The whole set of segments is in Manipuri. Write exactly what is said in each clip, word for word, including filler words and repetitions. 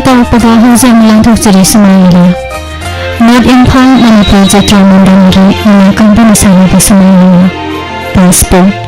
ꯇꯧꯔꯛꯄꯗ ꯍꯧꯖꯤꯛ ꯑꯃꯨꯛ ꯂꯥꯟꯊꯣꯛꯆꯔꯤ ꯁꯨꯃꯥꯏꯅ꯫ ꯅꯣꯔꯠ ꯏꯝꯐꯥꯜ ꯃꯅꯤꯄꯨꯔ ꯖꯇ꯭ꯔꯥ ꯃꯟꯗꯜꯒꯤ ꯏꯃꯥ ꯀꯥꯡꯕꯨꯅ ꯁꯥꯕꯤꯕ ꯁꯨꯃꯥꯏꯅ꯫ Passport.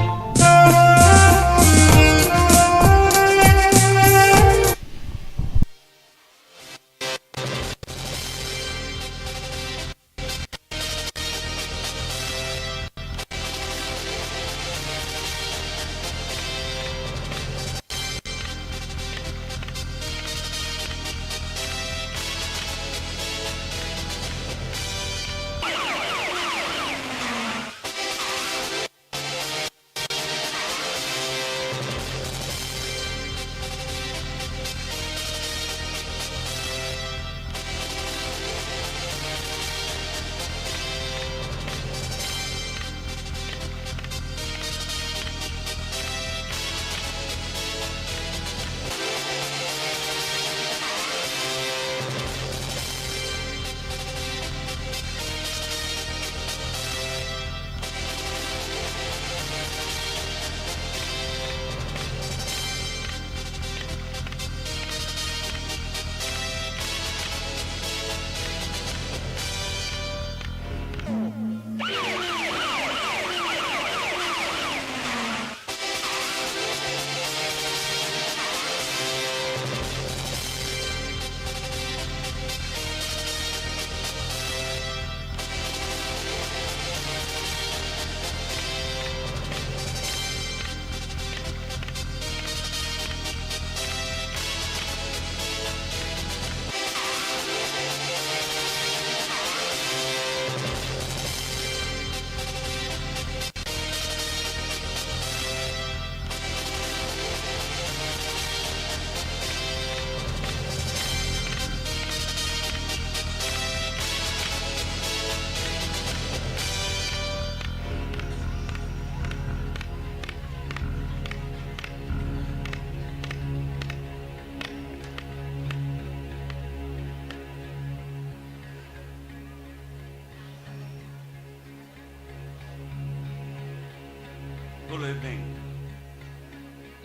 Good evening,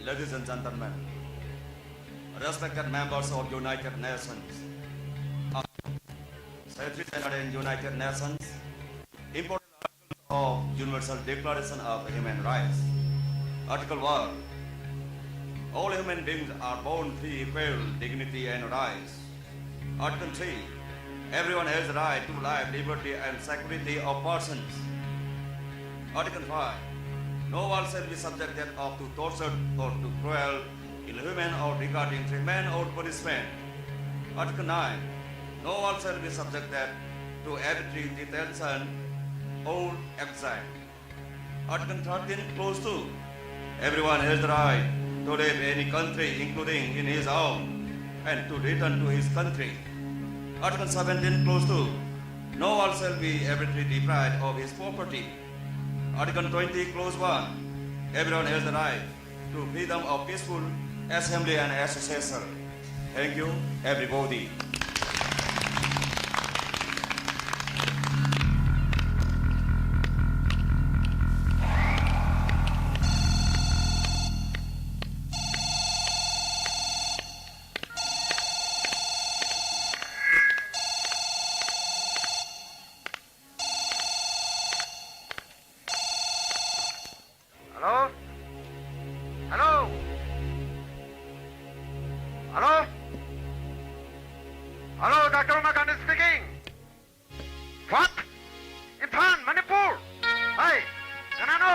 ladies and gentlemen. A Respected members of United Nations, Secretary General in United Nations, important articles of Universal Declaration of Human Rights. Article one, all human beings are born free, equal dignity and rights. Article three, everyone has the right to life, liberty and security of persons. Article five, no one shall be subjected of to torture or to cruel, inhuman or degrading treatment or punishment. Article nine, no one shall be subjected to arbitrary detention or exile. Article thirteen, clause two, everyone has the right to live in any country, including in his own, and to return to his country. Article seventeen, clause two, no one shall be arbitrarily deprived of his property. Article twenty, clause one, everyone has the right to freedom of peaceful assembly and association. Thank you, everybody. Hello? Hello? Hello? Hello, Doctor Uma Gandhi speaking. What? Imphal, Manipur? Hey, no, no, no.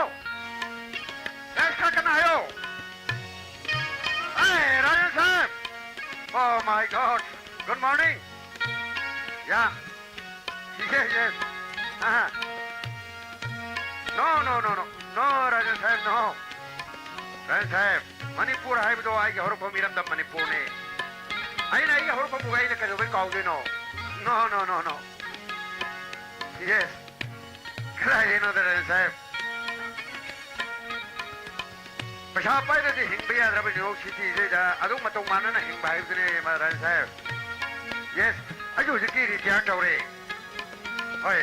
Hey, Rajan Sahib. Oh my God. Good morning. Yeah. Yes, yes. Uh-huh. No, no, no, no. No, Rajan Sahib, no. Rajan Sahib, Manipur ꯍꯥꯏꯕꯗꯣ ꯑꯩꯒꯤ ꯍꯧꯔꯛꯐꯝ ꯏꯔꯝꯗꯝ ꯃꯅꯤꯄꯨꯔꯅꯦ꯫ ꯑꯩꯅ ꯑꯩꯒꯤ ꯍꯧꯔꯛꯐꯝꯕꯨ ꯑꯩꯅ ꯀꯩꯗꯧꯕꯩ ꯀꯥꯎꯗꯣꯏꯅꯣ? No, no, no, no. Yes. ꯀꯗꯥꯏꯗꯩꯅꯣꯗ, ꯔꯟ ꯁꯥꯍꯦꯕ? ꯄꯩꯁꯥ ꯄꯥꯏꯗ꯭ꯔꯗꯤ ꯍꯤꯡꯕ ꯌꯥꯗ꯭ꯔꯕ ꯅ꯭ꯌꯨ ꯌꯣꯔꯛ ꯁꯤꯇꯤꯁꯤꯗ ꯑꯗꯨꯝ ꯃꯇꯧ ꯃꯥꯟꯅꯅ ꯍꯤꯡꯕ ꯍꯥꯏꯕꯗꯨꯅꯦ, ꯔꯟ ꯁꯥꯍꯦꯕ꯫ Yes, ꯑꯩꯁꯨ ꯍꯧꯖꯤꯛꯇꯤ ꯔꯤꯇꯤꯌꯥꯔ ꯇꯧꯔꯦ꯫ ꯍꯣꯏ꯫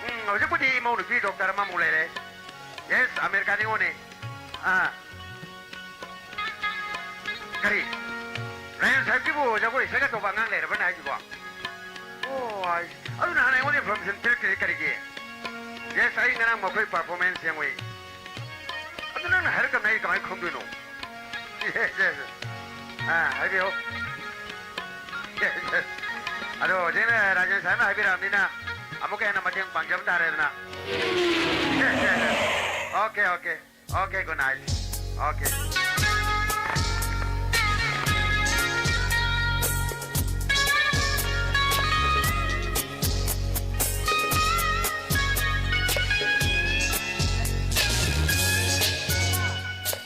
ꯎꯝ, ꯍꯧꯖꯤꯛꯄꯨꯗꯤ ꯏꯃꯧ ꯅꯨꯄꯤ ꯗꯣꯛꯇꯔ ꯑꯃꯃꯨꯛ ꯂꯩꯔꯦ꯫ Yes, ꯑꯃꯦꯔꯤꯀꯥ ꯅꯤꯉꯣꯜꯅꯤ꯫ ꯑꯥ꯫ ꯀꯔꯤ? ꯔꯥꯌꯟ ꯁꯥꯍꯦꯕꯀꯤꯕꯨ ꯖꯒꯣꯏ ꯏꯁꯩꯒ ꯇꯧꯕ ꯑꯉꯥꯡ ꯂꯩꯔꯕꯅꯦ ꯍꯥꯏꯁꯤꯕꯣ? ꯑꯣ, ꯑꯩ, ꯑꯗꯨ ꯅꯍꯥꯟ ꯑꯩꯉꯣꯟꯗ information ꯄꯤꯔꯛꯇ꯭ꯔꯤꯁꯦ ꯀꯔꯤꯒꯤ? Yes, ꯑꯩ ꯉꯔꯥꯡ ꯃꯈꯣꯏ performance ꯌꯦꯡꯉꯨꯏ꯫ ꯑꯗꯨ ꯅꯪꯅ ꯍꯥꯏꯔꯛꯇꯕꯅ ꯑꯩ ꯀꯃꯥꯏꯅ ꯈꯪꯗꯣꯏꯅꯣ? Yes, yes. ꯑꯥ, ꯍꯥꯏꯕꯤꯌꯨ꯫ Yes, yes. ꯑꯗꯣ ꯍꯧꯖꯤꯛꯅ ꯔꯥꯖꯦꯟ ꯁꯥꯍꯦꯕꯅ ꯍꯥꯏꯕꯤꯔꯛꯑꯕꯅꯤꯅ ꯑꯃꯨꯛꯀ ꯍꯦꯟꯅ ꯃꯇꯦꯡ ꯄꯥꯡꯖꯕ ꯇꯥꯔꯦꯗꯅ꯫ Yes, yes, yes. Okay, okay. Okay, good night. Okay.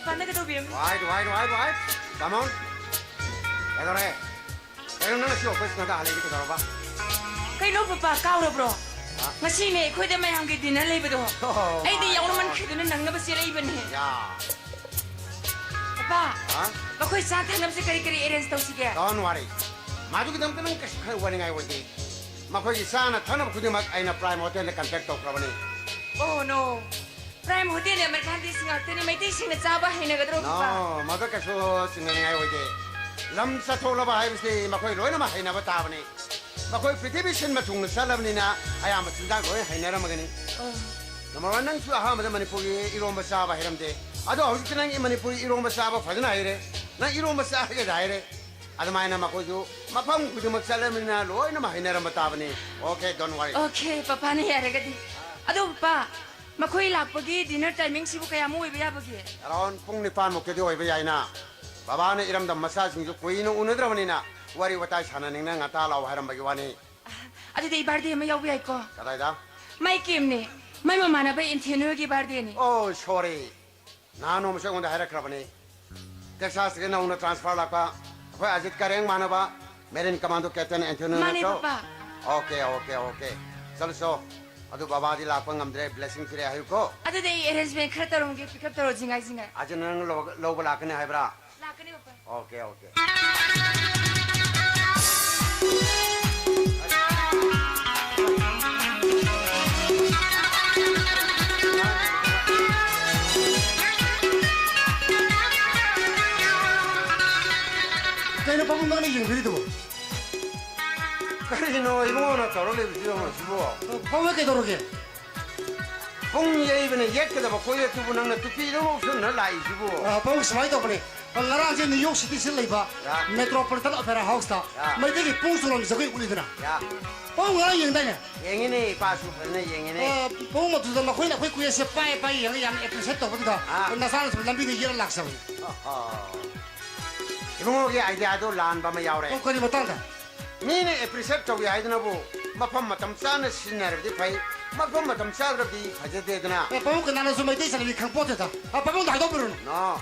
ꯄꯥꯟꯅꯒꯗꯧꯕꯤ ꯑꯃ꯫ Right, right, right, right. Come on. ꯀꯩꯗꯧꯔꯦ? ꯀꯩꯅꯣ ꯅꯪ ꯉꯁꯤ office ꯉꯟꯇꯥ ꯍꯜꯂꯛꯏꯗꯤ ꯀꯩꯗꯧꯔꯕ? ꯀꯩꯅꯣ ꯄꯄꯥ, ꯀꯥꯎꯔꯕ꯭ꯔꯣ? ꯍꯥ? ꯉꯁꯤꯅꯦ ꯑꯩꯈꯣꯏꯗ ꯃꯌꯥꯝꯒꯤ dinner ꯂꯩꯕꯗꯣ꯫ Oh, ꯑꯩꯗꯤ my God. ꯌꯥꯎꯅꯃꯟꯈꯤꯗꯅ ꯅꯪꯅꯕ ꯆꯦꯜꯂꯛꯏꯕꯅꯦ꯫ ꯌꯥ꯫ ꯄꯄꯥ, ꯍꯥ? ꯃꯈꯣꯏ ꯆꯥ ꯊꯛꯅꯕꯁꯦ ꯀꯔꯤ ꯀꯔꯤ arrange ꯇꯧꯁꯤꯒꯦ? Don't worry. ꯃꯗꯨꯒꯤꯗꯃꯛꯇ ꯅꯪ ꯀꯩꯁꯨ ꯈꯟ-, ꯋꯥꯅꯤꯡꯉꯥꯏ ꯑꯣꯏꯗꯦ꯫ ꯃꯈꯣꯏꯒꯤ ꯆꯥꯅ ꯊꯛꯅꯕ ꯈꯨꯗꯤꯡꯃꯛ ꯑꯩꯅ Prime Hotelꯗ contact ꯇꯧꯈ꯭ꯔꯕꯅꯤ꯫ Oh no. Prime Hotelꯗꯤ Americanꯗꯤ ꯉꯥꯛꯇꯅꯤ, ꯃꯩꯇꯩꯁꯤꯡꯅ ꯆꯥꯕ ꯍꯩꯅꯒꯗ꯭ꯔꯣ, ꯄꯄꯥ? No, ꯃꯗꯨ ꯀꯩꯁꯨ ꯆꯤꯡꯅꯅꯤꯡꯉꯥꯏ ꯑꯣꯏꯗꯦ꯫ ꯂꯝ ꯆꯠꯊꯣꯛꯂꯕ ꯍꯥꯏꯕꯁꯤ ꯃꯈꯣꯏ ꯂꯣꯏꯅꯃꯛ ꯍꯩꯅꯕ ꯇꯥꯕꯅꯤ꯫ ꯃꯈꯣꯏ ꯄ꯭ꯔꯤꯊꯤꯕꯤ ꯁꯤꯟꯕ ꯊꯨꯡꯅ ꯆꯠꯂꯕꯅꯤꯅ ꯑꯌꯥꯝꯕ ꯆꯤꯟꯖꯥꯛ ꯂꯣꯏ ꯍꯩꯅꯔꯝꯃꯒꯅꯤ꯫ ꯑꯣ꯫ Number one, ꯅꯪꯁꯨ ꯑꯍꯥꯟꯕꯗ ꯃꯅꯤꯄꯨꯔꯒꯤ ꯏꯔꯣꯝꯕ ꯆꯥꯕ ꯍꯩꯔꯝꯗꯦ꯫ ꯑꯗꯣ ꯍꯧꯖꯤꯛꯇꯤ ꯅꯪꯒꯤ ꯃꯅꯤꯄꯨꯔꯒꯤ ꯏꯔꯣꯝꯕ ꯆꯥꯕ ꯐꯖꯅ ꯍꯩꯔꯦ꯫ ꯅꯪ ꯏꯔꯣꯝꯕ ꯆꯥꯔꯒꯦꯗ ꯍꯥꯏꯔꯦ꯫ ꯑꯗꯨꯃꯥꯏꯅ ꯃꯈꯣꯏꯁꯨ ꯃꯐꯝ ꯈꯨꯗꯤꯡꯃꯛ ꯆꯠꯂꯕꯅꯤꯅ ꯂꯣꯏꯅꯃꯛ ꯍꯩꯅꯔꯝꯕ ꯇꯥꯕꯅꯤ꯫ Okay, don't worry. Okay, ꯄꯄꯥꯅ ꯌꯥꯔꯒꯗꯤ꯫ ꯑꯗꯣ ꯄꯄꯥ, ꯃꯈꯣꯏ ꯂꯥꯛꯄꯒꯤ dinner timingꯁꯤꯕꯨ ꯀꯌꯥꯃꯨꯛ ꯑꯣꯏꯕ ꯌꯥꯕꯒꯦ? Around ꯄꯨꯡ ꯅꯤꯄꯥꯟ ꯃꯨꯛꯇꯗꯤ ꯑꯣꯏꯕ ꯌꯥꯏꯅ꯫ ꯕꯕꯥꯅ ꯏꯔꯝꯗꯝ ꯃꯆꯥꯁꯤꯡꯁꯨ ꯀꯨꯏꯅ ꯎꯅꯗ꯭ꯔꯕꯅꯤꯅ ꯋꯥꯔꯤ ꯋꯥꯇꯥꯏ ꯁꯥꯟꯅꯅꯤꯡꯅ ꯉꯟꯇꯥ ꯂꯥꯛꯑꯣ ꯍꯥꯏꯔꯝꯕꯒꯤ ꯋꯥꯅꯤ꯫ ꯑꯗꯨꯗꯤ ꯑꯩ birthday ꯑꯃ ꯌꯥꯎꯕ ꯌꯥꯏꯀꯣ? ꯀꯗꯥꯏꯗ? ꯃꯥꯏ ꯀꯦꯝꯅꯦ꯫ ꯃꯥꯏ ꯃꯃꯥꯟꯅꯕ ꯑꯦꯟꯊꯣꯅꯤꯌꯣꯒꯤ birthdayꯅꯦ꯫ Oh, sorry. ꯅꯍꯥꯟ ꯅꯣꯡꯃꯁꯨ ꯑꯩꯉꯣꯟꯗ ꯍꯥꯏꯔꯛꯈ꯭ꯔꯕꯅꯤ꯫ Texasꯇꯒꯤ ꯅꯧꯅ transfer ꯂꯥꯛꯄ ꯑꯩꯈꯣꯏ ꯑꯖꯤꯠ ꯀꯔꯦꯡ ꯃꯥꯟꯅꯕ Marine Commando Captain ꯑꯦꯟꯊꯣꯅꯤꯌꯣ ꯃꯥꯅꯦ, ꯅꯠꯇ꯭ꯔꯣ? ꯄꯄꯥ꯫ Okay, okay, okay. ꯆꯠꯂꯨꯆꯣ꯫ ꯑꯗꯨ ꯕꯕꯥꯗꯤ ꯂꯥꯛꯄ ꯉꯝꯗ꯭ꯔꯦ, blessing ꯄꯤꯔꯦ ꯍꯥꯏꯌꯨꯀꯣ꯫ ꯑꯗꯨꯗꯤ ꯑꯩ arrangement ꯈꯔ ꯇꯧꯔꯝꯒꯦ, pick up ꯇꯧꯔꯣ, ꯖꯤꯡꯉꯥꯏ ꯖꯤꯡꯉꯥꯏ꯫ ꯑꯖꯤꯠ ꯅꯪ ꯂꯧ-, ꯂꯧꯕ ꯂꯥꯛꯀꯅꯤ ꯍꯥꯏꯕ꯭ꯔꯥ? ꯂꯥꯛꯀꯅꯤ, ꯄꯄꯥ꯫ Okay, okay. ꯄꯥꯕꯨꯡ ꯅꯪꯅ ꯌꯦꯡꯕꯤꯔꯤꯗꯨꯕꯨ? ꯀꯔꯤꯅꯣ ꯏꯕꯨꯡꯉꯣꯅ ꯇꯧꯔ ꯂꯩꯕꯁꯤꯕꯣ ꯃꯁꯤꯕꯣ? ꯄꯥꯕꯨꯡ ꯀꯩꯗꯧꯔꯒꯦ? ꯄꯨꯡ ꯌꯩꯕꯅ ꯌꯦꯠꯀꯗꯕ ꯀꯣꯏꯌꯦꯠꯇꯨꯕꯨ ꯅꯪꯅ ꯇꯨꯄꯤꯗꯨ ꯂꯧꯁꯤꯟꯅ ꯂꯥꯛꯏꯁꯤꯕꯨ? ꯑ, ꯄꯥꯕꯨꯡ ꯁꯨꯃꯥꯏꯅ ꯇꯧꯕꯅꯦ꯫ ꯑ, ꯉꯔꯥꯡꯁꯦ ꯅ꯭ꯌꯨ ꯌꯣꯔꯛ ꯁꯤꯇꯤꯁꯤꯗ ꯂꯩꯕ ꯌꯥ꯫ ꯃꯦꯇ꯭ꯔꯣꯄꯣꯂꯤꯇꯟ ꯑꯣꯄꯦꯔꯥ ꯍꯥꯎꯁꯇ ꯌꯥ꯫ ꯃꯩꯇꯩꯒꯤ ꯄꯨꯡ ꯆꯣꯂꯣꯝ ꯖꯒꯣꯏ ꯎꯠꯂꯤꯗꯅ꯫ ꯌꯥ꯫ ꯄꯥꯕꯨꯡ ꯉꯔꯥꯡ ꯌꯦꯡꯗꯥꯏꯅꯦ? ꯌꯦꯡꯉꯤꯅꯦ, ꯏꯄꯥꯁꯨ ꯐꯖꯅ ꯌꯦꯡꯉꯤꯅꯦ꯫ ꯑ, ꯄꯥꯕꯨꯡ ꯃꯗꯨꯗ ꯃꯈꯣꯏꯅ ꯑꯩꯈꯣꯏ ꯀꯣꯏꯌꯦꯠꯁꯦ ꯄꯥꯏ ꯄꯥꯏ ꯌꯦꯡꯉ ꯌꯥꯝꯅ ꯑꯦꯄ꯭ꯔꯤꯁꯤꯌꯦꯠ ꯇꯧꯕꯗꯨꯗ ꯑ꯫ ꯅꯆꯥꯅꯁꯨ ꯂꯝꯕꯤꯗ ꯌꯦꯠꯂ ꯂꯥꯛꯆꯕꯅꯦ꯫ ꯑꯣꯍꯣ꯫ ꯏꯕꯨꯡꯉꯣꯒꯤ ꯑꯥꯏꯗꯤꯌꯥꯗꯣ ꯂꯥꯟꯕ ꯑꯃ ꯌꯥꯎꯔꯦ꯫ ꯑꯣ, ꯀꯔꯤ ꯃꯇꯥꯡꯗ? ꯃꯤꯅ ꯑꯦꯄ꯭ꯔꯤꯁꯤꯌꯦꯠ ꯇꯧꯏ ꯍꯥꯏꯗꯨꯅꯕꯨ ꯃꯐꯝ ꯃꯇꯝ ꯆꯥꯅ ꯁꯤꯖꯤꯟꯅꯔꯕꯗꯤ ꯐꯩ, ꯃꯐꯝ ꯃꯇꯝ ꯆꯥꯗ꯭ꯔꯕꯗꯤ ꯐꯖꯗꯦꯗꯅ꯫ ꯑꯦ, ꯄꯥꯕꯨꯡ ꯀꯅꯥꯅꯁꯨ ꯃꯩꯇꯩ ꯆꯠꯅꯕꯤ ꯈꯪꯄꯣꯠꯇꯦꯗ꯫ ꯑ, ꯄꯥꯕꯨꯡꯗ ꯍꯥꯏꯗꯣꯛꯄꯤꯔꯨꯅꯨ꯫ ꯅꯣ,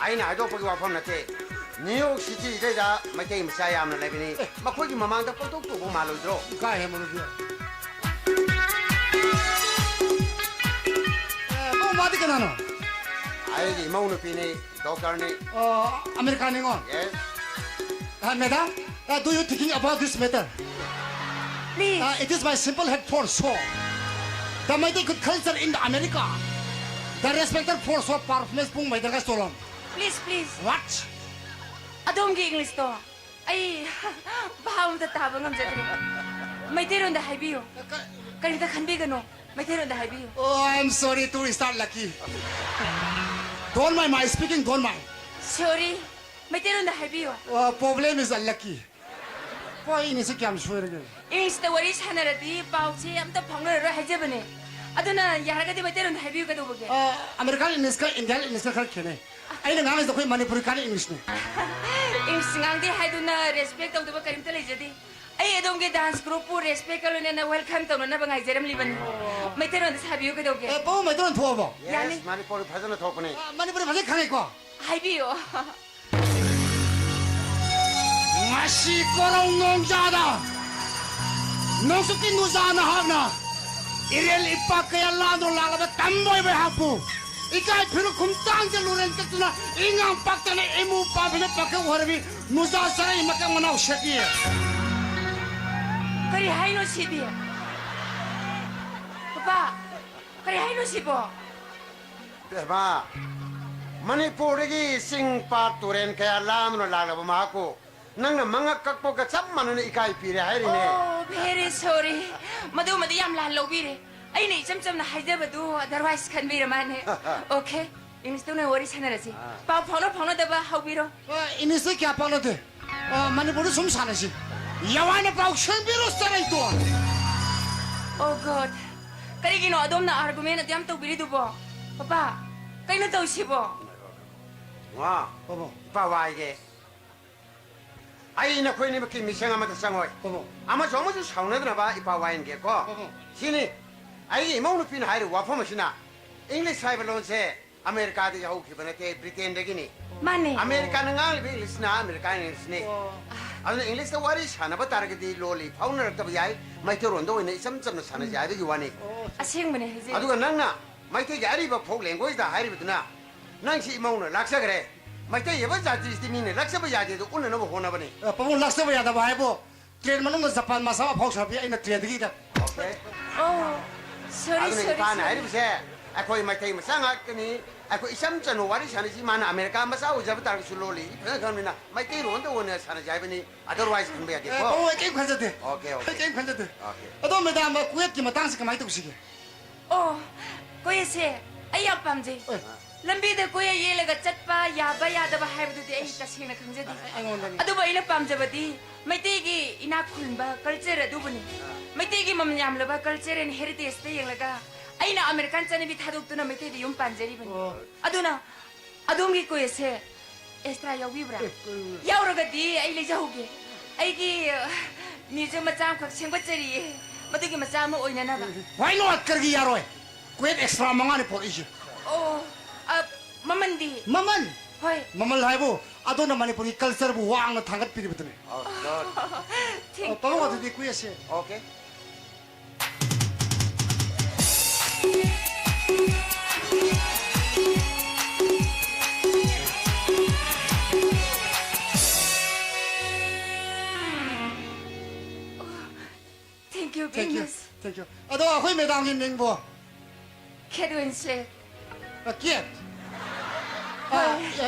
ꯑꯩꯅ ꯍꯥꯏꯗꯣꯛꯄꯒꯤ ꯋꯥꯐꯝ ꯅꯠꯇꯦ꯫ ꯅ꯭ꯌꯨ ꯌꯣꯔꯛ ꯁꯤꯇꯤꯗꯩꯗ ꯃꯩꯇꯩ ꯃꯆꯥ ꯌꯥꯝꯅ ꯂꯩꯕꯅꯤ꯫ ꯑꯦ꯫ ꯃꯈꯣꯏꯒꯤ ꯃꯃꯥꯡꯗ ꯄꯪꯇꯧ ꯇꯧꯕ ꯃꯥꯜꯂꯣꯏꯗ꯭ꯔꯣ? ꯏꯀꯥꯏꯍꯦ, ꯃꯗꯨꯗꯤ꯫ ꯑꯦ, ꯄꯥꯕꯨꯡ, ꯃꯥꯗꯤ ꯀꯅꯥꯅꯣ? ꯑꯩꯒꯤ ꯏꯃꯧ ꯅꯨꯄꯤꯅꯤ꯫ ꯗꯣꯛꯇꯔꯅꯤ꯫ ꯑꯣ, ꯑꯃꯦꯔꯤꯀꯥꯅꯤꯉꯣ꯫ Yes. Uh, madam, uh, do you thinking about this matter? Please. Uh, it is my simple head for show. The Meitei good culture in the America. The respected for show performance ꯄꯨꯡ ꯃꯩꯗꯒ ꯆꯣꯂꯣꯝ꯫ Please, please. What? ꯑꯗꯣꯝꯒꯤ ꯏꯪꯂꯤꯁꯇꯣ ꯑꯩ ꯚꯥꯕ ꯑꯝꯇ ꯇꯥꯕ ꯉꯝꯖꯗ꯭ꯔꯦ꯫ ꯃꯩꯇꯩꯔꯣꯟꯗ ꯍꯥꯏꯕꯤꯌꯨ꯫ ꯀ- ꯀꯔꯤꯝꯇ ꯈꯟꯕꯤꯒꯅꯨ꯫ ꯃꯩꯇꯩꯔꯣꯟꯗ ꯍꯥꯏꯕꯤꯌꯨ꯫ Oh, I'm sorry to start lucky. Don't mind my speaking, don't mind. Sorry. ꯃꯩꯇꯩꯔꯣꯟꯗ ꯍꯥꯏꯕꯤꯌꯨ꯫ Uh, problem is unlucky. ꯍꯣꯏ, ꯏꯪꯂꯤꯁꯁꯦ ꯀꯌꯥꯝ ꯁꯣꯏꯔꯒꯦ? ꯏꯪꯂꯤꯁꯇ ꯋꯥꯔꯤ ꯁꯥꯟꯅꯔꯗꯤ ꯄꯥꯎꯁꯦ ꯑꯝꯇ ꯐꯥꯎꯅꯔꯔꯣꯏ ꯍꯥꯏꯖꯕꯅꯦ꯫ ꯑꯗꯨꯅ ꯌꯥꯔꯒꯗꯤ ꯃꯩꯇꯩꯔꯣꯟꯗ ꯍꯥꯏꯕꯤꯌꯨ ꯀꯩꯗꯧꯕꯒꯦ? ꯑ, ꯑꯃꯦꯔꯤꯀꯥꯟ ꯏꯪꯂꯤꯁꯀ ꯏꯟꯗꯤꯌꯥꯟ ꯏꯪꯂꯤꯁꯀ ꯈꯔ ꯈꯦꯠꯅꯩ꯫ ꯑꯩꯅ ꯉꯥꯡꯉꯤꯁꯦ ꯑꯩꯈꯣꯏ ꯃꯅꯤꯄꯨꯔꯤꯀꯥꯟ ꯏꯪꯂꯤꯁꯅꯤ꯫ ꯏꯪꯂꯤꯁ ꯉꯥꯡꯗꯦ ꯍꯥꯏꯗꯨꯅ ꯔꯦꯁꯄꯦꯛ ꯇꯧꯗꯕ ꯀꯔꯤꯝꯇ ꯂꯩꯖꯗꯦ꯫ ꯑꯩ ꯑꯗꯣꯝꯒꯤ ꯗꯥꯟꯁ ꯒ꯭ꯔꯨꯞꯄꯨ ꯔꯦꯁꯄꯦꯛꯀ ꯂꯣꯏꯅꯅ ꯋꯦꯜꯀꯝ ꯇꯧꯅꯅꯕ ꯉꯥꯏꯖꯔꯝꯂꯤꯕꯅꯤ꯫ ꯃꯩꯇꯩꯔꯣꯟꯗ ꯁꯥꯕꯤꯌꯨ ꯀꯩꯗꯧꯒꯦ? ꯑꯦ, ꯄꯥꯕꯨꯡ ꯃꯩꯇꯩꯔꯣꯟ ꯊꯣꯛꯑꯕꯣ? ꯌꯥꯅꯤ꯫ Yes, ꯃꯅꯤꯄꯨꯔꯤ ꯐꯖꯅ ꯊꯣꯛꯄꯅꯤ꯫ ꯑ, ꯃꯅꯤꯄꯨꯔꯤ ꯐꯖꯅ ꯈꯪꯉꯦꯀꯣ? ꯍꯥꯏꯕꯤꯌꯨ꯫ ꯉꯁꯤ ꯀꯣꯔꯧ ꯅꯣꯡꯖꯥꯗ ꯅꯣꯡꯆꯨꯞꯀꯤ ꯅꯨꯡꯖꯥ ꯅꯍꯥꯛꯅ ꯏꯔꯦꯜ ꯏꯄꯥꯛ ꯀꯌꯥ ꯂꯥꯟꯗꯨꯅ ꯂꯥꯛꯂꯕ ꯇꯝꯕ ꯑꯣꯏꯕ ꯑꯩꯍꯥꯛꯄꯨ ꯏꯀꯥꯏ ꯐꯤꯔꯨꯛ ꯈꯨꯝꯇꯥꯡꯁꯦ ꯂꯨꯔꯦꯟ ꯀꯠꯇꯨꯅ ꯏꯉꯥꯡ ꯄꯥꯛꯇꯅ ꯏꯃꯨ ꯄꯥꯕꯤꯅ ꯄꯥꯈꯪ ꯑꯣꯏꯔꯕꯤ ꯅꯨꯡꯖꯥ ꯆꯔꯩ ꯃꯀꯛ ꯃꯅꯥꯎ ꯁꯦꯠꯄꯤ꯫ ꯀꯔꯤ ꯍꯥꯏꯅꯣ ꯁꯤꯗꯤ? ꯄꯄꯥ, ꯀꯔꯤ ꯍꯥꯏꯅꯣ ꯁꯤꯕꯣ? ꯕꯦꯝꯃ, ꯃꯅꯤꯄꯨꯔꯗꯒꯤ ꯆꯤꯡ ꯄꯥꯠ ꯇꯨꯔꯦꯟ ꯀꯌꯥ ꯂꯥꯟꯗꯨꯅ ꯂꯥꯛꯂꯕ ꯃꯍꯥꯛꯄꯨ ꯅꯪꯅ ꯃꯉꯛ ꯀꯛꯄꯒ ꯆꯞ ꯃꯥꯟꯅꯅ ꯏꯀꯥꯏ ꯄꯤꯔꯦ ꯍꯥꯏꯔꯤꯅꯦ꯫ Oh, very sorry. ꯃꯗꯨꯃꯗꯤ ꯌꯥꯝ ꯂꯥꯟ ꯂꯧꯕꯤꯔꯦ꯫ ꯑꯩꯅ ꯏꯆꯝ ꯆꯝꯅ ꯍꯥꯏꯖꯕꯗꯨ otherwise ꯈꯟꯕꯤꯔ ꯃꯥꯅꯦ꯫ Okay, English ꯇꯧꯅ ꯋꯥꯔꯤ ꯁꯥꯟꯅꯔꯁꯤ꯫ ꯄꯥꯎ ꯐꯥꯎꯅ ꯐꯥꯎꯅꯗꯕ ꯍꯧꯕꯤꯔꯣ꯫ English ꯇ ꯀꯌꯥ ꯐꯥꯎꯅꯗꯦ꯫ ꯃꯅꯤꯄꯨꯔꯗ ꯁꯨꯝ ꯁꯥꯟꯅꯁꯤ꯫ ꯌꯥꯋꯥꯅ ꯄꯥꯎ ꯁꯦꯝꯕꯤꯔꯣ ꯆꯔꯩꯗꯣ꯫ Oh God, ꯀꯔꯤꯒꯤꯅꯣ ꯑꯗꯣꯝꯅ argument ꯑꯗꯨ ꯌꯥꯝ ꯇꯧꯕꯤꯔꯤꯗꯨꯕꯣ? ꯄꯄꯥ, ꯀꯩꯅꯣ ꯇꯧꯁꯤꯕꯣ? ꯉꯣ, ꯄꯥꯕꯨꯡ꯫ ꯏꯄꯥ ꯋꯥꯏꯒꯦ꯫ ꯑꯩ ꯅꯈꯣꯏ ꯑꯅꯤꯃꯛꯀꯤ ꯃꯤꯆꯪ ꯑꯃꯗ ꯆꯪꯉꯣꯏ꯫ ꯄꯥꯕꯨꯡ꯫ ꯑꯃꯁꯨ ꯑꯃꯁꯨ ꯁꯥꯎꯅꯗꯅꯕ ꯏꯄꯥ ꯋꯥꯏꯍꯟꯒꯦꯀꯣ꯫ ꯄꯥꯕꯨꯡ꯫ ꯁꯤꯅꯤ ꯑꯩꯒꯤ ꯏꯃꯧ ꯅꯨꯄꯤꯅ ꯍꯥꯏꯔꯤꯕ ꯋꯥꯐꯝ ꯑꯁꯤꯅ꯫ English ꯍꯥꯏꯕ ꯂꯣꯟꯁꯦ ꯑꯃꯦꯔꯤꯀꯥꯗꯒꯤ ꯍꯧꯈꯤꯕ ꯅꯠꯇꯦ, ꯕ꯭ꯔꯤꯇꯦꯟꯗꯒꯤꯅꯤ꯫ ꯃꯥꯅꯦ꯫ ꯑꯃꯦꯔꯤꯀꯥꯅ ꯉꯥꯡꯂꯤꯕ English ꯅ ꯑꯃꯦꯔꯤꯀꯥꯟ English ꯅꯤ꯫ ꯑꯗꯨꯅ English ꯇ ꯋꯥꯔꯤ ꯁꯥꯟꯅꯕ ꯇꯥꯔꯒꯗꯤ ꯂꯣꯜꯂꯤ ꯐꯥꯎꯅꯔꯛꯇꯕ ꯌꯥꯏ, ꯃꯩꯇꯩꯔꯣꯟꯗ ꯑꯣꯏꯅ ꯏꯆꯝ ꯆꯝꯅ ꯁꯥꯟꯅꯁꯤ ꯍꯥꯏꯕꯒꯤ ꯋꯥꯅꯤ꯫ ꯑꯁꯦꯡꯕꯅꯦ ꯍꯥꯏꯖꯩ꯫ ꯑꯗꯨꯒ ꯅꯪꯅ ꯃꯩꯇꯩꯒꯤ ꯑꯔꯤꯕ folk language ꯗ ꯍꯥꯏꯔꯤꯕꯗꯨꯅ, ꯅꯪꯁꯤ ꯏꯃꯧꯅ ꯂꯥꯛꯆꯈ꯭ꯔꯦ꯫ ꯃꯩꯇꯩ ꯍꯥꯏꯕ ꯖꯥꯇꯤꯁꯤꯗꯤ ꯃꯤꯅ ꯂꯥꯛꯆꯕ ꯌꯥꯗꯦ, ꯑꯗꯨ ꯎꯟꯅꯅꯕ ꯍꯣꯠꯅꯕꯅꯤ꯫ ꯄꯥꯕꯨꯡ, ꯂꯥꯛꯆꯕ ꯌꯥꯗꯕ ꯍꯥꯏꯕꯨ train ꯃꯅꯨꯡꯗ ꯖꯄꯥꯟ ꯃꯆꯥ ꯑꯃ ꯐꯥꯎ ꯁꯥꯕꯤ ꯑꯩꯅ train ꯗꯒꯤ ꯏꯗ꯫ Okay? Oh, sorry, ꯑꯗꯨꯅ sorry, ꯏꯄꯥꯅ sorry. ꯍꯥꯏꯔꯤꯕꯁꯦ, ꯑꯩꯈꯣꯏ ꯃꯩꯇꯩ ꯃꯆꯥ ꯉꯥꯛꯇꯅꯤ, ꯑꯩꯈꯣꯏ ꯏꯆꯝ ꯆꯝꯅ ꯋꯥꯔꯤ ꯁꯥꯟꯅꯁꯤ꯫ ꯃꯥꯅ ꯑꯃꯦꯔꯤꯀꯥ ꯃꯆꯥ ꯑꯣꯏꯖꯕ ꯇꯥꯔꯒꯁꯨ ꯂꯣꯜꯂꯤ ꯐꯖꯅ ꯈꯪꯕꯅꯤꯅ ꯃꯩꯇꯩꯔꯣꯟꯗ ꯑꯣꯏꯅ ꯁꯥꯟꯅꯁꯤ ꯍꯥꯏꯕꯅꯤ, otherwise ꯈꯟꯕ ꯌꯥꯗꯦꯀꯣ꯫ ꯄꯥꯕꯨꯡ, ꯑꯩ ꯀꯩꯝ ꯈꯟꯖꯗꯦ꯫ Okay, okay. ꯑꯩ ꯀꯩꯝ ꯈꯟꯖꯗꯦ꯫ Okay. ꯑꯗꯣ madam, ꯀꯣꯌꯦꯠꯀꯤ ꯃꯇꯥꯡꯁꯤ ꯀꯃꯥꯏꯅ ꯇꯧꯁꯤꯒꯦ? ꯑꯣ, ꯀꯣꯌꯦꯠꯁꯦ ꯑꯩ ꯌꯥꯝ ꯄꯥꯝꯖꯩ꯫ ꯑꯦ꯫ ꯂꯝꯕꯤꯗ ꯀꯣꯌꯦꯠ ꯌꯦꯜꯂꯒ ꯆꯠꯄ ꯌꯥꯕ ꯌꯥꯗꯕ ꯍꯥꯏꯕꯗꯨꯗꯤ ꯑꯩ ꯇꯁꯦꯡꯅ ꯈꯪꯖꯗꯦ꯫ ꯑꯩꯉꯣꯟꯗꯅꯤ꯫ ꯑꯗꯨꯕꯨ ꯑꯩꯅ ꯄꯥꯝꯖꯕꯗꯤ ꯃꯩꯇꯩꯒꯤ ꯏꯅꯥꯛ ꯈꯨꯟꯕ culture ꯑꯗꯨꯕꯨꯅꯤ꯫ ꯃꯩꯇꯩꯒꯤ ꯃꯃꯜ ꯌꯥꯝꯂꯕ culture and heritage ꯇ ꯌꯦꯡꯂꯒ ꯑꯩꯅ ꯑꯃꯦꯔꯤꯀꯥꯟ ꯆꯠꯅꯕꯤ ꯊꯥꯗꯣꯛꯇꯨꯅ ꯃꯩꯇꯩꯗ ꯌꯨꯝ ꯄꯥꯟꯖꯔꯤꯕꯅꯤ꯫ ꯑꯣ꯫ ꯑꯗꯨꯅ ꯑꯗꯣꯝꯒꯤ ꯀꯣꯌꯦꯠꯁꯦ extra ꯌꯥꯎꯕꯤꯕ꯭ꯔꯥ? ꯑꯦ, ꯀꯣꯌꯦꯠ꯫ ꯌꯥꯎꯔꯒꯗꯤ ꯑꯩ ꯂꯩꯖꯍꯧꯒꯦ꯫ ꯑꯩꯒꯤ, ꯑ, museum ꯃꯆꯥ ꯑꯃꯈꯛ ꯁꯦꯝꯒꯠꯆꯔꯤꯌꯦ꯫ ꯃꯗꯨꯒꯤ ꯃꯆꯥ ꯑꯃ ꯑꯣꯏꯅꯅꯕ꯫ Why not? ꯀꯔꯤꯒꯤ ꯌꯥꯔꯣꯏ? ꯀꯣꯌꯦꯠ extra ꯃꯉꯥꯅꯤ ꯄꯣꯔꯛꯏꯁꯦ꯫ ꯑꯣ, ꯑ, ꯃꯃꯜꯗꯤ? ꯃꯃꯜ? ꯍꯣꯏ꯫ ꯃꯃꯜ ꯍꯥꯏꯕꯨ ꯑꯗꯣꯝꯅ ꯃꯅꯤꯄꯨꯔꯒꯤ culture ꯕꯨ ꯋꯥꯡꯅ ꯊꯥꯡꯒꯠꯄꯤꯔꯤꯕꯗꯨꯅꯤ꯫ Oh, God. Thank ꯄꯥꯕꯨꯡ, you. ꯑꯗꯨꯗꯤ ꯀꯣꯌꯦꯠꯁꯦ꯫ Okay. Thank you, Thank you. Venus. Thank you. ꯑꯗꯣ ꯑꯩꯈꯣꯏ madam ꯒꯤ ꯃꯤꯡꯕꯨ? Kate Winslet. ꯑ, Kate? ꯑ,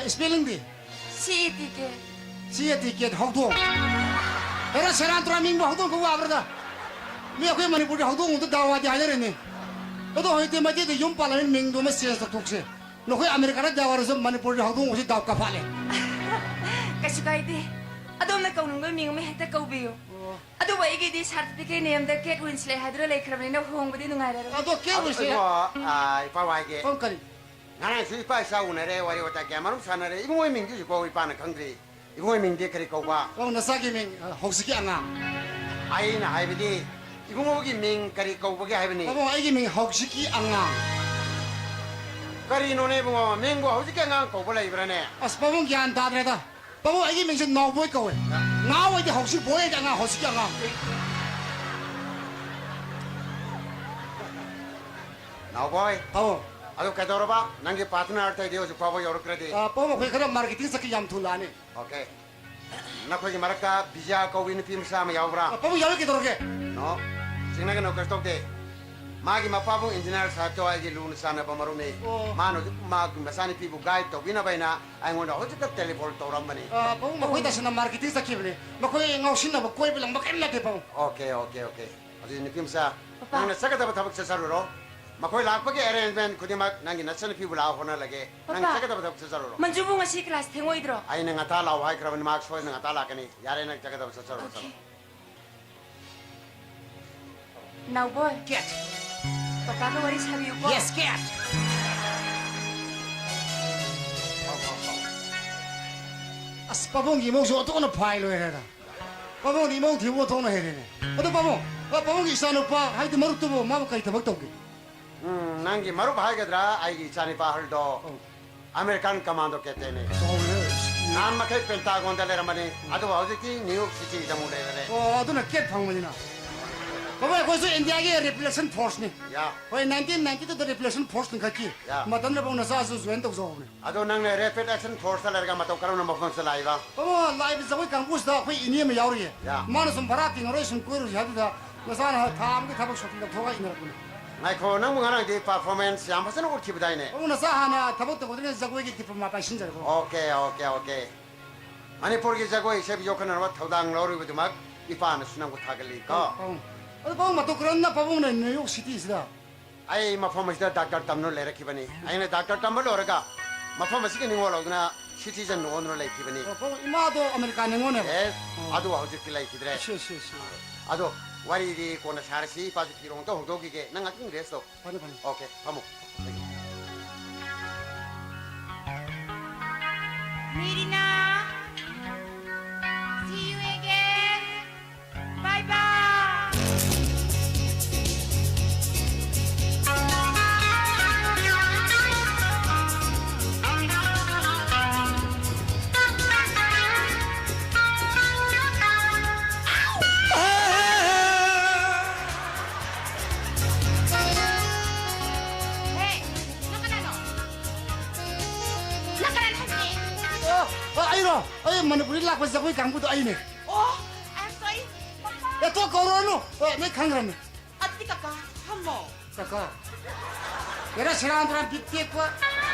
ꯑ, spelling D? C A T K. ꯁꯤ ꯇꯤꯀꯦꯠ ꯍꯧꯗꯣꯡ꯫ ꯍꯦꯔꯥ, ꯁꯦꯔꯥꯟ ꯇꯨꯔꯥꯟ ꯃꯤꯡꯕꯨ ꯍꯧꯗꯣꯡ ꯀꯧꯕ ꯌꯥꯕ꯭ꯔꯗ? ꯃꯤ ꯑꯩꯈꯣꯏ ꯃꯅꯤꯄꯨꯔꯗꯤ ꯍꯧꯗꯣꯡ ꯑꯝꯇ ꯗꯥꯎ ꯌꯥꯗꯦ ꯍꯥꯏꯅꯔꯤꯅꯤ꯫ ꯑꯗꯣ ꯍꯧꯖꯤꯛꯇꯤ ꯃꯩꯇꯩꯗ ꯌꯨꯝ ꯄꯥꯜꯂꯕꯅꯤꯅ ꯃꯤꯡꯗꯣ ꯑꯃ ꯆꯦꯟꯖ ꯇꯧꯊꯣꯛꯁꯦ꯫ ꯅꯈꯣꯏ ꯑꯃꯦꯔꯤꯀꯥꯗ ꯗꯥꯎ ꯌꯥꯔꯁꯨ ꯃꯅꯤꯄꯨꯔꯗꯤ ꯍꯧꯗꯣꯡ ꯍꯧꯖꯤꯛ ꯗꯥꯎ ꯀꯥꯐꯥꯠꯂꯦ꯫ ꯀꯩꯁꯨ ꯀꯥꯏꯗꯦ꯫ ꯑꯗꯣꯝꯅ ꯀꯧꯅꯤꯡꯕ ꯃꯤꯡ ꯑꯃ ꯍꯦꯛꯇ ꯀꯧꯕꯤꯌꯨ꯫ ꯑꯣ꯫ ꯑꯗꯨꯕꯨ ꯑꯩꯒꯤꯗꯤ ꯁꯥꯔꯇꯤꯐꯤꯀꯦꯠ ꯅꯦꯝꯗ ꯀꯦꯠ ꯋꯤꯟꯁꯂꯦꯠ ꯍꯥꯏꯗꯨꯅ ꯂꯩꯈ꯭ꯔꯕꯅꯤꯅ ꯍꯣꯡꯕꯗꯤ ꯅꯨꯡꯉꯥꯏꯔꯔꯣꯏ꯫ ꯑꯗꯣ ꯀꯦꯠ ꯑꯗꯣ ꯋꯤꯟꯁꯂꯦꯠ ꯏꯕꯨꯡꯉꯣ, ꯑꯥ, ꯏꯄꯥ ꯋꯥꯏꯒꯦ꯫ ꯀꯔꯝ ꯀꯔꯤ? ꯉꯔꯥꯡꯁꯨ ꯏꯄꯥ ꯏꯆꯥ ꯎꯅꯔꯦ, ꯋꯥꯔꯤ ꯋꯥꯇꯥꯏ ꯀꯌꯥ ꯃꯔꯨꯝ ꯁꯥꯟꯅꯔꯦ꯫ ꯏꯕꯨꯡꯉꯣꯒꯤ ꯃꯤꯡꯗꯤ ꯍꯧꯖꯤꯛꯐꯥꯎ ꯏꯄꯥꯅ ꯈꯪꯗ꯭ꯔꯤ꯫ ꯏꯕꯨꯡꯉꯣꯒꯤ ꯃꯤꯡꯗꯤ ꯀꯔꯤ ꯀꯧꯕ? ꯄꯥꯕꯨꯡ, ꯅꯆꯥꯒꯤ ꯃꯤꯡ, ꯑ, ꯍꯧꯖꯤꯛꯀꯤ ꯑꯉꯥꯡ꯫ ꯑꯩꯅ ꯍꯥꯏꯕꯗꯤ ꯏꯕꯨꯡꯉꯣꯒꯤ ꯃꯤꯡ ꯀꯔꯤ ꯀꯧꯕꯒꯦ ꯍꯥꯏꯕꯅꯤ꯫ ꯄꯥꯕꯨꯡ, ꯑꯩꯒꯤ ꯃꯤꯡ ꯍꯧꯖꯤꯛꯀꯤ ꯑꯉꯥꯡ꯫ ꯀꯔꯤꯅꯣꯅꯦ ꯏꯕꯨꯡꯉꯣ, ꯃꯤꯡꯕꯨ ꯍꯧꯖꯤꯛꯀꯤ ꯑꯉꯥꯡ ꯀꯧꯕ ꯂꯩꯕ꯭ꯔꯥꯅꯦ? ꯑꯁ, ꯄꯥꯕꯨꯡ, ꯒ꯭ꯌꯥꯟ ꯇꯥꯗ꯭ꯔꯦꯗ꯫ ꯄꯥꯕꯨꯡ, ꯑꯩꯒꯤ ꯃꯤꯡꯁꯦ ꯅꯥꯎꯕꯣꯏ ꯀꯧꯋꯦ꯫ ꯅꯥꯎ ꯍꯥꯏꯗꯤ ꯍꯧꯖꯤꯛ, ꯕꯣꯏ ꯍꯥꯏꯗꯤ ꯑꯉꯥꯡ, ꯍꯧꯖꯤꯛꯀꯤ ꯑꯉꯥꯡ꯫ ꯅꯥꯎꯕꯣꯏ꯫ ꯑꯧ꯫ ꯑꯗꯨ ꯀꯩꯗꯧꯔꯕ? ꯅꯪꯒꯤ ꯄꯥꯔꯠꯅꯔ ꯑꯇꯩꯗꯤ ꯍꯧꯖꯤꯛ ꯐꯥꯎꯕ ꯌꯧꯔꯛꯇ꯭ꯔꯗꯤ? ꯑ, ꯄꯥꯕꯨꯡ, ꯑꯩꯈꯣꯏ ꯈꯔ ꯃꯥꯔꯀꯦꯇꯤꯡ ꯆꯠꯈꯤ, ꯌꯥꯝ ꯊꯨꯅ ꯂꯥꯛꯑꯅꯤ꯫ ꯑꯣꯀꯦ꯫ ꯅꯈꯣꯏꯒꯤ ꯃꯔꯛꯇ ꯕꯤꯖꯌꯥ ꯀꯧꯕꯤ ꯅꯨꯄꯤ ꯃꯆꯥ ꯑꯃ ꯌꯥꯎꯕ꯭ꯔꯥ? ꯑ, ꯄꯥꯕꯨꯡ, ꯌꯥꯎꯏ, ꯀꯩꯗꯧꯔꯒꯦ? ꯅꯣ꯫ ꯆꯤꯡꯅꯒꯅꯨ, ꯀꯩꯁꯨ ꯇꯧꯗꯦ꯫ ꯃꯥꯒꯤ ꯃꯄꯥꯕꯨꯡ ꯏꯟꯖꯤꯅꯤꯌꯥꯔ ꯁꯥꯍꯦꯕꯇꯣ ꯑꯩꯒꯤ ꯂꯨꯅ ꯆꯥꯟꯅꯕ ꯃꯔꯨꯞꯅꯤ꯫ ꯑꯣ꯫ ꯃꯥꯅ ꯍꯧꯖꯤꯛ ꯃꯥꯒꯤ ꯃꯆꯥꯅꯨꯄꯤꯕꯨ ꯒꯥꯏꯗ ꯇꯧꯕꯤꯅꯕ ꯍꯥꯏꯅ ꯑꯩꯉꯣꯟꯗ ꯍꯧꯖꯤꯛꯇ ꯇꯦꯂꯤꯐꯣꯟ ꯇꯧꯔꯝꯕꯅꯤ꯫ ꯑ, ꯄꯥꯕꯨꯡ, ꯃꯈꯣꯏ ꯇꯁꯦꯡꯅ ꯃꯥꯔꯀꯦꯇꯤꯡ ꯆꯠꯈꯤꯕꯅꯤ꯫ ꯃꯈꯣꯏ ꯉꯥꯎꯁꯤꯟꯅꯕ, ꯀꯣꯏꯕ ꯂꯪꯕ ꯀꯔꯤꯝ ꯅꯠꯇꯦ, ꯄꯥꯕꯨꯡ꯫ Okay, okay, okay. ꯑꯗꯨꯗꯤ ꯅꯨꯄꯤ ꯃꯆꯥ, ꯄꯄꯥ꯫ ꯅꯪꯅ ꯆꯠꯀꯗꯕ ꯊꯕꯛ ꯆꯠꯆꯔꯨꯔꯣ꯫ ꯃꯈꯣꯏ ꯂꯥꯛꯄꯒꯤ ꯑꯦꯔꯦꯟꯖꯃꯦꯟ ꯈꯨꯗꯤꯡꯃꯛ ꯅꯪꯒꯤ ꯅꯆꯟꯅꯨꯄꯤꯕꯨ ꯂꯥꯛꯑꯣ ꯍꯣꯠꯅꯍꯜꯂꯒꯦ꯫ ꯅꯪ ꯄꯄꯥ꯫ ꯆꯠꯀꯗꯕ ꯊꯕꯛ ꯆꯠꯆꯔꯨꯔꯣ꯫ ꯃꯟꯖꯨꯕꯨ ꯉꯁꯤ ꯀ꯭ꯂꯥꯁ ꯊꯦꯡꯉꯣꯏꯗ꯭ꯔꯣ? ꯑꯩꯅ ꯉꯟꯇꯥ ꯂꯥꯛꯑꯣ ꯍꯥꯏꯈ꯭ꯔꯕꯅꯤ, ꯃꯍꯥꯛ ꯁꯣꯏꯗꯅ ꯉꯟꯇꯥ ꯂꯥꯛꯀꯅꯤ꯫ ꯌꯥꯔꯦ, ꯅꯪ ꯆꯠꯀꯗꯕ ꯆꯠꯆꯔꯨꯔꯣ, ꯑꯣꯀꯦ꯫ ꯆꯠꯂꯣ꯫ ꯅꯥꯎꯕꯣꯏ꯫ ꯀꯦꯠ꯫ ꯄꯄꯥꯒ ꯋꯥꯔꯤ ꯁꯥꯕꯤꯌꯨꯀꯣ꯫ ꯌꯦꯁ, ꯀꯦꯠ꯫ ꯑꯁ, ꯄꯥꯕꯨꯡꯒꯤ ꯏꯃꯧꯁꯨ ꯑꯣꯟꯊꯣꯛꯅ ꯐꯥꯏ ꯂꯣꯏꯔꯦꯗ꯫ ꯄꯥꯕꯨꯡꯗꯤ ꯏꯃꯧ ꯊꯤꯕ ꯑꯣꯟꯊꯣꯛꯅ ꯍꯩꯔꯦꯅꯦ꯫ ꯑꯗꯣ ꯄꯥꯕꯨꯡ, ꯑ, ꯄꯥꯕꯨꯡꯒꯤ ꯏꯆꯥꯅꯨꯄꯥ, ꯍꯥꯏꯗꯤ ꯃꯔꯨꯞꯇꯨꯕꯨ, ꯃꯥꯕꯨ ꯀꯔꯤ ꯊꯕꯛ ꯇꯧꯒꯦ? ꯎꯝ, ꯅꯪꯒꯤ ꯃꯔꯨꯞ ꯍꯥꯏꯒꯗ꯭ꯔꯥ, ꯑꯩꯒꯤ ꯏꯆꯥꯅꯨꯄꯥ ꯑꯍꯜꯗꯣ? ꯑꯧ꯫ ꯑꯃꯦꯔꯤꯀꯥꯟ ꯀꯃꯥꯟꯗꯣ ꯀꯦꯞꯇꯦꯟꯅꯤ꯫ ꯇꯧꯔꯦ꯫ ꯅꯍꯥꯟ ꯃꯈꯩ ꯄꯦꯟꯇꯥꯒꯣꯟꯗ ꯂꯩꯔꯝꯕꯅꯤ, ꯑꯗꯨꯕꯨ ꯍꯧꯖꯤꯛꯇꯤ ꯅ꯭ꯌꯨ ꯌꯣꯔꯛ ꯁꯤꯇꯤꯗ ꯑꯃꯨꯛ ꯂꯩꯔꯦ꯫ ꯑꯣ, ꯑꯗꯨꯅ ꯀꯦꯠ ꯐꯪꯕꯅꯤꯅ꯫ ꯕꯕꯥ, ꯑꯩꯈꯣꯏꯁꯨ ꯏꯟꯗꯤꯌꯥꯒꯤ ꯔꯤꯄ꯭ꯂꯦꯁꯟ ꯐꯣꯔꯁꯅꯤ꯫ ꯌꯥ꯫ ꯍꯣꯏ, ꯅꯥꯏꯟꯇꯤꯟ ꯅꯥꯏꯟꯇꯤ ꯇꯨꯗ ꯔꯤꯄ꯭ꯂꯦꯁꯟ ꯐꯣꯔꯁ ꯂꯤꯡꯈꯠꯈꯤ꯫ ꯌꯥ꯫ ꯃꯇꯝꯗꯨꯗ ꯄꯥꯕꯨꯡ ꯅꯆꯥꯁꯨ ꯖꯣꯏꯟ ꯇꯧꯖꯍꯧꯕꯅꯤ꯫ ꯑꯗꯣ ꯅꯪꯅ ꯔꯦꯄꯤꯗ ꯑꯦꯛꯁꯟ ꯐꯣꯔꯁꯇ ꯂꯩꯔꯒ ꯃꯇꯧ ꯀꯔꯝꯅ ꯃꯐꯝꯁꯤꯗ ꯂꯥꯛꯏꯕ? ꯄꯥꯕꯨꯡ, ꯂꯥꯛꯏꯕ ꯖꯒꯣꯏ ꯀꯥꯡꯕꯨꯁꯤꯗ ꯑꯩꯈꯣꯏ ꯏꯅꯦ ꯑꯃ ꯌꯥꯎꯔꯤꯌꯦ꯫ ꯌꯥ꯫ ꯃꯥꯅ ꯁꯨꯝ ꯚꯔꯥ ꯇꯤꯡꯉꯔꯣꯏ, ꯁꯨꯝ ꯀꯣꯏꯔꯨꯁꯤ ꯍꯥꯏꯕꯗꯨꯗ ꯅꯆꯥꯅ ꯊꯥ ꯑꯃꯒꯤ ꯊꯕꯛ ꯁꯨꯇꯤ ꯂꯧꯊꯣꯛꯑꯒ ꯏꯟꯅꯔꯛꯄꯅꯤ꯫ ꯉꯥꯏꯈꯣ, ꯅꯪꯕꯨ ꯉꯔꯥꯡꯗꯤ ꯄꯔꯐꯣꯔꯃꯦꯟꯁ ꯌꯥꯝ ꯐꯖꯅ ꯎꯠꯈꯤꯕꯗꯥꯏꯅꯦ? ꯄꯥꯕꯨꯡ, ꯅꯆꯥ ꯍꯥꯟꯅ ꯊꯕꯛ ꯇꯧꯒꯗ꯭ꯔꯤꯉꯩ ꯖꯒꯣꯏꯒꯤ ꯗꯤꯄ꯭ꯂꯣꯃꯥ ꯄꯥꯏꯁꯤꯟꯖꯔꯦ, ꯄꯥꯕꯨꯡ꯫ Okay, okay, okay. ꯃꯅꯤꯄꯨꯔꯒꯤ ꯖꯒꯣꯏ ꯏꯁꯩꯕꯨ ꯌꯣꯛꯈꯠꯅꯅꯕ ꯊꯧꯗꯥꯡ ꯂꯧꯔꯤꯕꯗꯨꯃꯛ ꯏꯄꯥꯅꯁꯨ ꯅꯪꯕꯨ ꯊꯥꯒꯠꯂꯤ ꯀꯣ꯫ ꯄꯥꯕꯨꯡ, ꯑꯗꯨ ꯄꯥꯕꯨꯡ, ꯃꯇꯧ ꯀꯔꯝꯅ ꯄꯥꯕꯨꯡꯅ ꯅ꯭ꯌꯨ ꯌꯣꯔꯛ ꯁꯤꯇꯤꯁꯤꯗ? ꯑꯩ ꯃꯐꯝ ꯑꯁꯤꯗ ꯗꯥꯛꯇꯔ ꯇꯝꯗꯨꯅ ꯂꯩꯔꯛꯈꯤꯕꯅꯤ꯫ ꯑꯩꯅ ꯗꯥꯛꯇꯔ ꯇꯝꯕ ꯂꯣꯏꯔꯒ ꯃꯐꯝ ꯑꯁꯤꯒꯤ ꯅꯤꯉꯣꯜ ꯑꯣꯏꯗꯨꯅ ꯁꯤꯇꯤꯖꯟ ꯑꯣꯟꯗꯨꯅ ꯂꯩꯈꯤꯕꯅꯤ꯫ ꯑꯣ, ꯄꯥꯕꯨꯡ, ꯏꯃꯥꯗꯣ ꯑꯃꯦꯔꯤꯀꯥ ꯅꯤꯉꯣꯜꯅꯦꯕ? ꯌꯦꯁ, ꯑꯣ꯫ ꯑꯗꯨ ꯍꯧꯖꯤꯛꯇꯤ ꯂꯩꯈꯤꯗ꯭ꯔꯦ꯫ ꯁꯤ, ꯁꯤ, ꯁꯤ꯫ ꯑꯗꯣ ꯋꯥꯔꯤꯗꯤ ꯀꯣꯟꯅ ꯁꯥꯔꯁꯤ, ꯏꯄꯥꯁꯨ ꯐꯤꯔꯣꯜ ꯑꯝꯇ ꯍꯣꯡꯗꯣꯛꯈꯤꯒꯦ, ꯅꯪ ꯉꯥꯛꯇꯪ ꯔꯦꯁ ꯇꯧ꯫ ꯐꯅꯤ, ꯐꯅꯤ꯫ Okay, ꯐꯝꯃꯨ꯫ ꯃꯤꯔꯤꯅꯥ! See you again! Bye bye! Hey! ꯅꯪ ꯀꯅꯥꯅꯣ? ꯅꯪ ꯀꯅꯥꯅꯣ ꯍꯥꯏꯕꯅꯦ? ꯑ, ꯑ, ꯑꯩꯔꯣ? ꯑꯩ ꯃꯅꯤꯄꯨꯔꯗꯒꯤ ꯂꯥꯛꯄ ꯖꯒꯣꯏ ꯀꯥꯡꯕꯨꯗꯣ ꯑꯩꯅꯦ꯫ ꯑꯣ, I'm sorry. ꯄꯄꯥ! ꯑꯦ, ꯇꯣ ꯀꯧꯔꯨꯔꯅꯨ꯫ ꯑ, ꯅꯣꯏ ꯈꯪꯈ꯭ꯔꯕꯅꯦ꯫ ꯑꯗꯨꯗꯤ ꯀꯀꯥ, ꯐꯝꯃꯣ꯫ ꯀꯀꯥ? ꯀꯩꯅꯣ, ꯁꯦꯔꯥꯟ ꯇꯨꯔꯥꯟ ꯕꯤꯠ ꯇꯦꯛꯄ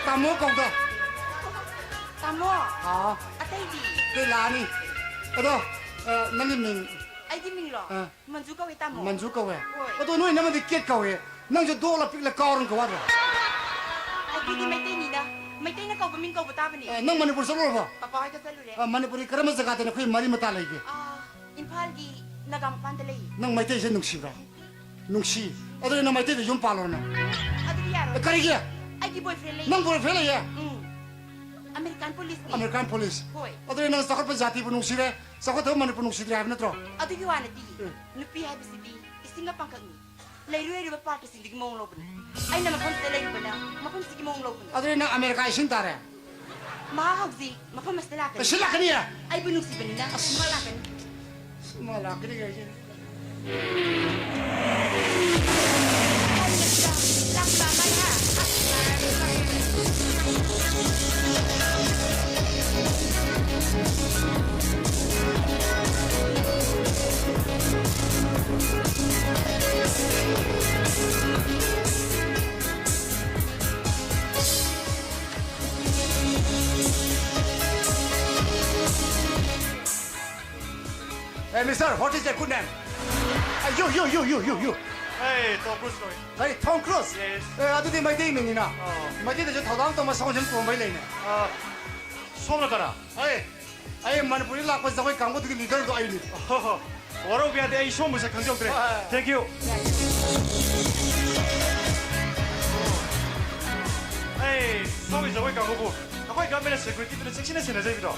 ꯇꯥꯃꯣ ꯀꯧꯗ꯫ ꯇꯥꯃꯣ? ꯑꯥ꯫ ꯑꯇꯩꯗꯤ? ꯑꯇꯩ ꯂꯥꯛꯑꯅꯤ꯫ ꯑꯗꯣ, ꯑ, ꯅꯪꯒꯤ ꯃꯤꯡ? ꯑꯩꯒꯤ ꯃꯤꯡꯂꯣ? ꯑ꯫ ꯃꯟꯖꯨ ꯀꯧꯋꯦ, ꯇꯥꯃꯣ꯫ ꯃꯟꯖꯨ ꯀꯧꯋꯦ? ꯍꯣꯏ꯫ ꯑꯗꯣ ꯅꯣꯏ ꯏꯅꯝꯃꯗꯤ ꯀꯦꯠ ꯀꯧꯋꯦ꯫ ꯅꯪꯁꯨ ꯗꯣꯛꯂ ꯄꯤꯛꯂ ꯀꯥꯎꯔꯝ ꯀꯧ ꯍꯥꯏꯗ꯭ꯔꯣ? ꯑꯩꯈꯣꯏꯗꯤ ꯃꯩꯇꯩꯅꯤꯅ, ꯃꯩꯇꯩꯅ ꯀꯧꯕ ꯃꯤꯡ ꯀꯧꯕ ꯇꯥꯕꯅꯤ꯫ ꯑ, ꯅꯪ ꯃꯅꯤꯄꯨꯔ ꯆꯠꯂꯨꯔꯕꯣ? ꯄꯄꯥ ꯍꯣꯏꯒ ꯆꯠꯂꯨꯔꯦ꯫ ꯑ, ꯃꯅꯤꯄꯨꯔꯒꯤ ꯀꯔꯝꯕ ꯖꯒꯥꯗꯅꯣ ꯑꯩꯈꯣꯏ ꯃꯔꯤ ꯃꯇꯥ ꯂꯩꯒꯦ? ꯑ, ꯏꯝꯐꯥꯜꯒꯤ ꯅꯥꯒꯥ ꯃꯄꯥꯟꯗ ꯂꯩ꯫ ꯅꯪ ꯃꯩꯇꯩꯁꯦ ꯅꯨꯡꯁꯤꯕ꯭ꯔꯥ? ꯅꯨꯡꯁꯤ꯫ ꯑꯗꯨꯗꯤ ꯅꯪ ꯃꯩꯇꯩꯗ ꯌꯨꯝ ꯄꯥꯜꯂꯣꯅ꯫ ꯑꯗꯨꯗꯤ ꯌꯥꯔꯣꯏ꯫ ꯑꯦ, ꯀꯔꯤꯒꯤ? ꯑꯩꯒꯤ boyfriend ꯂꯩ꯫ ꯅꯪ boyfriend ꯂꯩꯌꯦ? ꯎꯝ꯫ American police ꯅꯤ꯫ American police? ꯍꯣꯏ꯫ ꯑꯗꯨꯗꯤ ꯅꯪ ꯆꯥꯎꯈꯠꯄ ꯖꯥꯇꯤꯕꯨ ꯅꯨꯡꯁꯤꯔꯦ, ꯆꯥꯎꯈꯠꯇꯕ ꯃꯅꯤꯄꯨꯔ ꯅꯨꯡꯁꯤꯗ꯭ꯔꯦ ꯍꯥꯏꯕ ꯅꯠꯇ꯭ꯔꯣ? ꯑꯗꯨꯒꯤ ꯋꯥ ꯅꯠꯇꯤꯌꯦ꯫ ꯑꯦ꯫ ꯅꯨꯄꯤ ꯍꯥꯏꯕꯁꯤꯗꯤ ꯏꯁꯤꯡꯒ ꯄꯥꯡꯈꯛꯅꯤ꯫ ꯂꯩꯔꯨ ꯂꯩꯔꯨꯕ ꯄꯥꯠꯇꯁꯤꯡꯗꯒꯤ ꯃꯑꯣꯡ ꯂꯧꯕꯅꯤ꯫ ꯑꯩꯅ ꯃꯐꯝꯁꯤꯗ ꯂꯩꯔꯨꯕꯅ ꯃꯐꯝꯁꯤꯒꯤ ꯃꯑꯣꯡ ꯂꯧꯕꯅꯤ꯫ ꯑꯗꯨꯗꯤ ꯅꯪ ꯑꯃꯦꯔꯤꯀꯥ ꯏꯁꯤꯡ ꯇꯥꯔꯦ? ꯃꯍꯥꯛ ꯍꯧꯖꯤꯛ ꯃꯐꯝ ꯑꯁꯤꯗ ꯂꯥꯛꯀꯅꯤ꯫ ꯁꯤ ꯂꯥꯛꯀꯅꯤ? ꯑꯩꯕꯨ ꯅꯨꯡꯁꯤꯕꯅꯤꯅ ꯑꯁ꯫ ꯃꯍꯥꯛ ꯂꯥꯛꯀꯅꯤ꯫ ꯑꯁ, ꯃꯥ ꯂꯥꯛꯀꯅꯤ ꯀꯥꯏꯁꯦ꯫ ꯂꯥꯛꯄ ꯑꯃ ꯂꯥꯛ-, Mister, what is your good name? ꯑ, you, you, you, you, you, you. ꯑꯩ ꯇꯣꯝ ꯀ꯭ꯔꯨꯁ ꯀꯧꯏ꯫ ꯑꯩ ꯊꯣꯝ ꯀ꯭ꯔꯨꯁ? Yes. ꯑꯦ, ꯑꯗꯨꯗꯤ ꯃꯩꯇꯩ ꯃꯤꯡꯅꯤꯅ꯫ ꯑꯣ꯫ ꯃꯩꯇꯩꯗꯁꯨ ꯊꯧꯗꯥꯡ ꯇꯧꯕ ꯁꯒꯣꯜꯁꯦꯝ ꯇꯣꯝꯕꯩ ꯂꯩꯅꯦ꯫ ꯑ, ꯁꯣꯝꯅ ꯀꯅꯥ? ꯑꯩ, ꯑꯩ ꯃꯅꯤꯄꯨꯔꯗ ꯂꯥꯛꯄ ꯖꯒꯣꯏ ꯀꯥꯡꯕꯨꯗꯨꯒꯤ ꯂꯤꯗꯔꯗꯣ ꯑꯩꯅꯤ꯫ ꯑꯣ, ꯋꯥꯔꯧꯕ ꯌꯥꯗꯦ, ꯑꯩ ꯁꯣꯝꯕꯨ ꯁꯛ ꯈꯪꯖꯍꯧꯗ꯭ꯔꯦ꯫ ꯍꯣꯏ, ꯍꯣꯏ꯫ Thank you. ꯑꯩ ꯁꯣꯝꯒꯤ ꯖꯒꯣꯏ ꯀꯥꯡꯕꯨꯕꯨ ꯑꯩꯈꯣꯏ government ꯅ security ꯗꯨꯅ ꯆꯦꯛꯁꯤꯟꯅ ꯁꯦꯟꯅꯖꯔꯤꯕꯗꯣ,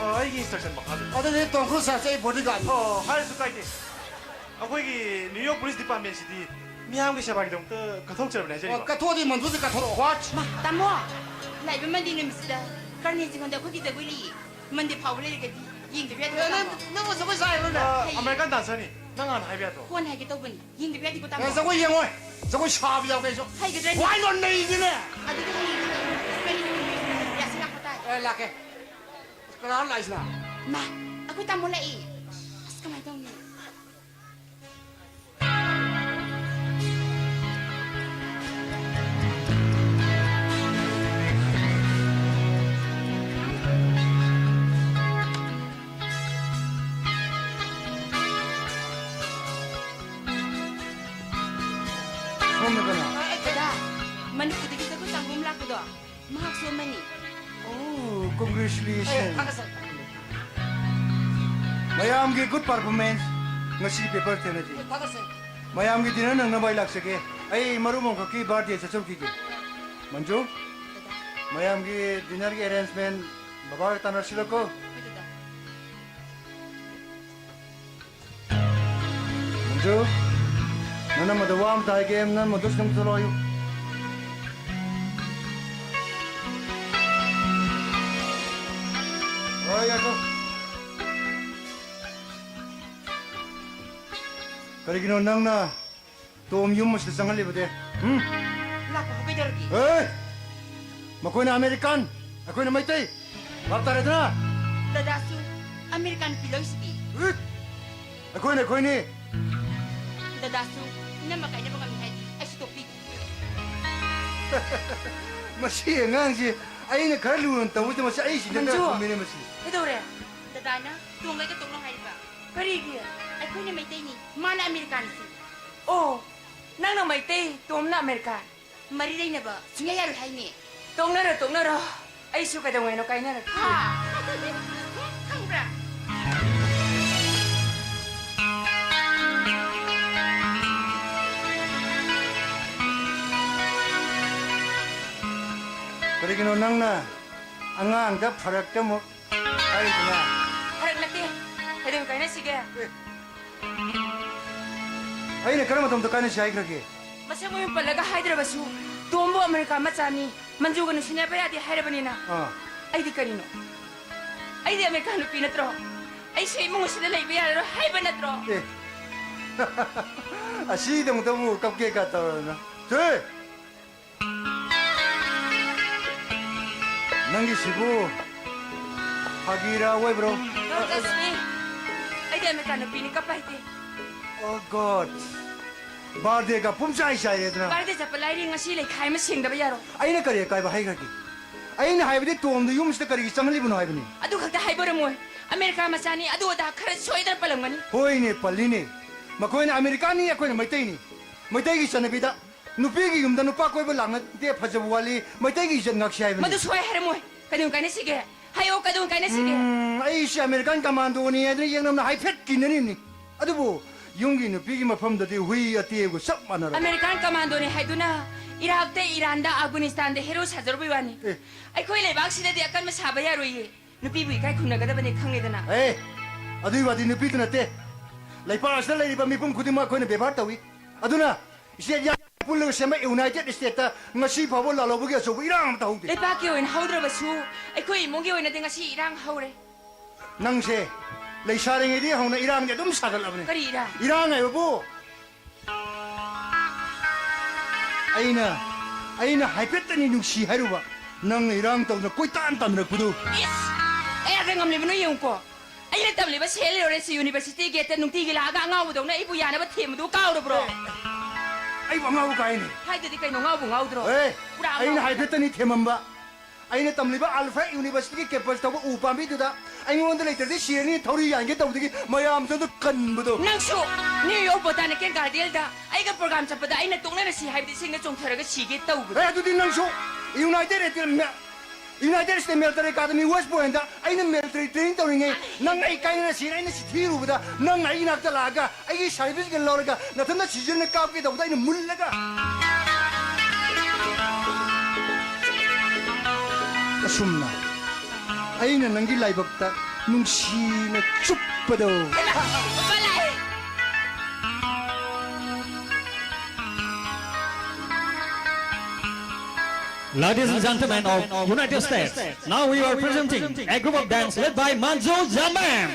ꯑ, ꯑꯩꯒꯤ instruction ꯃꯈꯥꯗ꯫ ꯑꯗꯨꯗꯤ ꯇꯣꯝ ꯀ꯭ꯔꯨꯁ ꯁꯥꯔꯁꯦ ꯑꯩ bodyguard ꯅꯤ꯫ ꯑꯣ, ꯍꯥꯏꯔꯁꯨ ꯀꯥꯏꯗꯦ꯫ ꯑꯩꯈꯣꯏꯒꯤ New York Police Department ꯁꯤꯗꯤ ꯃꯤꯌꯥꯝꯒꯤ ꯁꯦꯕꯥꯒꯤꯗꯃꯛꯇ ꯀꯠꯊꯣꯛꯆꯔꯕꯅꯦ ꯍꯥꯏꯖꯔꯤꯕ꯫ ꯑꯣ, ꯀꯠꯊꯣꯛꯑꯗꯤ ꯃꯟꯗꯨꯁꯨ ꯀꯠꯊꯣꯔꯛꯑꯣ꯫ What? ꯃꯥ, ꯇꯥꯃꯣ, ꯂꯥꯛꯏꯕ Monday ꯅꯨꯃꯤꯠꯁꯤꯗ ꯀꯔꯅꯦ ꯆꯤꯡꯉꯣꯟꯗ ꯑꯩꯈꯣꯏꯒꯤ ꯖꯒꯣꯏ ꯂꯩꯌꯦ꯫ Monday ꯐꯥꯎꯕ ꯂꯩꯔꯒꯗꯤ ꯌꯦꯡꯗꯕ ꯌꯥꯗꯦ, ꯑꯦ, ꯅꯪ, ꯇꯥꯃꯣ꯫ ꯅꯪ ꯖꯒꯣꯏ ꯁꯥ ꯍꯩꯕ꯭ꯔꯣꯅꯦ? ꯑ, ꯍꯩꯌꯦ꯫ American dancer ꯅꯤ꯫ ꯅꯪ ꯍꯥꯟꯅ ꯍꯥꯏꯕ ꯌꯥꯗ꯭ꯔꯣ? ꯀꯣꯟꯅ ꯍꯥꯏꯒꯦ ꯇꯧꯕꯅꯤ꯫ ꯌꯦꯡꯗꯕ ꯌꯥꯗꯦꯀꯣ, ꯇꯥꯃꯣ꯫ ꯑꯦ, ꯖꯒꯣꯏ ꯌꯦꯡꯉꯣꯏ꯫ ꯖꯒꯣꯏ ꯁꯥꯕ ꯌꯥꯎꯒꯦ ꯑꯩꯁꯨ꯫ ꯍꯩꯒꯗ꯭ꯔꯅꯦ? ꯋꯥꯏ ꯅꯣꯠ ꯅꯩꯗꯤꯅꯦ? ꯑꯗꯨꯗꯤ ꯍꯌꯦꯡ ꯀꯔꯤ ꯅꯨꯃꯤꯠ ꯌꯥꯁꯤꯜꯂꯛꯄ ꯇꯥꯏ꯫ ꯑꯦ, ꯂꯥꯛꯀꯦ꯫ ꯀꯅꯥꯅꯣ ꯂꯥꯛꯏꯁꯤꯅ? ꯃꯥ, ꯑꯩꯈꯣꯏ ꯇꯥꯃꯣ ꯂꯥꯛꯏ꯫ ꯑꯁ, ꯀꯃꯥꯏ ꯇꯧꯅꯤ? ꯁꯣꯝꯅ ꯀꯅꯥ? ꯗꯗꯥ, ꯃꯅꯤꯄꯨꯔꯗꯒꯤ ꯖꯒꯣꯏ ꯇꯝꯕ ꯑꯃ ꯂꯥꯛꯄꯗꯣ, ꯃꯍꯥꯛꯁꯨ ꯑꯃꯅꯤ꯫ Oh, congratulations. ꯑꯦ, ꯊꯥꯒꯠꯆꯔꯤ꯫ ꯃꯌꯥꯝꯒꯤ good performance, ꯉꯁꯤ paper ꯊꯦꯡꯅꯁꯤ꯫ ꯑꯦ, ꯊꯥꯒꯠꯆꯔꯤ꯫ ꯃꯌꯥꯝꯒꯤ dinner ꯅꯪꯅꯕ ꯑꯩ ꯂꯥꯛꯆꯒꯦ꯫ ꯑꯩ ꯃꯔꯨꯞ ꯑꯃꯈꯛꯀꯤ birthday ꯆꯠꯆꯔꯨꯈꯤꯒꯦ꯫ ꯃꯟꯖꯨ, ꯗꯗꯥ꯫ ꯃꯌꯥꯝꯒꯤ dinner ꯒꯤ arrangement ꯕꯕꯥꯒ ꯇꯥꯟꯅꯔꯁꯤꯔꯀꯣ? ꯍꯣꯏ, ꯗꯗꯥ꯫ ꯃꯟꯖꯨ, ꯅꯅꯝꯃꯗ ꯋꯥ ꯑꯝꯇ ꯍꯥꯏꯒꯦ, ꯅꯅꯝꯃꯗꯨ ꯁꯤꯗ ꯑꯝꯇ ꯊꯣꯛꯂꯛꯑꯣ꯫ ꯍꯣꯏ, ꯉꯥꯏꯈꯣ꯫ ꯀꯔꯤꯒꯤꯅꯣ ꯅꯪꯅ ꯇꯣꯝ ꯌꯨꯝ ꯑꯁꯤꯗ ꯆꯪꯍꯜꯂꯤꯕꯗꯤ? ꯍꯨꯝ? ꯂꯥꯛꯄꯕꯨ ꯀꯩꯗꯧꯔꯒꯦ? ꯑꯦ! ꯃꯈꯣꯏꯅ American, ꯑꯩꯈꯣꯏꯅ ꯃꯩꯇꯩ꯫ ꯚꯥꯞ ꯇꯥꯔꯦꯗꯅ? ꯗꯗꯥꯁꯨ American ꯅꯨꯄꯤ ꯂꯧꯔꯤꯁꯤꯗꯤ꯫ ꯎꯠ! ꯑꯩꯈꯣꯏꯅ ꯑꯩꯈꯣꯏꯅꯤ꯫ ꯗꯗꯥꯁꯨ ꯏꯅꯝꯃ ꯀꯥꯏꯅꯕ ꯉꯝꯃꯤ ꯍꯥꯏꯗꯤ ꯑꯩꯁꯨ ꯇꯣꯛꯄꯤꯒꯦ꯫ ꯃꯁꯤ ꯑꯉꯥꯡꯁꯤ ꯑꯩꯅ ꯈꯔ ꯂꯨꯅ ꯇꯧꯕꯁꯤꯗ ꯃꯁꯤ ꯑꯩ ꯁꯤꯗ ꯃꯟꯖꯨ! ꯈꯔ ꯈꯨꯝꯃꯤꯅꯦ ꯃꯁꯤ꯫ ꯀꯩꯗꯧꯔꯦ? ꯗꯗꯥꯅ ꯇꯣꯡꯒꯩꯒ ꯇꯣꯛꯅꯧ ꯍꯥꯏꯔꯤꯕ꯫ ꯀꯔꯤꯒꯤ? ꯑꯩꯈꯣꯏꯅ ꯃꯩꯇꯩꯅꯤ, ꯃꯥꯅ ꯑꯃꯦꯔꯤꯀꯥꯟꯁꯤ꯫ ꯑꯣ, ꯅꯪꯅ ꯃꯩꯇꯩ, ꯇꯣꯝꯅ ꯑꯃꯦꯔꯤꯀꯥꯟ꯫ ꯃꯔꯤ ꯂꯩꯅꯕ ꯁꯨꯡꯌꯥ ꯌꯥꯔꯣꯏ ꯍꯥꯏꯅꯦ꯫ ꯇꯣꯛꯅꯔꯣ, ꯇꯣꯛꯅꯔꯣ꯫ ꯑꯩꯁꯨ ꯀꯩꯗꯧꯉꯩꯅꯣ ꯀꯥꯏꯅꯔꯛꯈꯤ꯫ ꯍꯥ? ꯈꯪꯕ꯭ꯔꯥ? ꯀꯔꯤꯒꯤꯅꯣ ꯅꯪꯅ ꯑꯉꯥꯡꯗ ꯐꯔꯛꯇ ꯑꯃꯨꯛ ꯍꯥꯏꯔꯤꯗꯨꯅ? ꯐꯔꯛ ꯅꯠꯇꯦ꯫ ꯀꯩꯗꯧ ꯀꯥꯏꯅꯁꯤꯒꯦ? ꯑꯦ꯫ ꯑꯩꯅ ꯀꯔꯝꯕ ꯃꯇꯝꯗ ꯀꯥꯏꯅꯁꯤ ꯍꯥꯏꯈ꯭ꯔꯒꯦ? ꯃꯁꯛ ꯃꯃꯤꯡ ꯄꯜꯂꯒ ꯍꯥꯏꯗ꯭ꯔꯕꯁꯨ, ꯇꯣꯝꯕꯨ ꯑꯃꯦꯔꯤꯀꯥ ꯃꯆꯥꯅꯤ, ꯃꯟꯖꯨꯒ ꯅꯨꯡꯁꯤꯅꯕ ꯌꯥꯗꯦ ꯍꯥꯏꯔꯕꯅꯤꯅ꯫ ꯑꯥ꯫ ꯑꯩꯗꯤ ꯀꯔꯤꯅꯣ? ꯑꯩꯗꯤ ꯑꯃꯦꯔꯤꯀꯥ ꯅꯨꯄꯤ ꯅꯠꯇ꯭ꯔꯣ? ꯑꯩꯁꯨ ꯏꯃꯨꯡ ꯑꯁꯤꯗ ꯂꯩꯕ ꯌꯥꯔꯔꯣꯏ ꯍꯥꯏꯕ ꯅꯠꯇ꯭ꯔꯣ? ꯑꯦ꯫ ꯑꯁꯤꯗꯃꯛꯇꯕꯨ ꯀꯞꯀꯦ ꯀꯥ ꯇꯧꯔꯗꯅ꯫ ꯁꯦ! ꯅꯪꯒꯤꯁꯤꯕꯨ ꯐꯥꯒꯤꯔꯥ ꯑꯣꯏꯕ꯭ꯔꯣ? Don't touch me. ꯑꯩꯗꯤ ꯑꯃꯦꯔꯤꯀꯥ ꯅꯨꯄꯤꯅꯤ, ꯀꯞꯄ ꯍꯩꯇꯦ꯫ Oh God. ꯕꯥꯔꯗꯦꯒ ꯄꯨꯝꯆꯥꯏ ꯆꯥꯏꯔꯦꯗꯅ꯫ ꯕꯥꯔꯗꯦ ꯆꯠꯄ ꯂꯥꯏꯔꯤ, ꯉꯁꯤ ꯂꯩꯈꯥꯏ ꯑꯃ ꯁꯦꯡꯗꯕ ꯌꯥꯔꯣꯏ꯫ ꯑꯩꯅ ꯀꯔꯤ ꯑꯀꯥꯏꯕ ꯍꯥꯏꯈ꯭ꯔꯒꯦ? ꯑꯩꯅ ꯍꯥꯏꯕꯗꯤ ꯇꯣꯝꯗꯨ ꯌꯨꯝꯁꯤꯗ ꯀꯔꯤꯒꯤ ꯆꯪꯍꯜꯂꯤꯕꯅꯣ ꯍꯥꯏꯕꯅꯤ꯫ ꯑꯗꯨ ꯈꯛꯇ ꯍꯥꯏꯕ ꯑꯣꯏꯔꯝꯃꯣꯏ꯫ ꯑꯃꯦꯔꯤꯀꯥ ꯃꯆꯥꯅꯤ, ꯑꯗꯨ ꯑꯗꯥ ꯈꯔ ꯁꯣꯏꯗꯅ ꯄꯜꯂꯝꯒꯅꯤ꯫ ꯍꯣꯏꯅꯦ, ꯄꯜꯂꯤꯅꯦ꯫ ꯃꯈꯣꯏꯅ ꯑꯃꯦꯔꯤꯀꯥꯅꯤ, ꯑꯩꯈꯣꯏꯅ ꯃꯩꯇꯩꯅꯤ꯫ ꯃꯩꯇꯩꯒꯤ ꯆꯠꯅꯕꯤꯗ ꯅꯨꯄꯤꯒꯤ ꯌꯨꯝꯗ ꯅꯨꯄꯥ ꯀꯣꯏꯕ ꯂꯥꯛꯅꯗꯦ, ꯐꯖꯕ ꯋꯥꯠꯂꯤ, ꯃꯩꯇꯩꯒꯤ ꯏꯖꯠ ꯉꯥꯛꯁꯤ ꯍꯥꯏꯕꯅꯤ꯫ ꯃꯗꯨ ꯁꯣꯏ ꯍꯥꯏꯔꯝꯃꯣꯏ꯫ ꯀꯩꯗꯧ ꯀꯥꯏꯅꯁꯤꯒꯦ? ꯍꯥꯏꯌꯣ, ꯀꯩꯗꯧ ꯀꯥꯏꯅꯁꯤꯒꯦ? ꯎꯝ, ꯑꯩꯁꯦ ꯑꯃꯦꯔꯤꯀꯥꯟ ꯀꯃꯥꯟꯗꯣꯅꯤ ꯍꯥꯏꯗꯅ ꯌꯦꯡꯅꯕꯅ ꯍꯥꯏꯐꯦꯠ ꯀꯤꯅꯔꯤꯕꯅꯤ꯫ ꯑꯗꯨꯕꯨ ꯌꯨꯝꯒꯤ ꯅꯨꯄꯤꯒꯤ ꯃꯐꯝꯗꯗꯤ ꯍꯨꯏ ꯑꯇꯦꯛꯄꯒ ꯆꯞ ꯃꯥꯟꯅꯔꯕ꯫ ꯑꯃꯦꯔꯤꯀꯥꯟ ꯀꯃꯥꯟꯗꯣꯅꯤ ꯍꯥꯏꯗꯨꯅ ꯏꯔꯥꯛꯇ, ꯏꯔꯥꯟꯗ, ꯑꯐꯒꯥꯅꯤꯁꯇꯥꯟꯗ ꯍꯦꯔꯣ ꯁꯥꯖꯔꯨꯕꯩ ꯋꯥꯅꯤ꯫ ꯑꯦ꯫ ꯑꯩꯈꯣꯏ ꯂꯩꯕꯥꯛꯁꯤꯗꯗꯤ ꯑꯀꯟꯕ ꯁꯥꯕ ꯌꯥꯔꯣꯏꯌꯦ꯫ ꯅꯨꯄꯤꯕꯨ ꯏꯀꯥꯏ ꯈꯨꯝꯅꯒꯗꯕꯅꯤ, ꯈꯪꯉꯦꯗꯅ꯫ ꯑꯦ, ꯑꯗꯨꯒꯤ ꯋꯥꯗꯤ ꯅꯨꯄꯤꯗꯨ ꯅꯠꯇꯦ꯫ ꯂꯩꯄꯥꯛ ꯑꯁꯤꯗ ꯂꯩꯔꯤꯕ ꯃꯤꯄꯨꯝ ꯈꯨꯗꯤꯡꯃꯛ ꯑꯩꯈꯣꯏꯅ ꯕꯦꯕꯥꯔ ꯇꯧꯏ꯫ ꯑꯗꯨꯅ ꯏꯁꯇꯦꯠ ꯌꯥꯝ ꯄꯨꯜꯂꯒ ꯁꯦꯝꯕ ꯌꯨꯅꯥꯏꯇꯦꯠ ꯏꯁꯇꯦꯠꯇ ꯉꯁꯤ ꯐꯥꯎꯕ ꯂꯥꯜꯍꯧꯕꯒꯤ ꯑꯆꯧꯕ ꯏꯔꯥꯡ ꯑꯃꯠꯇ ꯍꯧꯗꯦ꯫ ꯂꯩꯄꯥꯛꯀꯤ ꯑꯣꯏꯅ ꯍꯧꯗ꯭ꯔꯕꯁꯨ, ꯑꯩꯈꯣꯏ ꯏꯃꯨꯡꯒꯤ ꯑꯣꯏꯅꯗꯤ ꯉꯁꯤ ꯏꯔꯥꯡ ꯍꯧꯔꯦ꯫ ꯅꯪꯁꯦ ꯂꯩꯁꯥꯔꯤꯉꯩꯗꯒꯤ ꯍꯧꯅ ꯏꯔꯥꯡꯗꯤ ꯑꯗꯨꯝ ꯁꯥꯒꯠꯂꯕꯅꯤ꯫ ꯀꯔꯤ ꯏꯔꯥꯡ? ꯏꯔꯥꯡ ꯍꯥꯏꯕꯕꯨ ꯑꯩꯅ, ꯑꯩꯅ ꯍꯥꯏꯐꯦꯠꯇꯅꯤ ꯅꯨꯡꯁꯤ ꯍꯥꯏꯔꯨꯕ, ꯅꯪꯅ ꯏꯔꯥꯡ ꯇꯧꯗꯅ ꯀꯣꯏꯇꯥꯟ ꯇꯥꯟꯅꯔꯛꯄꯗꯨ꯫ ꯏꯁ! ꯀꯌꯥꯗ ꯉꯝꯂꯤꯕꯅꯣ ꯌꯦꯡꯉꯨꯀꯣ꯫ ꯑꯩꯅ ꯇꯝꯂꯤꯕ ꯁꯦꯟ ꯂꯣꯔꯦꯟꯁ ꯌꯨꯅꯤꯚꯔꯁꯤꯇꯤ ꯒꯦꯠꯇ ꯅꯨꯡꯇꯤꯒꯤ ꯂꯥꯛꯑꯒ ꯑꯉꯥꯎꯕꯗꯧꯅ ꯑꯩꯕꯨ ꯌꯥꯅꯕ ꯊꯦꯝꯕꯗꯨ ꯀꯥꯎꯔꯕ꯭ꯔꯣ? ꯑꯦ, ꯑꯩꯕꯨ ꯑꯉꯥꯎꯕ ꯀꯥꯏꯅꯦ꯫ ꯍꯥꯏꯗꯨꯗꯤ ꯀꯩꯅꯣ, ꯉꯥꯎꯕꯨ ꯉꯥꯎꯗ꯭ꯔꯣ? ꯑꯦ, ꯄꯨꯔꯥ ꯑꯩꯅ ꯑꯉꯥꯎꯕ꯫ ꯍꯥꯏꯐꯦꯠꯇꯅꯤ ꯊꯦꯝꯃꯝꯕ꯫ ꯑꯩꯅ ꯇꯝꯂꯤꯕ ꯑꯜꯐ꯭ꯔꯦꯗ ꯌꯨꯅꯤꯚꯔꯁꯤꯇꯤꯒꯤ ꯀꯦꯝꯄꯁ ꯇꯧꯕ ꯎ ꯄꯥꯝꯕꯤꯗꯨꯗ ꯑꯩꯉꯣꯟꯗ ꯂꯩꯇ꯭ꯔꯗꯤ ꯁꯤꯔꯅꯤ ꯊꯧꯔꯤ ꯌꯥꯟꯒꯦ ꯇꯧꯕꯗꯒꯤ ꯃꯌꯥꯝꯁꯨ ꯑꯗꯨ ꯀꯟꯕꯗꯣ꯫ ꯅꯪꯁꯨ ꯅ꯭ꯌꯨ ꯌꯣꯔꯛ ꯕꯣꯇꯥꯅꯤꯀꯦꯜ ꯒꯥꯔꯗꯦꯟꯗ ꯑꯩꯒ ꯄ꯭ꯔꯣꯒ꯭ꯔꯥꯝ ꯆꯠꯄꯗ ꯑꯩꯅ ꯇꯣꯛꯅꯔꯁꯤ ꯍꯥꯏꯕꯗꯤ ꯏꯁꯤꯡꯗ ꯆꯣꯡꯊꯔꯒ ꯁꯤꯒꯦ ꯇꯧꯕꯗꯣ꯫ ꯑꯦ, ꯑꯗꯨꯗꯤ ꯅꯪꯁꯨ united state military academy West ꯄꯣꯏꯟꯗ ꯑꯩꯅ ꯃꯤꯂꯤꯇꯔꯤ ꯇ꯭ꯔꯦꯅꯤꯡ ꯇꯧꯔꯤꯉꯩ ꯅꯪ ꯑꯩ ꯀꯥꯏꯅꯔꯁꯤꯅ ꯑꯩꯅ ꯁꯤꯊꯤꯔꯨꯕꯗ ꯅꯪ ꯑꯩ ꯏꯅꯥꯛꯇ ꯂꯥꯛꯑꯒ ꯑꯩꯒꯤ ꯁꯥꯔꯇꯤꯐꯤꯀꯦꯠ ꯂꯧꯔꯒ ꯅꯊꯟꯗ ꯁꯤꯖꯤꯟꯅ ꯀꯥꯞꯀꯦ ꯇꯧꯕꯗ ꯑꯩꯅ ꯃꯨꯜꯂꯒ꯫ ꯑꯁꯨꯝꯅ ꯑꯩꯅ ꯅꯪꯒꯤ ꯂꯥꯏꯕꯛꯇ ꯅꯨꯡꯁꯤꯅ ꯆꯨꯞꯄꯗꯣ꯫ Ladies and gentlemen of United States, now we are presenting a group of dance led by Manzo Jamem.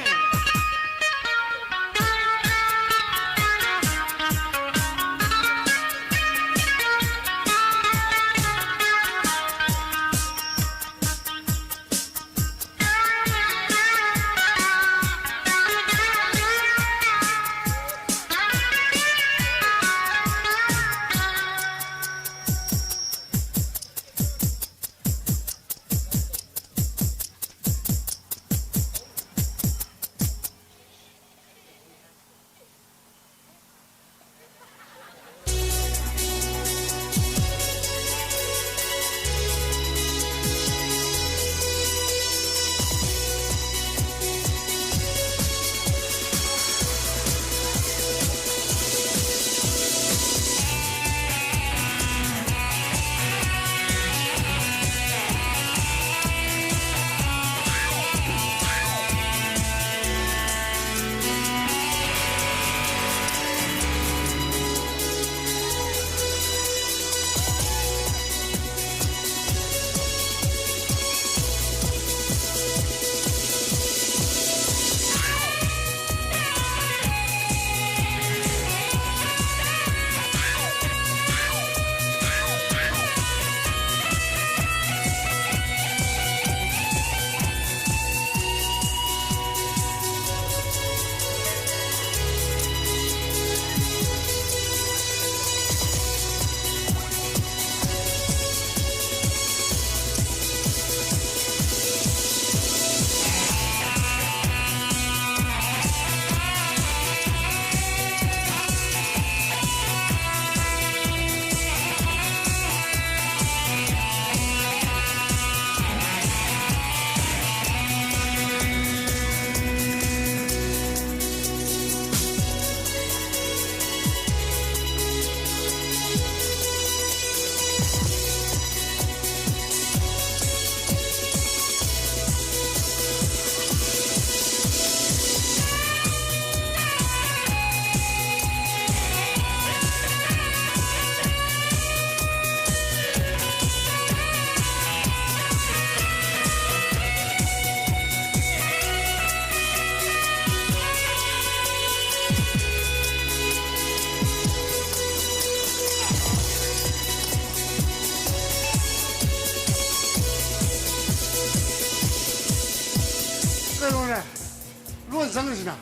ꯂꯣꯟ ꯆꯪꯉꯤꯁꯤꯅ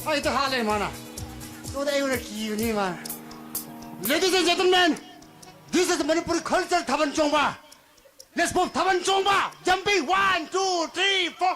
ꯑꯩ ꯍꯦꯛꯇ ꯍꯥꯠꯂꯦ ꯃꯥꯅ꯫ ꯑꯗꯨꯗ ꯑꯩꯉꯣꯟꯗ ꯀꯤꯕꯅꯤ ꯃꯥꯅ꯫ Ladies and gentlemen, this is Manipuri culture, ꯊꯥꯕꯜ ꯆꯣꯡꯕ꯫ Let's move, ꯊꯥꯕꯜ ꯆꯣꯡꯕ, jumping, one, two, three, four.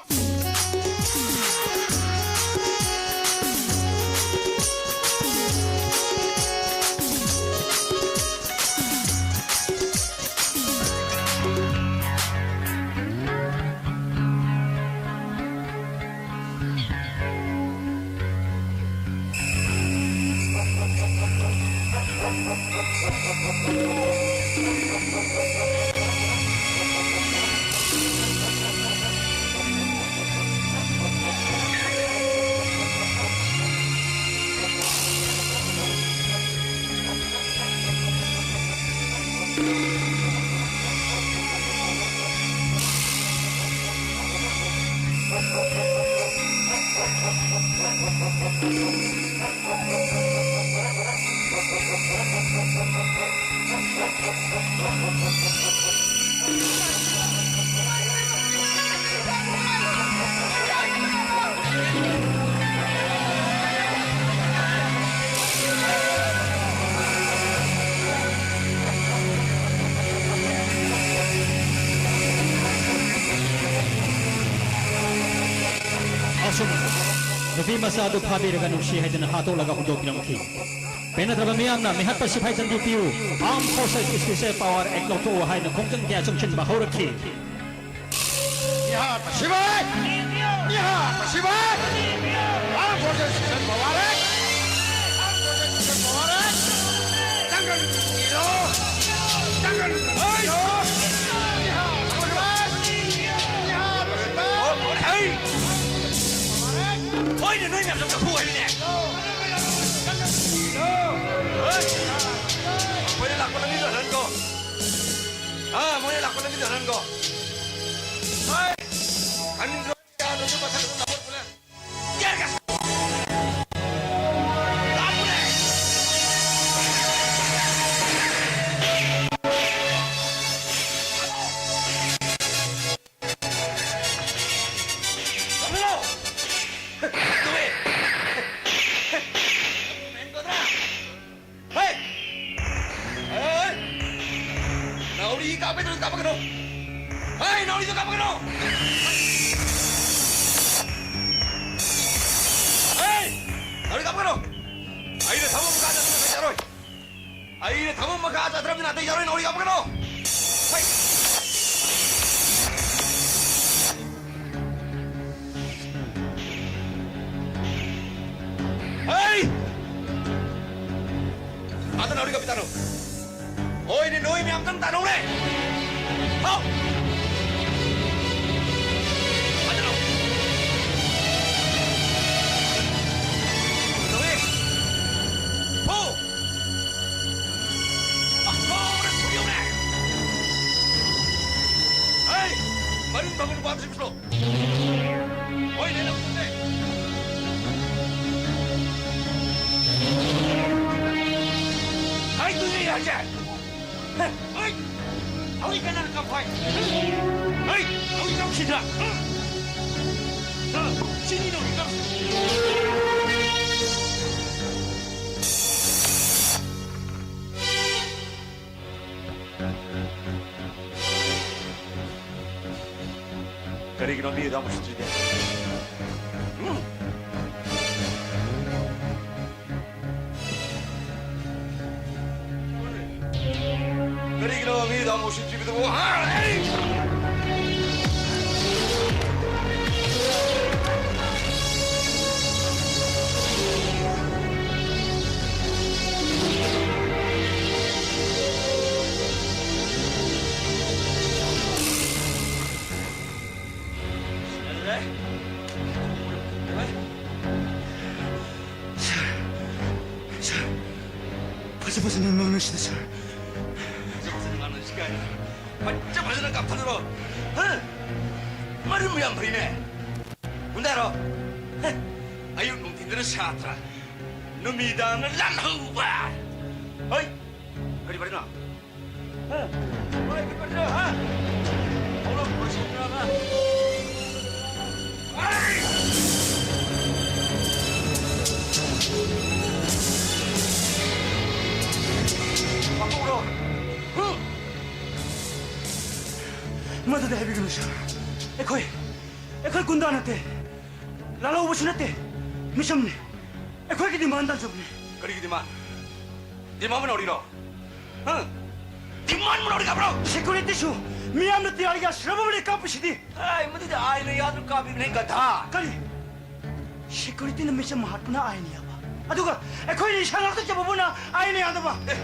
ꯑꯁꯨꯝ ꯅꯨꯄꯤ ꯃꯆꯥ ꯑꯗꯨ ꯐꯥꯕꯤꯔꯒ ꯅꯨꯡꯁꯤ ꯍꯥꯏꯗꯨꯅ ꯍꯥꯠꯇꯣꯛꯂꯒ ꯍꯨꯟꯗꯣꯛꯄꯤꯔꯝꯈꯤ꯫ ꯄꯦꯟꯅꯗ꯭ꯔꯕ ꯃꯤꯌꯥꯝꯅ ꯃꯤꯍꯥꯠꯄ ꯁꯤꯐꯥꯏ ꯆꯟꯕꯤ ꯄꯤꯌꯨ, Armed Forces Special Power Act ꯂꯧꯊꯣꯛꯎ ꯍꯥꯏꯅ ꯈꯣꯡꯖꯪ ꯀꯌꯥ ꯆꯪꯁꯤꯟꯕ ꯍꯧꯔꯛꯈꯤ꯫ ꯃꯤꯍꯥꯠꯄ ꯁꯤꯐꯥꯏ! ꯃꯤꯍꯥꯠꯄ ꯁꯤꯐꯥꯏ! Armed Forces Special Power Act! Armed Forces Special Power Act! ꯖꯪꯒꯜ ꯄꯨꯂꯤꯁ! ꯖꯪꯒꯜ ꯄꯨꯂꯤꯁ! ꯃꯤꯍꯥꯠꯄ ꯁꯤꯐꯥꯏ! ꯃꯤꯍꯥꯠꯄ ꯁꯤꯐꯥꯏ! ꯍꯣꯏꯅꯦ, ꯅꯣꯏ ꯃꯌꯥꯝ ꯆꯪꯕ ꯐꯨ ꯍꯥꯏꯕꯅꯦ꯫ ꯍꯣꯏ꯫ ꯑꯩꯈꯣꯏꯅ ꯂꯥꯛꯄ ꯂꯝꯕꯤꯗꯣ ꯍꯜꯍꯟꯀꯣ꯫ ꯑꯥ, ꯃꯣꯏꯅ ꯂꯥꯛꯄ ꯂꯝꯕꯤꯗꯣ ꯍꯜꯍꯟꯀꯣ꯫ ꯍꯣꯏ꯫ ꯈꯟꯗ꯭ꯔꯣ? ꯌꯥꯗ꯭ꯔꯁꯨ ꯃꯊꯛꯇ ꯂꯥꯛꯄ ꯄꯨꯂꯦ꯫ ꯌꯥꯔꯒ꯫ ꯂꯥꯛꯄꯅꯦ꯫ ꯅꯥꯎꯔꯤꯗꯣ ꯀꯥꯞꯀꯅꯨ! ꯍꯦ! ꯅꯥꯎꯔꯤ ꯀꯥꯞꯀꯅꯨ! ꯑꯩꯅ ꯊꯃꯣꯏ ꯃꯈꯥ ꯆꯠꯇ꯭ꯔꯕ ꯅꯥꯇꯩ ꯆꯥꯔꯣꯏ! ꯑꯩꯅ ꯊꯃꯣꯏ ꯃꯈꯥ ꯆꯠꯇ꯭ꯔꯕ ꯅꯥꯇꯩ ꯆꯥꯔꯣꯏ! ꯅꯥꯎꯔꯤ ꯀꯥꯞꯀꯅꯨ! ꯍꯩ! ꯍꯩ! ꯑꯥꯗ ꯅꯥꯎꯔꯤ ꯀꯥꯞꯄꯤ ꯇꯥꯅꯧ꯫ ꯍꯣꯏꯅꯦ, ꯅꯣꯏ ꯃꯌꯥꯝꯗꯪ ꯇꯥꯅꯧꯅꯦ꯫ ꯍꯥꯎ! ꯑꯥꯗ ꯂꯥꯎ꯫ ꯇꯧꯏ꯫ ꯍꯣ! ꯄꯥꯛꯊꯣꯛꯅ ꯊꯨꯝ ꯌꯧꯔꯦ꯫ ꯍꯩ! ꯃꯔꯤꯟ ꯐꯪꯕ ꯅꯨꯄꯥꯗꯨ ꯁꯤꯡꯁꯤꯜꯂꯣ꯫ ꯍꯣꯏꯅꯦ, ꯂꯧꯁꯤꯜꯂꯦ꯫ ꯍꯥꯏꯗꯨꯅꯦ ꯍꯥꯏꯁꯦ꯫ ꯍꯩ! ꯍꯧꯖꯤꯛ ꯀꯅꯥꯅ ꯀꯞꯄ ꯍꯥꯏ? ꯍꯩ! ꯍꯧꯖꯤꯛ ꯀꯞꯁꯤꯗ꯫ ꯁꯤꯅꯤ ꯅꯧꯔꯤ ꯀꯞ꯫ ꯀꯔꯤꯒꯤꯅꯣ ꯃꯤꯗꯣ ꯑꯃꯨꯛ ꯁꯤꯗ꯭ꯔꯤꯗꯤ? ꯎꯝ? ꯀꯔꯤꯒꯤꯅꯣ ꯃꯤꯗꯣ ꯑꯃꯨꯛ ꯁꯤꯗ꯭ꯔꯤꯕꯗꯨꯕꯨ? ꯍꯥ? ꯑꯩ! ꯁꯥꯔ, ꯁꯥꯔ, ꯐꯖ ꯐꯖꯅ ꯉꯥꯡꯅꯁꯤꯗ, ꯁꯥꯔ꯫ ꯐꯖ ꯐꯖꯅ ꯉꯥꯡꯅꯁꯤ ꯀꯥꯏꯅ꯫ ꯐꯖ ꯐꯖꯅ ꯀꯥꯞꯊꯠꯂꯨꯔꯣ꯫ ꯍꯥ? ꯃꯔꯝ ꯌꯥꯝ ꯐꯩꯅꯦ꯫ ꯍꯨꯟꯗꯥꯔꯣ꯫ ꯍꯦ, ꯑꯌꯨꯛ ꯅꯨꯡꯊꯤꯟꯗꯅ ꯁꯥꯇ꯭ꯔ, ꯅꯨꯃꯤꯗꯥꯡꯅ ꯂꯥꯟꯍꯧꯕ꯫ ꯍꯣꯏ, ꯀꯔꯤ ꯄꯥꯔꯇꯤꯅꯣ? ꯍꯥ? ꯍꯣꯏ, ꯀꯔꯤ ꯄꯥꯔꯇꯤꯅꯣ, ꯍꯥ? ꯊꯣꯛꯂꯛꯄ ꯁꯥꯇ꯭ꯔ ꯑꯃ꯫ ꯍꯩ! ꯄꯥꯡꯊꯣꯛꯎꯔꯣ꯫ ꯍꯨ! ꯃꯗꯨꯗꯤ ꯍꯥꯏꯕꯤꯒꯅꯨ, ꯁꯥꯔ꯫ ꯑꯩꯈꯣꯏ, ꯑꯩꯈꯣꯏ ꯒꯨꯟꯗꯥ ꯅꯠꯇꯦ, ꯂꯥꯜꯍꯧꯕꯁꯨ ꯅꯠꯇꯦ, ꯃꯤꯆꯝꯅꯤ꯫ ꯑꯩꯈꯣꯏꯒꯤ ꯗꯤꯃꯥꯟ ꯇꯥꯟꯖꯕꯅꯤ꯫ ꯀꯔꯤꯒꯤ ꯗꯤꯃꯥꯟ? ꯗꯤꯃꯥꯟꯕꯨ ꯅꯧꯔꯤꯔꯣ? ꯍꯥ? ꯗꯤꯃꯥꯟꯕꯨ ꯅꯧꯔꯤ ꯀꯥꯞꯄ꯭ꯔꯣ? ꯁꯦꯀ꯭ꯌꯨꯔꯤꯇꯤꯁꯨ ꯃꯤꯌꯥꯝꯅ ꯇꯤꯌꯥꯔ ꯒ꯭ꯌꯥꯁ ꯔꯕꯔ ꯕꯨꯂꯦꯠ ꯀꯥꯞꯄꯤꯁꯤꯗꯤ꯫ ꯑꯦ, ꯃꯗꯨꯗꯤ ꯑꯥꯏꯟꯅ ꯌꯥꯗꯅ ꯀꯥꯞꯄꯤꯕꯅꯦ, ꯒꯙꯥ꯫ ꯀꯔꯤ? ꯁꯦꯀ꯭ꯌꯨꯔꯤꯇꯤꯅ ꯃꯤꯆꯝ ꯍꯥꯠꯄꯅ ꯑꯥꯏꯟꯅ ꯌꯥꯕ, ꯑꯗꯨꯒ ꯑꯩꯈꯣꯏꯅ ꯏꯁꯥ ꯉꯥꯛꯇ ꯆꯠꯄꯕꯨꯅ ꯑꯥꯏꯟꯅ ꯌꯥꯗꯕ? ꯑꯦ,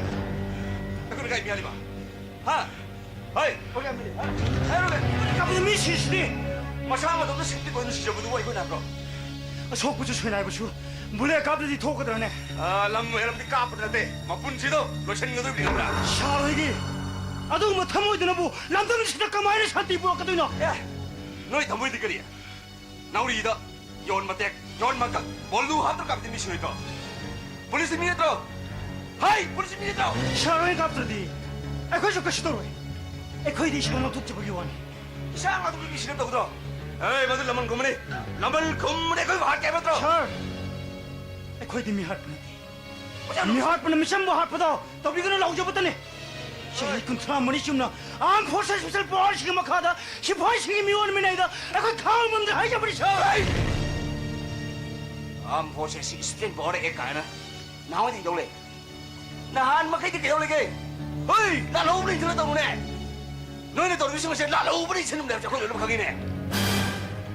ꯑꯩꯈꯣꯏꯅ ꯀꯥꯏ ꯃꯤꯌꯥꯅꯤꯕ? ꯍꯥ? ꯍꯣꯏ, ꯍꯣꯏ, ꯌꯥꯝ ꯂꯩ꯫ ꯍꯥ? ꯍꯥꯏꯔꯣꯅꯦ꯫ ꯀꯥꯞꯄꯗ ꯃꯤ ꯁꯤꯁꯤꯗꯤ꯫ ꯃꯁꯥ ꯃꯇꯣꯝꯇ ꯁꯤꯕꯗꯤ ꯀꯣꯏꯅ ꯁꯤꯖꯕꯗꯨꯕꯨ ꯑꯩꯈꯣꯏꯅ ꯍꯥꯏꯕ꯭ꯔꯣ? ꯑꯁꯣꯛꯄꯁꯨ ꯁꯣꯏꯅꯥꯏꯕꯁꯨ ꯕꯨꯂꯦꯠ ꯀꯥꯞꯇ꯭ꯔꯗꯤ ꯊꯣꯛꯀꯗ꯭ꯔꯅꯦ? ꯑꯥ, ꯂꯝ ꯍꯦꯜꯂꯕꯗꯤ ꯀꯥꯞꯄꯗ ꯅꯠꯇꯦ, ꯃꯄꯨꯟꯁꯤꯗꯣ ꯂꯣꯏꯁꯤꯟꯒꯗꯣꯏꯕꯅꯤ, ꯈꯪꯕ꯭ꯔꯥ? ꯁꯥꯔ ꯍꯣꯏꯒꯤ ꯑꯗꯨꯒꯨꯝꯕ ꯊꯃꯣꯏꯗꯨꯅꯕꯨ ꯂꯝꯗꯝꯁꯤꯗ ꯀꯃꯥꯏꯅ ꯁꯥꯟꯇꯤ ꯄꯨꯔꯛꯀꯗꯣꯏꯅꯣ? ꯑꯦ, ꯅꯣꯏ ꯊꯃꯣꯏꯗꯤ ꯀꯔꯤ? ꯅꯥꯎꯔꯤꯗ ꯌꯣꯟ ꯃꯇꯦꯛ, ꯌꯣꯟ ꯃꯀꯛ, ꯕꯣꯜꯗꯨ ꯍꯥꯞꯇ꯭ꯔ ꯀꯥꯞꯇꯤ ꯃꯤ ꯁꯤꯔꯣꯏꯗ꯭ꯔꯣ? ꯄꯨꯂꯤꯁꯇꯤ ꯃꯤ ꯅꯠꯇ꯭ꯔꯣ? ꯍꯥꯏ, ꯄꯨꯂꯤꯁꯇꯤ ꯃꯤ ꯅꯠꯇ꯭ꯔꯣ? ꯁꯥꯔ ꯍꯣꯏꯅ ꯀꯥꯞꯇ꯭ꯔꯗꯤ ꯑꯩꯈꯣꯏꯁꯨ ꯀꯩꯁꯨ ꯇꯧꯔꯣꯏ꯫ ꯑꯩꯈꯣꯏꯗꯤ ꯏꯁꯥ ꯉꯥꯛꯊꯣꯛꯆꯕꯒꯤ ꯋꯥꯅꯤ꯫ ꯏꯁꯥ ꯉꯥꯛꯊꯣꯛꯄꯒꯤ ꯃꯤ ꯁꯤꯔꯞ ꯇꯧꯒꯗ꯭ꯔꯣ? ꯑꯦ, ꯃꯗꯨ ꯂꯃꯟ ꯈꯨꯝꯕꯅꯤ꯫ ꯂꯃꯟ ꯈꯨꯝꯕꯅꯤ, ꯑꯩꯈꯣꯏꯕꯨ ꯍꯥꯠꯀꯦ ꯍꯥꯏꯕ ꯅꯠꯇ꯭ꯔꯣ? ꯁꯥꯔ, ꯑꯩꯈꯣꯏꯗꯤ ꯃꯤ ꯍꯥꯠꯄ ꯅꯠꯇꯦ꯫ ꯃꯤ ꯍꯥꯠꯄꯅ ꯃꯤꯆꯝꯕꯨ ꯍꯥꯠꯄꯗꯣ ꯇꯧꯕꯤꯒꯅꯨ ꯂꯥꯎꯖꯕꯇꯅꯤ꯫ ꯆꯍꯤ ꯀꯨꯟꯊ꯭ꯔꯥ ꯃꯔꯤ ꯆꯨꯝꯅ ꯑꯥꯔꯝ ꯐꯣꯔꯁꯦꯁ ꯁ꯭ꯄꯦꯁꯦꯜ ꯄꯥꯋꯔꯁꯤꯡꯒꯤ ꯃꯈꯥꯗ ꯁꯤꯐꯥꯏꯁꯤꯡꯒꯤ ꯃꯤꯑꯣꯟ ꯃꯤꯅꯩꯗ ꯑꯩꯈꯣꯏ ꯈꯥꯡꯕ ꯉꯝꯗ꯭ꯔꯦ ꯍꯥꯏꯖꯕꯅꯤ, ꯁꯥꯔ꯫ ꯑꯥꯔꯝ ꯐꯣꯔꯁꯦꯁ ꯁ꯭ꯄꯦꯁꯦꯜ ꯄꯥꯋꯔ ꯑꯦꯛ ꯀꯥꯏꯅ ꯅꯍꯥꯟꯋꯥꯏꯗꯒꯤ ꯇꯧ ꯂꯩ꯫ ꯅꯍꯥꯟ ꯃꯈꯩꯗꯤ ꯀꯩꯗꯧ ꯂꯩꯒꯦ? ꯍꯣꯏ, ꯂꯥꯜꯍꯧꯕꯅ ꯏꯟꯊꯨꯅ ꯇꯧꯔꯨꯅꯦ꯫ ꯅꯣꯏꯅ ꯇꯧꯔꯤꯕꯁꯤꯡ ꯑꯁꯦ ꯂꯥꯜꯍꯧꯕꯅ ꯏꯟꯁꯤꯟꯕꯅꯦ ꯍꯥꯏꯕꯁꯦ ꯑꯩꯈꯣꯏ ꯂꯣꯏꯅꯃꯛ ꯈꯪꯉꯤꯅꯦ꯫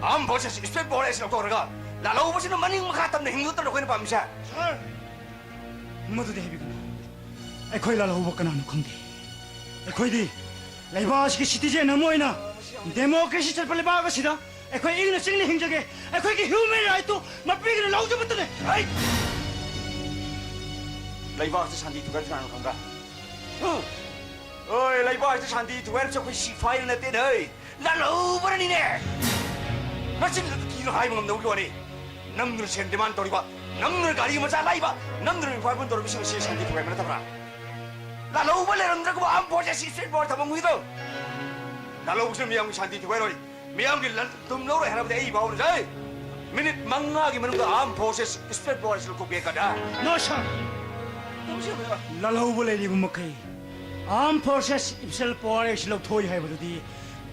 ꯑꯥꯔꯝ ꯐꯣꯔꯁꯦꯁ ꯁ꯭ꯄꯦꯁꯦꯜ ꯄꯥꯋꯔ ꯑꯦꯛꯁꯦ ꯂꯧꯊꯣꯛꯈ꯭ꯔꯒ ꯂꯥꯜꯍꯧꯕꯁꯤꯅ ꯃꯅꯤꯡ ꯃꯈꯥ ꯇꯝꯅ ꯍꯤꯡꯗꯣꯛꯇꯅ ꯑꯩꯈꯣꯏꯅ ꯄꯥꯝꯃꯤꯁꯦ꯫ ꯁꯥꯔ, ꯃꯗꯨꯗꯤ ꯍꯥꯏꯕꯤꯒꯅꯨ꯫ ꯑꯩꯈꯣꯏ ꯂꯥꯜꯍꯧꯕ ꯀꯅꯥꯅꯣ ꯈꯪꯗꯦ꯫ ꯑꯩꯈꯣꯏꯗꯤ ꯂꯩꯕꯥꯛ ꯑꯁꯤꯒꯤ ꯁꯤꯇꯤꯖꯦꯟ ꯑꯃ ꯑꯣꯏꯅ ꯗꯦꯃꯣꯀ꯭ꯔꯦꯁꯤ ꯆꯠꯄ ꯂꯩꯕꯥꯛ ꯑꯁꯤꯗ ꯑꯩꯈꯣꯏ ꯏꯪꯅ ꯆꯤꯛꯅ ꯍꯤꯡꯖꯒꯦ꯫ ꯑꯩꯈꯣꯏꯒꯤ ꯍ꯭ꯌꯨꯃꯦꯟ ꯔꯥꯏꯠꯇꯨ ꯃꯄꯤꯒꯅꯨ ꯂꯥꯎꯖꯕꯇꯅꯦ꯫ ꯍꯩ! ꯂꯩꯕꯥꯛ ꯑꯁꯤ ꯁꯥꯟꯇꯤ ꯊꯨꯒꯥꯏꯕꯁꯤ ꯀꯅꯥꯅꯣ ꯈꯪꯕ꯭ꯔꯥ? ꯍꯨꯝ! ꯑꯣꯏ, ꯂꯩꯕꯥꯛ ꯑꯁꯤ ꯁꯥꯟꯇꯤ ꯊꯨꯒꯥꯏꯔꯤꯕꯁꯤ ꯑꯩꯈꯣꯏ ꯁꯤꯐꯥꯏꯅ ꯅꯠꯇꯦꯅꯦ, ꯍꯩ! ꯂꯥꯜꯍꯧꯕꯅꯅꯤꯅꯦ! ꯃꯆꯤꯟꯗꯨꯗ ꯀꯤꯅꯣ ꯍꯥꯏꯕ ꯉꯝꯗꯕꯒꯤ ꯋꯥꯅꯤ꯫ ꯅꯝꯗꯨꯅ ꯁꯦꯟ ꯗꯤꯃꯥꯟ ꯇꯧꯔꯤꯕ, ꯅꯝꯗꯨꯅ ꯒꯥꯔꯤ ꯃꯆꯥ ꯂꯥꯛꯏꯕ, ꯅꯝꯗꯨꯅ ꯏꯟꯐꯣꯔꯃꯦꯁꯟ ꯇꯧꯔꯤꯕꯁꯤꯡ ꯑꯁꯤ ꯁꯥꯟꯇꯤ ꯊꯨꯒꯥꯏꯕ ꯅꯠꯇꯕ꯭ꯔꯥ? ꯂꯥꯜꯍꯧꯕ ꯂꯩꯔꯝꯗ꯭ꯔꯒꯕ ꯑꯥꯔꯝ ꯐꯣꯔꯁ ꯑꯁꯤ ꯁ꯭ꯇꯦꯠ ꯄꯥꯋꯔ ꯊꯝꯐꯝꯒꯤꯗꯣ? ꯂꯥꯜꯍꯧꯕꯁꯤꯅ ꯃꯤꯌꯥꯝꯒꯤ ꯁꯥꯟꯇꯤ ꯊꯨꯒꯥꯏꯔꯣꯏ, ꯃꯤꯌꯥꯝꯒꯤ ꯂꯟ ꯊꯨꯝ ꯂꯧꯔꯣꯏ ꯍꯥꯏꯔꯕꯗꯤ ꯑꯩ ꯐꯥꯎꯅ ꯖꯩ꯫ ꯃꯤꯅꯤꯠ ꯃꯉꯥꯒꯤ ꯃꯅꯨꯡꯗ ꯑꯥꯔꯝ ꯐꯣꯔꯁꯦꯁ ꯁ꯭ꯇꯦꯠ ꯄꯥꯋꯔ ꯑꯁꯤ ꯂꯧꯊꯣꯛꯄ ꯌꯥꯏ ꯀꯗꯥ? ꯅꯣ, ꯁꯥꯔ꯫ ꯇꯧꯁꯤ ꯌꯥꯔꯣꯏ꯫ ꯂꯥꯜꯍꯧꯕ ꯂꯩꯔꯤꯕ ꯃꯈꯩ ꯑꯥꯔꯝ ꯐꯣꯔꯁꯦꯁ ꯁ꯭ꯄꯦꯁꯦꯜ ꯄꯥꯋꯔ ꯑꯁꯤ ꯂꯧꯊꯣꯛꯏ ꯍꯥꯏꯕꯗꯨꯗꯤ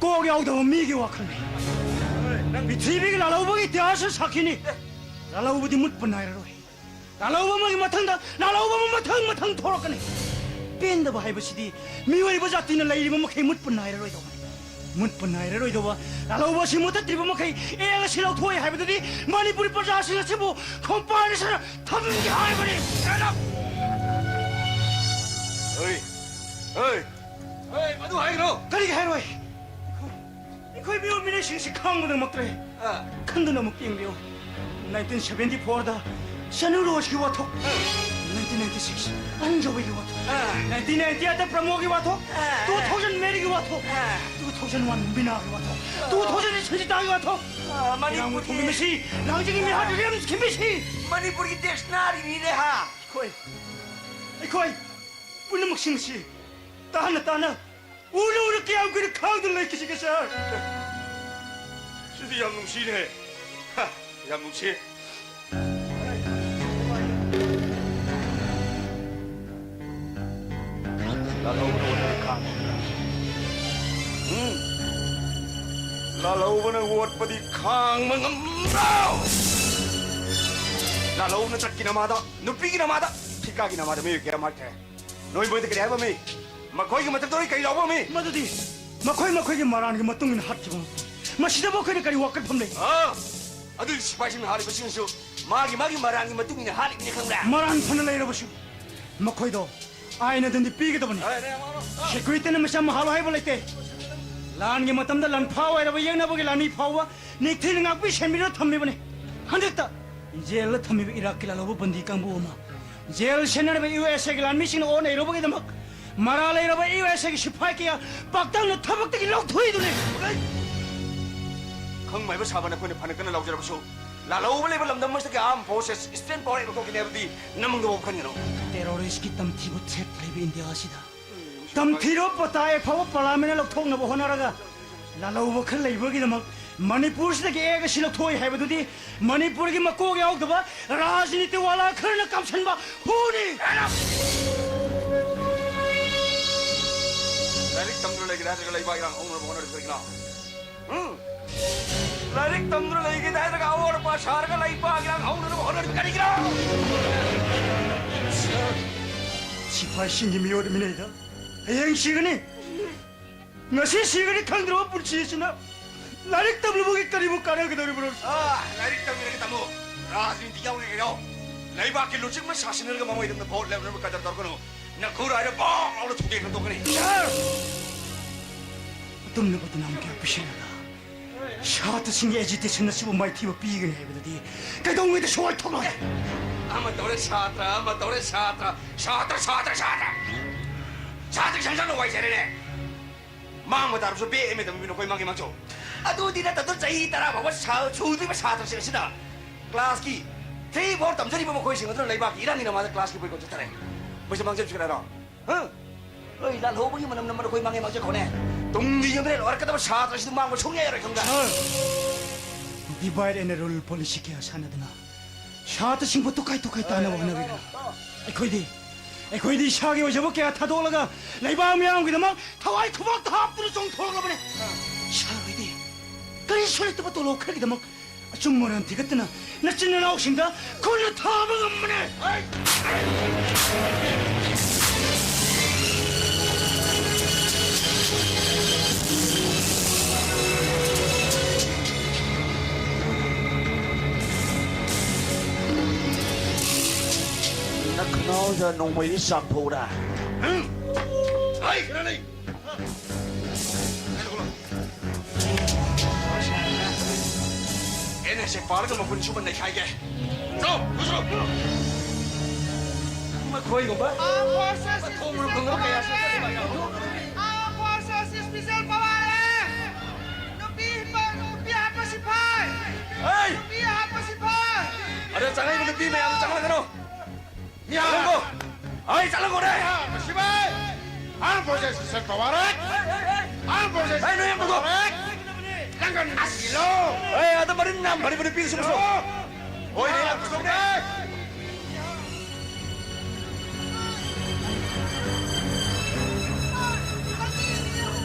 ꯀꯣꯛ ꯌꯥꯎꯗꯕ ꯃꯤꯒꯤ ꯋꯥꯈꯜꯅꯤ꯫ ꯄ꯭ꯔꯤꯊꯤꯕꯤꯒꯤ ꯂꯥꯜꯍꯧꯕꯒꯤ ꯏꯇꯤꯍꯥꯁ ꯁꯥꯈꯤꯅꯤ꯫ ꯂꯥꯜꯍꯧꯕꯗꯤ ꯃꯨꯠꯄ ꯅꯥꯏꯔꯔꯣꯏ꯫ ꯂꯥꯜꯍꯧꯕ ꯑꯃꯒꯤ ꯃꯊꯪꯗ ꯂꯥꯜꯍꯧꯕ ꯑꯃ ꯃꯊꯪ ꯃꯊꯪ ꯊꯣꯔꯛꯀꯅꯤ꯫ ꯄꯦꯟꯗꯕ ꯍꯥꯏꯕꯁꯤꯗꯤ ꯃꯤꯑꯣꯏꯕ ꯖꯥꯇꯤꯅ ꯂꯩꯔꯤꯕ ꯃꯈꯩ ꯃꯨꯠꯄ ꯅꯥꯏꯔꯔꯣꯏꯗꯧꯕꯅꯤ꯫ ꯃꯨꯠꯄ ꯅꯥꯏꯔꯔꯣꯏꯗꯧꯕ ꯂꯥꯜꯍꯧꯕ ꯑꯁꯤ ꯃꯨꯊꯠꯇ꯭ꯔꯤꯕ ꯃꯈꯩ ꯑꯦꯜ ꯑꯁꯤ ꯂꯧꯊꯣꯛꯑꯦ ꯍꯥꯏꯕꯗꯨꯗꯤ ꯃꯅꯤꯄꯨꯔꯤ ꯄ꯭ꯔꯖꯥꯁꯤꯡ ꯑꯁꯤꯕꯨ ꯈꯣꯡꯄꯥꯛ ꯑꯅꯤ ꯁꯥꯅ ꯊꯝꯒꯦ ꯍꯥꯏꯕꯅꯤ꯫ ꯍꯣꯏ, ꯍꯣꯏ, ꯍꯣꯏ, ꯃꯗꯨ ꯍꯥꯏꯒꯅꯨ꯫ ꯀꯔꯤꯒꯤ ꯍꯥꯏꯔꯣꯏ? ꯑꯩꯈꯣꯏ ꯃꯤꯑꯣꯏ ꯃꯤꯅꯩꯁꯤꯡꯁꯤ ꯈꯥꯡꯕꯗ ꯉꯝꯃꯛꯇ꯭ꯔꯦ꯫ ꯑꯥ꯫ ꯈꯟꯗꯨꯅ ꯑꯃꯨꯛ ꯌꯦꯡꯕꯤꯌꯨ꯫ ꯅꯥꯏꯟꯇꯤꯟ ꯁꯚꯦꯟꯇꯤ ꯐꯣꯔꯗ ꯁꯅꯨ ꯔꯣꯖꯀꯤ ꯋꯥꯊꯣꯛ, ꯅꯥꯏꯟꯇꯤꯟ ꯅꯥꯏꯟꯇꯤ ꯁꯤꯛꯁ ꯑꯟꯖꯣꯕꯤꯒꯤ ꯋꯥꯊꯣꯛ, ꯑꯥ꯫ ꯅꯥꯏꯟꯇꯤꯟ ꯅꯥꯏꯟꯇꯤ ꯑꯩꯠꯇ ꯄ꯭ꯔꯃꯣꯒꯤ ꯋꯥꯊꯣꯛ, ꯑꯥ꯫ ꯇꯨ ꯊꯥꯎꯖꯟ ꯃꯦꯔꯤꯒꯤ ꯋꯥꯊꯣꯛ, ꯑꯥ꯫ ꯇꯨ ꯊꯥꯎꯖꯟ ꯋꯥꯟ ꯃꯤꯅꯥꯒꯤ ꯋꯥꯊꯣꯛ, ꯑꯥ꯫ ꯇꯨ ꯊꯥꯎꯖꯟ ꯁꯟꯖꯤꯇꯥꯒꯤ ꯋꯥꯊꯣꯛ꯫ ꯑꯥ, ꯃꯅꯤꯄꯨꯔꯒꯤ ꯏꯔꯥꯡꯕꯨ ꯊꯣꯝꯃꯤ ꯃꯁꯤ ꯂꯥꯡꯖꯒꯤ ꯃꯤꯍꯥꯠ ꯌꯥꯝ ꯈꯤꯝꯕꯤꯁꯤ꯫ ꯃꯅꯤꯄꯨꯔꯒꯤ ꯗꯤꯛꯁꯅꯥꯔꯤꯅꯤꯅꯦ ꯍꯥ꯫ ꯑꯩꯈꯣꯏ, ꯑꯩꯈꯣꯏ ꯄꯨꯝꯅꯃꯛꯁꯤꯡ ꯑꯁꯤ ꯇꯥꯅ ꯇꯥꯅ ꯎꯅ ꯎꯅ ꯀꯌꯥꯝ ꯀꯨꯏꯅ ꯈꯥꯡꯗꯨꯅ ꯂꯩꯈꯤꯁꯤꯒꯦ, ꯁꯥꯔ? ꯁꯤꯗꯤ ꯌꯥꯝ ꯅꯨꯡꯁꯤꯅꯦ꯫ ꯍꯥ, ꯌꯥꯝ ꯅꯨꯡꯁꯤ꯫ ꯂꯥꯜꯍꯧꯕꯅ ꯑꯣꯠꯄꯗꯤ ꯈꯥꯡꯕ ꯉꯝꯕ꯭ꯔꯥ? ꯎꯝ? ꯂꯥꯜꯍꯧꯕꯅ ꯑꯣꯠꯄꯗꯤ ꯈꯥꯡꯕ ꯉꯝꯕ꯭ꯔꯣ? ꯂꯥꯜꯍꯧꯕꯅ ꯆꯠꯀꯤ ꯅꯃꯥꯗ, ꯅꯨꯄꯤꯒꯤ ꯅꯃꯥꯗ, ꯐꯤꯀꯥꯒꯤ ꯅꯃꯥꯗ ꯃꯤꯑꯣꯏ ꯀꯌꯥ ꯃꯥꯡꯈ꯭ꯔꯦ꯫ ꯅꯣꯏ ꯃꯣꯏꯗ ꯀꯔꯤ ꯍꯥꯏꯕ ꯃꯤ? ꯃꯈꯣꯏꯒꯤ ꯃꯊꯛꯇ ꯅꯣꯏ ꯀꯔꯤ ꯂꯥꯎꯕ ꯃꯤ? ꯃꯗꯨꯗꯤ ꯃꯈꯣꯏ ꯃꯈꯣꯏꯒꯤ ꯃꯔꯥꯟꯒꯤ ꯃꯇꯨꯡ ꯏꯟꯅ ꯍꯥꯠꯈꯤꯕ ꯃꯛꯇꯅꯤ꯫ ꯃꯁꯤꯗꯕꯨ ꯑꯩꯈꯣꯏꯅ ꯀꯔꯤ ꯋꯥꯀꯠꯐꯝ ꯂꯩ? ꯑꯥ, ꯑꯗꯨꯗꯤ ꯁꯤꯐꯥꯏꯁꯤꯡꯅ ꯍꯥꯠꯂꯤꯕꯁꯤꯡꯁꯨ ꯃꯥꯒꯤ ꯃꯥꯒꯤ ꯃꯔꯥꯟꯒꯤ ꯃꯇꯨꯡ ꯏꯟꯅ ꯍꯥꯠꯂꯤꯕꯅꯤ ꯈꯪꯕ꯭ꯔꯥ? ꯃꯔꯥꯟ ꯐꯅ ꯂꯩꯔꯕꯁꯨ ꯃꯈꯣꯏꯗꯣ ꯑꯥꯏꯟ ꯑꯗꯨꯗꯤ ꯄꯤꯒꯗꯕꯅꯤ꯫ ꯑꯦ, ꯑꯦ, ꯑꯃ, ꯑꯃ, ꯑꯃ꯫ ꯁꯦꯀ꯭ꯌꯨꯔꯤꯇꯤꯅ ꯃꯆꯥ ꯃꯍꯥ ꯍꯥꯏꯕ ꯂꯩꯇꯦ꯫ ꯂꯥꯟꯒꯤ ꯃꯇꯝꯗ ꯂꯥꯟꯐꯥ ꯑꯣꯏꯔꯕ ꯌꯦꯛꯅꯕꯒꯤ ꯂꯥꯟꯃꯤ ꯐꯥꯎꯕ ꯅꯤꯡꯊꯤꯅ ꯉꯥꯛꯄꯤ ꯁꯦꯟꯕꯤꯗꯨꯅ ꯊꯝꯂꯤꯕꯅꯤ꯫ ꯍꯟꯗꯛꯇ ꯖꯦꯜꯗ ꯊꯝꯃꯤꯕ ꯏꯔꯥꯛꯀꯤ ꯂꯥꯜꯍꯧꯕ ꯕꯟꯗꯤ ꯀꯥꯡꯕꯨ ꯑꯃ ꯖꯦꯜ ꯁꯦꯟꯅꯔꯤꯕ ꯌꯨ ꯑꯦꯁ ꯑꯦꯒꯤ ꯂꯥꯟꯃꯤꯁꯤꯡꯅ ꯑꯣꯠ ꯅꯩꯔꯨꯕꯒꯤꯗꯃꯛ ꯃꯔꯥꯜ ꯂꯩꯔꯕ ꯌꯨ ꯑꯦꯁ ꯑꯦꯒꯤ ꯁꯤꯐꯥꯏ ꯀꯌꯥ ꯄꯥꯛꯇꯛꯅ ꯊꯕꯛꯇꯒꯤ ꯂꯧꯊꯣꯛꯏꯗꯨꯅꯤ꯫ ꯈꯪꯕ ꯍꯥꯏꯕ ꯁꯥꯕ ꯅꯈꯣꯏꯅ ꯐꯅ ꯀꯟꯅ ꯂꯥꯎꯖꯔꯕꯁꯨ, ꯂꯥꯜꯍꯧꯕ ꯂꯩꯕ ꯂꯝꯗꯝ ꯑꯁꯤꯗꯒꯤ armed forces, strength power ꯂꯧꯊꯣꯛꯈꯤꯅꯤ ꯍꯥꯏꯕꯗꯤ ꯅꯃꯪꯗ ꯐꯥꯎ ꯈꯟꯒꯅꯨ꯫ ꯇꯦꯔꯣꯔꯤꯁꯀꯤ ꯇꯝꯊꯤꯕ threat ꯂꯩꯕ ꯏꯟꯗꯤꯌꯥ ꯑꯁꯤꯗ ꯇꯝꯊꯤꯔꯕ ꯄꯇꯥ ꯑꯦꯛ ꯐꯥꯎꯕ ꯄꯥꯔꯂꯤꯌꯥꯃꯦꯟꯅ ꯂꯧꯊꯣꯛꯅꯕ ꯍꯣꯠꯅꯔꯒ ꯂꯥꯜꯍꯧꯕ ꯈꯔ ꯂꯩꯕꯒꯤꯗꯃꯛ ꯃꯅꯤꯄꯨꯔꯁꯤꯗꯒꯤ ꯑꯦꯛ ꯑꯁꯤ ꯂꯧꯊꯣꯛꯏ ꯍꯥꯏꯕꯗꯨꯗꯤ ꯃꯅꯤꯄꯨꯔꯒꯤ ꯃꯀꯣꯛ ꯌꯥꯎꯗꯕ ꯔꯥꯖꯅꯤꯇꯤ ꯋꯥꯂꯥ ꯈꯔꯅ ꯀꯥꯝꯁꯟꯕ ꯍꯨꯅꯤ꯫ ꯂꯥꯏꯔꯤꯛ ꯇꯝꯗꯨꯅ ꯂꯩꯒꯦ ꯍꯥꯏꯔꯒ ꯂꯩꯕꯥꯛ ꯏꯔꯥꯡ ꯍꯧꯅꯅꯕ ꯍꯣꯠꯅꯔꯤꯕ ꯀꯔꯤꯒꯤꯅꯣ? ꯎꯝ? ꯂꯥꯏꯔꯤꯛ ꯇꯝꯗꯨꯅ ꯂꯩꯒꯦ ꯍꯥꯏꯔꯒ ꯑꯋꯥꯠ ꯑꯄꯥ ꯁꯥꯔꯒ ꯂꯩꯕꯥꯛ ꯏꯔꯥꯡ ꯍꯧꯅꯅꯕ ꯍꯣꯠꯅꯔꯤꯕ ꯀꯔꯤꯒꯤꯅꯣ? ꯁꯤꯐꯥꯏꯁꯤꯡꯒꯤ ꯃꯤꯑꯣꯠ ꯃꯤꯅꯩꯗ ꯍꯌꯦꯡ ꯁꯤꯒꯅꯤ, ꯉꯁꯤ ꯁꯤꯒꯅꯤ ꯈꯪꯗ꯭ꯔꯕ ꯄꯨꯟꯁꯤ ꯑꯁꯤꯅ ꯂꯥꯏꯔꯤꯛ ꯇꯝꯂꯨꯕꯒꯤ ꯀꯔꯤꯕꯨ ꯀꯥꯟꯅꯒꯗꯧꯔꯤꯕꯅꯣ? ꯑꯥ, ꯂꯥꯏꯔꯤꯛ ꯇꯝꯒꯦꯔꯒ ꯇꯝꯃꯨ, ꯔꯥꯖꯅꯤꯇꯤ ꯌꯥꯎꯒꯦꯔꯒ ꯌꯥꯎ, ꯂꯩꯕꯥꯛꯀꯤ ꯂꯨꯆꯤꯡꯕ ꯁꯥꯁꯤꯟꯅꯔꯒ ꯃꯃꯩꯗ ꯚꯣꯠ ꯂꯦꯞꯅꯕ ꯀꯗꯔ ꯇꯧꯔꯛꯀꯅꯨ꯫ ꯅꯈꯨꯔꯥꯏꯗ ꯕꯣꯝ ꯂꯥꯎꯅ ꯊꯨꯗꯦꯛꯇꯅ ꯇꯣꯛꯀꯅꯤ꯫ ꯁꯥꯔ! ꯑꯗꯨꯝꯅ ꯕꯗꯅꯥꯝ ꯀꯌꯥ ꯄꯤꯁꯤꯜꯂꯒ ꯁꯥꯇ꯭ꯔꯁꯤꯡꯒꯤ ꯑꯦꯖꯤꯇꯦꯁꯟ ꯑꯁꯤꯕꯨ ꯃꯥꯏꯊꯤꯕ ꯄꯤꯒꯅꯤ ꯍꯥꯏꯕꯗꯨꯗꯤ ꯀꯩꯗꯧꯉꯩꯗꯁꯨ ꯑꯣꯏꯊꯣꯛꯂꯣꯏ꯫ ꯑꯃ ꯇꯧꯔꯦ ꯁꯥꯇ꯭ꯔ, ꯑꯃ ꯇꯧꯔꯦ ꯁꯥꯇ꯭ꯔ, ꯁꯥꯇ꯭ꯔ, ꯁꯥꯇ꯭ꯔ, ꯁꯥꯇ꯭ꯔ꯫ ꯁꯥꯇ꯭ꯔꯒꯤ ꯁꯪꯁꯥꯔꯅ ꯋꯥꯏ ꯆꯥꯏꯔꯦꯅꯦ꯫ ꯃꯥꯡꯕ ꯇꯥꯔꯕꯁꯨ ꯕꯦ ꯑꯦꯝ ꯑꯦ ꯇꯝꯕꯤꯕ ꯅꯈꯣꯏ ꯃꯥꯡꯒꯦ ꯃꯥꯡꯖꯧ꯫ ꯑꯗꯨꯗꯤ ꯅꯠꯇꯗꯨ ꯆꯍꯤ ꯇꯔꯥ ꯐꯥꯎꯕ ꯁꯥ-, ꯁꯨꯗ꯭ꯔꯤꯕ ꯁꯥꯇ꯭ꯔꯁꯤꯡ ꯑꯁꯤꯅ ꯀ꯭ꯂꯥꯁꯀꯤ ꯊ꯭ꯔꯤ ꯐꯣꯔ ꯇꯝꯖꯔꯤꯕ ꯃꯈꯣꯏꯁꯤꯡ ꯑꯗꯨꯅ ꯂꯩꯕꯥꯛꯀꯤ ꯏꯔꯥꯡꯒꯤ ꯅꯃꯥꯗ ꯀ꯭ꯂꯥꯁꯀꯤ ꯕꯣꯏꯀꯣꯠ ꯆꯠꯊꯔꯦ꯫ ꯃꯣꯏꯁꯦ ꯃꯥꯡꯖꯕꯁꯤ ꯀꯅꯥꯅꯣ? ꯍꯥ? ꯂꯣꯏ ꯂꯥꯜꯍꯧꯕꯒꯤ ꯃꯅꯝ ꯅꯝꯕ ꯅꯈꯣꯏ ꯃꯥꯡꯉꯦ ꯃꯥꯡꯖꯈꯣꯅꯦ꯫ ꯇꯨꯡꯒꯤ ꯌꯨꯝꯗ ꯂꯣꯏꯔꯛꯀꯗꯕ ꯁꯥꯇ꯭ꯔꯁꯤꯡꯗꯨ ꯃꯥꯡꯕ ꯁꯨꯡꯌꯥ ꯌꯥꯔꯣꯏ ꯈꯪꯕ꯭ꯔꯥ? ꯁꯥꯔ! Divide and rule policy ꯀꯌꯥ ꯁꯥꯟꯅꯗꯨꯅ ꯁꯥꯇ꯭ꯔꯁꯤꯡꯕꯨ ꯇꯨꯈꯥꯏ ꯇꯨꯈꯥꯏ ꯇꯥꯅꯕ ꯍꯣꯠꯅꯔꯤꯕꯅ ꯑꯩꯈꯣꯏꯗꯤ, ꯑꯩꯈꯣꯏꯗꯤ ꯏꯁꯥꯒꯤ ꯑꯣꯏꯖꯕ ꯀꯌꯥ ꯊꯥꯗꯣꯛꯂꯒ ꯂꯩꯕꯥꯛ ꯃꯤꯌꯥꯝꯒꯤꯗꯃꯛ ꯊꯋꯥꯏ ꯈꯨꯕꯥꯛꯇ ꯍꯥꯞꯇꯨꯅ ꯆꯣꯡꯊꯣꯔꯛꯂꯕꯅꯦ꯫ ꯏꯁꯥꯒꯤꯗꯤ ꯀꯔꯤꯁꯨ ꯂꯩꯇꯕ ꯇꯣꯂꯣꯞ ꯈꯔꯒꯤꯗꯃꯛ ꯑꯆꯨꯝ ꯑꯔꯥꯟ ꯊꯤꯒꯠꯇꯅ ꯅꯆꯤꯟ ꯅꯅꯥꯎꯁꯤꯡꯗ ꯈꯨꯠꯅ ꯊꯥꯕ ꯉꯝꯕꯅꯦ꯫ ꯅꯈꯅꯥꯎꯗ ꯅꯣꯡꯃꯩꯗꯤ ꯆꯥꯝꯊꯣꯛꯎꯔꯥ? ꯍꯩ, ꯈꯔ ꯂꯩ꯫ ꯑꯦꯟ ꯑꯦꯁ ꯑꯦ ꯄꯥꯔꯒ ꯃꯄꯨꯟ ꯁꯨꯕ ꯅꯩꯈꯥꯏꯒꯦ꯫ ꯆꯣ, ꯆꯣ, ꯆꯣ꯫ ꯃꯈꯣꯏꯒꯨꯝꯕ Armed forces is ꯃꯊꯣꯡ ꯃꯔꯝ ꯈꯪꯗꯕ ꯀꯌꯥ ꯁꯣꯛꯆꯜꯂꯤꯕ ꯑꯌꯥꯝꯕ꯫ Armed forces special power ꯅꯨꯄꯤ ꯍꯥꯠꯄ, ꯅꯨꯄꯤ ꯍꯥꯠꯄ ꯁꯤꯐꯥꯏ꯫ ꯍꯩ! ꯅꯨꯄꯤ ꯍꯥꯠꯄ ꯁꯤꯐꯥꯏ꯫ ꯑꯗ ꯆꯪꯉꯛꯏꯕ ꯅꯨꯄꯤ ꯃꯌꯥꯝꯗꯣ ꯆꯪꯍꯜꯂꯒꯅꯨ꯫ ꯆꯠꯂꯣꯀꯣ! ꯑꯩ ꯆꯠꯂꯣꯀꯣ ꯅꯦ! ꯁꯤꯕꯥꯏ! ꯑꯥꯔꯝ ꯐꯣꯔꯁꯦꯁ ꯁꯦꯟ ꯄꯋꯥꯔ ꯑꯦꯛ! ꯑꯥꯔꯝ ꯐꯣꯔꯁꯦꯁ ꯑꯩ ꯅꯣꯏ ꯌꯥꯝ ꯄꯋꯥꯔ ꯑꯦꯛ! ꯅꯪꯒ ꯅꯨꯡꯁꯤꯂꯣ! ꯑꯦ, ꯑꯗ ꯃꯔꯤꯟ ꯌꯥꯝ ꯐꯔꯤꯕ ꯅꯨꯄꯤꯗꯨꯁꯨ ꯄꯨꯁꯤꯜꯂꯣ! ꯍꯣꯏ, ꯅꯦ, ꯌꯥꯝ ꯄꯨꯁꯤꯜꯂꯣ, ꯅꯦ!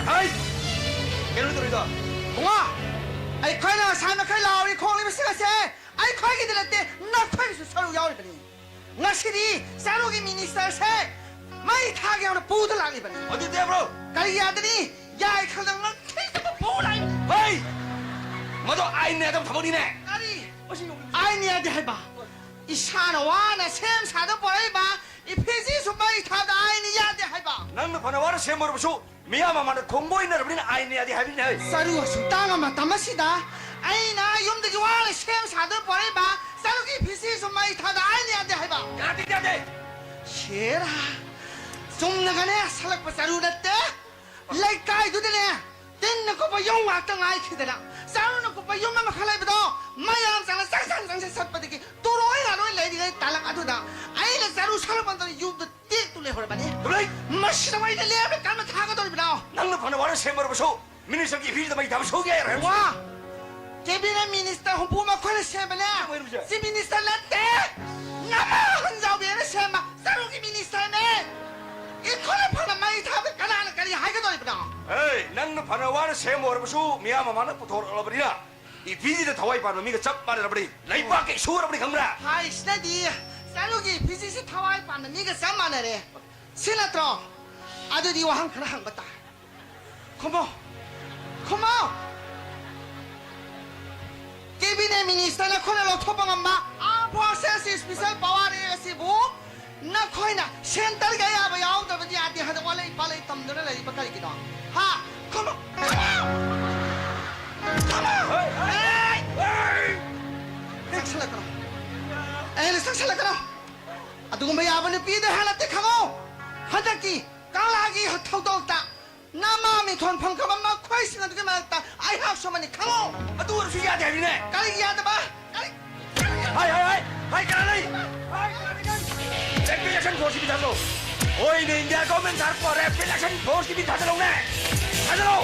ꯍꯩ! ꯀꯩꯅꯣ ꯇꯧꯔꯤꯗꯣ? ꯕꯨꯡꯉꯣ, ꯑꯩꯈꯣꯏꯅ ꯉꯁꯥꯏ ꯃꯈꯩ ꯂꯥꯎꯔꯤ ꯈꯣꯡꯂꯤꯕꯁꯤꯡ ꯑꯁꯦ ꯑꯩꯈꯣꯏꯒꯤꯗ ꯅꯠꯇꯦ, ꯅꯈꯣꯏꯒꯤꯁꯨ ꯁꯔꯨꯛ ꯌꯥꯎꯔꯤꯕꯅꯤ꯫ ꯉꯁꯤꯗꯤ ꯆꯔꯨꯒꯤ ꯃꯤꯅꯤꯁꯇꯔꯁꯦ ꯃꯩ ꯊꯥꯒꯦ ꯍꯥꯏꯅ ꯄꯨꯗ ꯂꯥꯛꯂꯤꯕꯅꯤ꯫ ꯑꯗꯨꯗꯤ ꯌꯥꯕ꯭ꯔꯣ? ꯀꯔꯤ ꯌꯥꯗꯅꯤ? ꯌꯥꯏ ꯈꯪꯗꯅ ꯉꯝꯈꯩꯗꯕ ꯄꯨ ꯂꯥꯛꯏ꯫ ꯍꯩ! ꯃꯗꯨ ꯑꯥꯏꯟꯅ ꯌꯥꯗꯕ ꯊꯕꯛꯅꯤꯅꯦ꯫ ꯀꯔꯤ? ꯑꯥꯏꯟꯅ ꯌꯥꯗꯦ ꯍꯥꯏꯕ? ꯏꯁꯥꯅ ꯋꯥꯅ ꯁꯦꯝ ꯁꯥꯗꯨꯅ ꯄꯨꯔꯛꯏꯕ ꯏꯐꯤꯖꯤꯁꯨ ꯃꯩ ꯊꯥꯕꯗ ꯑꯥꯏꯟꯅ ꯌꯥꯗꯦ ꯍꯥꯏꯕ? ꯅꯪꯅ ꯐꯅ ꯋꯥꯅ ꯁꯦꯝꯃꯨꯔꯕꯁꯨ, ꯃꯤꯌꯥꯝ ꯃꯃꯥꯡꯗ ꯈꯣꯡꯕꯣꯏꯅꯔꯕꯅꯤꯅ ꯑꯥꯏꯟꯅ ꯌꯥꯗꯦ ꯍꯥꯏꯕꯅꯤꯅꯦ꯫ ꯆꯔꯨ ꯑꯁꯨꯛ ꯇꯥꯡꯉ ꯃꯇꯝ ꯑꯁꯤꯗ ꯑꯩꯅ ꯌꯨꯝꯗꯒꯤ ꯋꯥꯅ ꯁꯦꯝ ꯁꯥꯗꯨꯅ ꯄꯨꯔꯛꯏꯕ ꯆꯔꯨꯒꯤ ꯐꯤꯁꯤꯁꯨ ꯃꯩ ꯊꯥꯗ ꯑꯥꯏꯟꯅ ꯌꯥꯗꯦ ꯍꯥꯏꯕ? ꯌꯥꯗꯦ, ꯌꯥꯗꯦ꯫ ꯁꯦꯔꯥ, ꯆꯨꯝꯅꯒꯅꯦ ꯁꯜꯂꯛꯄ ꯆꯔꯨ ꯅꯠꯇꯦ꯫ ꯂꯩꯀꯥꯏꯗꯨꯗꯅꯦ ꯇꯤꯟꯅ ꯀꯨꯞꯄ ꯌꯨꯝ ꯉꯥꯛꯇ ꯉꯥꯏꯈꯤꯗꯅ, ꯆꯔꯨꯅ ꯀꯨꯞꯄ ꯌꯨꯝ ꯑꯃꯈꯛ ꯂꯩꯕꯗꯣ ꯃꯌꯥꯝ ꯆꯪꯅ ꯆꯪꯁꯪ ꯆꯪꯁꯪ ꯁꯠꯄꯗꯒꯤ ꯇꯨꯔꯣꯏ ꯉꯥꯔꯣꯏ ꯂꯩꯔꯤꯉꯩ ꯇꯥꯂꯛ ꯑꯗꯨꯗ ꯑꯩꯅ ꯆꯔꯨ ꯁꯠꯂꯨ ꯃꯇꯝꯗ ꯌꯨꯝꯗꯨ ꯇꯦꯛꯇꯨ ꯂꯩꯍꯧꯔꯕꯅꯤ꯫ ꯂꯩ! ꯃꯁꯤꯗ ꯑꯩꯅ ꯂꯦꯝꯅ ꯀꯔꯝꯅ ꯊꯥꯒꯗꯧꯔꯤꯕꯅꯣ? ꯅꯪꯅ ꯐꯅ ꯋꯥꯅ ꯁꯦꯝꯃꯨꯔꯕꯁꯨ, ꯃꯤꯅꯤꯁꯇꯔꯒꯤ ꯐꯤꯗ ꯃꯩ ꯊꯥꯕ ꯁꯨꯡꯌꯥ ꯌꯥꯔꯣꯏ꯫ ꯋꯥ! ꯀꯦꯕꯤꯅꯦꯠ ꯃꯤꯅꯤꯁꯇꯔ ꯍꯨꯝꯐꯨ ꯃꯈꯣꯏꯅ ꯁꯦꯝꯕꯅꯦ꯫ ꯀꯩꯗꯧꯕꯩꯅꯣ ꯍꯥꯏꯁꯦ? ꯆꯤꯐ ꯃꯤꯅꯤꯁꯇꯔ ꯅꯠꯇꯦ! ꯅꯃꯥ ꯍꯟꯖꯥꯎꯕꯤꯅ ꯁꯦꯝꯕ ꯆꯔꯨꯒꯤ ꯃꯤꯅꯤꯁꯇꯔꯅꯦ꯫ ꯏꯈꯣꯏꯅ ꯐꯅ ꯃꯩ ꯊꯥꯕꯗ ꯀꯅꯥꯅ ꯀꯔꯤ ꯍꯥꯏꯒꯗꯧꯔꯤꯕꯅꯣ? ꯑꯦ, ꯅꯪꯅ ꯐꯅ ꯋꯥꯅ ꯁꯦꯝꯃꯨꯔꯕꯁꯨ, ꯃꯤꯌꯥꯝ ꯃꯃꯥꯡꯗ ꯄꯨꯊꯣꯔꯛꯂꯕꯅꯤꯅ, ꯏꯐꯤꯖꯤꯗ ꯊꯋꯥꯏ ꯄꯥꯟꯕ ꯃꯤꯒ ꯆꯞ ꯃꯥꯟꯅꯔꯕꯅꯤ꯫ ꯂꯩꯕꯥꯛꯀ ꯏꯁꯨꯔꯕꯅꯤ, ꯈꯪꯕ꯭ꯔꯥ? ꯍꯥꯏꯁꯤꯅꯗꯤ ꯆꯔꯨꯒꯤ ꯏꯐꯤꯖꯤꯁꯤ ꯊꯋꯥꯏ ꯄꯥꯟꯕ ꯃꯤꯒ ꯆꯞ ꯃꯥꯟꯅꯔꯦ꯫ ꯁꯤ ꯅꯠꯇ꯭ꯔꯣ? ꯑꯗꯨꯗꯤ ꯋꯥꯍꯪ ꯈꯔ ꯍꯪꯕ ꯇꯥꯏ꯫ ꯈꯨꯝꯃꯣ꯫ ꯈꯨꯝꯃꯣ꯫ ꯀꯦꯕꯤꯅꯦꯠ ꯃꯤꯅꯤꯁꯇꯔꯅ ꯑꯩꯈꯣꯏꯅ ꯂꯧꯊꯣꯛꯄ ꯉꯝꯕ ꯑꯥꯔꯝ ꯐꯣꯔꯁꯦꯁ ꯏꯁꯄꯤꯁꯦꯜ ꯄꯥꯋꯔ ꯑꯦꯛ ꯑꯁꯤꯕꯨ ꯅꯈꯣꯏꯅ ꯁꯦꯟꯇꯔꯒꯤ ꯑꯌꯥꯕ ꯌꯥꯎꯗꯕꯗꯤ ꯌꯥꯗꯦ ꯍꯥꯏꯅ ꯋꯥꯂꯩ ꯄꯥꯂꯩ ꯇꯝꯗꯨꯅ ꯂꯩꯔꯤꯕ ꯀꯔꯤꯒꯤꯅꯣ? ꯍꯥ? ꯈꯨꯝꯃꯣ꯫ ꯈꯨꯝꯃꯣ꯫ ꯈꯨꯝꯃꯣ꯫ ꯍꯦ! ꯍꯦ! ꯍꯦ! ꯆꯪꯁꯤꯜꯂꯛꯀꯅꯨ꯫ ꯑꯩꯅ ꯆꯪꯁꯤꯜꯂꯛꯀꯅꯨ꯫ ꯑꯗꯨꯒꯨꯝꯕ ꯌꯥꯕ ꯅꯨꯄꯤꯗ ꯍꯦꯛ ꯅꯠꯇꯦ, ꯈꯪꯉꯣ꯫ ꯍꯟꯗꯛꯀꯤ ꯀꯪꯂꯥꯒꯤ ꯊꯧꯗꯣꯛꯇ ꯅꯃꯥ ꯃꯤꯊꯣꯟ ꯐꯪꯈ꯭ꯔꯕ ꯃꯈꯣꯏꯁꯤꯡ ꯑꯗꯨꯒꯤ ꯃꯔꯛꯇ ꯑꯩꯍꯥꯛꯁꯨ ꯑꯃꯅꯤ, ꯈꯪꯉꯣ꯫ ꯑꯗꯨ ꯑꯣꯏꯔꯁꯨ ꯌꯥꯗꯦ ꯍꯥꯏꯕꯅꯤꯅꯦ꯫ ꯀꯔꯤꯒꯤ ꯌꯥꯗꯕ? ꯀꯔꯤ? ꯍꯥꯏ, ꯍꯥꯏ, ꯍꯥꯏ, ꯍꯥꯏ, ꯀꯅꯥ ꯂꯩ? ꯍꯥꯏ, ꯀꯅꯥ ꯂꯩ? ꯔꯦꯄꯤꯗꯦꯁꯟ ꯐꯣꯔꯁꯀꯤ ꯃꯤ ꯊꯥꯖꯤꯜꯂꯣ꯫ ꯍꯣꯏꯅꯦ, ꯏꯟꯗꯤꯌꯥ ꯒꯣꯔꯃꯦꯟ ꯊꯥꯔꯛꯄ ꯔꯦꯄꯤꯗꯦꯁꯟ ꯐꯣꯔꯁꯀꯤ ꯃꯤ ꯊꯥꯖꯤꯜꯂꯣꯅꯦ꯫ ꯊꯥꯖꯤꯜꯂꯣ꯫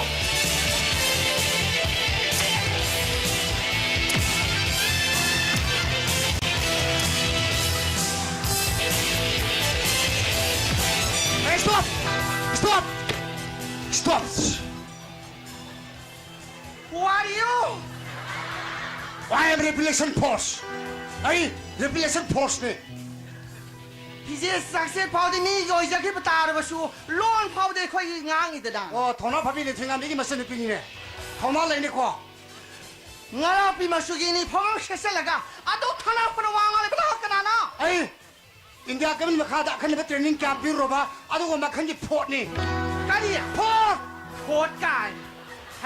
Hey, stop! Stop! Stop! Who are you? I am revelation force. ꯑꯩ revelation force ꯅꯦ꯫ ꯐꯤꯖꯦꯠ ꯆꯥꯛꯁꯦꯠ ꯐꯥꯎꯗꯤ ꯃꯤꯒꯤ ꯑꯣꯏꯖꯈꯤꯕ ꯇꯥꯔꯕꯁꯨ, ꯂꯣꯟ ꯐꯥꯎꯗꯤ ꯑꯩꯈꯣꯏꯒꯤ ꯉꯥꯡꯉꯤꯗꯅ꯫ ꯑꯣ, ꯊꯧꯅꯥ ꯐꯕꯤ ꯂꯤꯟꯊꯣꯏꯉꯥꯝꯕꯤꯒꯤ ꯃꯆꯟꯅꯨꯄꯤꯅꯤꯅꯦ꯫ ꯊꯧꯅꯥ ꯂꯩꯅꯤꯀꯣ꯫ ꯉꯔꯥꯛꯄꯤ ꯃꯆꯨꯒꯤ uniform ꯁꯦꯠꯆꯜꯂꯒ ꯑꯗꯨ ꯊꯧꯅꯥ ꯐꯅ ꯋꯥ ꯉꯥꯡꯂꯤꯕꯗꯣ ꯀꯅꯥꯅꯣ? ꯑꯩ ꯏꯟꯗꯤꯌꯥ ꯒꯃꯦꯟ ꯃꯈꯥꯗ ꯑꯈꯟꯅꯕ training ꯀꯌꯥ ꯄꯤꯔꯨꯔꯕ ꯑꯗꯨꯒꯨꯝꯕ ꯃꯈꯜꯒꯤ ꯐꯣꯔꯠꯅꯤ꯫ ꯀꯔꯤ? ꯐꯣꯔꯠ! ꯐꯣꯔꯠ ꯀꯥꯏ꯫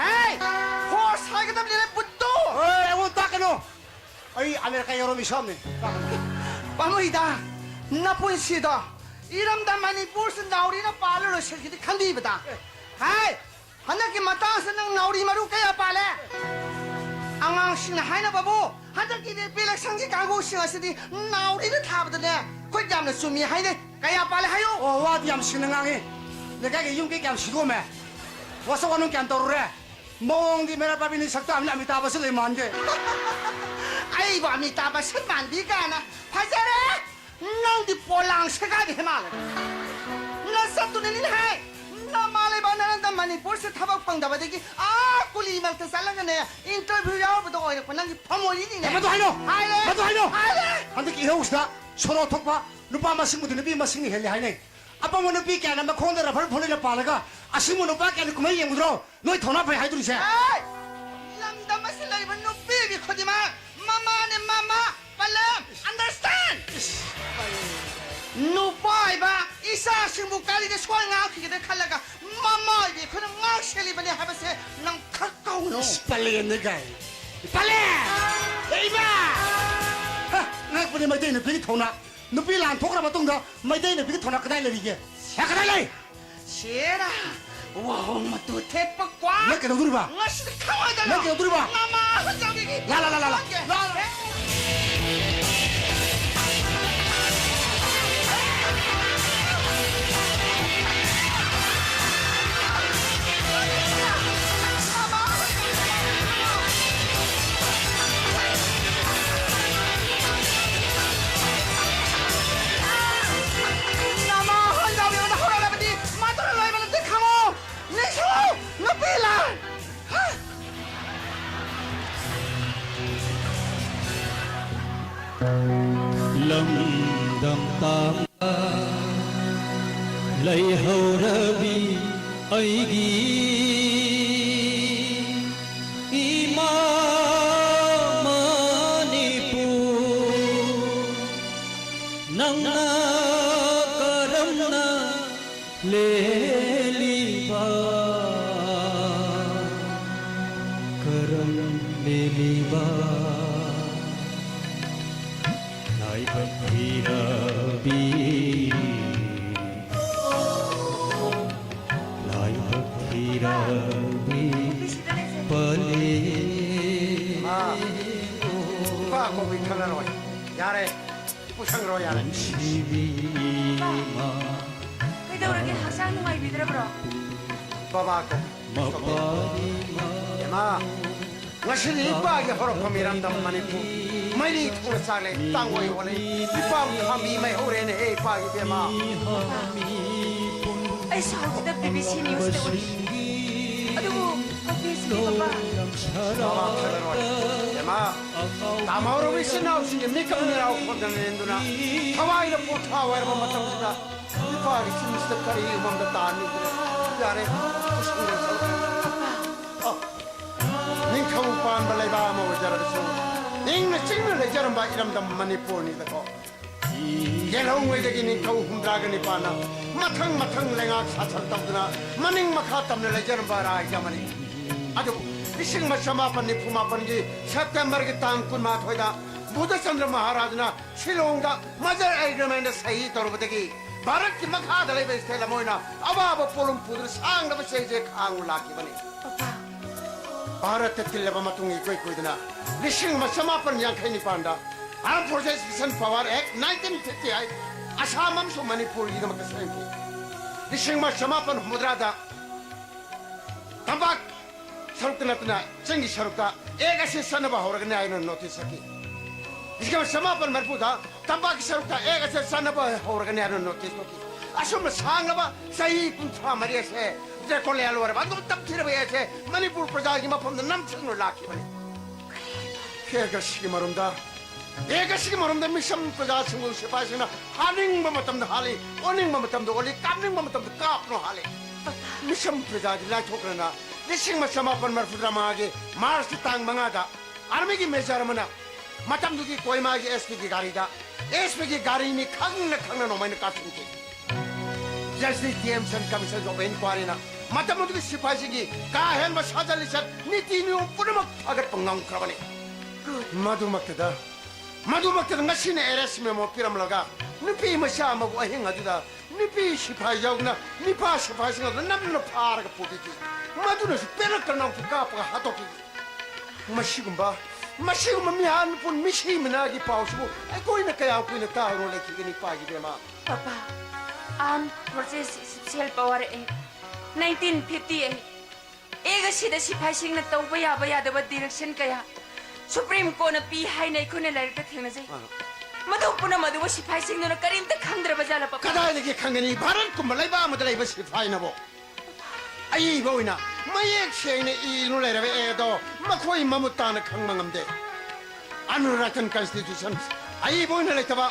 ꯍꯦ! ꯐꯣꯔꯁ ꯍꯥꯏꯒꯗꯕꯅꯤꯅꯦ, ꯕꯨꯠꯇꯣ! ꯍꯣꯏ, ꯑꯩꯉꯣꯟꯗ ꯇꯥꯛꯀꯅꯨ꯫ ꯑꯩ ꯑꯃꯦꯔꯤꯀꯥ ꯌꯧꯔꯝꯃꯤ ꯁꯣꯝꯅꯤ꯫ ꯄꯥꯝꯃꯨꯏꯗ, ꯅꯄꯨꯟꯁꯤꯗꯣ ꯏꯔꯝꯗꯝ ꯃꯅꯤꯄꯨꯔꯁꯤ ꯅꯥꯎꯔꯤꯅ ꯄꯥꯜꯂ ꯂꯣꯏꯁꯤꯟꯈꯤꯗꯤ ꯈꯟꯕꯤꯕꯗ꯫ ꯍꯥꯏ! ꯍꯟꯗꯛꯀꯤ ꯃꯇꯥꯡꯁꯤꯗ ꯅꯪ ꯅꯥꯎꯔꯤ ꯃꯔꯨ ꯀꯌꯥ ꯄꯥꯜꯂꯦ? ꯑꯉꯥꯡꯁꯤꯡꯅ ꯍꯥꯏꯅꯕꯕꯨ ꯍꯟꯗꯛꯀꯤ ꯏꯂꯦꯛꯁꯟꯒꯤ ꯀꯥꯡꯕꯨꯁꯤꯡ ꯑꯁꯤꯗꯤ ꯅꯥꯎꯔꯤꯅ ꯊꯥꯕꯗꯅꯦ ꯈꯨꯠ ꯌꯥꯝꯅ ꯆꯨꯝꯃꯤ ꯍꯥꯏꯅꯩ꯫ ꯀꯌꯥ ꯄꯥꯜꯂꯦ ꯍꯥꯏꯌꯨ꯫ ꯑꯣ, ꯋꯥꯗꯤ ꯌꯥꯝ ꯁꯤꯡꯅ ꯉꯥꯡꯉꯤ꯫ ꯂꯩꯀꯥꯏꯒꯤ ꯌꯨꯝ ꯀꯩ ꯀꯌꯥꯝ ꯁꯤꯗꯣꯛꯑꯝꯃꯦ? ꯋꯥꯁꯛ ꯋꯥꯅꯨꯡ ꯀꯌꯥꯝ ꯇꯧꯔꯨꯔꯦ? ꯃꯑꯣꯡꯗꯤ ꯃꯩꯔꯥ ꯄꯥꯏꯕꯤꯅꯤ ꯁꯛꯇꯥꯕꯅꯤ ꯑꯃꯤꯇꯥꯕ ꯕꯆꯟ ꯂꯩ ꯃꯥꯟꯗꯦ꯫ ꯑꯩꯕꯨ ꯑꯃꯤꯇꯥꯕ ꯕꯆꯟ ꯃꯥꯟꯕꯤ ꯀꯥꯏꯅ꯫ ꯐꯖꯔꯦ! ꯅꯪꯗꯤ ꯄꯣꯂꯥꯡ ꯁꯦꯒꯥꯏꯕ ꯍꯦ ꯃꯥꯜꯂꯦ꯫ ꯅꯁꯛꯇꯨꯅꯅꯤꯅꯦ ꯍꯥꯏ꯫ ꯅꯃꯥ ꯂꯩꯕꯥꯛ ꯅꯔꯟꯗꯝ ꯃꯅꯤꯄꯨꯔꯁꯦ ꯊꯕꯛ ꯐꯪꯗꯕꯗꯒꯤ ꯑꯥ ꯀꯨꯂꯤ ꯃꯔꯛꯇ ꯆꯠꯂꯒꯅꯦ interview ꯌꯥꯎꯔꯨꯕꯗꯣ ꯑꯣꯏꯔꯛꯄ ꯅꯪꯒꯤ ꯐꯝꯃꯣꯏꯅꯤꯅꯦ꯫ ꯃꯗꯨ ꯍꯥꯏꯅꯣ꯫ ꯍꯥꯏꯔꯦ꯫ ꯃꯗꯨ ꯍꯥꯏꯅꯣ꯫ ꯍꯥꯏꯔꯦ꯫ ꯍꯟꯗꯛꯀꯤ ꯏꯍꯧꯁꯤꯗ ꯁꯣꯔꯣ ꯊꯣꯛꯄ ꯅꯨꯄꯥ ꯃꯁꯤꯡꯕꯨꯗꯤ ꯅꯨꯄꯤ ꯃꯁꯤꯡꯅ ꯍꯦꯜꯂꯤ ꯍꯥꯏꯅꯩ꯫ ꯑꯄꯪꯕ ꯅꯨꯄꯤ ꯀꯌꯥꯅ ꯃꯈꯣꯡꯗ rubber ꯐꯣꯂꯤꯅ ꯄꯥꯜꯂꯒ ꯑꯁꯤꯒꯨꯝꯕ ꯅꯨꯄꯥ ꯀꯌꯥꯅ ꯀꯨꯝꯍꯩ ꯌꯦꯡꯉꯨꯗ꯭ꯔꯣ? ꯅꯣꯏ ꯊꯧꯅꯥ ꯐꯩ ꯍꯥꯏꯗꯣꯔꯤꯁꯦ? ꯑꯦ! ꯂꯝꯗꯝ ꯑꯁꯤꯗ ꯂꯩꯔꯤꯕ ꯅꯨꯄꯤꯒꯤ ꯈꯨꯗꯤꯡꯃꯛ ꯃꯃꯥꯅꯦ, ꯃꯃꯥ꯫ ꯄꯂꯦꯝ, understand? ꯏꯁ! ꯅꯨꯄꯥ ꯑꯣꯏꯕ ꯏꯆꯥꯁꯤꯡꯕꯨ ꯀꯔꯤꯗ ꯁꯣꯏ ꯉꯥꯛꯈꯤꯒꯗ ꯈꯜꯂꯒ ꯃꯃꯥ ꯑꯣꯏꯕꯤ ꯑꯩꯈꯣꯏꯅ ꯉꯥꯛ ꯁꯦꯜꯂꯤꯕꯅꯤ ꯍꯥꯏꯕꯁꯦ ꯅꯪ ꯈꯪ ꯇꯧꯅꯨ꯫ ꯏꯁ, ꯄꯂꯦꯝꯅꯦ ꯀꯥꯏ꯫ ꯄꯂꯦꯝ! ꯑꯦ, ꯏꯃꯥ! ꯍ, ꯉꯛꯄꯅꯤ ꯃꯩꯇꯩ ꯅꯨꯄꯤꯒꯤ ꯊꯧꯅꯥ꯫ ꯅꯨꯄꯤ ꯂꯥꯟ ꯊꯣꯛꯈ꯭ꯔ ꯃꯇꯨꯡꯗ ꯃꯩꯇꯩ ꯅꯨꯄꯤꯒꯤ ꯊꯧꯅꯥ ꯀꯗꯥꯏ ꯂꯩꯔꯤꯒꯦ? ꯍꯦ, ꯀꯗꯥꯏ ꯂꯩ? ꯁꯦꯔꯥ, ꯋꯥꯍꯣꯡ ꯃꯇꯨ ꯊꯦꯠꯄ ꯀ꯭ꯋꯥ꯫ ꯅꯪ ꯀꯩꯗꯧꯗꯣꯔꯤꯕ? ꯉꯁꯤꯗꯤ ꯈꯪꯉꯣꯏꯗꯅ꯫ ꯅꯪ ꯀꯩꯗꯧꯗꯣꯔꯤꯕ? ꯅꯃꯥ ꯍꯟꯖꯕꯤꯒꯤ ꯂꯥ, ꯂꯥ, ꯂꯥ, ꯂꯥ, ꯂꯥ꯫ ꯂꯥ, ꯂꯥ꯫ ꯅꯃꯥ ꯍꯣꯏ ꯂꯥꯎ ꯌꯦꯡꯉꯣ, ꯍꯧꯔꯛꯂꯕꯗꯤ ꯃꯗꯨꯅ ꯂꯣꯏꯕ ꯅꯠꯇꯦ, ꯈꯪꯉꯣ꯫ ꯅꯤꯡꯁꯤꯡꯉꯨ, ꯅꯨꯄꯤ ꯂꯥꯟ꯫ ꯍꯥ? ꯂꯝꯗꯝ ꯇꯥꯡꯕ ꯂꯩꯍꯧꯔꯕꯤ ꯑꯩꯒꯤ ꯏꯃꯥ ꯃꯅꯤꯄꯨꯔ, ꯅꯪꯅ ꯀꯔꯝꯅ ꯂꯦꯜꯂꯤꯕ, ꯀꯔꯝ ꯂꯦꯜꯂꯤꯕ? ꯂꯥꯏꯕꯛ ꯊꯤꯔꯕꯤ, ꯂꯥꯏꯕꯛ ꯊꯤꯔꯕꯤ ꯄꯂꯦ꯫ ꯃꯥ, ꯅꯨꯄꯥ ꯀꯧꯕꯤ ꯈꯪꯉꯔꯣꯏ꯫ ꯌꯥꯔꯦ, ꯄꯨꯁꯪꯈ꯭ꯔꯣ, ꯌꯥꯔꯦ꯫ ꯅꯨꯡꯁꯤꯕꯤ ꯏꯃꯥ꯫ ꯀꯩꯗꯧꯔꯒꯦ? ꯍꯛꯆꯥꯡ ꯅꯨꯡꯉꯥꯏꯕꯤꯗ꯭ꯔꯕ꯭ꯔꯣ? ꯕꯕꯥ ꯀꯧ꯫ ꯃꯄꯥ ꯏꯃꯥ꯫ ꯉꯁꯤꯗꯤ ꯏꯄꯥꯒꯤ ꯍꯧꯔꯛꯐꯝ ꯏꯔꯝꯗꯝ ꯃꯅꯤꯄꯨꯔ ꯃꯩꯔꯤ ꯊꯣꯛꯅ ꯆꯥꯛꯂꯦ, ꯇꯥꯡꯒꯣꯏ ꯑꯣꯜꯂꯦ꯫ ꯏꯄꯥꯕꯨ ꯈꯥꯝꯕꯤ ꯃꯩꯍꯧꯔꯦꯅꯦꯍꯦ, ꯏꯄꯥꯒꯤ ꯏꯕꯦꯝꯃ꯫ ꯑꯩꯁꯨ ꯍꯧꯖꯤꯛꯇ ꯕꯤ ꯕꯤ ꯁꯤ ꯅ꯭ꯌꯨꯁꯇ ꯎꯔꯤ꯫ ꯑꯗꯨꯕꯨ ꯍꯧꯖꯤꯛꯁꯤꯗꯤ ꯄꯄꯥ꯫ ꯃꯃꯥ ꯊꯥꯅꯔꯣꯏ꯫ ꯏꯕꯦꯝꯃ, ꯇꯥꯝꯍꯧꯔꯕ ꯏꯆꯤꯟ ꯏꯅꯥꯎꯁꯤꯡꯒꯤ ꯃꯤꯀꯞ ꯃꯤꯔꯥꯎ ꯈꯣꯟꯗ ꯂꯦꯟꯗꯨꯅ ꯊꯋꯥꯏꯅ ꯄꯣꯊꯥ ꯑꯣꯏꯔꯕ ꯃꯇꯝꯁꯤꯗ ꯏꯄꯥꯒꯤ ꯆꯤꯟꯁꯤꯗ ꯀꯔꯤ ꯃꯝꯗ ꯇꯥꯅꯤꯗꯅ? ꯌꯥꯔꯦ, ꯄꯨꯁꯤꯟꯈ꯭ꯔꯁꯤ꯫ ꯑ, ꯅꯤꯡꯊꯧ ꯄꯥꯟꯕ ꯂꯩꯕꯥꯛ ꯑꯃ ꯑꯣꯏꯖꯔꯕꯁꯨ, ꯏꯪꯅ ꯆꯤꯛꯅ ꯂꯩꯖꯔꯝꯕ ꯏꯔꯝꯗꯝ ꯃꯅꯤꯄꯨꯔꯅꯤꯗꯀꯣ꯫ ꯌꯦꯜꯍꯧꯉꯩꯗꯒꯤ ꯅꯤꯡꯊꯧ ꯍꯨꯝꯗ꯭ꯔꯥꯒ ꯅꯤꯄꯥꯟꯅ ꯃꯊꯪ ꯃꯊꯪ ꯂꯩꯉꯥꯛ ꯁꯥꯁꯟ ꯇꯧꯗꯨꯅ ꯃꯅꯤꯡ ꯃꯈꯥ ꯇꯝꯅ ꯂꯩꯖꯔꯝꯕ ꯔꯥꯏꯖ ꯑꯃꯅꯤ꯫ ꯑꯗꯨꯕꯨ ꯂꯤꯁꯤꯡ ꯑꯃ ꯆꯃꯥꯄꯟ ꯅꯤꯐꯨ ꯃꯥꯄꯟꯒꯤ ꯁꯦꯞꯇꯦꯝꯕꯔꯒꯤ ꯇꯥꯡ ꯀꯨꯟꯃꯥꯊꯣꯏꯗ ꯕꯨꯙꯆꯟꯗ꯭ꯔ ꯃꯍꯥꯔꯥꯖꯅ ꯁꯤꯂꯣꯡꯗ ꯃꯖꯔ ꯑꯦꯒ꯭ꯔꯤꯃꯦꯟꯗ ꯁꯍꯤ ꯇꯧꯔꯨꯕꯗꯒꯤ ꯚꯥꯔꯠꯀꯤ ꯃꯈꯥꯗ ꯂꯩꯕ ꯁ꯭ꯇꯦꯠ ꯑꯃ ꯑꯣꯏꯅ ꯑꯋꯥꯕ ꯄꯣꯠꯂꯨꯝ ꯄꯨꯗꯨꯅ ꯁꯥꯡꯂꯕ ꯆꯩꯁꯦ ꯈꯥꯡꯉꯨ ꯂꯥꯛꯈꯤꯕꯅꯤ꯫ ꯄꯄꯥ꯫ ꯚꯥꯔꯠꯇ ꯇꯤꯜꯂꯕ ꯃꯇꯨꯡ ꯏꯀꯨꯏ ꯀꯨꯏꯗꯅ ꯂꯤꯁꯤꯡ ꯑꯃ ꯆꯃꯥꯄꯟ ꯌꯥꯡꯈꯩ ꯅꯤꯄꯥꯟꯗ Armed Forces Special Power Act nineteen fifty eight Assam ꯑꯃꯁꯨꯡ ꯃꯅꯤꯄꯨꯔꯒꯤꯗꯃꯛꯇ ꯁꯦꯝꯈꯤ꯫ ꯂꯤꯁꯤꯡ ꯑꯃ ꯆꯃꯥꯄꯟ ꯍꯨꯝꯐꯨꯇꯔꯥꯗ ꯇꯝꯄꯥꯛ ꯁꯔꯨꯛꯇ ꯅꯠꯇꯅ ꯆꯤꯡꯒꯤ ꯁꯔꯨꯛꯇ ꯑꯦꯛ ꯑꯁꯤ ꯆꯠꯅꯕ ꯍꯧꯔꯒꯅꯤ ꯍꯥꯏꯅ ꯅꯣꯇꯤꯁ ꯊꯣꯛꯈꯤ꯫ ꯂꯤꯁꯤꯡ ꯑꯃ ꯆꯃꯥꯄꯟ ꯃꯔꯤꯐꯨꯗ ꯇꯝꯄꯥꯛꯀꯤ ꯁꯔꯨꯛꯇ ꯑꯦꯛ ꯑꯁꯤ ꯆꯠꯅꯕ ꯍꯧꯔꯒꯅꯤ ꯍꯥꯏꯅ ꯅꯣꯇꯤꯁ ꯊꯣꯛꯈꯤ꯫ ꯑꯁꯨꯝꯅ ꯁꯥꯡꯂꯕ ꯆꯍꯤ ꯀꯨꯟꯊ꯭ꯔꯥ ꯃꯔꯤ ꯑꯁꯦ ꯗ꯭ꯔꯦꯀꯣꯂꯤꯌꯥ ꯂꯣꯏꯔꯕ ꯑꯗꯨꯝ ꯇꯝꯊꯤꯔꯕ ꯑꯦꯛ ꯑꯁꯦ ꯃꯅꯤꯄꯨꯔ ꯄ꯭ꯔꯖꯥꯒꯤ ꯃꯐꯝꯗ ꯅꯝꯊꯨꯡꯅ ꯂꯥꯛꯈꯤꯕꯅꯤ꯫ ꯑꯦꯛ ꯑꯁꯤꯒꯤ ꯃꯔꯨꯝꯗ ꯑꯦꯛ ꯑꯁꯤꯒꯤ ꯃꯔꯝꯗ ꯃꯤꯁꯝ ꯄ꯭ꯔꯖꯥꯁꯤꯡꯕꯨ ꯁꯤꯐꯥꯏꯁꯤꯡꯅ ꯍꯥꯠꯅꯤꯡꯕ ꯃꯇꯝꯗ ꯍꯥꯠꯂꯤ, ꯑꯣꯟꯅꯤꯡꯕ ꯃꯇꯝꯗ ꯑꯣꯜꯂꯤ, ꯀꯥꯞꯅꯤꯡꯕ ꯃꯇꯝꯗ ꯀꯥꯞꯄꯅꯣ ꯍꯥꯠꯂꯤ꯫ ꯃꯤꯁꯝ ꯄ꯭ꯔꯖꯥꯗꯤ ꯂꯥꯏꯊꯣꯛꯈ꯭ꯔꯅ ꯂꯤꯁꯤꯡ ꯑꯃ ꯆꯃꯥꯄꯟ ꯃꯔꯤꯐꯨꯇꯔꯥ ꯃꯉꯥꯒꯤ ꯃꯥꯔꯆꯀꯤ ꯇꯥꯡ ꯃꯉꯥꯗ ꯑꯥꯔꯃꯤꯒꯤ ꯃꯦꯖꯔ ꯑꯃꯅ ꯃꯇꯝꯗꯨꯒꯤ ꯀꯣꯍꯤꯃꯥꯒꯤ ꯑꯦꯁ ꯄꯤꯒꯤ ꯒꯥꯔꯤꯗ, ꯑꯦꯁ ꯄꯤꯒꯤ ꯒꯥꯔꯤꯅꯤ ꯈꯪꯅ ꯈꯪꯅ ꯅꯣꯡꯃꯩꯅ ꯀꯥꯞꯁꯤꯟꯈꯤ꯫ Justice D M Sen commission of ꯏꯟꯀ꯭ꯋꯥꯏꯔꯤꯅ ꯃꯇꯝ ꯑꯗꯨꯒꯤ ꯁꯤꯐꯥꯏꯁꯤꯡꯒꯤ ꯀꯥ ꯍꯦꯟꯕ ꯁꯥꯖꯠ ꯂꯤꯆꯠ, ꯅꯤꯇꯤ ꯅꯤꯌꯣꯝ ꯄꯨꯝꯅꯃꯛ ꯐꯒꯠꯄ ꯉꯝꯈ꯭ꯔꯕꯅꯤ꯫ ꯃꯗꯨꯃꯛꯇꯗ, ꯃꯗꯨꯃꯛꯇꯗ ꯉꯁꯤꯅ ꯑꯦꯔꯦꯁ ꯃꯦꯃꯣ ꯄꯤꯔꯝꯂꯒ ꯅꯨꯄꯤ ꯃꯆꯥ ꯑꯃꯕꯨ ꯑꯍꯤꯡ ꯑꯗꯨꯗ ꯅꯨꯄꯤ ꯁꯤꯐꯥꯏ ꯌꯥꯎꯗꯨꯅ ꯅꯤꯄꯥ ꯁꯤꯐꯥꯏꯁꯤꯡ ꯑꯗꯨ ꯅꯝꯗꯨꯅ ꯐꯥꯔꯒ ꯄꯨꯕꯤꯈꯤ꯫ ꯃꯗꯨꯅꯁꯨ ꯄꯦꯔꯛ ꯀꯅꯥꯎꯁꯨ ꯀꯥꯞꯄꯒ ꯍꯥꯠꯇꯣꯛꯈꯤ꯫ ꯃꯁꯤꯒꯨꯝꯕ, ꯃꯁꯤꯒꯨꯝꯕ ꯃꯤꯍꯥꯠ ꯃꯤꯄꯨꯟ ꯃꯤꯁꯤ ꯃꯤꯅꯥꯒꯤ ꯄꯥꯎꯁꯤꯕꯨ ꯑꯩꯈꯣꯏꯅ ꯀꯌꯥꯝ ꯀꯨꯏꯅ ꯇꯥꯔꯨꯔ ꯂꯩꯈꯤꯒꯅꯤ, ꯄꯥꯏꯒꯤ ꯕꯦꯝꯃ? Papa, Armed Forces Special Power Act, nineteen fifty eight, ꯑꯦꯛ ꯑꯁꯤꯗ ꯁꯤꯐꯥꯏꯁꯤꯡꯅ ꯇꯧꯕ ꯌꯥꯕ ꯌꯥꯗꯕ ꯗꯤꯔꯦꯛꯁꯟ ꯀꯌꯥ ꯁꯨꯄ꯭ꯔꯤꯝ ꯀꯣꯔꯠꯅ ꯄꯤ ꯍꯥꯏꯅ ꯑꯩꯈꯣꯏꯅ ꯂꯥꯏꯔꯤꯛꯇ ꯊꯦꯡꯅꯖꯩ꯫ ꯑꯥ꯫ ꯃꯗꯨ ꯄꯨꯝꯅꯃꯛ ꯑꯗꯨꯕꯨ ꯁꯤꯐꯥꯏꯁꯤꯡꯗꯨꯅ ꯀꯔꯤꯝꯇ ꯈꯪꯗ꯭ꯔꯕ ꯖꯥꯠꯂ, ꯄꯄꯥ? ꯀꯗꯥꯏꯗꯒꯤ ꯈꯪꯒꯅꯤ? ꯚꯥꯔꯠꯀꯨꯝꯕ ꯂꯩꯕꯥꯛ ꯑꯃꯗ ꯂꯩꯕ ꯁꯤꯐꯥꯏꯅꯕꯨ ꯑꯏꯕ ꯑꯣꯏꯅ ꯃꯌꯦꯛ ꯁꯦꯡꯅ ꯏꯗꯨꯅ ꯂꯩꯔꯕ ꯑꯦ ꯑꯗꯣ ꯃꯈꯣꯏ ꯃꯃꯨꯠ ꯇꯥꯅ ꯈꯪꯕ ꯉꯝꯗꯦ꯫ Unwritten constitution, ꯑꯏꯕ ꯑꯣꯏꯅ ꯂꯩꯇꯕ,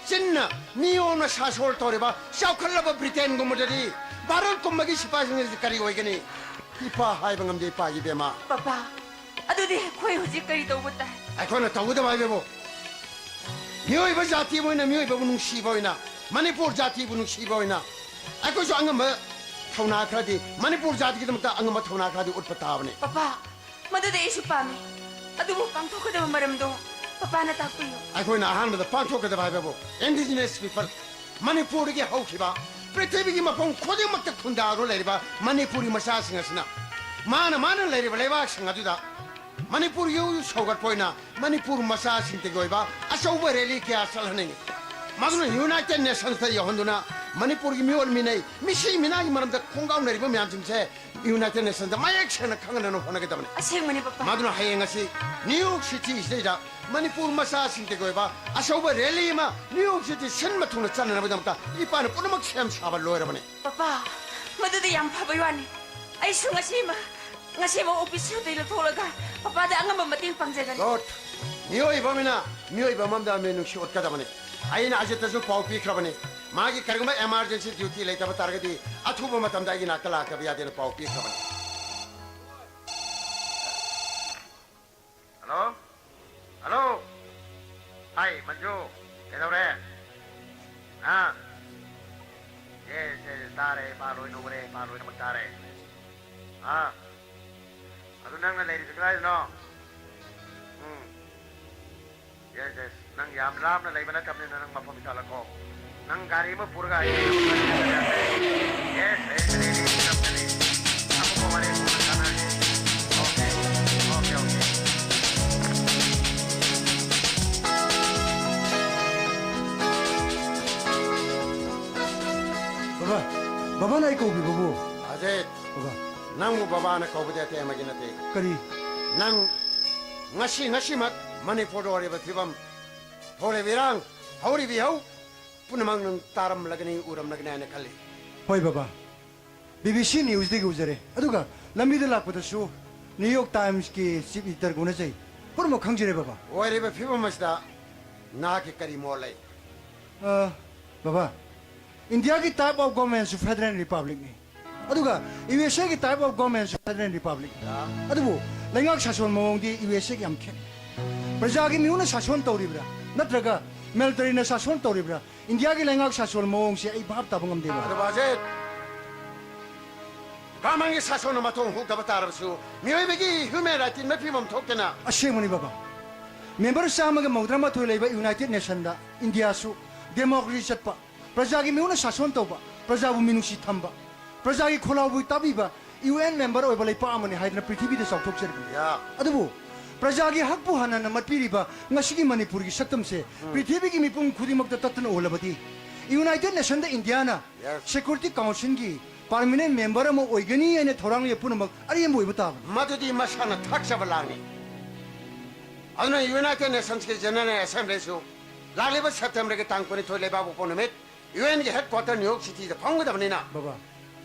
ꯆꯤꯟꯅ ꯃꯤꯌꯣꯝꯅ ꯁꯥꯁꯣꯜ ꯇꯧꯔꯤꯕ ꯆꯥꯎꯈꯠꯂꯕ ꯕ꯭ꯔꯤꯇꯦꯟꯒꯨꯝꯕꯗꯗꯤ ꯚꯥꯔꯠꯀꯨꯝꯕꯒꯤ ꯁꯤꯐꯥꯏꯁꯤꯡ ꯑꯁꯤ ꯀꯔꯤ ꯑꯣꯏꯒꯅꯤ? ꯏꯄꯥ ꯍꯥꯏꯕ ꯉꯝꯗꯦ, ꯏꯄꯥꯒꯤ ꯕꯦꯝꯃ꯫ ꯄꯄꯥ, ꯑꯗꯨꯗꯤ ꯑꯩꯈꯣꯏ ꯍꯧꯖꯤꯛ ꯀꯔꯤ ꯇꯧꯕ ꯇꯥꯏ? ꯑꯩꯈꯣꯏꯅ ꯇꯧꯒꯗꯕ ꯍꯥꯏꯕꯕꯨ, ꯃꯤꯑꯣꯏꯕ ꯖꯥꯇꯤ ꯑꯃ ꯑꯣꯏꯅ ꯃꯤꯑꯣꯏꯕꯕꯨ ꯅꯨꯡꯁꯤꯕ ꯑꯣꯏꯅ, ꯃꯅꯤꯄꯨꯔ ꯖꯥꯇꯤꯕꯨ ꯅꯨꯡꯁꯤꯕ ꯑꯣꯏꯅ, ꯑꯩꯈꯣꯏꯁꯨ ꯑꯉꯝꯕ ꯊꯧꯅꯥ ꯈꯔꯗꯤ, ꯃꯅꯤꯄꯨꯔ ꯖꯥꯇꯤꯒꯤꯗꯃꯛꯇ ꯑꯉꯝꯕ ꯊꯧꯅꯥ ꯈꯔꯗꯤ ꯎꯠꯄ ꯇꯥꯕꯅꯤ꯫ ꯄꯄꯥ, ꯃꯗꯨꯗꯤ ꯑꯩꯁꯨ ꯄꯥꯝꯃꯤ꯫ ꯑꯗꯨꯕꯨ ꯄꯥꯡꯊꯣꯛꯀꯗꯕ ꯃꯔꯝꯗꯣ ꯄꯄꯥꯅ ꯇꯥꯛꯄꯤꯌꯨ꯫ ꯑꯩꯈꯣꯏꯅ ꯑꯍꯥꯟꯕꯗ ꯄꯥꯡꯊꯣꯛꯀꯗꯕ ꯍꯥꯏꯕꯕꯨ indigenous people, ꯃꯅꯤꯄꯨꯔꯗꯒꯤ ꯍꯧꯈꯤꯕ, ꯄ꯭ꯔꯤꯊꯤꯕꯤꯒꯤ ꯃꯐꯝ ꯈꯨꯗꯤꯡꯃꯛꯇ ꯈꯨꯟꯗꯥꯗꯨꯅ ꯂꯩꯔꯤꯕ ꯃꯅꯤꯄꯨꯔꯤ ꯃꯆꯥꯁꯤꯡ ꯑꯁꯤꯅ ꯃꯥꯅ ꯃꯥꯅ ꯂꯩꯔꯤꯕ ꯂꯩꯕꯥꯛꯁꯤꯡ ꯑꯗꯨꯗ ꯃꯅꯤꯄꯨꯔꯒꯤ ꯁꯧꯒꯠꯄ ꯑꯣꯏꯅ ꯃꯅꯤꯄꯨꯔ ꯃꯆꯥꯁꯤꯡꯇꯒꯤ ꯑꯣꯏꯕ ꯑꯆꯧꯕ ꯔꯦꯂꯤ ꯀꯌꯥ ꯆꯠꯍꯟꯅꯤꯡꯏ꯫ ꯃꯗꯨꯅ ꯌꯨꯅꯥꯏꯇꯦꯗ ꯅꯦꯁꯟꯁꯇ ꯌꯧꯍꯟꯗꯨꯅ ꯃꯅꯤꯄꯨꯔꯒꯤ ꯃꯤꯑꯣꯠ ꯃꯤꯅꯩ, ꯃꯤꯁꯤ ꯃꯤꯅꯥꯒꯤ ꯃꯔꯝꯗ ꯈꯣꯡꯒꯥꯎꯅꯔꯤꯕ ꯃꯌꯥꯝꯁꯤꯡꯁꯦ ꯌꯨꯅꯥꯏꯇꯦꯗ ꯅꯦꯁꯟꯗ ꯃꯌꯦꯛ ꯁꯦꯡꯅ ꯈꯪꯍꯟꯅꯕ ꯍꯣꯠꯅꯒꯗꯕꯅꯤ꯫ ꯑꯁꯦꯡꯕꯅꯤ, ꯄꯄꯥ꯫ ꯃꯗꯨꯅ ꯍꯌꯦꯡ ꯑꯁꯤ ꯅ꯭ꯌꯨ ꯌꯣꯔꯛ ꯁꯤꯇꯤꯁꯤꯗꯩꯗ ꯃꯅꯤꯄꯨꯔ ꯃꯆꯥꯁꯤꯡꯇꯒꯤ ꯑꯣꯏꯕ ꯑꯆꯧꯕ ꯔꯦꯂꯤ ꯑꯃ ꯅ꯭ꯌꯨ ꯌꯣꯔꯛ ꯁꯤꯇꯤ ꯁꯤꯟꯕ ꯊꯨꯡꯅ ꯆꯠꯅꯅꯕꯒꯤꯗꯃꯛꯇ ꯏꯄꯥꯅ ꯄꯨꯝꯅꯃꯛ ꯁꯦꯝ ꯁꯥꯕ ꯂꯣꯏꯔꯕꯅꯤ꯫ ꯄꯄꯥ, ꯃꯗꯨꯗꯤ ꯌꯥꯝ ꯐꯕ ꯋꯥꯅꯤ꯫ ꯑꯩꯁꯨ ꯉꯁꯤꯃꯛ, ꯉꯁꯤꯃꯛ ꯑꯣꯐꯤꯁ ꯁꯨꯇꯤ ꯂꯧꯊꯣꯛꯂꯒ ꯄꯄꯥꯗ ꯑꯉꯝꯕ ꯃꯇꯦꯡ ꯄꯥꯡꯖꯒꯅꯤ꯫ ꯒꯨꯗ꯫ ꯃꯤꯑꯣꯏꯕ ꯑꯃꯅ ꯃꯤꯑꯣꯏꯕ ꯑꯃꯃꯝꯗ ꯃꯤꯅꯨꯡꯁꯤ ꯎꯠꯀꯗꯕꯅꯤ꯫ ꯑꯩꯅ ꯑꯖꯤꯠꯇꯁꯨ ꯄꯥꯎ ꯄꯤꯈ꯭ꯔꯕꯅꯤ꯫ ꯃꯥꯒꯤ ꯀꯔꯤꯒꯨꯝꯕ emergency duty ꯂꯩꯇꯕ ꯇꯥꯔꯒꯗꯤ ꯑꯊꯨꯕ ꯃꯇꯝꯗ ꯑꯩꯒꯤ ꯅꯥꯛꯇ ꯂꯥꯛꯇꯕ ꯌꯥꯗꯦꯅ ꯄꯥꯎ ꯄꯤꯈ꯭ꯔꯕꯅꯤ꯫ ꯍꯜꯂꯣ? ꯍꯜꯂꯣ? ꯍꯥꯏ, ꯃꯟꯖꯨ, ꯀꯩꯗꯧꯔꯦ? ꯑꯥ? ꯌꯦꯁ, ꯌꯦꯁ, ꯇꯥꯔꯦ, ꯏꯄꯥ ꯂꯣꯏꯅ ꯎꯔꯦ, ꯏꯄꯥ ꯂꯣꯏꯅꯃꯛ ꯇꯥꯔꯦ꯫ ꯑꯥ? ꯑꯗꯨ ꯅꯪꯅ ꯂꯩꯔꯤꯁꯦ ꯀꯗꯥꯏꯗꯅꯣ? ꯎꯝ꯫ Yes, yes. ꯅꯪ ꯌꯥꯝ ꯂꯥꯞꯅ ꯂꯩꯕ ꯅꯠꯇꯕꯅꯤꯅ ꯅꯪ ꯃꯐꯝ ꯆꯠꯂꯀꯣ꯫ ꯅꯪ ꯒꯥꯔꯤ ꯑꯃ ꯄꯨꯔꯒ ꯑꯩ ꯌꯦꯁ, ꯍꯌꯦꯡ ꯗꯦꯜꯂꯤꯗ ꯆꯠꯀꯅꯤ꯫ ꯑꯇꯣꯞꯄ ꯋꯥꯔꯤ ꯑꯃ ꯁꯥꯟꯅꯔꯁꯤ꯫ Okay, okay, okay. ꯕꯕꯥ, ꯕꯕꯥꯅ ꯑꯩ ꯀꯧꯕꯤꯕꯕꯨ? ꯑꯖꯤꯠ, ꯕꯕꯥ꯫ ꯅꯪꯕꯨ ꯕꯕꯥꯅ ꯀꯧꯕꯗꯤ ꯑꯇꯩ ꯑꯃꯒꯤ ꯅꯠꯇꯦ꯫ ꯀꯔꯤ? ꯅꯪ ꯉꯁꯤ, ꯉꯁꯤꯃꯛ ꯃꯅꯤꯄꯨꯔꯗ ꯑꯣꯏꯔꯤꯕ ꯐꯤꯕꯝ, ꯊꯣꯛꯂꯤꯕ ꯏꯔꯥꯡ, ꯍꯧꯔꯤꯕ ꯏꯍꯧ ꯄꯨꯝꯅꯃꯛ ꯅꯪ ꯇꯥꯔꯝꯂꯒꯅꯤ, ꯎꯔꯝꯂꯒꯅꯤ ꯍꯥꯏꯅ ꯈꯜꯂꯤ꯫ ꯍꯣꯏ ꯕꯕꯥ, ꯕꯤ ꯕꯤ ꯁꯤ ꯅ꯭ꯌꯨꯁꯇꯒꯤ ꯎꯖꯔꯦ꯫ ꯑꯗꯨꯒ ꯂꯝꯕꯤꯗ ꯂꯥꯛꯄꯗꯁꯨ ꯅ꯭ꯌꯨ ꯌꯣꯔꯛ ꯇꯥꯏꯝꯁꯀꯤ ꯆꯤꯐ ꯏꯗꯤꯇꯔꯒ ꯎꯅꯖꯩ꯫ ꯄꯨꯝꯅꯃꯛ ꯈꯪꯖꯔꯦ ꯕꯕꯥ꯫ ꯑꯣꯏꯔꯤꯕ ꯐꯤꯕꯝ ꯑꯁꯤꯗ ꯅꯍꯥꯛꯀꯤ ꯀꯔꯤ ꯃꯣꯠ ꯂꯩ? ꯑ, ꯕꯕꯥ, ꯏꯟꯗꯤꯌꯥꯒꯤ type of governmentꯁꯨ federal republicꯅꯤ꯫ ꯑꯗꯨꯒ ꯌꯨ ꯑꯦꯁ ꯑꯦꯒꯤ type of governmentꯁꯨ federal republic꯫ ꯑꯗꯨꯕꯨ ꯂꯩꯉꯥꯛ ꯁꯥꯁꯣꯟ ꯃꯑꯣꯡꯗꯤ ꯌꯨ ꯑꯦꯁ ꯑꯦꯒ ꯌꯥꯝ ꯈꯦꯠꯅꯩ꯫ ꯄ꯭ꯔꯖꯥꯒꯤ ꯃꯤꯍꯨꯠꯅ ꯁꯥꯁꯣꯟ ꯇꯧꯔꯤꯕ꯭ꯔꯥ, ꯅꯠꯇ꯭ꯔꯒ ꯃꯤꯂꯤꯇꯔꯤꯅ ꯁꯥꯁꯣꯟ ꯇꯧꯔꯤꯕ꯭ꯔꯥ? ꯏꯟꯗꯤꯌꯥꯒꯤ ꯂꯩꯉꯥꯛ ꯁꯥꯁꯣꯟ ꯃꯑꯣꯡꯁꯦ ꯑꯩ ꯚꯥꯞ ꯇꯥꯕ ꯉꯝꯗꯦ, ꯕꯕꯥ꯫ ꯑꯗꯨ ꯕꯥꯖꯦꯠ, ꯒꯚꯔꯟꯃꯦꯟꯒꯤ ꯁꯥꯁꯣꯟꯅ ꯃꯊꯣꯡ ꯍꯨꯛꯇꯕ ꯇꯥꯔꯕꯁꯨ, ꯃꯤꯑꯣꯏꯕꯒꯤ ꯍ꯭ꯌꯨꯃꯦꯟ ꯔꯥꯏꯠꯇꯤ ꯃꯐꯤꯕꯝ ꯊꯣꯛꯇꯅ꯫ ꯑꯁꯦꯡꯕꯅꯤ, ꯕꯕꯥ꯫ ꯃꯦꯝꯕꯔ ꯆꯥꯝꯃꯒ ꯃꯧꯗ꯭ꯔꯥ ꯃꯥꯊꯣꯏ ꯂꯩꯕ ꯌꯨꯅꯥꯏꯇꯦꯗ ꯅꯦꯁꯟꯗ ꯏꯟꯗꯤꯌꯥꯁꯨ ꯗꯦꯃꯣꯀ꯭ꯔꯦꯁꯤ ꯆꯠꯄ, ꯄ꯭ꯔꯖꯥꯒꯤ ꯃꯤꯍꯨꯠꯅ ꯁꯥꯁꯣꯟ ꯇꯧꯕ, ꯄ꯭ꯔꯖꯥꯕꯨ ꯃꯤꯅꯨꯡꯁꯤ ꯊꯝꯕ, ꯄ꯭ꯔꯖꯥꯒꯤ ꯈꯣꯜꯂꯥꯎꯕꯨ ꯇꯥꯕꯤꯕ ꯌꯨ ꯑꯦꯟ ꯃꯦꯝꯕꯔ ꯑꯣꯏꯕ ꯂꯩꯄꯥꯛ ꯑꯃꯅꯤ ꯍꯥꯏꯗꯅ ꯄ꯭ꯔꯤꯊꯤꯕꯤꯗ ꯆꯥꯎꯊꯣꯛꯆꯔꯤ꯫ ꯌꯥ꯫ ꯑꯗꯨꯕꯨ ꯄ꯭ꯔꯖꯥꯒꯤ ꯍꯛꯄꯨ ꯍꯟꯅ ꯍꯟꯅ ꯃꯠꯄꯤꯔꯤꯕ ꯉꯁꯤꯒꯤ ꯃꯅꯤꯄꯨꯔꯒꯤ ꯁꯛꯇꯝꯁꯦ ꯄ꯭ꯔꯤꯊꯤꯕꯤꯒꯤ ꯃꯤꯄꯨꯝ ꯈꯨꯗꯤꯡꯃꯛꯇ ꯇꯠꯇꯅ ꯎꯍꯜꯂꯕꯗꯤ, ꯌꯨꯅꯥꯏꯇꯦꯗ ꯅꯦꯁꯟꯗ ꯏꯟꯗꯤꯌꯥꯅ ꯌꯦꯁ꯫ ꯁꯦꯀ꯭ꯌꯨꯔꯤꯇꯤ ꯀꯥꯎꯟꯁꯤꯜꯒꯤ ꯄꯥꯔꯃꯤꯅꯦꯟ ꯃꯦꯝꯕꯔ ꯑꯃ ꯑꯣꯏꯒꯅꯤ ꯍꯥꯏꯅ ꯊꯧꯔꯥꯡꯂꯤꯕ ꯄꯨꯝꯅꯃꯛ ꯑꯔꯦꯝꯕ ꯑꯣꯏꯕ ꯇꯥꯕꯅꯤ꯫ ꯃꯗꯨꯗꯤ ꯃꯁꯥꯅ ꯊꯥꯛꯆꯕ ꯂꯥꯡꯅꯤ꯫ ꯑꯗꯨꯅ ꯌꯨꯅꯥꯏꯇꯦꯗ ꯅꯦꯁꯟꯁꯀꯤ ꯖꯦꯅꯔꯦꯜ ꯑꯦꯁꯦꯝꯕ꯭ꯂꯤꯁꯨ ꯂꯥꯛꯂꯤꯕ ꯁꯦꯞꯇꯦꯝꯕꯔꯒꯤ ꯇꯥꯡ ꯀꯨꯟꯅꯤꯊꯣꯏ ꯂꯩꯕꯥꯛꯄꯣꯛꯄ ꯅꯨꯃꯤꯠ ꯌꯨ ꯑꯦꯟꯒꯤ ꯍꯦꯗꯀ꯭ꯋꯥꯇꯔ ꯅ꯭ꯌꯨ ꯌꯣꯔꯛ ꯁꯤꯇꯤꯗ ꯐꯝꯒꯗꯕꯅꯤꯅ, ꯕꯕꯥ꯫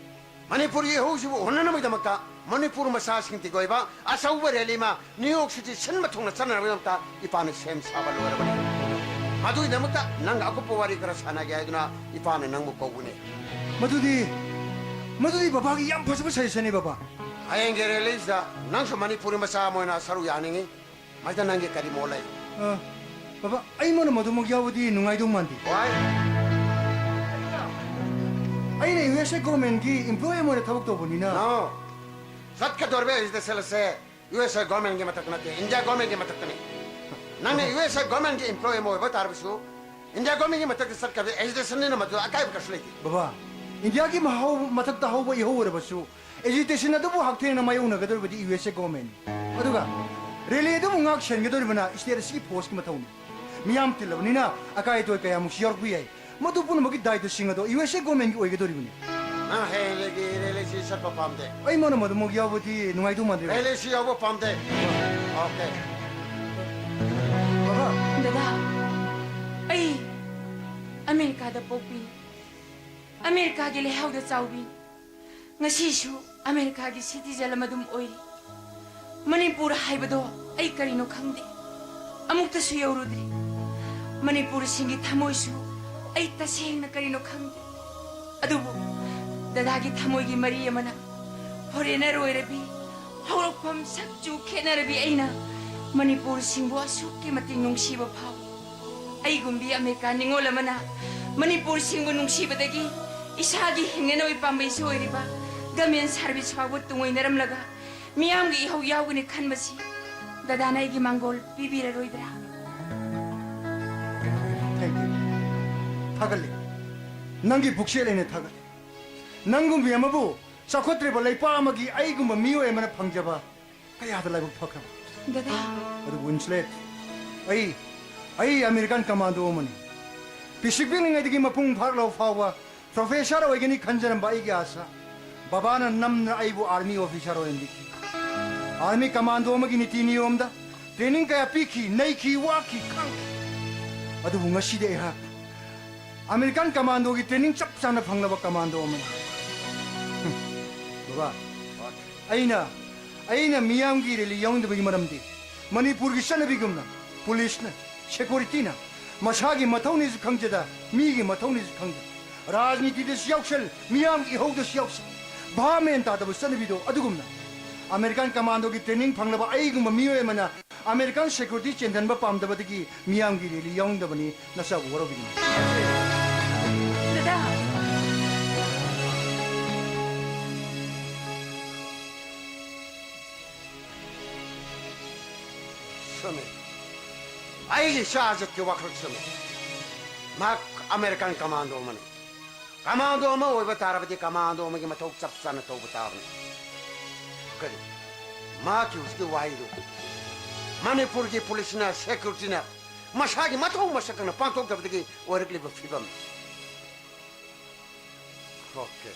ꯃꯅꯤꯄꯨꯔꯒꯤ ꯏꯍꯧꯁꯤꯕꯨ ꯍꯨꯟꯅꯅꯕꯒꯤꯗꯃꯛꯇ ꯃꯅꯤꯄꯨꯔ ꯃꯆꯥꯁꯤꯡꯒꯤ ꯑꯣꯏꯕ ꯑꯆꯧꯕ ꯔꯦꯂꯤ ꯑꯃ ꯅ꯭ꯌꯨ ꯌꯣꯔꯛ ꯁꯤꯇꯤ ꯁꯤꯟꯕ ꯊꯨꯡꯅ ꯆꯠꯅꯅꯕꯒꯤꯗꯃꯛꯇ ꯏꯄꯥꯅ ꯁꯦꯝ ꯁꯥꯕ ꯂꯣꯏꯔꯕꯅꯤ꯫ ꯃꯗꯨꯒꯤꯗꯃꯛꯇ ꯅꯪꯒ ꯑꯀꯨꯞꯄ ꯋꯥꯔꯤ ꯈꯔ ꯁꯥꯟꯅꯒꯦ ꯍꯥꯏꯗꯨꯅ ꯏꯄꯥꯅ ꯅꯪꯕꯨ ꯀꯧꯕꯅꯤ꯫ ꯃꯗꯨꯗꯤ, ꯃꯗꯨꯗꯤ ꯕꯕꯥꯒꯤ ꯌꯥꯝ ꯐꯖꯕ ꯁꯖꯦꯁꯟꯅꯤ, ꯕꯕꯥ꯫ ꯍꯌꯦꯡꯒꯤ ꯔꯦꯂꯤꯁꯤꯗ ꯅꯪꯁꯨ ꯃꯅꯤꯄꯨꯔꯤ ꯃꯆꯥ ꯑꯃ ꯑꯣꯏꯅ ꯁꯔꯨꯛ ꯌꯥꯅꯤꯡꯉꯤ꯫ ꯃꯁꯤꯗ ꯅꯪꯒꯤ ꯀꯔꯤ ꯃꯣꯠ ꯂꯩ? ꯑ, ꯕꯕꯥ, ꯑꯩꯉꯣꯟꯗ ꯃꯗꯨꯃꯛ ꯌꯥꯎꯕꯗꯤ ꯅꯨꯡꯉꯥꯏꯗꯧ ꯃꯥꯟꯗꯦ꯫ Why? ꯑꯩꯅ ꯌꯨ ꯑꯦꯁ ꯑꯦ ꯒꯣꯔꯃꯦꯟꯒꯤ ꯏꯝꯄ꯭ꯂꯣꯌꯤ ꯑꯃ ꯑꯣꯏꯅ ꯊꯕꯛ ꯇꯧꯕꯅꯤꯅ꯫ No. ꯆꯠꯀꯗꯧꯔꯤꯕ ꯑꯦꯖꯤꯇꯦꯁꯟ ꯑꯁꯦ ꯌꯨ ꯑꯦꯁ ꯑꯦ ꯒꯣꯔꯃꯦꯟꯒꯤ ꯃꯊꯛꯇ ꯅꯠꯇꯦ, ꯏꯟꯗꯤꯌꯥ ꯒꯣꯔꯃꯦꯟꯒꯤ ꯃꯊꯛꯇꯅꯤ꯫ ꯅꯪꯅ ꯌꯨ ꯑꯦꯁ ꯑꯦ ꯒꯣꯔꯃꯦꯟꯒꯤ ꯏꯝꯄ꯭ꯂꯣꯌꯤ ꯑꯃ ꯑꯣꯏꯕ ꯇꯥꯔꯕꯁꯨ, ꯏꯟꯗꯤꯌꯥ ꯒꯣꯔꯃꯦꯟꯒꯤ ꯃꯊꯛꯇ ꯆꯠꯀꯗꯕ ꯑꯦꯖꯤꯇꯦꯁꯟꯅꯤꯅ ꯃꯗꯨ ꯑꯀꯥꯏꯕ ꯀꯩꯁꯨ ꯂꯩꯇꯦ꯫ ꯕꯕꯥ, ꯏꯟꯗꯤꯌꯥꯒꯤ ꯃꯍꯥꯎ ꯃꯊꯛꯇ ꯍꯧꯕ ꯏꯍꯧ ꯑꯣꯏꯔꯕꯁꯨ, ꯑꯦꯖꯤꯇꯦꯁꯟ ꯑꯗꯨꯕꯨ ꯍꯛꯊꯦꯡꯅꯅ ꯃꯥꯌꯣꯛꯅꯒꯗꯧꯔꯤꯕꯗꯤ ꯌꯨ ꯑꯦꯁ ꯑꯦ ꯒꯣꯔꯃꯦꯟ꯫ ꯑꯗꯨꯒ ꯔꯦꯂꯤ ꯑꯗꯨꯕꯨ ꯉꯥꯛ ꯁꯦꯟꯒꯗꯧꯔꯤꯕꯅ ꯁ꯭ꯇꯦꯠ ꯑꯁꯤꯒꯤ ꯐꯣꯔꯁꯀꯤ ꯃꯊꯧꯅꯤ꯫ ꯃꯤꯌꯥꯝ ꯇꯤꯜꯂꯕꯅꯤꯅ ꯑꯀꯥꯏ ꯑꯇꯣꯏ ꯀꯌꯥꯃꯨꯛꯁꯨ ꯌꯥꯎꯔꯛꯄ ꯌꯥꯏ꯫ ꯃꯗꯨ ꯄꯨꯝꯅꯃꯛꯀꯤ ꯗꯥꯏꯇ꯭ꯋꯁꯤꯡ ꯑꯗꯣ ꯌꯨ ꯑꯦꯁ ꯑꯦ ꯒꯣꯔꯃꯦꯟꯒꯤ ꯑꯣꯏꯒꯗꯧꯔꯤꯕꯅꯤ꯫ ꯅꯪ ꯍꯌꯦꯡꯗꯒꯤ ꯔꯦꯂꯤꯁꯤ ꯆꯠꯄ ꯄꯥꯝꯗꯦ꯫ ꯑꯩꯉꯣꯟꯗ ꯃꯗꯨꯃꯛ ꯌꯥꯎꯕꯗꯤ ꯅꯨꯡꯉꯥꯏꯗꯧ ꯃꯥꯟꯗꯦ꯫ ꯔꯦꯂꯤꯁꯤ ꯌꯥꯎꯕ ꯄꯥꯝꯗꯦ꯫ ꯑꯣꯀꯦ꯫ ꯕꯕꯥ꯫ ꯗꯗꯥ, ꯑꯩ ꯑꯃꯦꯔꯤꯀꯥꯗ ꯄꯣꯛꯄꯤ, ꯑꯃꯦꯔꯤꯀꯥꯒꯤ ꯂꯩꯍꯥꯎꯗ ꯆꯥꯎꯕꯤ, ꯉꯁꯤꯁꯨ ꯑꯃꯦꯔꯤꯀꯥꯒꯤ ꯁꯤꯇꯤꯖꯦꯟ ꯑꯃ ꯑꯗꯨꯝ ꯑꯣꯏꯔꯤ꯫ ꯃꯅꯤꯄꯨꯔ ꯍꯥꯏꯕꯗꯣ ꯑꯩ ꯀꯔꯤꯅꯣ ꯈꯪꯗꯦ, ꯑꯃꯨꯛꯇꯁꯨ ꯌꯧꯔꯨꯗ꯭ꯔꯤ꯫ ꯃꯅꯤꯄꯨꯔꯁꯤꯡꯒꯤ ꯊꯃꯣꯏꯁꯨ ꯑꯩ ꯇꯁꯦꯡꯅ ꯀꯔꯤꯅꯣ ꯈꯪꯗꯦ꯫ ꯑꯗꯨꯕꯨ ꯗꯗꯥꯒꯤ ꯊꯃꯣꯏꯒꯤ ꯃꯔꯤ ꯑꯃꯅ ꯐꯣꯔꯦꯅꯔ ꯑꯣꯏꯔꯕꯤ, ꯍꯧꯔꯛꯐꯝ ꯁꯛꯆꯨ ꯈꯦꯠꯅꯔꯕꯤ ꯑꯩꯅ ꯃꯅꯤꯄꯨꯔꯁꯤꯡꯕꯨ ꯑꯁꯨꯛꯀꯤ ꯃꯇꯤꯛ ꯅꯨꯡꯁꯤꯕ ꯐꯥꯎꯏ꯫ ꯑꯩꯒꯨꯝꯕꯤ ꯑꯃꯦꯔꯤꯀꯥ ꯅꯤꯉꯣꯜ ꯑꯃꯅ ꯃꯅꯤꯄꯨꯔꯁꯤꯡꯕꯨ ꯅꯨꯡꯁꯤꯕꯗꯒꯤ ꯏꯁꯥꯒꯤ ꯍꯤꯡꯅꯅꯕꯒꯤ ꯄꯥꯝꯕꯩꯁꯨ ꯑꯣꯏꯔꯤꯕ ꯒꯃꯦꯟ ꯁꯥꯔꯚꯤꯁ ꯐꯥꯎꯕ ꯇꯨꯡꯑꯣꯏꯅꯔꯝꯂꯒ ꯃꯤꯌꯥꯝꯒꯤ ꯏꯍꯧ ꯌꯥꯎꯒꯅꯤ ꯈꯟꯕꯁꯤ ꯗꯗꯥꯅ ꯑꯩꯒꯤ ꯃꯥꯡꯒꯣꯜ ꯄꯤꯕꯤꯔꯔꯣꯏꯗ꯭ꯔꯥ? Thank you. ꯊꯥꯒꯠꯂꯤ꯫ ꯅꯪꯒꯤ ꯄꯨꯛꯆꯦꯜ ꯑꯩꯅ ꯊꯥꯒꯠꯂꯤ꯫ ꯅꯪꯒꯨꯝꯕꯤ ꯑꯃꯕꯨ ꯆꯥꯎꯈꯠꯇ꯭ꯔꯤꯕ ꯂꯩꯄꯥꯛ ꯑꯃꯒꯤ ꯑꯩꯒꯨꯝꯕ ꯃꯤꯑꯣꯏ ꯑꯃꯅ ꯐꯪꯖꯕ ꯀꯌꯥꯗ ꯂꯥꯏꯕꯛ ꯐꯈ꯭ꯔꯕ꯫ ꯗꯗꯥ꯫ ꯑꯗꯨꯕꯨ ꯋꯤꯟꯁꯂꯦꯠ, ꯑꯩ, ꯑꯩ ꯑꯃꯦꯔꯤꯀꯥꯟ ꯀꯃꯥꯟꯗꯣ ꯑꯃꯅꯤ꯫ ꯄꯤꯁꯛ ꯄꯤꯛꯂꯤꯉꯩꯗꯒꯤ ꯃꯄꯨꯡ ꯐꯥꯔꯛꯂꯕ ꯐꯥꯎꯕ ꯄ꯭ꯔꯣꯐꯦꯁꯔ ꯑꯣꯏꯒꯅꯤ ꯈꯟꯖꯔꯝꯕ ꯑꯩꯒꯤ ꯑꯥꯁꯥ ꯕꯕꯥꯅ ꯅꯝꯅ ꯑꯩꯕꯨ ꯑꯥꯔꯃꯤ ꯑꯣꯐꯤꯁꯥꯔ ꯑꯣꯏꯍꯟꯕꯤꯈꯤ꯫ ꯑꯥꯔꯃꯤ ꯀꯃꯥꯟꯗꯣ ꯑꯃꯒꯤ ꯅꯤꯇꯤ ꯅꯤꯌꯣꯝꯗ ꯇ꯭ꯔꯦꯅꯤꯡ ꯀꯌꯥ ꯄꯤꯈꯤ, ꯅꯩꯈꯤ, ꯋꯥꯈꯤ, ꯈꯥꯡꯈꯤ꯫ ꯑꯗꯨꯕꯨ ꯉꯁꯤꯗꯤ ꯑꯩꯍꯥꯛ ꯑꯃꯦꯔꯤꯀꯥꯟ ꯀꯃꯥꯟꯗꯣꯒꯤ ꯇ꯭ꯔꯦꯅꯤꯡ ꯆꯞ ꯆꯥꯅ ꯐꯪꯂꯕ ꯀꯃꯥꯟꯗꯣ ꯑꯃꯅꯤ꯫ ꯍꯨꯝ, ꯕꯕꯥ, ꯑꯩꯅ, ꯑꯩꯅ ꯃꯤꯌꯥꯝꯒꯤ ꯔꯦꯂꯤ ꯌꯥꯎꯅꯤꯡꯗꯕꯒꯤ ꯃꯔꯝꯗꯤ, ꯃꯅꯤꯄꯨꯔꯒꯤ ꯆꯠꯅꯕꯤꯒꯨꯝꯅ ꯄꯨꯂꯤꯁꯅ, ꯁꯦꯀ꯭ꯌꯨꯔꯤꯇꯤꯅ ꯃꯁꯥꯒꯤ ꯃꯊꯧꯅꯤꯁꯨ ꯈꯪꯖꯗ, ꯃꯤꯒꯤ ꯃꯊꯧꯅꯤꯁꯨ ꯈꯪꯗ, ꯔꯥꯖꯅꯤꯇꯤꯗꯁꯨ ꯌꯥꯎꯁꯜ, ꯃꯤꯌꯥꯝꯒꯤ ꯏꯍꯧꯗꯁꯨ ꯌꯥꯎꯁꯜ, ꯚꯥꯞ ꯃꯦꯟ ꯇꯥꯗꯕ ꯆꯠꯅꯕꯤꯗꯣ ꯑꯗꯨꯒꯨꯝꯅ ꯑꯃꯦꯔꯤꯀꯥꯟ ꯀꯃꯥꯟꯗꯣꯒꯤ ꯇ꯭ꯔꯦꯅꯤꯡ ꯐꯪꯂꯕ ꯑꯩꯒꯨꯝꯕ ꯃꯤꯑꯣꯏ ꯑꯃꯅ ꯑꯃꯦꯔꯤꯀꯥꯟ ꯁꯦꯀ꯭ꯌꯨꯔꯤꯇꯤ ꯆꯦꯟꯊꯟꯕ ꯄꯥꯝꯗꯕꯗꯒꯤ ꯃꯤꯌꯥꯝꯒꯤ ꯔꯦꯂꯤ ꯌꯥꯎꯅꯤꯡꯗꯕꯅꯤ꯫ ꯅꯆꯥꯕꯨ ꯋꯥꯔꯧꯕꯤꯒꯅꯨ꯫ ꯗꯗꯥ꯫ ꯆꯨꯝꯃꯦ꯫ ꯑꯩꯒꯤ ꯏꯆꯥ ꯑꯖꯤꯠꯀꯤ ꯋꯥꯈꯜ ꯆꯨꯝꯃꯦ꯫ ꯃꯍꯥꯛ ꯑꯃꯦꯔꯤꯀꯥꯟ ꯀꯃꯥꯟꯗꯣ ꯑꯃꯅꯤ꯫ ꯀꯃꯥꯟꯗꯣ ꯑꯃ ꯑꯣꯏꯕ ꯇꯥꯔꯕꯗꯤ ꯀꯃꯥꯟꯗꯣ ꯑꯃꯒꯤ ꯃꯊꯧ ꯆꯞ ꯆꯥꯅ ꯇꯧꯕ ꯇꯥꯕꯅꯤ꯫ ꯀꯔꯤ? ꯃꯍꯥꯛꯀꯤ ꯍꯧꯖꯤꯛꯀꯤ ꯋꯥꯍꯩꯗꯨ ꯃꯅꯤꯄꯨꯔꯒꯤ ꯄꯨꯂꯤꯁꯅ, ꯁꯦꯀ꯭ꯌꯨꯔꯤꯇꯤꯅ ꯃꯁꯥꯒꯤ ꯃꯊꯧ ꯃꯁꯛ ꯈꯪꯅ ꯄꯥꯡꯊꯣꯛꯇꯕꯗꯒꯤ ꯑꯣꯏꯔꯛꯂꯤꯕ ꯐꯤꯕꯝ꯫ ꯑꯣꯀꯦ꯫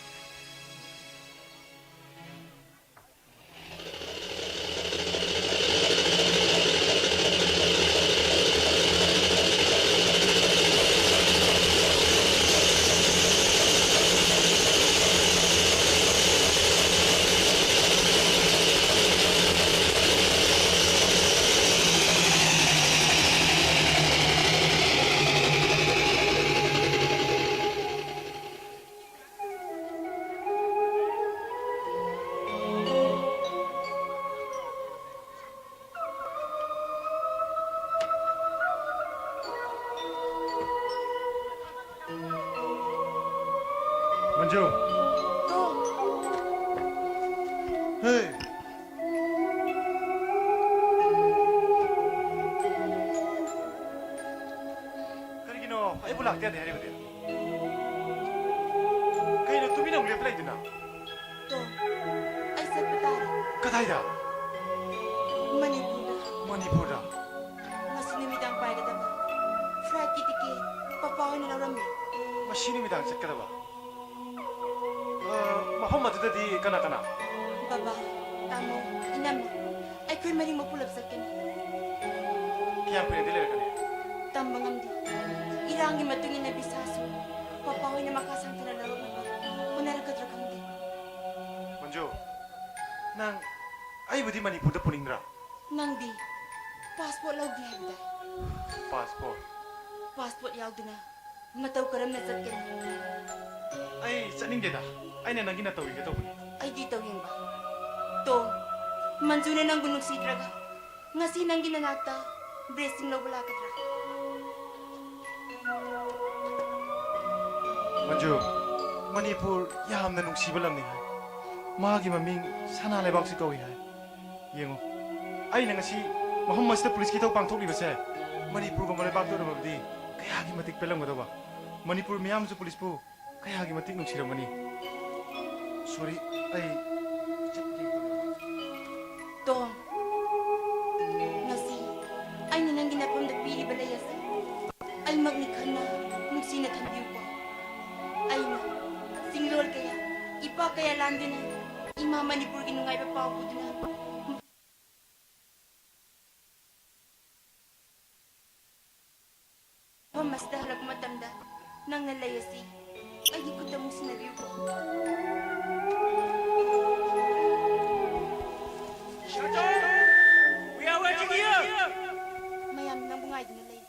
ꯃꯟꯖꯨ꯫ ꯍꯦ꯫ ꯀꯔꯤꯒꯤꯅꯣ ꯑꯩꯕꯨ ꯂꯥꯛꯇꯦ ꯌꯥꯗꯦ ꯍꯥꯏꯔꯤꯕꯗꯤ? ꯀꯩꯅꯣ ꯇꯨꯃꯤꯟꯅ ꯑꯃꯨꯛ ꯂꯦꯞꯄ ꯂꯩꯗꯨꯅ? ꯇꯣ, ꯑꯩ ꯆꯠꯄ ꯇꯥꯔꯦ꯫ ꯀꯗꯥꯏꯗ? ꯃꯅꯤꯄꯨꯔꯗ꯫ ꯃꯅꯤꯄꯨꯔꯗ? ꯉꯁꯤ ꯅꯨꯃꯤꯗꯥꯡ ꯄꯥꯏꯒꯗꯕ ꯐ꯭ꯂꯥꯏꯠꯀꯤ ꯇꯤꯀꯦꯠ ꯄꯄꯥ ꯍꯣꯏꯅ ꯂꯧꯔꯝꯃꯤ꯫ ꯉꯁꯤ ꯅꯨꯃꯤꯗꯥꯡ ꯆꯠꯀꯗꯕ? ꯑ, ꯃꯐꯝ ꯑꯗꯨꯗꯗꯤ ꯀꯅꯥ ꯀꯅꯥ? ꯕꯕꯥ, ꯇꯥꯃꯣ, ꯏꯅꯝꯃ, ꯑꯩꯈꯣꯏ ꯃꯔꯤꯃꯛ ꯄꯨꯂꯞ ꯆꯠꯀꯅꯤ꯫ ꯀꯌꯥꯝ ꯀꯨꯏꯅꯗꯤ ꯂꯩꯔꯛꯀꯅꯤ? ꯇꯝꯕ ꯉꯝꯗꯦ꯫ ꯏꯔꯥꯡꯒꯤ ꯃꯇꯨꯡ ꯏꯟꯅ ꯚꯤꯁꯥꯁꯨ ꯄꯄꯥ ꯍꯣꯏꯅ ꯃꯈꯥ ꯁꯥꯡꯊꯅ ꯂꯧꯔꯛꯅꯕ ꯍꯣꯠꯅꯔꯛꯀꯗ꯭ꯔꯥ ꯈꯪꯗꯦ꯫ ꯃꯟꯖꯨ, ꯅꯪ ꯑꯩꯕꯨꯗꯤ ꯃꯅꯤꯄꯨꯔꯗ ꯄꯨꯅꯤꯡꯗ꯭ꯔꯥ? ꯅꯪꯗꯤ ꯄꯥꯁꯄꯣꯔꯠ ꯂꯧꯗꯦ ꯍꯥꯏꯕꯗꯥꯏ? ꯄꯥꯁꯄꯣꯔꯠ? ꯄꯥꯁꯄꯣꯔꯠ ꯌꯥꯎꯗꯅ ꯃꯇꯧ ꯀꯔꯝꯅ ꯆꯠꯀꯅꯤ? ꯑꯩ ꯆꯠꯅꯤꯡꯗꯦꯗ꯫ ꯑꯩꯅ ꯅꯪꯒꯤ ꯅꯇꯧ ꯌꯦꯡꯒꯦ ꯇꯧꯕꯅꯤ꯫ ꯑꯩꯗꯤ ꯇꯧ ꯌꯦꯡꯕ? ꯇꯣ, ꯃꯟꯖꯨꯅ ꯅꯪꯕꯨ ꯅꯨꯡꯁꯤꯗ꯭ꯔꯒ ꯉꯁꯤ ꯅꯪꯒꯤ ꯅꯅꯥꯛꯇ blessing ꯂꯧꯕ ꯂꯥꯛꯀꯗ꯭ꯔꯥ? ꯃꯟꯖꯨ, ꯃꯅꯤꯄꯨꯔ ꯌꯥꯝꯅ ꯅꯨꯡꯁꯤꯕ ꯂꯝꯅꯤ ꯍꯥꯏ꯫ ꯃꯥꯒꯤ ꯃꯃꯤꯡ ꯁꯅꯥ ꯂꯩꯕꯥꯛꯁꯨ ꯀꯧꯏ ꯍꯥꯏ꯫ ꯌꯦꯡꯉꯨ, ꯑꯩꯅ ꯉꯁꯤ ꯃꯐꯝ ꯑꯁꯤꯗ ꯄꯨꯂꯤꯁꯀꯤ ꯏꯊꯧ ꯄꯥꯡꯊꯣꯛꯂꯤꯕꯁꯦ ꯃꯅꯤꯄꯨꯔꯒꯨꯝꯕ ꯂꯩꯕꯥꯛꯇ ꯑꯣꯏꯔꯝꯃꯕꯗꯤ ꯀꯌꯥꯒꯤ ꯃꯇꯤꯛ ꯄꯦꯜꯂꯝꯒꯗꯕ꯫ ꯃꯅꯤꯄꯨꯔ ꯃꯤꯌꯥꯝꯅꯁꯨ ꯄꯨꯂꯤꯁꯄꯨ ꯀꯌꯥꯒꯤ ꯃꯇꯤꯛ ꯅꯨꯡꯁꯤꯔꯝꯒꯅꯤ꯫ Sorry, ꯑꯩ ꯆꯠꯀꯦ꯫ ꯇꯣꯝ, ꯉꯁꯤ ꯑꯩꯅ ꯅꯪꯒꯤ ꯅꯐꯝꯗ ꯄꯤꯔꯤꯕ ꯂꯩ ꯑꯁꯤ ꯑꯩꯃꯛꯅꯤ ꯈꯟꯅ ꯅꯨꯡꯁꯤꯅ ꯊꯝꯕꯤꯌꯨꯀꯣ꯫ ꯑꯩꯅ ꯆꯤꯡꯂꯣꯜ ꯀꯌꯥ, ꯏꯄꯥꯛ ꯀꯌꯥ ꯂꯥꯟꯗꯨꯅ ꯏꯃꯥ ꯃꯅꯤꯄꯨꯔꯒꯤ ꯅꯨꯡꯉꯥꯏꯕ ꯄꯥꯎ ꯄꯨꯗꯨꯅ ꯃꯐꯝ ꯑꯁꯤꯗ ꯍꯜꯂꯛꯄ ꯃꯇꯝꯗ ꯅꯪꯅ ꯂꯩ ꯑꯁꯤ ꯑꯩꯒꯤ ꯈꯨꯠꯇ ꯑꯃꯨꯛ ꯁꯤꯟꯅꯕꯤꯌꯨꯀꯣ꯫ We are waiting here. ꯃꯌꯥꯝ ꯅꯪꯕꯨ ꯉꯥꯏꯗꯨꯅ ꯂꯩꯔꯤ꯫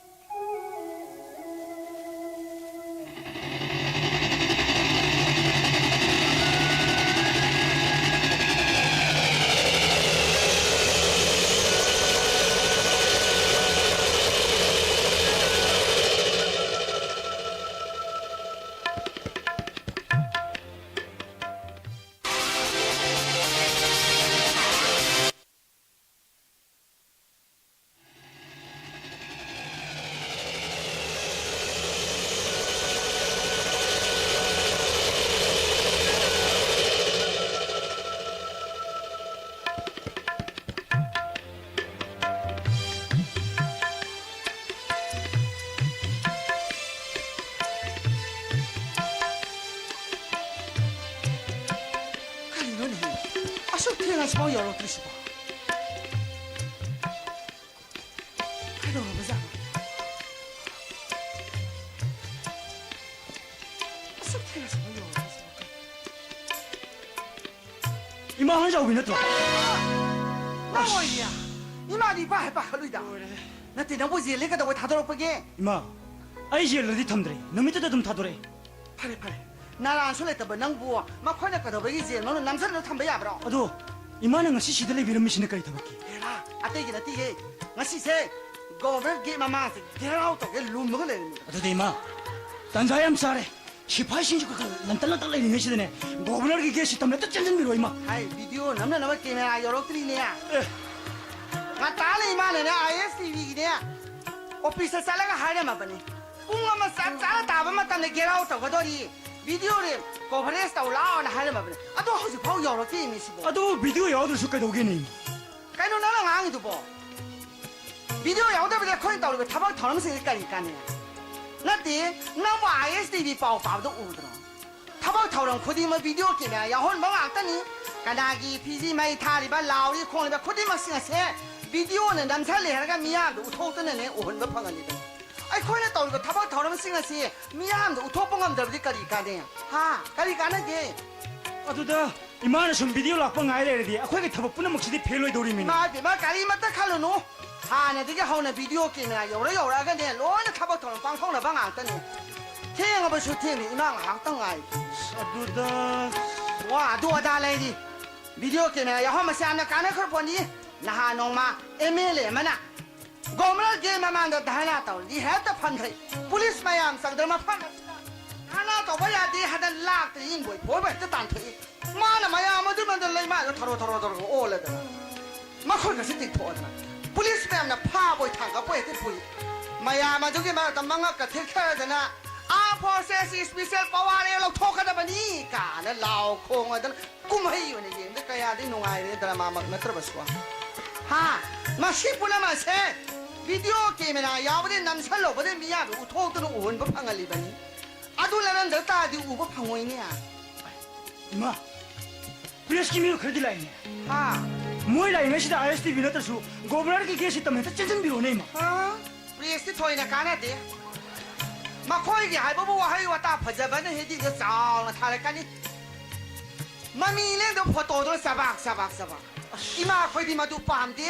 ꯀꯔꯤꯅꯣꯅꯦꯍꯦ? ꯑꯁꯨꯛ ꯊꯦꯡꯅ ꯍꯧꯖꯤꯛꯐꯥꯎ ꯌꯧꯔꯛꯇ꯭ꯔꯤꯁꯤꯕꯣ? ꯀꯩꯗꯧꯔꯕꯖꯥꯠꯅꯣ? ꯑꯁꯨꯛ ꯊꯦꯡꯅ ꯍꯧꯖꯤꯛꯐꯥꯎ ꯌꯧꯔꯛꯇ꯭ꯔꯤꯁꯤꯕꯣ? ꯏꯃꯥ ꯍꯟꯖꯥꯎꯕꯤ ꯅꯠꯇ꯭ꯔꯣ? ꯅꯪ ꯑꯣꯏꯔꯤꯌꯥ? ꯏꯃꯥꯗꯤ ꯏꯄꯥ ꯍꯦꯛ ꯄꯥꯈꯠꯂꯨꯏꯗ꯫ ꯂꯣꯏꯔꯦ꯫ ꯅꯠꯇꯦ, ꯅꯪꯕꯨ ꯖꯦꯜꯗ ꯀꯩꯗꯧꯕꯩ ꯊꯥꯗꯣꯔꯛꯄꯒꯦ? ꯏꯃꯥ, ꯑꯩ ꯖꯦꯜꯗꯗꯤ ꯊꯝꯗ꯭ꯔꯦ, ꯅꯨꯃꯤꯠꯇꯨꯗ ꯑꯗꯨꯝ ꯊꯥꯗꯣꯔꯛꯑꯦ꯫ ꯐꯔꯦ, ꯐꯔꯦ꯫ ꯅꯔꯥꯟꯁꯨ ꯂꯩꯇꯕ ꯅꯪꯕꯨ ꯃꯈꯣꯏꯅ ꯀꯩꯗꯧꯕꯒꯤ ꯖꯦꯜ ꯃꯅꯨꯡꯗ ꯅꯝꯁꯤꯜꯂꯒ ꯊꯝꯕ ꯌꯥꯕ꯭ꯔꯣ? ꯑꯗꯣ ꯏꯃꯥꯅ ꯉꯁꯤ ꯁꯤꯗ ꯂꯩꯕꯤꯔꯝꯃꯤꯁꯤꯅ ꯀꯔꯤ ꯊꯕꯛꯀꯤ? ꯍꯦꯔꯥ, ꯑꯇꯩꯒꯤ ꯅꯠꯇꯦꯍꯦ꯫ ꯉꯁꯤꯁꯦ ꯒꯣꯚꯔꯅꯔ ꯒꯦꯠ ꯃꯃꯥꯡꯁꯦ ꯘꯦꯔꯥꯎ ꯇꯧꯒꯦ ꯂꯨꯝꯃꯒ ꯂꯩꯔꯝꯃꯤ꯫ ꯑꯗꯨꯗꯤ ꯏꯃꯥ, ꯇꯟꯖꯥ ꯌꯥꯝ ꯆꯥꯔꯦ꯫ ꯁꯤꯐꯥꯏꯁꯤꯡꯁꯨ ꯈꯔ ꯈꯔ ꯂꯟꯇꯛ ꯂꯟꯇꯛ ꯂꯩꯔꯤꯉꯩꯁꯤꯗꯅꯦ, ꯒꯣꯚꯔꯅꯔꯒꯤ ꯒꯦꯠꯁꯤ ꯇꯝꯅ ꯍꯦꯛꯇ ꯆꯦꯟꯁꯤꯟꯕꯤꯔꯣ, ꯏꯃꯥ꯫ ꯍꯥꯏ, ꯚꯤꯗꯤꯑꯣ ꯅꯝꯅꯅꯕ ꯀꯦꯃꯦꯔꯥ ꯌꯧꯔꯛꯇ꯭ꯔꯤꯅꯦ꯫ ꯑꯦ꯫ ꯉꯟꯇꯥꯅ ꯏꯃꯥꯅꯅꯦ, ꯑꯥꯏ ꯑꯦꯁ ꯇꯤ ꯚꯤꯒꯤꯅꯦ ꯑꯣꯐꯤꯁꯇ ꯆꯠꯂꯒ ꯍꯥꯏꯔꯝꯃꯕꯅꯤ꯫ ꯄꯨꯡ ꯑꯃ ꯆꯞ ꯆꯥꯅ ꯇꯥꯕ ꯃꯇꯝꯗ ꯒꯦꯠ ꯑꯥꯎꯠ ꯇꯧꯒꯗꯧꯔꯤ, ꯚꯤꯗꯤꯑꯣ ꯔꯦꯞ ꯀꯣꯚꯔꯦꯖ ꯇꯧ ꯂꯥꯛꯑꯣꯅ ꯍꯥꯏꯔꯝꯃꯕꯅꯤ꯫ ꯑꯗꯣ ꯍꯧꯖꯤꯛꯐꯥꯎ ꯌꯧꯔꯛꯇꯦ ꯃꯤ ꯁꯤꯕꯣ꯫ ꯑꯗꯨ ꯚꯤꯗꯤꯑꯣ ꯌꯥꯎꯗ꯭ꯔꯁꯨ ꯀꯩꯗꯧꯒꯦꯅꯦ? ꯀꯩꯅꯣ ꯅꯪꯅ ꯉꯥꯡꯉꯤꯗꯨꯕꯣ? ꯚꯤꯗꯤꯑꯣ ꯌꯥꯎꯗꯕꯤꯗ ꯑꯩꯈꯣꯏꯅ ꯇꯧꯔꯤꯕ ꯊꯕꯛ ꯊꯧꯔꯝꯁꯤꯡꯁꯦ ꯀꯔꯤ ꯀꯥꯟꯅꯩ? ꯅꯠꯇꯦ, ꯅꯪꯕꯨ ꯑꯥꯏ ꯑꯦꯁ ꯇꯤ ꯚꯤ ꯄꯥꯎ ꯄꯥꯕꯗꯣ ꯎꯗ꯭ꯔꯣ? ꯊꯕꯛ ꯊꯧꯔꯝ ꯈꯨꯗꯤꯡꯃꯛ ꯚꯤꯗꯤꯑꯣ ꯀꯦꯃꯦꯔꯥ ꯌꯥꯎꯍꯟꯕ ꯉꯥꯛꯇꯅꯤ꯫ ꯀꯅꯥꯒꯤ ꯐꯤꯖꯤ ꯃꯩ ꯊꯥꯔꯤꯕ, ꯂꯥꯎꯔꯤ ꯈꯣꯡꯂꯤꯕ ꯈꯨꯗꯤꯡꯃꯛꯁꯤꯡ ꯑꯁꯦ ꯚꯤꯗꯤꯑꯣꯅ ꯅꯝꯁꯤꯜꯂꯦ ꯍꯥꯏꯔꯒ ꯃꯤꯌꯥꯝꯗ ꯎꯠꯊꯣꯛꯇꯨꯅꯅꯦ ꯎꯍꯟꯕ ꯐꯪꯍꯜꯂꯤꯕꯅꯤ꯫ ꯑꯩꯈꯣꯏꯅ ꯇꯧꯔꯤꯕ ꯊꯕꯛ ꯊꯧꯔꯝꯁꯤꯡ ꯑꯁꯤ ꯃꯤꯌꯥꯝꯗ ꯎꯠꯊꯣꯛꯄ ꯉꯝꯗ꯭ꯔꯕꯗꯤ ꯀꯔꯤ ꯀꯥꯟꯅꯩ? ꯍꯥ? ꯀꯔꯤ ꯀꯥꯟꯅꯒꯦ? ꯑꯗꯨꯗ ꯏꯃꯥꯅ ꯁꯨꯝ ꯚꯤꯗꯤꯑꯣ ꯂꯥꯛꯄ ꯉꯥꯏ ꯂꯩꯔꯗꯤ ꯑꯩꯈꯣꯏꯒꯤ ꯊꯕꯛ ꯄꯨꯝꯅꯃꯛꯁꯤꯗꯤ ꯐꯦꯜ ꯑꯣꯏꯗꯧꯔꯤꯃꯤꯅꯦ꯫ ꯏꯃꯥ ꯏꯕꯦꯝꯃ, ꯀꯔꯤꯃꯠꯇ ꯈꯜꯂꯨꯅꯨ꯫ ꯍꯥꯟꯅꯗꯒꯤ ꯍꯧꯅ ꯚꯤꯗꯤꯑꯣ ꯀꯦꯃꯦꯔꯥ ꯌꯧꯔ ꯌꯧꯔꯛꯑꯒꯅꯦ ꯂꯣꯏꯅ ꯊꯕꯛ ꯊꯧꯔꯝ ꯄꯥꯡꯊꯣꯛꯅꯕ ꯉꯥꯛꯇꯅꯦ꯫ ꯊꯦꯡꯉꯕꯁꯨ ꯊꯦꯡꯅ ꯏꯃꯥ ꯉꯥꯏꯍꯥꯛꯇꯪ ꯉꯥꯏ꯫ ꯑꯗꯨꯗ ꯋꯥ ꯑꯗꯨ ꯑꯗꯥ ꯂꯩꯔꯤ꯫ ꯚꯤꯗꯤꯑꯣ ꯀꯦꯃꯦꯔꯥ ꯌꯥꯎꯍꯟꯕꯁꯦ ꯌꯥꯝꯅ ꯀꯥꯟꯅꯈ꯭ꯔ ꯄꯣꯠꯅꯤ꯫ ꯅꯍꯥꯟ ꯅꯣꯡꯃ ꯑꯦꯝ ꯑꯦꯜ ꯑꯦ ꯑꯃꯅ ꯒꯣꯚꯔꯅꯔ ꯒꯦꯠ ꯃꯃꯥꯡꯗ ꯙꯔꯅꯥ ꯇꯧꯔꯗꯤ ꯍꯦꯛꯇ ꯐꯝꯈ꯭ꯔꯦ꯫ ꯄꯨꯂꯤꯁ ꯃꯌꯥꯝ ꯆꯪꯗꯅ ꯃꯐꯝ ꯑꯁꯤꯗ ꯙꯔꯅꯥ ꯇꯧꯕ ꯌꯥꯗꯦ ꯍꯥꯏꯗꯅ ꯂꯥꯛꯇ ꯏꯪꯕꯣꯏ ꯐꯣꯏꯕꯣꯏ ꯍꯦꯛꯇ ꯇꯥꯟꯊꯣꯛꯏ꯫ ꯃꯥꯅ ꯃꯌꯥꯝ ꯑꯗꯨ ꯃꯥꯡꯗ ꯂꯩꯃꯥꯏꯗ ꯊꯔꯣ ꯊꯔꯣ ꯊꯔꯣ ꯑꯣꯜꯂꯗꯅ ꯃꯈꯨꯠꯀꯁꯤ ꯇꯤꯡꯊꯣꯛꯑꯗꯅ ꯄꯨꯂꯤꯁ ꯃꯌꯥꯝꯅ ꯐꯥꯕꯣꯏ ꯊꯥꯡꯒꯠꯄꯣꯏ ꯍꯦꯛꯇ ꯄꯨꯏ꯫ ꯃꯌꯥꯝ ꯑꯗꯨꯒꯤ ꯃꯔꯛꯇ ꯃꯉꯛꯀ ꯊꯦꯛꯊꯔꯗꯅ "Armed Forces Special Power" ꯂꯧꯊꯣꯛꯀꯗꯕꯅꯤ ꯀꯥꯏꯅ ꯂꯥꯎ ꯈꯣꯡꯉꯗꯅ ꯀꯨꯝꯍꯩ ꯑꯣꯏꯅ ꯌꯦꯡꯕꯗ ꯀꯌꯥꯗꯤ ꯅꯨꯡꯉꯥꯏꯔꯦ, ꯗ꯭ꯔꯃꯥꯃꯛ ꯅꯠꯇ꯭ꯔꯕꯁꯨ꯫ ꯍꯥ? ꯃꯁꯤ ꯄꯨꯝꯅꯃꯛꯁꯦ ꯚꯤꯗꯤꯑꯣ ꯀꯦꯃꯦꯔꯥ ꯌꯥꯎꯕꯗꯒꯤ ꯅꯝꯁꯜꯂꯧꯕꯗꯒꯤ ꯃꯤꯌꯥꯝꯗ ꯎꯠꯊꯣꯛꯇꯨꯅ ꯎꯍꯟꯕ ꯐꯪꯍꯜꯂꯤꯕꯅꯤ꯫ ꯑꯗꯨ ꯅꯝꯍꯟꯗ ꯇꯥꯔꯗꯤ ꯎꯕ ꯐꯪꯉꯣꯏꯅꯦ꯫ ꯏꯃꯥ, ꯄ꯭ꯔꯦꯁꯀꯤ ꯃꯤꯑꯣꯏ ꯈꯔꯗꯤ ꯂꯥꯛꯏꯅꯦ꯫ ꯍꯥ? ꯃꯣꯏ ꯂꯥꯛꯏꯉꯩꯁꯤꯗ ꯑꯥꯏ ꯑꯦꯁ ꯇꯤ ꯚꯤ ꯅꯠꯇ꯭ꯔꯁꯨ ꯒꯣꯚꯔꯅꯔꯒꯤ ꯒꯦꯠꯁꯤ ꯇꯝꯅ ꯍꯦꯛꯇ ꯆꯦꯟꯁꯤꯟꯕꯤꯔꯣꯅꯦ, ꯏꯃꯥ꯫ ꯍꯥ? ꯄ꯭ꯔꯦꯁꯇꯤ ꯊꯣꯏꯅ ꯀꯥꯟꯅꯗꯦ꯫ ꯃꯈꯣꯏꯒꯤ ꯍꯥꯏꯕꯕꯨ ꯋꯥꯍꯩ ꯋꯥꯇꯥ ꯐꯖꯕꯅ ꯍꯦꯗꯤꯡꯗ ꯆꯥꯎꯅ ꯊꯥꯔꯛꯀꯅꯤ꯫ ꯃꯃꯤ ꯂꯦꯡꯗꯕ ꯐꯣꯇꯣꯗꯨꯅ ꯆꯕꯥꯛ, ꯆꯕꯥꯛ, ꯆꯕꯥꯛ꯫ ꯏꯃꯥ, ꯑꯩꯈꯣꯏꯗꯤ ꯃꯗꯨ ꯄꯥꯝꯗꯦ꯫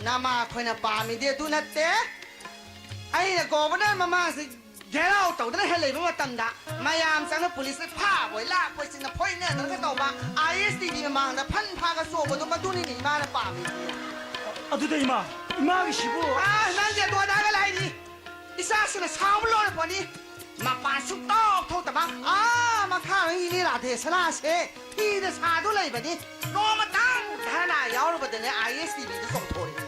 ꯅꯃꯥ, ꯑꯩꯈꯣꯏꯅ ꯄꯥꯝꯃꯤꯗꯤ ꯑꯗꯨ ꯅꯠꯇꯦ꯫ ꯑꯩꯅ ꯒꯣꯕꯔꯅꯔ ꯃꯃꯥꯡꯁꯤ ꯘꯦꯔꯥꯎ ꯇꯧꯗꯅ ꯍꯦꯛ ꯂꯩꯕ ꯃꯇꯝꯗ, ꯃꯌꯥꯝ ꯆꯪꯅ ꯄꯨꯂꯤꯁꯅ ꯐꯥꯕꯣꯏ ꯂꯥꯛꯄꯣꯏ ꯆꯤꯡꯅ ꯐꯣꯏꯅꯗꯅꯒ ꯇꯧꯕ, ISTV ꯃꯃꯥꯡꯗ ꯐꯟ ꯐꯥꯒ ꯆꯣꯡꯕꯗꯣ, ꯃꯗꯨꯅꯤꯅꯦ ꯏꯃꯥꯅ ꯄꯥꯝꯃꯤꯁꯤ꯫ ꯑꯗꯨꯗ ꯏꯃꯥ, ꯏꯃꯥꯒꯤꯁꯤꯕꯨ꯫ ꯑꯥ, ꯅꯪꯒꯤ ꯑꯗꯨ ꯑꯗꯥꯒ ꯂꯥꯏꯔꯤ꯫ ꯏꯆꯥꯁꯤꯅ ꯁꯥꯎꯕ ꯂꯣꯏꯔꯛꯄꯅꯤ꯫ ꯃꯄꯥꯟ ꯁꯨꯡꯊꯣꯛ ꯊꯣꯛꯇꯕ, ꯑꯥ, ꯃꯈꯥꯔꯣꯝ ꯏꯅꯦ ꯔꯥꯙꯦ ꯁꯅꯥꯁꯦ ꯐꯤꯗ ꯁꯥꯗꯨ ꯂꯩꯕꯅꯤ꯫ ꯅꯣꯡꯃꯇꯪ ꯙꯔꯅꯥ ꯌꯥꯎꯔꯨꯕꯗꯅꯦ, ISTVꯗ ꯆꯣꯡꯊꯣꯔꯛꯏ꯫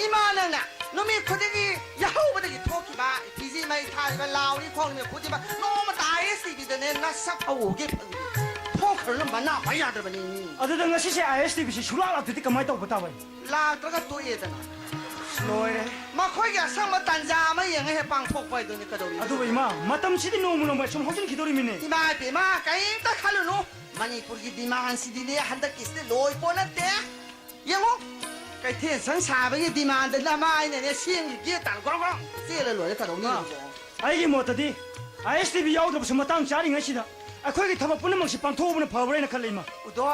ꯏꯃꯥ, ꯅꯪꯅ ꯅꯨꯃꯤꯠ ꯈꯨꯗꯤꯡꯒꯤ ꯌꯥꯍꯧꯕꯗꯒꯤ ꯊꯣꯛꯈꯤꯕ, ꯐꯤꯖꯤ ꯃꯩ ꯊꯥꯔꯤꯕ, ꯂꯥꯎꯔꯤ ꯈꯣꯡꯂꯤꯕ ꯈꯨꯗꯤꯡꯃꯛ ꯅꯣꯡꯃꯇ ISTVꯗꯅꯦ ꯅꯁꯛ ꯎꯒꯦ ꯐꯪꯗꯦ꯫ ꯊꯣꯛꯈ꯭ꯔꯅꯨ, ꯃꯅꯥ ꯄꯥꯏ ꯌꯥꯗ꯭ꯔꯕꯅꯤ꯫ ꯑꯗꯨꯗ ꯉꯁꯤꯁꯦ ISTVꯁꯤ ꯁꯨꯡꯂꯥꯛ ꯂꯥꯛꯇ꯭ꯔꯗꯤ ꯀꯃꯥꯏꯅ ꯇꯧꯕ ꯇꯥꯕ? ꯂꯥꯛꯇ꯭ꯔꯒ ꯇꯣꯛꯑꯦꯗꯅ꯫ ꯂꯣꯏꯔꯦ꯫ ꯃꯈꯣꯏꯒꯤ ꯑꯁꯪꯕ ꯇꯥꯟꯖꯥ ꯑꯃ ꯌꯦꯡꯉ ꯍꯦꯛ ꯄꯥꯡꯊꯣꯛꯄ ꯍꯥꯏꯗꯨꯅꯤ꯫ ꯀꯩꯗꯧꯔꯤ? ꯑꯗꯨꯕꯨ ꯏꯃꯥ, ꯃꯇꯝꯁꯤꯗꯤ ꯅꯣꯡꯃ ꯅꯣꯡꯃ ꯁꯨꯝ ꯍꯧꯖꯤꯟꯈꯤꯗꯧꯔꯤꯃꯤꯅꯦ꯫ ꯏꯃꯥ ꯏꯕꯦꯝꯃ, ꯀꯔꯤꯝꯇ ꯈꯜꯂꯨꯅꯨ꯫ ꯃꯅꯤꯄꯨꯔꯒꯤ demandꯁꯤꯗꯤꯅꯦ, ꯍꯟꯗꯛꯀꯤꯁꯤꯗꯤ ꯂꯣꯏ ꯄꯣꯠ ꯅꯠꯇꯦ꯫ ꯌꯦꯡꯉꯨ, ꯀꯩꯊꯦꯜ ꯁꯪ ꯁꯥꯕꯒꯤ demandꯗ ꯅꯃꯥꯏꯅꯅꯦ ꯁꯦꯝꯒꯤ gate ꯇꯥꯟ ꯒ꯭ꯔꯣꯡ ꯒ꯭ꯔꯣꯡ ꯆꯦꯜꯂ ꯂꯣꯏꯔꯦ꯫ ꯀꯩꯗꯧꯅꯤ? ꯏꯃꯥ, ꯑꯩꯒꯤ ꯃꯣꯠꯇꯗꯤ ISTV ꯌꯥꯎꯗ꯭ꯔꯕꯁꯨ ꯃꯇꯥꯡ ꯆꯥꯔꯤꯉꯩꯁꯤꯗ ꯑꯩꯈꯣꯏꯒꯤ ꯊꯕꯛ ꯄꯨꯝꯅꯃꯛꯁꯤ ꯄꯥꯡꯊꯣꯛꯍꯧꯕꯅ ꯐꯕ꯭ꯔꯥꯅ ꯈꯜꯂꯦ, ꯏꯃꯥ꯫ ꯎꯗꯣ,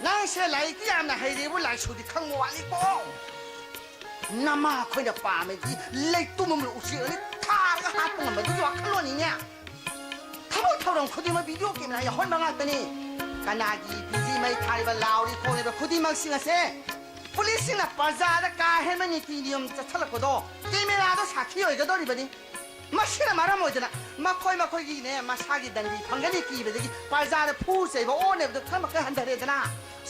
ꯅꯪꯁꯦ ꯂꯥꯏꯔꯤꯛꯇꯤ ꯌꯥꯝꯅ ꯍꯩꯔꯦꯕꯨ, ꯂꯥꯏꯁꯨꯗꯤ ꯈꯪꯕ ꯋꯥꯠꯂꯤꯀꯣ꯫ ꯅꯃꯥ ꯑꯩꯈꯣꯏꯅ ꯄꯥꯝꯃꯤꯗꯤ ꯂꯩꯇꯨꯝ ꯑꯃ ꯎꯆꯦꯛ ꯑꯅꯤ ꯊꯥꯔꯒ ꯍꯥꯠꯄ ꯉꯝꯕꯗꯨꯒꯤ ꯋꯥꯈꯜꯂꯣꯟꯅꯤꯅꯦ꯫ ꯊꯕꯛ ꯊꯧꯔꯝ ꯈꯨꯗꯤꯡꯃꯛ video camera ꯌꯥꯎꯍꯟꯕ ꯉꯥꯛꯇꯅꯤ꯫ ꯀꯅꯥꯒꯤ ꯐꯤꯖꯤ ꯃꯩ ꯊꯥꯔꯤꯕ, ꯂꯥꯎꯔꯤ ꯈꯣꯡꯂꯤꯕ ꯈꯨꯗꯤꯡꯃꯛꯁꯤꯡ ꯑꯁꯦ ꯄꯨꯂꯤꯁꯁꯤꯡꯅ ꯄ꯭ꯔꯖꯥꯗ ꯀꯥ ꯍꯦꯟꯕ ꯅꯤꯇꯤ ꯅꯤꯌꯣꯝ ꯆꯠꯁꯜꯂꯛꯄꯗꯣ cameraꯗꯣ ꯁꯥꯈꯤ ꯑꯣꯏꯒꯗꯧꯔꯤꯕꯅꯤ꯫ ꯃꯁꯤꯅ ꯃꯔꯝ ꯑꯣꯏꯗꯅ ꯃꯈꯣꯏ ꯃꯈꯣꯏꯒꯤꯅꯦ ꯃꯁꯥꯒꯤ ꯗꯟꯗꯤ ꯐꯪꯒꯅꯤ ꯀꯤꯕꯗꯒꯤ ꯄ꯭ꯔꯖꯥꯗ ꯐꯨ ꯆꯩꯕ ꯑꯣꯟꯅꯕꯗꯨ ꯈꯔ ꯃꯈꯩ ꯍꯟꯊꯔꯦꯗꯅ꯫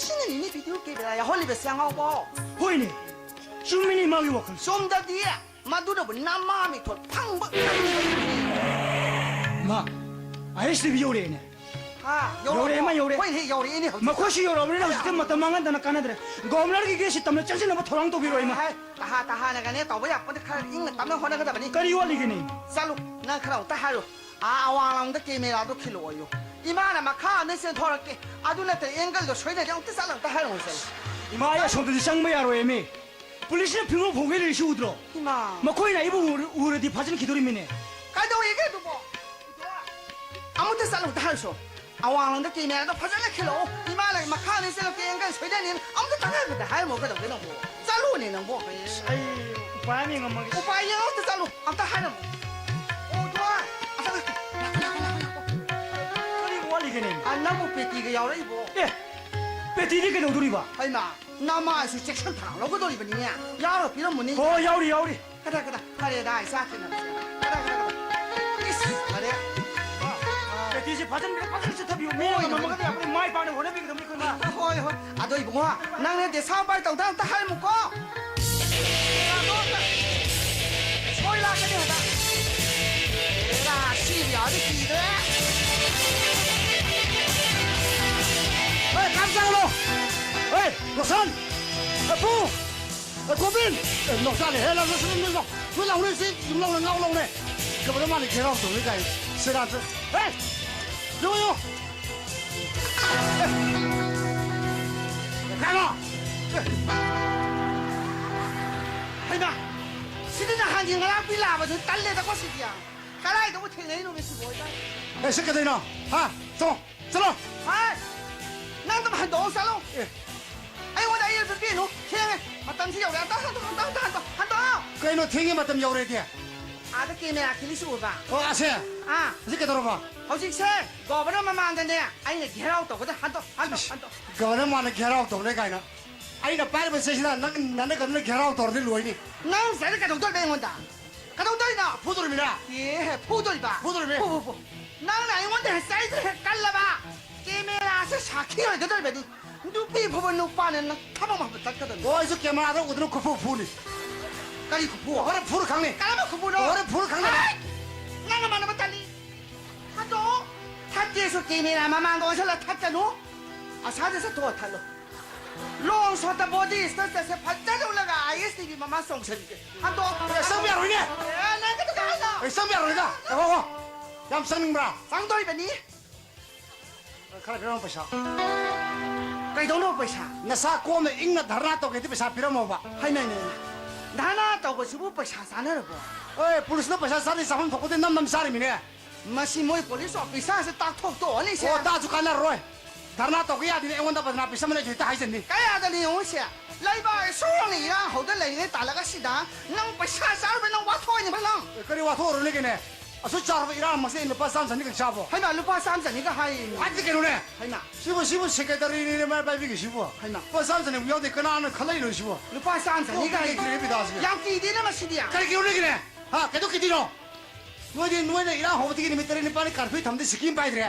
ꯁꯤꯅꯅꯤꯅꯦ video camera ꯌꯥꯎꯍꯜꯂꯤꯕꯁꯦ, ꯑꯉꯥꯎꯕ꯫ ꯍꯣꯏꯅꯦ, ꯆꯨꯝꯃꯤꯅꯦ ꯃꯥꯒꯤ ꯋꯥꯈꯜ꯫ ꯆꯨꯝꯗꯗꯤ ꯃꯗꯨꯅꯕꯨ ꯅꯃꯥ ꯃꯤꯡꯊꯣꯜ ꯐꯪꯕ ꯉꯝꯃꯤꯕꯅꯤ꯫ ꯃꯥ, ISTV ꯌꯧꯔꯛꯑꯦꯅꯦ꯫ ꯍꯥ, ꯌꯧꯔꯛꯑꯦ, ꯃꯥ ꯌꯧꯔꯛꯑꯦ꯫ ꯍꯣꯏꯅꯦ, ꯌꯧꯔꯛꯑꯦꯅꯦ ꯍꯧꯖꯤꯛ꯫ ꯃꯈꯣꯏꯁꯨ ꯌꯧꯔꯛꯑꯕꯅꯤꯅ ꯍꯧꯖꯤꯛꯇꯤ ꯃꯇꯝ ꯃꯥꯡꯍꯟꯗꯅ ꯀꯥꯟꯅꯗ꯭ꯔꯦ꯫ ꯒꯣꯕꯔꯅꯔꯒꯤ gateꯁꯤ ꯇꯝꯅ ꯆꯪꯁꯤꯟꯅꯕ ꯊꯧꯔꯥꯡ ꯇꯧꯕꯤꯔꯣ, ꯏꯃꯥ꯫ ꯍꯥꯏ, ꯇꯍꯥ ꯇꯍꯥꯅꯒꯅꯦ ꯇꯧꯕ ꯌꯥꯄꯣꯠꯇꯦ, ꯈꯔ ꯏꯪꯅ ꯇꯞꯅ ꯍꯣꯠꯅꯒꯗꯕꯅꯤ꯫ ꯀꯔꯤ ꯋꯥꯠꯂꯤꯒꯦꯅꯦ? ꯆꯠꯂꯨ, ꯅꯪ ꯈꯔ ꯑꯃꯨꯛꯇ ꯍꯥꯏꯔꯨ꯫ ꯑꯥ, ꯑꯋꯥꯡꯂꯣꯝꯗ cameraꯗꯣ ꯈꯤꯜꯂꯛꯑꯣꯌꯨ꯫ ꯏꯃꯥꯅ ꯃꯈꯥ ꯑꯃꯗ ꯆꯦꯟꯊꯣꯔꯛꯀꯦ꯫ ꯑꯗꯨ ꯅꯠꯇ꯭ꯔ angleꯗꯣ ꯁꯣꯏꯅꯔꯦ, ꯑꯃꯨꯛꯇ ꯆꯠꯂ ꯑꯃꯨꯛꯇ ꯍꯥꯏꯔꯨ, ꯆꯠꯂꯨ꯫ ꯏꯃꯥ, ꯑꯩ ꯑꯁꯣꯝꯗꯗꯤ ꯆꯪꯕ ꯌꯥꯔꯣꯏꯃꯤ꯫ ꯄꯨꯂꯤꯁꯅ ꯐꯤꯉꯧ ꯐꯧꯒꯩ ꯂꯩꯔꯤꯁꯤ ꯎꯗ꯭ꯔꯣ? ꯏꯃꯥ꯫ ꯃꯈꯣꯏꯅ ꯑꯩꯕꯨ ꯎꯔ-, ꯎꯔꯗꯤ ꯐꯥꯖꯤꯟꯈꯤꯗꯣꯔꯤꯃꯤꯅꯦ꯫ ꯀꯩꯗꯧꯔꯤꯒꯦ ꯑꯗꯨꯕꯣ? ꯑꯃꯨꯛꯇ ꯆꯠꯂꯨ, ꯑꯃꯨꯛꯇ ꯍꯥꯏꯔꯨꯁꯣ꯫ ꯑꯋꯥꯡꯂꯣꯝꯗ ꯀꯦꯃꯦꯔꯥꯗꯣ ꯐꯖꯅ ꯈꯤꯜꯂꯛꯑꯣ꯫ ꯏꯃꯥ ꯂꯩ ꯃꯈꯥꯗ ꯆꯠꯂꯣ, ꯀꯦꯡꯒ ꯁꯣꯏꯗꯅꯤ꯫ ꯑꯝꯇ ꯇꯉꯥꯏꯐꯗꯦ ꯍꯥꯏꯔꯝꯃꯣ ꯀꯩꯗꯧꯒꯦ ꯅꯪꯕꯨ? ꯆꯠꯂꯨꯅꯦ ꯅꯪꯕꯨ꯫ ꯑꯩ ꯎꯄꯥꯏ ꯑꯃ ꯌꯦꯡꯉꯝꯃꯒꯦ꯫ ꯎꯄꯥꯏ ꯌꯦꯡꯉꯣ, ꯑꯝꯇ ꯆꯠꯂꯨ꯫ ꯑꯝꯇ ꯍꯥꯏꯔꯝꯃꯣ꯫ ꯑꯣ, ꯊꯣꯏ꯫ ꯑꯁ, ꯑꯁ, ꯂꯥꯛꯑꯣ, ꯂꯥꯛꯑꯣ, ꯂꯥꯛꯑꯣ, ꯂꯥꯛꯑꯣ꯫ ꯀꯔꯤ ꯋꯥꯠꯂꯤꯒꯦꯅꯦ? ꯑ, ꯅꯪꯕꯨ ꯄꯦꯇꯤꯒ ꯌꯥꯎꯔꯛꯏꯕꯣ? ꯑꯦ, ꯄꯦꯇꯤꯗꯤ ꯀꯩꯗꯧꯗꯣꯔꯤꯕ? ꯍꯩꯃꯥ, ꯅꯃꯥꯏꯁꯨ ꯆꯦꯛꯁꯤꯟ ꯊꯧꯔꯥꯡ ꯂꯧꯒꯗꯧꯔꯤꯕꯅꯤꯅꯦ꯫ ꯌꯥꯎꯔ ꯄꯤꯔꯝꯃꯨꯅꯦ꯫ ꯍꯣꯏ, ꯌꯥꯎꯔꯤ, ꯌꯥꯎꯔꯤ꯫ ꯀꯗꯥ, ꯀꯗꯥ, ꯐꯔꯦꯗ, ꯑꯩ ꯆꯥꯛ ꯊꯤꯟꯅꯕꯁꯦ꯫ ꯀꯗꯥ, ꯀꯗꯥ, ꯀꯗꯥ꯫ ꯏꯁ, ꯐꯔꯦ꯫ ꯄꯦꯇꯤꯁꯦ ꯐꯖꯅ, ꯐꯖꯅ ꯆꯤꯠꯊꯕꯤꯌꯨ꯫ ꯃꯤ ꯍꯣꯏ, ꯑꯃꯃꯝꯒꯗꯤ ꯑꯩꯈꯣꯏ ꯃꯥꯏ ꯄꯥꯛꯅ ꯍꯣꯠꯅꯕꯤꯒꯗꯕꯅꯤ ꯑꯩꯈꯣꯏ ꯃꯥ꯫ ꯍꯣꯏ, ꯍꯣꯏ꯫ ꯑꯗꯣ ꯏꯕꯨꯡꯉꯣ, ꯅꯪꯅ ꯗꯦꯁꯥ ꯎꯄꯥꯏ ꯇꯧꯗ ꯑꯝꯇ ꯍꯥꯏꯔꯝꯃꯨꯀꯣ꯫ ꯁꯣꯏ ꯂꯥꯛꯀꯅꯤ ꯍꯟꯗꯛ꯫ ꯑꯦꯔꯥ, ꯁꯤꯕ ꯌꯥꯔꯗꯤ ꯀꯤꯗ꯭ꯔꯦ꯫ ꯍꯣꯏ, ꯀꯥꯞ ꯆꯪꯂꯣ꯫ ꯍꯣꯏ, ꯔꯣꯁꯟ꯫ ꯑꯄꯨ꯫ ꯑꯦ, ꯒꯣꯕꯤꯟ! ꯑꯦ, ꯅꯣꯛꯆꯥꯅꯦ꯫ ꯍꯦ, ꯂꯥꯎ, ꯂꯥꯎ, ꯂꯥꯎ, ꯂꯥꯎ꯫ ꯅꯣꯏ ꯂꯥꯎꯅꯦ, ꯁꯤ ꯌꯨꯝ ꯂꯧꯅ ꯉꯥꯎ ꯂꯧꯅꯦ꯫ ꯀꯩꯗꯧꯕꯗ ꯃꯥꯅ ꯒꯦꯔꯥꯎ ꯇꯧꯔꯤ ꯀꯥꯏ꯫ ꯁꯦꯔꯥꯟ ꯇꯨ-, ꯍꯦ! ꯌꯦꯡꯉꯣ, ꯌꯦꯡꯉꯣ꯫ ꯑꯦ! ꯀꯩꯅꯣ? ꯑꯦ! ꯍꯩꯃꯥ! ꯁꯤꯗꯤ ꯅꯍꯥꯟꯒꯤ ꯉꯔꯥꯡ ꯄꯤ ꯂꯥꯛꯑꯕꯗꯨ ꯇꯜꯂꯦꯗꯀꯣ ꯁꯤꯗꯤ꯫ ꯀꯗꯥꯏꯗꯕꯨ ꯊꯦꯡꯅꯩꯅꯣ ꯁꯤꯕꯣ? ꯑꯦ, ꯁꯤ ꯀꯩꯗꯧꯅꯣ? ꯍꯥ? ꯆꯪꯉꯣ꯫ ꯆꯠꯂꯣ! ꯍꯥꯏ! ꯅꯪ ꯑꯗꯨꯝ ꯍꯟꯗꯣꯛꯑꯣ ꯆꯠꯂꯣ! ꯑꯦ꯫ ꯑꯩꯉꯣꯟꯗ ꯑꯌꯦꯠꯄ ꯄꯤꯅꯨ! ꯊꯦꯡꯉꯦ! ꯃꯇꯝꯁꯤ ꯌꯧꯔꯦ! ꯑꯝꯇ ꯍꯟꯗꯣꯛ, ꯑꯝꯇ, ꯑꯝꯇ ꯍꯟꯗꯣꯛ, ꯍꯟꯗꯣꯛꯑꯣ! ꯀꯩꯅꯣ ꯊꯦꯡꯉꯦ ꯃꯇꯝ ꯌꯧꯔꯦꯗꯤ? ꯑꯥꯗ ꯀꯦꯃꯦꯔꯥ ꯈꯤꯜꯂꯤꯁꯤ ꯎꯔꯕ? ꯑꯣ, ꯑꯁꯦ? ꯑꯥ꯫ ꯍꯧꯖꯤꯛ ꯀꯩꯗꯧꯔꯕ? ꯍꯧꯖꯤꯛꯁꯦ ꯒꯣꯕꯔꯅꯔ ꯃꯃꯥꯡꯗꯅꯦ ꯑꯩꯅ ꯘꯦꯔꯥꯎ ꯇꯧꯒꯗ ꯍꯟꯗꯣꯛ, ꯍꯟꯗꯣꯛ, ꯏꯁ, ꯍꯟꯗꯣꯛ! ꯒꯣꯕꯔꯅꯔ ꯃꯃꯥꯡꯗ ꯘꯦꯔꯥꯎ ꯇꯧꯔꯦ ꯀꯥꯏꯅ? ꯑꯩꯅ ꯄꯥꯏꯔꯤꯕ ꯆꯦꯁꯤꯅ ꯅꯪ, ꯅꯪ ꯀꯩꯅꯣꯅ ꯘꯦꯔꯥꯎ ꯇꯧꯔꯗꯤ ꯂꯣꯏꯅꯤ꯫ ꯅꯪ ꯁꯤꯗ ꯀꯩꯗꯧꯗꯣꯏꯕ ꯑꯩꯉꯣꯟꯗ? ꯀꯩꯗꯧꯗꯣꯏꯅꯣ? ꯐꯨꯗꯣꯔꯤꯃꯤꯅ꯫ ꯑꯦ, ꯐꯨꯗꯣꯔꯤꯕ? ꯐꯨꯗꯣꯔꯤꯃꯤ꯫ ꯐꯨ, ꯐꯨ, ꯐꯨ꯫ ꯅꯪꯅ ꯑꯩꯉꯣꯟꯗ ꯍꯦꯛ ꯆꯩꯗꯣ ꯍꯦꯛ ꯀꯜꯂꯕ, ꯀꯦꯃꯦꯔꯥꯁꯦ ꯁꯥꯈꯤ ꯑꯣꯏꯒꯗꯧꯔꯤꯕꯅꯤ꯫ ꯅꯨꯄꯤ ꯐꯨꯕ ꯅꯨꯄꯥꯅ ꯅꯊꯥꯕꯛ ꯃꯥꯟꯕ ꯇꯠꯀꯗꯕꯅꯤ꯫ ꯑꯣ, ꯑꯩꯁꯨ ꯀꯦꯃꯦꯔꯥꯗ ꯎꯗꯅ ꯈꯨꯐꯨ ꯐꯨꯅꯤ꯫ ꯀꯔꯤ ꯈꯨꯐꯨ? ꯍꯣꯔꯦꯟ ꯐꯨꯔ ꯈꯪꯅꯤ꯫ ꯀꯔꯝꯕ ꯈꯨꯐꯨꯅꯣ? ꯍꯣꯔꯦꯟ ꯐꯨꯔ ꯈꯪꯅꯤ꯫ ꯍꯥꯏ! ꯅꯪ ꯅꯃꯥꯟꯅꯕ ꯇꯜꯂꯤ꯫ ꯍꯟꯗꯣꯛꯑꯣ꯫ ꯐꯠꯇꯦꯁꯨ ꯀꯦꯃꯦꯔꯥ ꯃꯃꯥꯡꯗ ꯑꯣꯟꯁꯤꯜꯂ ꯊꯠꯀꯅꯨ꯫ ꯑꯁꯥꯗ ꯆꯠꯊꯣꯛꯑ ꯊꯠꯂꯣ꯫ ꯂꯣꯡ ꯁꯣꯠꯇ ꯕꯣꯗꯤ ꯏꯁꯇ꯭ꯔꯛꯆꯔꯁꯦ ꯐꯖꯅ ꯎꯠꯂꯒ ꯑꯥꯏ ꯑꯦꯁ ꯇꯤ ꯚꯤ ꯃꯃꯥꯡ ꯆꯣꯡꯁꯤꯟꯒꯦ꯫ ꯍꯟꯗꯣꯛ꯫ ꯑꯦ, ꯆꯪꯕ ꯌꯥꯔꯣꯏꯅꯦ꯫ ꯑꯦ, ꯅꯪ ꯀꯩꯗꯧꯒꯦ ꯍꯥꯏꯅꯣ? ꯑꯦ, ꯆꯪꯕ ꯌꯥꯔꯣꯏꯗ꯫ ꯉꯥꯏꯈꯣ, ꯉꯥꯏꯈꯣ꯫ ꯌꯥꯝ ꯆꯪꯅꯤꯡꯕ꯭ꯔꯥ? ꯆꯪꯗꯣꯔꯤꯕꯅꯤ꯫ ꯈꯔ ꯄꯤꯔꯝꯃꯣ ꯄꯩꯁꯥ꯫ ꯀꯩꯗꯧꯅꯣ ꯄꯩꯁꯥ? ꯅꯁꯥ ꯀꯣꯝꯅ ꯏꯪꯅ ꯙꯔꯅꯥ ꯇꯧꯒꯦꯗꯤ ꯄꯩꯁꯥ ꯄꯤꯔꯝꯃꯣꯕ꯫ ꯍꯩꯃꯩ, ꯙꯔꯅꯥ ꯇꯧꯕꯁꯤꯕꯨ ꯄꯩꯁꯥ ꯆꯥꯅꯔꯕꯣ? ꯑꯦ, ꯄꯨꯂꯤꯁꯅ ꯄꯩꯁꯥ ꯆꯥꯅꯤ, ꯆꯥꯐꯝ ꯊꯣꯛꯄꯗꯤ ꯅꯝ ꯅꯝ ꯆꯥꯔꯤꯃꯤꯅꯦ꯫ ꯃꯁꯤ ꯃꯣꯏ police officerꯁꯦ ꯇꯥꯛꯊꯣꯛ ꯇꯣꯛꯑꯅꯤꯁꯦ꯫ ꯑꯣ, ꯇꯥꯛꯑꯁꯨ ꯀꯥꯟꯅꯔꯔꯣꯏ꯫ ꯙꯔꯅꯥ ꯇꯧꯒꯦ ꯌꯥꯗꯦꯅꯦ, ꯑꯩꯉꯣꯟꯗ ꯕꯗꯅꯥꯝ ꯄꯤꯁꯟꯕꯅꯦ, ꯑꯩꯁꯨ ꯍꯦꯛꯇ ꯍꯥꯏꯖꯟꯅꯤ꯫ ꯀꯌꯥꯗꯅꯤ ꯌꯦꯡꯉꯨꯁꯦ? ꯂꯩꯕꯥꯛ ꯁꯣꯛꯅ ꯏꯔꯥꯡ ꯍꯧꯗ ꯂꯩꯔꯤꯉꯩ ꯇꯥꯜꯂꯒ ꯁꯤꯗ ꯅꯪ ꯄꯩꯁꯥ ꯆꯥꯔꯨꯕ ꯅꯪ ꯋꯥꯊꯣꯛꯑꯅꯤꯕ ꯅꯪ꯫ ꯑꯦ, ꯀꯔꯤ ꯋꯥꯊꯣꯛꯑꯔꯣꯏꯅꯦ ꯀꯩꯅꯦ? ꯑꯁꯨꯛ ꯆꯥꯎꯔꯕ ꯏꯔꯥꯡ ꯑꯃꯁꯦ ꯑꯩ ꯂꯨꯄꯥ ꯆꯥꯝ ꯆꯅꯤ ꯈꯛ ꯆꯥꯕ꯭ꯔꯣ? ꯍꯩꯃꯥ, ꯂꯨꯄꯥ ꯆꯥꯝ ꯆꯅꯤꯒ ꯍꯥꯏꯌꯦ꯫ ꯍꯥꯏꯗꯤ ꯀꯩꯅꯣꯅꯦ? ꯍꯩꯃꯥ꯫ ꯁꯤꯕꯨ, ꯁꯤꯕꯨ secretaryꯅꯤꯅꯦ ꯃꯥ ꯄꯥꯏꯕꯤꯒꯤꯁꯤꯕꯨ꯫ ꯍꯩꯃꯥ꯫ ꯂꯨꯄꯥ ꯆꯥꯝ ꯆꯅꯤꯕꯨ ꯌꯥꯎꯗꯦ, ꯀꯅꯥꯅ ꯈꯜꯂꯛꯏꯅꯣ ꯁꯤꯕꯨ? ꯂꯨꯄꯥ ꯆꯥꯝ ꯆꯅꯤꯒ ꯀꯣꯛꯇꯤ ꯍꯥꯏꯌꯦ꯫ ꯂꯩꯇ꯭ꯔꯦ ꯕꯤꯗꯥꯁꯤꯒ꯫ ꯌꯥꯝ ꯀꯤꯗꯦꯅ ꯃꯁꯤꯗꯤ꯫ ꯀꯔꯤ ꯀꯤꯔꯨꯅꯤꯒꯤꯅꯦ? ꯍꯥ, ꯀꯩꯗꯧ ꯀꯤꯗꯣꯏꯅꯣ? ꯅꯣꯏꯗꯤ, ꯅꯣꯏꯅ ꯏꯔꯥꯡ ꯍꯧꯕꯗꯒꯤ ꯅꯨꯃꯤꯠ ꯇꯔꯦꯠ ꯅꯤꯄꯥꯜꯅꯤ curfew ꯊꯝꯗꯤ ꯁꯤꯀꯤ ꯑꯃ ꯄꯥꯏꯗ꯭ꯔꯦ꯫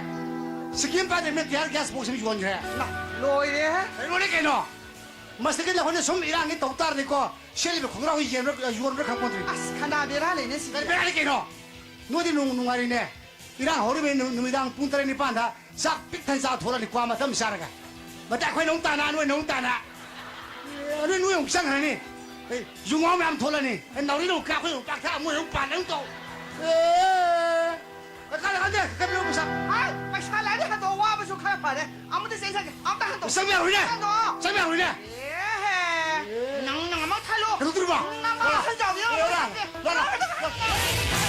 ꯁꯤꯀꯤ ꯑꯃ ꯄꯥꯏꯗ꯭ꯔꯦ, ꯃꯤꯅ tear gas box ꯑꯃ ꯌꯣꯟꯈ꯭ꯔꯦ꯫ ꯏꯃꯥ, ꯂꯣꯏꯔꯦꯍꯦ꯫ ꯀꯩꯅꯣꯅꯦ ꯀꯩꯅꯣ? ꯃꯁꯤꯗꯒꯤ ꯑꯩꯈꯣꯏꯅ ꯁꯨꯝ ꯏꯔꯥꯡꯁꯤ ꯇꯧ ꯇꯥꯔꯗꯤꯀꯣ, ꯁꯦꯠꯂꯤꯕ ꯈꯣꯡꯒ꯭ꯔꯥꯎ ꯌꯦꯟꯕ꯭ꯔꯥ, ꯌꯣꯟꯕ꯭ꯔꯥ ꯈꯪꯄꯣꯟꯇ꯭ꯔꯤ꯫ ꯑꯁ, ꯈꯟꯗꯥ ꯕꯦꯔꯥ ꯂꯩꯅꯦ ꯁꯤꯗꯤ꯫ ꯀꯔꯤ ꯕꯦꯔꯥ ꯂꯩ ꯀꯩꯅꯣ? ꯅꯣꯏꯗꯤ ꯅꯨꯡ-, ꯅꯨꯡꯉꯥꯏꯔꯤꯅꯦ꯫ ꯏꯔꯥꯡ ꯍꯧꯔꯤꯕꯩ ꯅꯨ-, ꯅꯨꯃꯤꯗꯥꯡ ꯄꯨꯡ ꯇꯔꯦꯠ ꯅꯤꯄꯥꯟꯗ ꯆꯥꯛ ꯄꯤꯛ ꯊꯟ ꯆꯥ ꯊꯣꯛꯂꯛꯑꯅꯤ, ꯀ꯭ꯋꯥ ꯃꯇꯝ ꯆꯥꯔꯒ꯫ ꯃꯇꯥ ꯑꯩꯈꯣꯏꯅ ꯑꯃꯨꯛ ꯇꯥꯅ, ꯅꯣꯏꯅ ꯑꯃꯨꯛ ꯇꯥꯅ꯫ ꯑꯦ, ꯑꯗꯨ ꯅꯣꯏ ꯑꯃꯨꯛ ꯆꯪꯈ꯭ꯔꯅꯤ꯫ ꯑꯦ, ꯌꯨ ꯉꯥꯎ ꯃꯌꯥꯝ ꯊꯣꯛꯂꯛꯑꯅꯤ꯫ ꯑꯦ, ꯅꯥꯎꯔꯤꯅ ꯑꯃꯨꯛ ꯀꯥꯞ, ꯑꯩꯈꯣꯏꯅ ꯑꯃꯨꯛ ꯀꯥꯞꯊ, ꯃꯣꯏꯅ ꯑꯃꯨꯛ ꯄꯥꯟ ꯑꯃꯨꯛ ꯇꯧ꯫ ꯑꯦ, ꯀꯥꯟꯗꯦ, ꯀꯥꯟꯗꯦ, ꯀꯥꯟꯗꯦ, ꯄꯩꯁꯥ꯫ ꯍꯥꯏ, ꯄꯩꯁꯥ ꯂꯥꯏꯔꯤ ꯍꯟꯗꯣꯛꯑꯣ, ꯋꯥꯕꯁꯨ ꯈꯔ ꯐꯔꯦ꯫ ꯑꯃꯨꯛꯇ ꯆꯦꯟꯖꯒꯦ, ꯑꯝꯇ ꯍꯟꯗꯣꯛꯑꯣ꯫ ꯆꯪꯕ ꯌꯥꯔꯣꯏꯅꯦ꯫ ꯍꯟꯗꯣꯛꯑꯣ꯫ ꯆꯪꯕ ꯌꯥꯔꯣꯏꯅꯦ꯫ ꯑꯦꯍꯦ, ꯅꯪ, ꯅꯪ ꯑꯃ ꯊꯜꯂꯣ꯫ ꯀꯩꯗꯧꯗꯣꯔꯤꯕ? ꯅꯪ ꯑꯃ ꯂꯥꯛꯑꯣ꯫ ꯍꯟꯖꯥꯎꯕꯤꯔꯣ꯫ ꯂꯥꯛꯑꯣ, ꯂꯥꯛꯑꯣ꯫ ꯂꯥꯛꯑꯣ꯫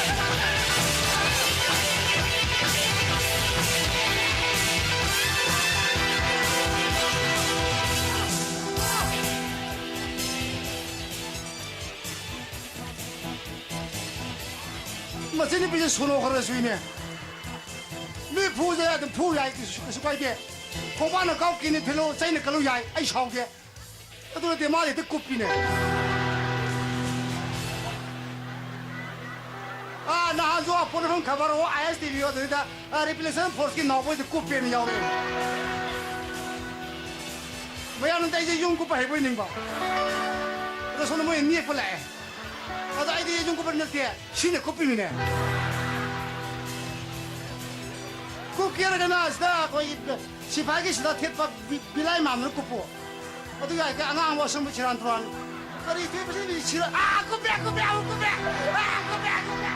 ꯃꯁꯤ ꯅꯨꯄꯤꯁꯦ ꯁꯣꯅꯣ ꯈꯔ ꯆꯨꯏꯅꯦ꯫ ꯃꯤ ꯐꯨꯁꯦ ꯑꯗꯨꯝ ꯐꯨ ꯌꯥꯏ, ꯀꯩꯁꯨ, ꯀꯩꯁꯨ ꯀꯥꯏꯗꯦ꯫ ꯈꯣꯡꯕꯥꯟꯅ ꯀꯥꯎ ꯀꯤꯅꯤ ꯊꯤꯜꯂꯨ, ꯆꯩꯅ ꯀꯜꯂꯨ ꯌꯥꯏ, ꯑꯩ ꯁꯥꯎꯗꯦ꯫ ꯑꯗꯨ ꯅꯠꯇꯦ, ꯃꯥꯗꯤ ꯍꯦꯛꯇ ꯀꯨꯞꯄꯤꯅꯦ꯫ ꯑꯥ, ꯅꯍꯥꯟꯁꯨ ꯑꯄꯣꯟ ꯈꯕꯔ ꯑꯣ, ISTV ꯑꯣ, ꯑꯗꯨꯗ, ꯑꯥ, Replacement Forceꯀꯤ ꯅꯥꯎꯕꯣꯏꯗ ꯀꯨꯞꯄꯦꯅ ꯌꯥꯎꯔꯛꯑꯦ꯫ ꯃꯌꯥꯝꯅꯗꯤ ꯑꯩꯁꯦ ꯌꯨꯝ ꯀꯨꯞꯄ ꯍꯩꯕꯣꯏ ꯅꯤꯡꯕ꯫ ꯑꯗꯣ ꯁꯣꯝꯗ ꯃꯣꯏ ꯅꯦꯛꯄ ꯂꯥꯛꯑꯦ꯫ ꯑꯗꯣ ꯑꯩꯗꯤ ꯌꯨꯝ ꯀꯨꯞꯄ ꯅꯠꯇꯦ, ꯁꯤꯅ ꯀꯨꯞꯄꯤꯃꯤꯅꯦ꯫ ꯀꯨꯞꯀꯦ ꯍꯥꯏꯔꯒꯅ ꯁꯤꯗ ꯑꯩꯈꯣꯏꯒꯤ ꯁꯤꯐꯥꯏꯒꯤ ꯁꯤꯗ ꯊꯦꯠꯄ ꯕꯤ-, ꯕꯤꯂꯥꯏ ꯃꯥꯟꯕꯗꯨ ꯀꯨꯞꯄꯣ꯫ ꯑꯗꯨ ꯌꯥꯏ, ꯑꯉꯥꯡꯕ ꯑꯁꯨꯝꯕ ꯁꯤꯔꯥꯟ ꯇꯨꯔꯥꯟ꯫ ꯀꯔꯤ ꯊꯦꯠꯄꯁꯤ ꯃꯤ ꯁꯤꯔ-, ꯑꯥ, ꯀꯨꯞꯄꯦ, ꯀꯨꯞꯄꯦ, ꯑꯃꯨꯛ ꯀꯨꯞꯄꯦ꯫ ꯑꯥ, ꯀꯨꯞꯄꯦ, ꯀꯨꯞꯄꯦ꯫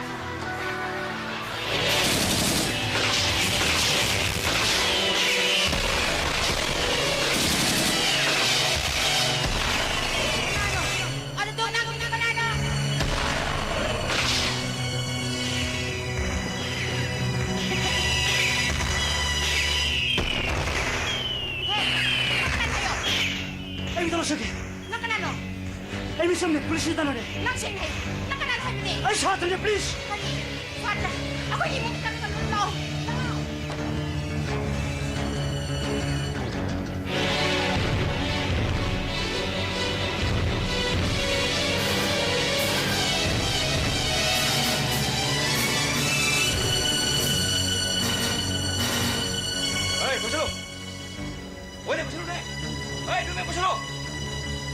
ꯑꯩ ꯃꯤꯁꯝꯅꯦ, ꯄꯨꯂꯤꯁꯅ ꯇꯥꯟꯅꯔꯦ꯫ ꯅꯪ ꯁꯦꯡꯅ ꯍꯥꯏ꯫ ꯅꯪ ꯀꯅꯥꯅ ꯍꯥꯏꯕꯅꯦ? ꯑꯩ ꯁꯥꯇ꯭ꯔꯅꯦ, ꯄ꯭ꯂꯤꯖ꯫ ꯀꯔꯤ? ꯁꯥꯇ꯭ꯔ? ꯑꯩꯈꯣꯏꯒꯤ ꯏꯃꯨꯡꯗ ꯆꯪꯒꯅꯨ, ꯂꯥꯛꯑꯣ꯫ ꯂꯥꯛꯑꯣ꯫ ꯍꯣꯏꯅꯦ, ꯄꯨꯁꯜꯂꯣ꯫ ꯍꯣꯏꯅꯦ, ꯄꯨꯁꯜꯂꯣꯅꯦ꯫ ꯍꯣꯏ, ꯑꯗꯨꯅꯦ, ꯄꯨꯁꯜꯂꯣ꯫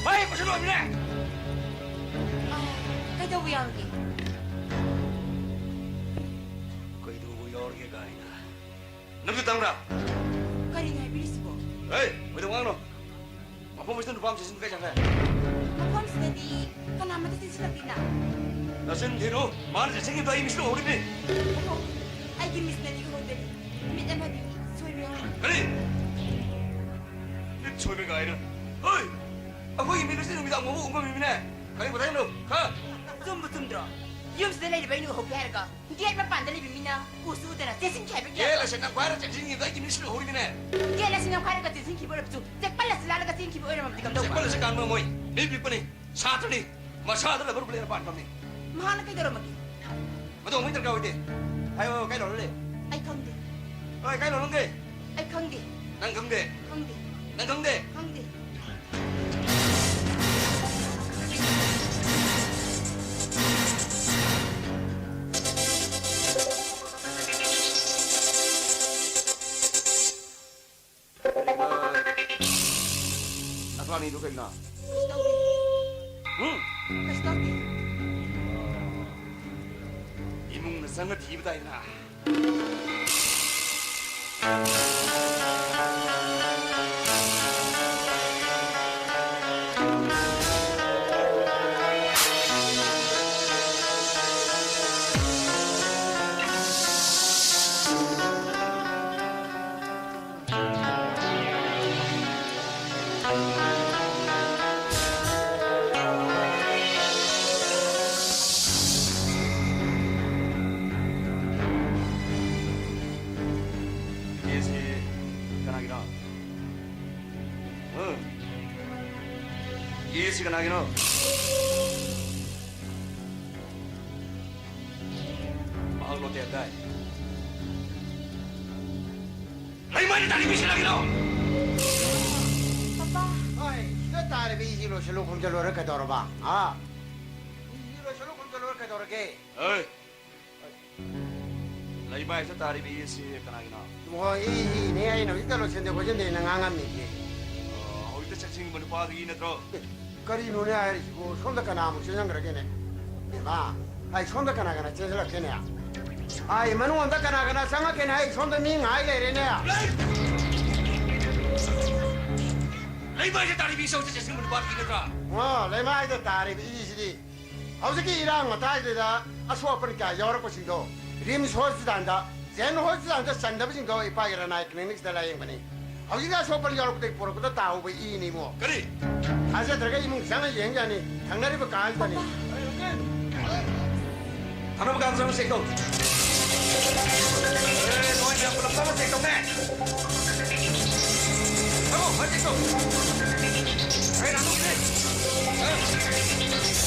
ꯍꯣꯏ, ꯄꯨꯁꯜꯂꯣ, ꯑꯗꯨꯅꯦ꯫ ꯑꯥ, ꯀꯩꯗꯧꯕ ꯌꯥꯎꯔꯒꯦ? ꯀꯩꯗꯧꯕ ꯌꯥꯎꯔꯒꯦ ꯀꯥꯏꯅ꯫ ꯅꯪꯁꯨ ꯇꯝꯕ꯭ꯔꯥ? ꯀꯔꯤꯅꯣ ꯍꯥꯏꯕꯤꯔꯤꯁꯤꯕꯣ? ꯍꯦ, ꯀꯩꯗꯧ ꯉꯥꯡꯅꯣ? ꯃꯐꯝ ꯑꯁꯤꯗ ꯅꯨꯄꯥ ꯑꯃ ꯆꯦꯟꯁꯤꯟ ꯀꯥꯏ ꯆꯠꯈ꯭ꯔꯦ? ꯃꯐꯝꯁꯤꯗꯗꯤ ꯀꯅꯥꯃꯠꯇ ꯆꯦꯟꯁꯤꯜꯂꯛꯇꯦꯅ꯫ ꯅꯆꯤꯟ ꯊꯤꯅꯨ, ꯃꯥꯅ ꯆꯦꯟꯁꯤꯟꯈꯤꯕꯗꯣ ꯑꯩ ꯃꯤꯠꯁꯤꯅ ꯎꯍꯧꯔꯤꯕꯅꯤ꯫ ꯑꯣꯍꯣ, ꯑꯩꯒꯤ ꯃꯤꯠꯁꯤꯅꯗꯤ ꯎꯍꯧꯗꯔꯤ꯫ ꯃꯤꯠ ꯑꯃꯗꯤ ꯁꯣꯏꯕ ꯌꯥꯎꯔꯝꯃꯤ꯫ ꯀꯔꯤ? ꯃꯤꯠ ꯁꯣꯏꯕ ꯀꯥꯏꯅ? ꯍꯣꯏ! ꯑꯩꯈꯣꯏꯒꯤ ꯃꯤꯠ ꯑꯁꯤ ꯅꯨꯃꯤꯗꯥꯡ ꯐꯥꯎꯕ ꯎ ꯉꯝꯃꯤꯕꯅꯦ꯫ ꯀꯔꯤ ꯃꯇꯥꯡꯅꯣ? ꯍꯥ? ꯆꯨꯝꯕꯨ ꯆꯨꯝꯗ꯭ꯔꯣ? ꯌꯨꯝꯁꯤꯗ ꯂꯩꯔꯤꯕ ꯑꯩꯅ ꯎꯍꯧꯗꯦ ꯍꯥꯏꯔꯒ, ꯒꯦꯠ ꯃꯄꯥꯟꯗ ꯂꯩꯕ ꯃꯤꯅ ꯎꯁꯨ ꯎꯗꯅ ꯆꯦꯟꯁꯤꯟꯈꯤ ꯍꯥꯏꯕ ꯒꯦꯠ? ꯒꯦꯠ ꯑꯁꯤ ꯅꯪ ꯄꯥꯏꯔ ꯆꯦꯟꯁꯤꯟꯈꯤꯕꯗꯣ ꯑꯩꯒꯤ ꯃꯤꯠꯁꯤꯅ ꯎꯍꯧꯔꯤꯕꯅꯦ꯫ ꯒꯦꯠ ꯑꯁꯤ ꯅꯪ ꯄꯥꯏꯔꯒ ꯆꯦꯟꯁꯤꯟꯈꯤꯕ ꯑꯣꯏꯔꯕꯁꯨ, ꯆꯦꯛꯄꯜ ꯑꯁꯤ ꯂꯥꯜꯂꯒ ꯆꯦꯟꯈꯤꯕ ꯑꯣꯏꯔꯝꯃꯗꯤ ꯀꯝꯗꯧꯕ? ꯆꯦꯛꯄꯜ ꯑꯁꯤ ꯀꯥꯟꯕ ꯉꯝꯃꯣꯏ꯫ ꯃꯤ ꯄꯤꯛꯄꯅꯤ, ꯁꯥꯇ꯭ꯔꯅꯤ꯫ ꯃꯁꯥꯗ ꯂꯩꯕ ꯔꯨꯞ ꯂꯩꯅ ꯄꯥꯟꯕꯅꯤ꯫ ꯃꯍꯥꯛꯅ ꯀꯩꯗꯧꯔꯝꯃꯒꯦ? ꯃꯗꯨ ꯑꯃꯨꯛ ꯗꯔꯀꯥꯔ ꯑꯣꯏꯗꯦ꯫ ꯍꯥꯏꯌꯣ, ꯀꯥꯏ ꯂꯣꯠꯂꯦ? ꯑꯩ ꯈꯪꯗꯦ꯫ ꯍꯣꯏ, ꯀꯥꯏ ꯂꯣꯠꯂꯝꯒꯦ? ꯑꯩ ꯈꯪꯗꯦ꯫ ꯅꯪ ꯈꯪꯗꯦ? ꯈꯪꯗꯦ꯫ ꯅꯪ ꯈꯪꯗꯦ? ꯈꯪꯗꯦ꯫ ꯀꯩꯅꯣ? ꯑꯁꯃꯥꯅꯤꯗꯨ ꯀꯩꯅꯣ? ꯀꯩꯁꯨ ꯇꯧꯗꯦ꯫ ꯎꯝ? ꯀꯩꯁꯨ ꯇꯧꯗꯦ꯫ ꯏꯃꯨꯡꯗ ꯆꯪꯉ ꯊꯤꯕ ꯇꯥꯏꯗꯅ꯫ ꯀꯦꯁꯁꯤ ꯀꯅꯥꯒꯤꯅꯣ? ꯎꯝ? ꯀꯦꯁꯁꯤ ꯀꯅꯥꯒꯤꯅꯣ? ꯃꯍꯥꯛ ꯂꯣꯇꯦꯜꯗ ꯂꯩ꯫ ꯂꯩꯃꯥꯏꯗ ꯇꯥꯔꯤꯕꯤ ꯁꯤꯜꯂꯒꯤꯔꯣ? ꯄꯄꯥ꯫ ꯍꯣꯏ, ꯁꯤꯗ ꯇꯥꯔꯤꯕꯤ ꯏꯁꯤ ꯂꯣꯏꯁꯤꯜꯂꯨ ꯈꯣꯝꯖꯤꯜꯂꯨꯔ ꯀꯩꯗꯧꯔꯕ? ꯍꯥ? ꯏꯁꯤ ꯂꯣꯏꯁꯤꯜꯂꯨ ꯈꯣꯝꯖꯤꯜꯂꯨꯔ ꯀꯩꯗꯧꯔꯒꯦ? ꯍꯣꯏ꯫ ꯂꯩꯃꯥꯏꯁꯤꯗ ꯇꯥꯔꯤꯕ ꯏ ꯑꯁꯤ ꯀꯅꯥꯒꯤꯅꯣ? ꯍꯣꯏ, ꯏ, ꯏꯅꯦ꯫ ꯑꯩꯅ ꯍꯧꯖꯤꯛꯇ ꯂꯣꯏꯁꯤꯟꯗꯦ ꯈꯣꯠꯆꯤꯟꯗꯦꯅ ꯉꯥꯡꯉꯝꯃꯤꯁꯦ꯫ ꯑꯣ, ꯍꯧꯖꯤꯛꯇ ꯆꯦꯛꯁꯤꯟꯕ ꯅꯨꯄꯥꯒꯤ ꯏ ꯅꯠꯇ꯭ꯔꯣ? ꯑꯦ, ꯀꯔꯤꯅꯣꯅꯦ ꯍꯥꯏꯔꯤꯁꯤꯕꯨ? ꯁꯣꯝꯗ ꯀꯅꯥꯃꯨꯛ ꯆꯦꯟꯁꯤꯟꯈ꯭ꯔꯒꯦꯅꯦ? ꯏꯃꯥ, ꯑꯩ ꯁꯣꯝꯗ ꯀꯅꯥ ꯀꯅꯥ ꯆꯦꯟꯁꯤꯜꯂꯛꯀꯦꯅꯦ? ꯑꯩ ꯃꯅꯨꯡ ꯑꯝꯗ ꯀꯅꯥ ꯀꯅꯥ ꯆꯪꯉꯛꯀꯦꯅꯦ? ꯑꯩ ꯁꯣꯝꯗ ꯃꯤ ꯉꯥꯏ ꯂꯩꯔꯦꯅꯦ꯫ ꯂꯩꯃꯥꯏꯁꯤꯗ ꯇꯥꯔꯤꯕ ꯏ ꯑꯁꯤ ꯍꯧꯖꯤꯛ ꯆꯦꯛꯁꯤꯟꯕ ꯅꯨꯄꯥꯒꯤ ꯏ ꯅꯠꯇ꯭ꯔꯥ? ꯑꯣ, ꯂꯩꯃꯥꯏꯗ ꯇꯥꯔꯤꯕ ꯏꯁꯤꯗꯤ ꯍꯧꯖꯤꯛꯀꯤ ꯏꯔꯥꯡ ꯃꯇꯥꯏꯗꯨꯗ ꯑꯁꯣꯛ ꯑꯄꯟ ꯀꯌꯥ ꯌꯥꯎꯔꯛꯄꯁꯤꯡꯗꯣ ꯔꯤꯝꯁ ꯍꯣꯁꯄꯤꯇꯥꯜꯗ, ꯖꯦꯟ ꯍꯣꯁꯄꯤꯇꯥꯜꯗ ꯆꯟꯗꯕꯁꯤꯡꯗꯣ ꯏꯄꯥꯒꯤ ꯔꯅꯥꯏ ꯀ꯭ꯂꯤꯅꯤꯛꯁꯤꯗ ꯂꯥꯌꯦꯡꯕꯅꯤ꯫ ꯍꯧꯖꯤꯛꯀꯤ ꯑꯁꯣꯛ ꯑꯄꯟ ꯌꯥꯎꯔꯛꯄꯗꯒꯤ ꯄꯨꯔꯛꯄꯗ ꯇꯥꯍꯧꯕ ꯏꯅꯤ, ꯏꯕꯨꯡꯉꯣ꯫ ꯀꯔꯤ? ꯊꯥꯖꯗ꯭ꯔꯒ ꯏꯃꯨꯡ ꯆꯪꯉ ꯌꯦꯡ ꯌꯥꯅꯤ꯫ ꯊꯪꯅꯔꯤꯕ ꯀꯥꯁꯤꯗꯅꯤ꯫ ꯊꯪꯅꯕ ꯀꯥ ꯆꯪꯉ ꯆꯦꯛ ꯇꯧ꯫ ꯑꯦ, ꯅꯣꯏ ꯃꯌꯥꯝ ꯄꯨꯂꯞ ꯆꯪꯉ ꯆꯦꯛ ꯇꯧꯅꯦ꯫ ꯆꯪꯉꯣ, ꯐꯠ ꯆꯦꯛ ꯇꯧ꯫ ꯑꯦ, ꯅꯥꯇꯣꯟꯁꯦ꯫ ꯑꯦ꯫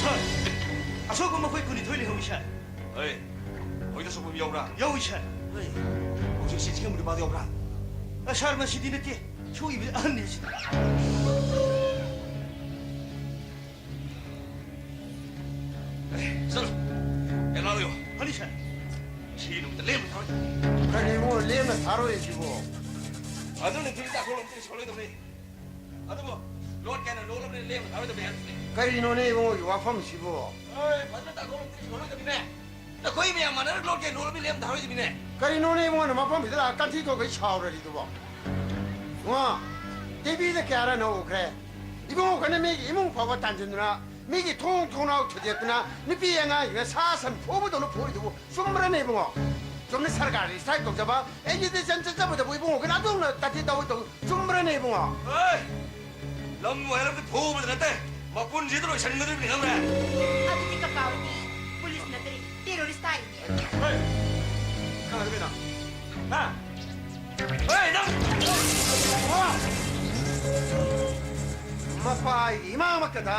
ꯁꯥꯔ, ꯑꯁꯣꯛꯄ ꯃꯈꯣꯏ ꯀꯨꯟꯅꯤꯊꯣꯏ ꯂꯩꯍꯧꯏ, ꯁꯥꯔ꯫ ꯍꯣꯏ, ꯍꯧꯖꯤꯛ ꯑꯁꯣꯛꯄ ꯃꯤ ꯌꯥꯎꯕ꯭ꯔꯥ? ꯌꯥꯎꯏ, ꯁꯥꯔ꯫ ꯍꯣꯏ꯫ ꯍꯧꯖꯤꯛ ꯁꯤ ꯆꯤꯡꯈꯝ ꯅꯨꯄꯥꯗꯣ ꯌꯥꯎꯕ꯭ꯔꯥ? ꯑ, ꯁꯥꯔ, ꯃꯁꯤꯗꯤ ꯅꯠꯇꯦ꯫ ꯁꯣꯛꯏꯕ ꯑꯍꯟꯅꯤ ꯁꯤꯗꯤ꯫ ꯑꯦ, ꯆꯠꯂꯣ꯫ ꯑꯦ, ꯂꯥꯛꯂꯣ꯫ ꯐꯅꯤ, ꯁꯥꯔ꯫ ꯁꯤ ꯅꯨꯃꯤꯠꯇ ꯂꯦꯝꯅ ꯊꯥꯔꯣꯏ꯫ ꯀꯔꯤꯅꯣ ꯂꯦꯝꯅ ꯊꯥꯔꯣꯏꯁꯤꯕꯣ? ꯑꯗꯨꯅ ꯊꯤꯕꯤ ꯇꯥꯛꯊꯣꯛꯂꯝꯗ꯭ꯔꯗꯤ ꯁꯣꯜꯂꯣꯏꯗꯕꯅꯤ꯫ ꯑꯗꯨꯕꯨ ꯂꯣꯠ ꯀꯌꯥꯅ ꯂꯣꯠꯂꯕꯅꯤꯅ ꯂꯦꯝꯅ ꯊꯥꯔꯣꯏꯗꯕꯅꯤ ꯍꯥꯏꯕꯁꯤꯅꯤ꯫ ꯀꯔꯤꯅꯣꯅꯦ ꯏꯕꯨꯡꯉꯣꯒꯤ ꯋꯥꯐꯝꯁꯤꯕꯣ? ꯍꯣꯏ, ꯐꯖꯅ ꯇꯥꯛꯊꯣꯛꯂꯝꯗ꯭ꯔꯗꯤ ꯁꯣꯜꯂꯣꯏꯗꯕꯅꯤꯅꯦ꯫ ꯅꯈꯣꯏ ꯃꯌꯥꯝ ꯃꯥꯟꯅꯔꯒ ꯂꯣꯠ ꯀꯌꯥ ꯂꯣꯠꯂꯕꯅꯤꯅ ꯂꯦꯝꯅ ꯊꯥꯔꯣꯏꯗꯕꯅꯤꯅꯦ꯫ ꯀꯔꯤꯅꯣꯅꯦ ꯏꯕꯨꯡꯉꯣꯅ ꯃꯐꯝꯁꯤꯗ ꯂꯥꯛꯑ ꯀꯟꯊꯤ ꯊꯣꯛꯈꯩ ꯁꯥꯎꯔꯔꯤꯗꯨꯕꯣ? ꯏꯕꯨꯡꯉꯣ, ꯇꯤꯚꯤꯗ ꯀꯌꯥꯔꯅ ꯎꯈ꯭ꯔꯦ꯫ ꯏꯕꯨꯡꯉꯣ ꯈꯣꯏꯅ ꯃꯤꯒꯤ ꯏꯃꯨꯡ ꯐꯥꯎꯕ ꯇꯥꯟꯁꯤꯟꯗꯨꯅ, ꯃꯤꯒꯤ ꯊꯣꯡ ꯊꯣꯡꯅꯥꯎ ꯊꯨꯗꯦꯛꯇꯨꯅ, ꯅꯨꯄꯤ ꯑꯉꯥꯡꯁꯤꯡꯅ ꯁꯥ ꯁꯟ ꯐꯨꯕꯗꯧꯅ ꯐꯨꯔꯤꯗꯨꯕꯨ ꯆꯨꯝꯕ꯭ꯔꯅꯦ ꯏꯕꯨꯡꯉꯣ? ꯆꯨꯝꯅ ꯁꯔꯀꯥꯔꯒꯤ ꯏꯁꯇ꯭ꯔꯥꯏꯛ ꯇꯧꯖꯕ, ꯑꯦꯖꯤꯇꯦꯁꯟ ꯆꯠꯆꯕꯗꯕꯨ ꯏꯕꯨꯡꯉꯣ ꯈꯣꯏꯅ ꯑꯗꯨꯝꯅ ꯇꯥꯊꯤ ꯇꯧꯏ ꯇꯧꯏ ꯆꯨꯝꯕ꯭ꯔꯅꯦ ꯏꯕꯨꯡꯉꯣ? ꯍꯣꯏ! ꯂꯝ ꯋꯥꯏꯔꯝꯗ ꯐꯨꯕꯗ ꯅꯠꯇꯦ, ꯃꯄꯨꯟꯁꯤꯗ ꯂꯣꯏꯁꯤꯟꯒꯗꯧꯔꯤꯕꯅꯤ, ꯈꯪꯕ꯭ꯔꯥ? ꯑꯗꯨꯗꯤ ꯀꯀꯥ ꯍꯣꯏꯗꯤ ꯄꯨꯂꯤꯁ ꯍꯥ? ꯍꯣꯏ, ꯅꯪ! ꯃꯄꯥꯒꯤ ꯏꯃꯥꯃꯛꯇꯗ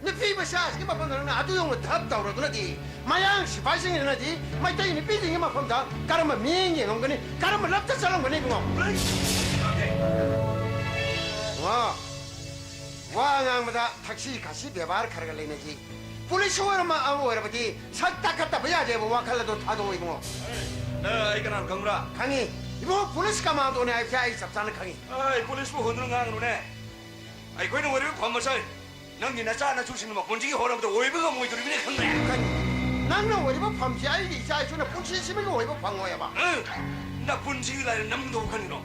ꯅꯨꯄꯤ ꯃꯆꯥꯁꯤꯒꯤ ꯃꯐꯝꯗ ꯅꯪꯅ ꯑꯗꯨ ꯌꯧꯅ ꯙꯞ ꯇꯧꯔꯗꯨꯅꯗꯤ, ꯃꯌꯥꯡ ꯁꯤꯐꯥꯏꯁꯤꯡꯁꯤꯅꯗꯤ ꯃꯩꯇꯩ ꯅꯨꯄꯤꯁꯤꯡꯒꯤ ꯃꯐꯝꯗ ꯀꯔꯝꯕ ꯃꯤꯠꯌꯦꯡ ꯌꯦꯡꯉꯝꯒꯅꯤ, ꯀꯔꯝꯕ ꯂꯞꯇ ꯆꯠꯂꯝꯒꯅꯤ, ꯏꯕꯨꯡꯉꯣ? ꯋꯥ, ꯋꯥ ꯉꯥꯡꯕꯗ ꯊꯛꯁꯤ ꯈꯥꯁꯤ ꯕꯦꯕꯥꯔ ꯈꯔ ꯈꯔ ꯂꯩꯅꯁꯤ꯫ ꯄꯨꯂꯤꯁ ꯑꯣꯏꯔ ꯑꯃ ꯑꯣꯏꯔꯕꯗꯤ ꯁꯛ ꯇꯥꯈꯠꯇꯕ ꯌꯥꯗꯦꯕ, ꯋꯥꯈꯜ ꯑꯗꯣ ꯊꯥꯗꯣꯛꯑꯣ, ꯏꯕꯨꯡꯉꯣ꯫ ꯅꯪ ꯑꯩ ꯀꯅꯥꯅꯣ ꯈꯪꯕ꯭ꯔꯥ? ꯈꯪꯉꯤ꯫ ꯏꯕꯨꯡꯉꯣ, ꯄꯨꯂꯤꯁ ꯀꯃꯥꯟꯗꯣꯅꯦ ꯍꯥꯏꯕꯁꯦ ꯑꯩ ꯆꯞ ꯆꯥꯅ ꯈꯪꯉꯤ꯫ ꯑꯩ ꯄꯨꯂꯤꯁꯄꯨ ꯍꯨꯟꯗꯨꯅ ꯉꯥꯡꯒꯅꯨꯅꯦ꯫ ꯑꯩꯈꯣꯏꯅ ꯑꯣꯏꯔꯤꯕ ꯐꯝ ꯑꯁꯦ ꯅꯪꯒꯤ ꯅꯆꯥ ꯅꯁꯨꯁꯤꯡꯅ ꯃꯄꯨꯟꯁꯤꯒꯤ ꯍꯣꯠꯅꯕꯗ ꯑꯣꯏꯕ ꯉꯝꯃꯣꯏꯗꯣꯔꯤꯕꯅꯤ, ꯈꯪꯕ꯭ꯔꯥ? ꯈꯪꯉꯤ꯫ ꯅꯪꯅ ꯑꯣꯏꯔꯤꯕ ꯐꯝꯁꯤ ꯑꯩꯒꯤ ꯏꯆꯥ ꯏꯁꯨꯅ ꯄꯨꯟꯁꯤ ꯁꯤꯃꯒꯤ ꯑꯣꯏꯕ ꯐꯪꯉꯣꯏꯕ꯫ ꯑ, ꯅꯄꯨꯟꯁꯤꯒꯤ ꯂꯥꯏꯔ ꯅꯝꯗꯧ ꯈꯟꯒꯅꯣ꯫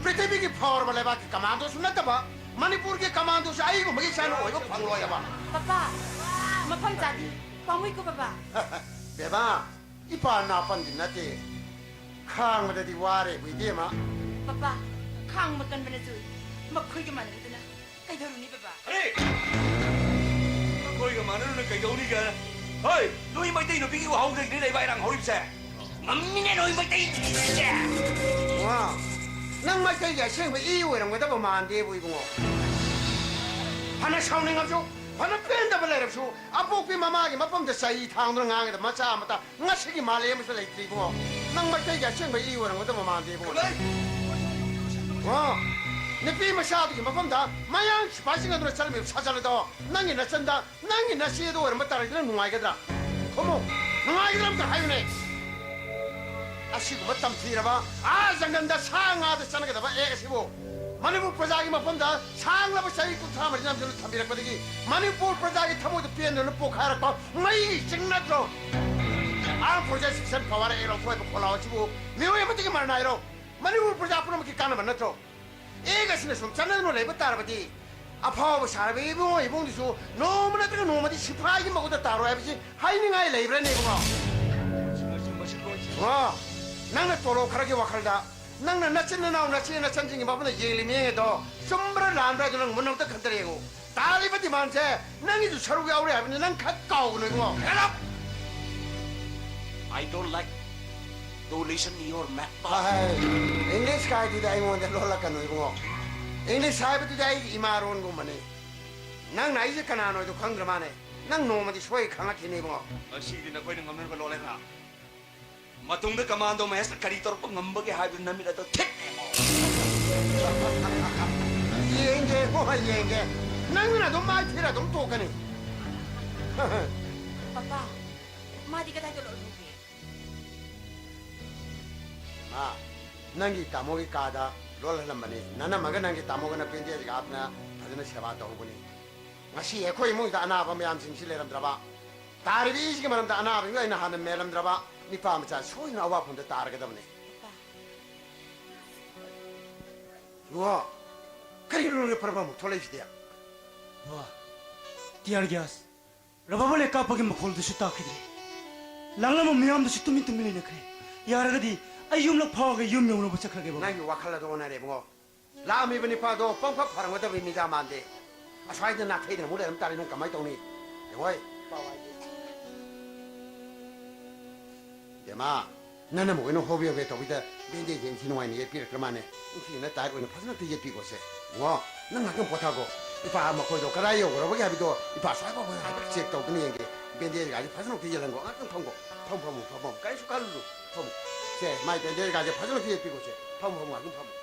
ꯄ꯭ꯔꯤꯊꯤꯕꯤꯒꯤ ꯐꯥꯎꯔꯕ ꯂꯩꯕꯥꯛꯀꯤ ꯀꯃꯥꯟꯗꯣꯁꯨ ꯅꯠꯇꯕ, ꯃꯅꯤꯄꯨꯔꯒꯤ ꯀꯃꯥꯟꯗꯣꯁꯨ ꯑꯩꯒꯨꯝꯕꯒꯤ ꯏꯆꯥꯅ ꯑꯣꯏꯕ ꯐꯪꯂꯣꯏꯕ꯫ ꯄꯄꯥ, ꯃꯐꯝ ꯆꯥꯗꯦ꯫ ꯄꯥꯝꯃꯨꯏꯀꯣ, ꯄꯄꯥ꯫ ꯕꯦꯕꯥ, ꯏꯄꯥ ꯅꯥꯄꯟꯗꯤ ꯅꯠꯇꯦ꯫ ꯈꯥꯡꯕꯗꯗꯤ ꯋꯥꯔꯦꯕꯨ, ꯏꯕꯦꯝꯃ꯫ ꯄꯄꯥ, ꯈꯥꯡꯕ ꯀꯟꯕꯅꯁꯨ ꯃꯈꯣꯏꯒ ꯃꯥꯟꯅꯔꯨꯗꯅ ꯀꯩꯗꯧꯔꯨꯅꯤ, ꯄꯄꯥ? ꯑꯔꯦ! ꯃꯈꯣꯏꯒ ꯃꯥꯟꯅꯔꯨꯅ ꯀꯩꯗꯧꯅꯤꯒꯦ? ꯍꯣꯏ, ꯅꯣꯏ ꯃꯩꯇꯩ ꯅꯨꯄꯤꯒꯤ ꯋꯥꯍꯧꯗꯒꯤꯅꯦ ꯂꯩꯕꯥꯛ ꯏꯔꯥꯡ ꯍꯧꯔꯤꯕꯁꯦ꯫ ꯉꯝꯃꯤꯅꯦ ꯅꯣꯏ ꯃꯩꯇꯩꯁꯦ꯫ ꯋꯥ, ꯅꯪ ꯃꯩꯇꯩꯒꯤ ꯑꯁꯦꯡꯕ ꯏ ꯑꯣꯏꯔꯝꯒꯗꯕ ꯃꯥꯟꯗꯦꯕꯨ, ꯏꯕꯨꯡꯉꯣ꯫ ꯐꯅ ꯁꯥꯎꯅꯤꯡꯉꯕꯁꯨ, ꯐꯅ ꯄꯦꯟꯗꯕ ꯂꯩꯔꯕꯁꯨ, ꯑꯄꯣꯛꯄꯤ ꯃꯃꯥꯒꯤ ꯃꯐꯝꯗ ꯆꯩ ꯊꯥꯡꯗꯨꯅ ꯉꯥꯡꯒꯗꯕ ꯃꯆꯥ ꯑꯃꯇ ꯉꯁꯤꯒꯤ ꯃꯥꯂꯦꯝ ꯑꯁꯤꯗ ꯂꯩꯇ꯭ꯔꯤ, ꯏꯕꯨꯡꯉꯣ꯫ ꯅꯪ ꯃꯩꯇꯩꯒꯤ ꯑꯁꯦꯡꯕ ꯏ ꯑꯣꯏꯔꯝꯒꯗꯕ ꯃꯥꯟꯗꯦ, ꯏꯕꯨꯡꯉꯣ꯫ ꯏꯕꯨꯡꯉꯣ, ꯅꯨꯄꯤ ꯃꯆꯥꯗꯨꯒꯤ ꯃꯐꯝꯗ ꯃꯌꯥꯡ ꯁꯤꯐꯥꯏꯁꯤꯡ ꯑꯗꯨꯅ ꯆꯠꯂꯝꯃꯤꯕ ꯁꯥꯖꯜ ꯑꯗꯣ ꯅꯪꯒꯤ ꯅꯆꯟꯗ, ꯅꯪꯒꯤ ꯅꯆꯦꯗꯣ ꯑꯣꯏꯔꯝꯕ ꯇꯥꯔꯗꯤ ꯅꯪ ꯅꯨꯡꯉꯥꯏꯒꯗ꯭ꯔꯥ? ꯈꯨꯝꯃꯨ, ꯅꯨꯡꯉꯥꯏꯒꯗ꯭ꯔꯥ ꯑꯝꯇ ꯍꯥꯏꯌꯨꯅꯦ꯫ ꯑꯁꯤꯒꯨꯝꯕ ꯇꯝꯊꯤꯔꯕ, ꯑꯥ ꯖꯪꯒꯜꯗ ꯁꯥ ꯉꯥꯗ ꯆꯠꯅꯒꯗꯕ ꯑꯦꯛ ꯑꯁꯤꯕꯨ ꯃꯅꯤꯄꯨꯔ ꯄ꯭ꯔꯖꯥꯒꯤ ꯃꯐꯝꯗ ꯁꯥꯡꯂꯕ ꯆꯍꯤ ꯀꯨꯟꯊ꯭ꯔꯥ ꯃꯔꯤ ꯅꯝꯗꯨꯅ ꯊꯝꯕꯤꯔꯛꯄꯗꯒꯤ ꯃꯅꯤꯄꯨꯔ ꯄ꯭ꯔꯖꯥꯒꯤ ꯊꯃꯣꯏꯗ ꯄꯦꯟꯗꯨꯅ ꯄꯣꯛꯈꯥꯏꯔꯛꯄ ꯃꯩꯒꯤ ꯆꯤꯡ ꯅꯠꯇ꯭ꯔꯣ? Armed Forces Cessation Power Act ꯂꯧꯊꯣꯛꯍꯟꯕ ꯈꯣꯜꯂꯥꯎ ꯑꯁꯤꯕꯨ ꯃꯤꯑꯣꯏ ꯑꯃꯠꯇꯒꯤ ꯃꯔꯟ ꯅꯥꯏꯔꯣ? ꯃꯅꯤꯄꯨꯔ ꯄ꯭ꯔꯖꯥ ꯄꯨꯝꯅꯃꯛꯀꯤ ꯀꯥꯟꯅꯕ ꯅꯠꯇ꯭ꯔꯣ? ꯑꯦꯛ ꯑꯁꯤꯅ ꯁꯨꯝ ꯆꯠꯅꯗꯨꯅ ꯂꯩꯕ ꯇꯥꯔꯕꯗꯤ, ꯑꯐꯥꯎꯕ ꯁꯥꯔꯕ ꯏꯕꯨꯡꯉꯣ ꯏꯕꯨꯡꯗꯨꯁꯨ ꯅꯣꯡꯃ ꯅꯠꯇ꯭ꯔꯒ ꯅꯣꯡꯃꯗꯤ ꯁꯤꯐꯥꯏꯒꯤ ꯃꯈꯨꯠꯇ ꯇꯥꯔꯣꯏ ꯍꯥꯏꯕꯁꯤ ꯍꯥꯏꯅꯤꯡꯉꯥꯏ ꯂꯩꯕ꯭ꯔꯅꯦ, ꯏꯕꯨꯡꯉꯣ? ꯏꯕꯨꯡꯉꯣ, ꯅꯪꯅ ꯇꯣꯂꯣꯞ ꯈꯔꯒꯤ ꯋꯥꯈꯜꯗ, ꯅꯪꯅ ꯅꯆꯤꯟ ꯅꯅꯥꯎ, ꯅꯆꯦ ꯅꯆꯟꯁꯤꯡꯒꯤ ꯃꯐꯝꯗ ꯌꯦꯡꯂꯤ ꯃꯤꯠꯌꯦꯡ ꯑꯗꯣ ꯆꯨꯝꯕ꯭ꯔꯥ ꯂꯥꯟꯕ꯭ꯔꯥ ꯍꯥꯏꯗꯣ ꯅꯪ ꯃꯨꯟꯅ ꯑꯝꯇ ꯈꯟꯊꯔ ꯌꯦꯡꯉꯨ꯫ ꯇꯥꯔꯤꯕ demand ꯁꯦ ꯅꯪꯒꯤꯁꯨ ꯁꯔꯨꯛ ꯌꯥꯎꯔꯦ ꯍꯥꯏꯕꯅꯤ, ꯅꯪ ꯈꯛ ꯀꯥꯎꯒꯅꯨ, ꯏꯕꯨꯡꯉꯣ꯫ Shut up! I don't like To listen your map. ꯍꯥꯏ, ꯏꯪꯂꯤꯁ ꯀꯥꯏꯗꯨꯗꯤ ꯑꯩꯉꯣꯟꯗ ꯂꯣꯜꯂꯛꯀꯅꯨ ꯏꯕꯨꯡꯉꯣ꯫ ꯏꯪꯂꯤꯁ ꯍꯥꯏꯕꯗꯨꯗꯤ ꯑꯩꯒꯤ ꯏꯃꯥꯔꯣꯟꯒꯨꯝꯕꯅꯤ꯫ ꯅꯪꯅ ꯑꯩꯁꯦ ꯀꯅꯥꯅꯣ ꯍꯥꯏꯗꯣ ꯈꯪꯗ꯭ꯔ ꯃꯥꯅꯦ꯫ ꯅꯪ ꯅꯣꯡꯃꯗꯤ ꯁꯣꯏ ꯈꯪꯉꯛꯈꯤꯅꯤ ꯏꯕꯨꯡꯉꯣ꯫ ꯉꯁꯤꯗꯤ ꯅꯈꯣꯏꯅ ꯉꯝꯅꯕ ꯂꯣꯜꯂꯦꯗꯅ꯫ ꯃꯇꯨꯡꯗ ꯀꯃꯥꯟꯗꯣ ꯃꯍꯦꯁꯅ ꯀꯔꯤ ꯇꯧꯔꯛꯄ ꯉꯝꯕꯒꯦ ꯍꯥꯏꯕꯗꯨ ꯅꯃꯤꯠ ꯑꯗꯣ ꯊꯦꯠꯅ ꯌꯦꯡꯉꯣ꯫ ꯌꯦꯡꯒꯦ ꯏꯕꯨꯡꯉꯣ, ꯌꯦꯡꯒꯦ꯫ ꯅꯪꯅ ꯑꯗꯨꯝ ꯃꯥꯏ ꯊꯤꯔ ꯑꯗꯨꯝ ꯇꯣꯛꯀꯅꯤ꯫ ꯄꯄꯥ, ꯃꯥꯗꯤ ꯀꯗꯥꯏꯗ ꯂꯣꯠꯍꯧꯒꯦ? ꯃꯥ, ꯅꯪꯒꯤ ꯇꯥꯃꯣꯒꯤ ꯀꯥꯗ ꯂꯣꯜꯍꯜꯂꯝꯕꯅꯤ꯫ ꯅꯅꯝꯃꯒ ꯅꯪꯒꯤ ꯇꯥꯃꯣꯒꯅ ꯕꯦꯟꯗꯦꯖꯒ ꯍꯥꯞꯇꯅ ꯐꯖꯅ ꯁꯦꯕꯥ ꯇꯧꯍꯧꯕꯅꯤ꯫ ꯉꯁꯤ ꯑꯩꯈꯣꯏ ꯏꯃꯨꯡꯗ ꯑꯅꯥꯕ ꯃꯌꯥꯝꯁꯤꯡꯁꯤ ꯂꯩꯔꯝꯗ꯭ꯔꯕ, ꯇꯥꯔꯤꯕ ꯏꯁꯤꯒꯤ ꯃꯔꯝꯗ ꯑꯅꯥꯕꯁꯤꯡꯗꯣ ꯑꯩꯅ ꯍꯥꯟꯅ ꯃꯦꯜꯂꯝꯗ꯭ꯔꯕ, ꯅꯤꯄꯥ ꯃꯆꯥ ꯁꯣꯏꯗꯅ ꯑꯋꯥꯐꯝꯗ ꯇꯥꯔꯒꯗꯕꯅꯤ꯫ ꯏꯕꯨꯡꯉꯣ, ꯀꯔꯤꯅꯣ ꯅꯪꯅ ꯄꯔꯕ ꯑꯃꯨꯛ ꯊꯣꯛꯂꯛꯏꯁꯤꯗꯤ? ꯕꯥ, tear gas ꯔꯕꯕꯔ ꯕꯨꯂꯦꯠ ꯀꯥꯞꯄꯒꯤ ꯃꯈꯣꯜꯗꯨꯁꯨ ꯇꯥꯈꯤꯗ꯭ꯔꯦ꯫ ꯂꯥꯡꯂꯝꯕ ꯃꯤꯌꯥꯝꯗꯨꯁꯨ ꯇꯨꯃꯤꯟ ꯇꯨꯃꯤꯟ ꯂꯩꯅꯈ꯭ꯔꯦ꯫ ꯌꯥꯔꯒꯗꯤ ꯑꯩ ꯌꯨꯝꯂꯛ ꯐꯥꯎꯔꯒ ꯌꯨꯝ ꯌꯧꯅꯕ ꯆꯠꯈ꯭ꯔꯒꯦ, ꯕꯕꯥ꯫ ꯅꯪꯒꯤ ꯋꯥꯈꯜ ꯑꯗꯨ ꯑꯣꯟꯅꯔꯦ, ꯏꯕꯨꯡꯉꯣ꯫ ꯂꯥꯛꯑꯝꯃꯤꯕ ꯅꯤꯄꯥꯗꯣ ꯄꯪꯐ ꯐꯔꯝꯒꯗꯕ ꯃꯤꯗꯥ ꯃꯥꯟꯗꯦ꯫ ꯑꯁ꯭ꯋꯥꯏꯗ ꯅꯥꯊꯩꯗꯅ ꯑꯃꯨꯛ ꯂꯩꯔꯝ ꯇꯥꯔꯦ, ꯅꯪ ꯀꯃꯥꯏ ꯇꯧꯅꯤ? ꯌꯦꯡꯉꯣꯏ꯫ ꯕꯦꯝꯃ, ꯅꯪꯅ ꯑꯃꯨꯛ ꯑꯣꯏꯅ ꯍꯣꯕꯦ ꯍꯣꯕꯦ ꯇꯧꯕꯤꯗ ꯕꯦꯟꯗꯦꯖꯁꯦ ꯏꯟꯊꯤ ꯅꯨꯡꯉꯥꯏꯅ ꯌꯦꯠꯄꯤꯔꯛꯇ꯭ꯔ ꯃꯥꯅꯦ꯫ ꯅꯤꯡꯊꯤꯖꯅ ꯇꯥꯏꯠ ꯑꯣꯏꯅ ꯐꯖꯅ ꯑꯝꯇ ꯌꯦꯠꯄꯤꯈꯣꯁꯦ꯫ ꯏꯕꯨꯡꯉꯣ, ꯅꯪ ꯉꯥꯛꯇꯪ ꯄꯣꯊꯥꯈꯣ꯫ ꯏꯄꯥ ꯃꯈꯣꯏꯗꯣ ꯀꯗꯥꯏ ꯌꯧꯈ꯭ꯔꯕꯒꯦ ꯍꯥꯏꯕꯗꯣ ꯏꯄꯥ ꯁ꯭ꯋꯥꯏ ꯐꯥꯎꯕ ꯍꯥꯏꯐꯦꯠ ꯆꯦꯛ ꯇꯧꯗꯅ ꯌꯦꯡꯒꯦ꯫ ꯕꯦꯟꯗꯦꯖꯒꯥꯁꯦ ꯐꯖꯅ ꯑꯝꯇ ꯌꯦꯜꯍꯟꯈꯣ꯫ ꯉꯥꯛꯇꯪ ꯐꯝꯈꯣ꯫ ꯐꯝ, ꯐꯝꯃꯨ, ꯐꯝ, ꯐꯝꯃꯨ꯫ ꯀꯔꯤꯁꯨ ꯈꯜꯂꯨꯅꯨ꯫ ꯐꯝꯃꯨ꯫ ꯁꯦ, ꯃꯥꯏ ꯕꯦꯟꯗꯦꯖꯒꯥꯁꯦ ꯐꯖꯅ ꯑꯝꯇ ꯌꯦꯠꯄꯤꯈꯣꯁꯦ꯫ ꯐꯝꯃꯨ, ꯐꯝꯃꯨ, ꯉꯥꯛꯇꯪ ꯐꯝꯃꯨ꯫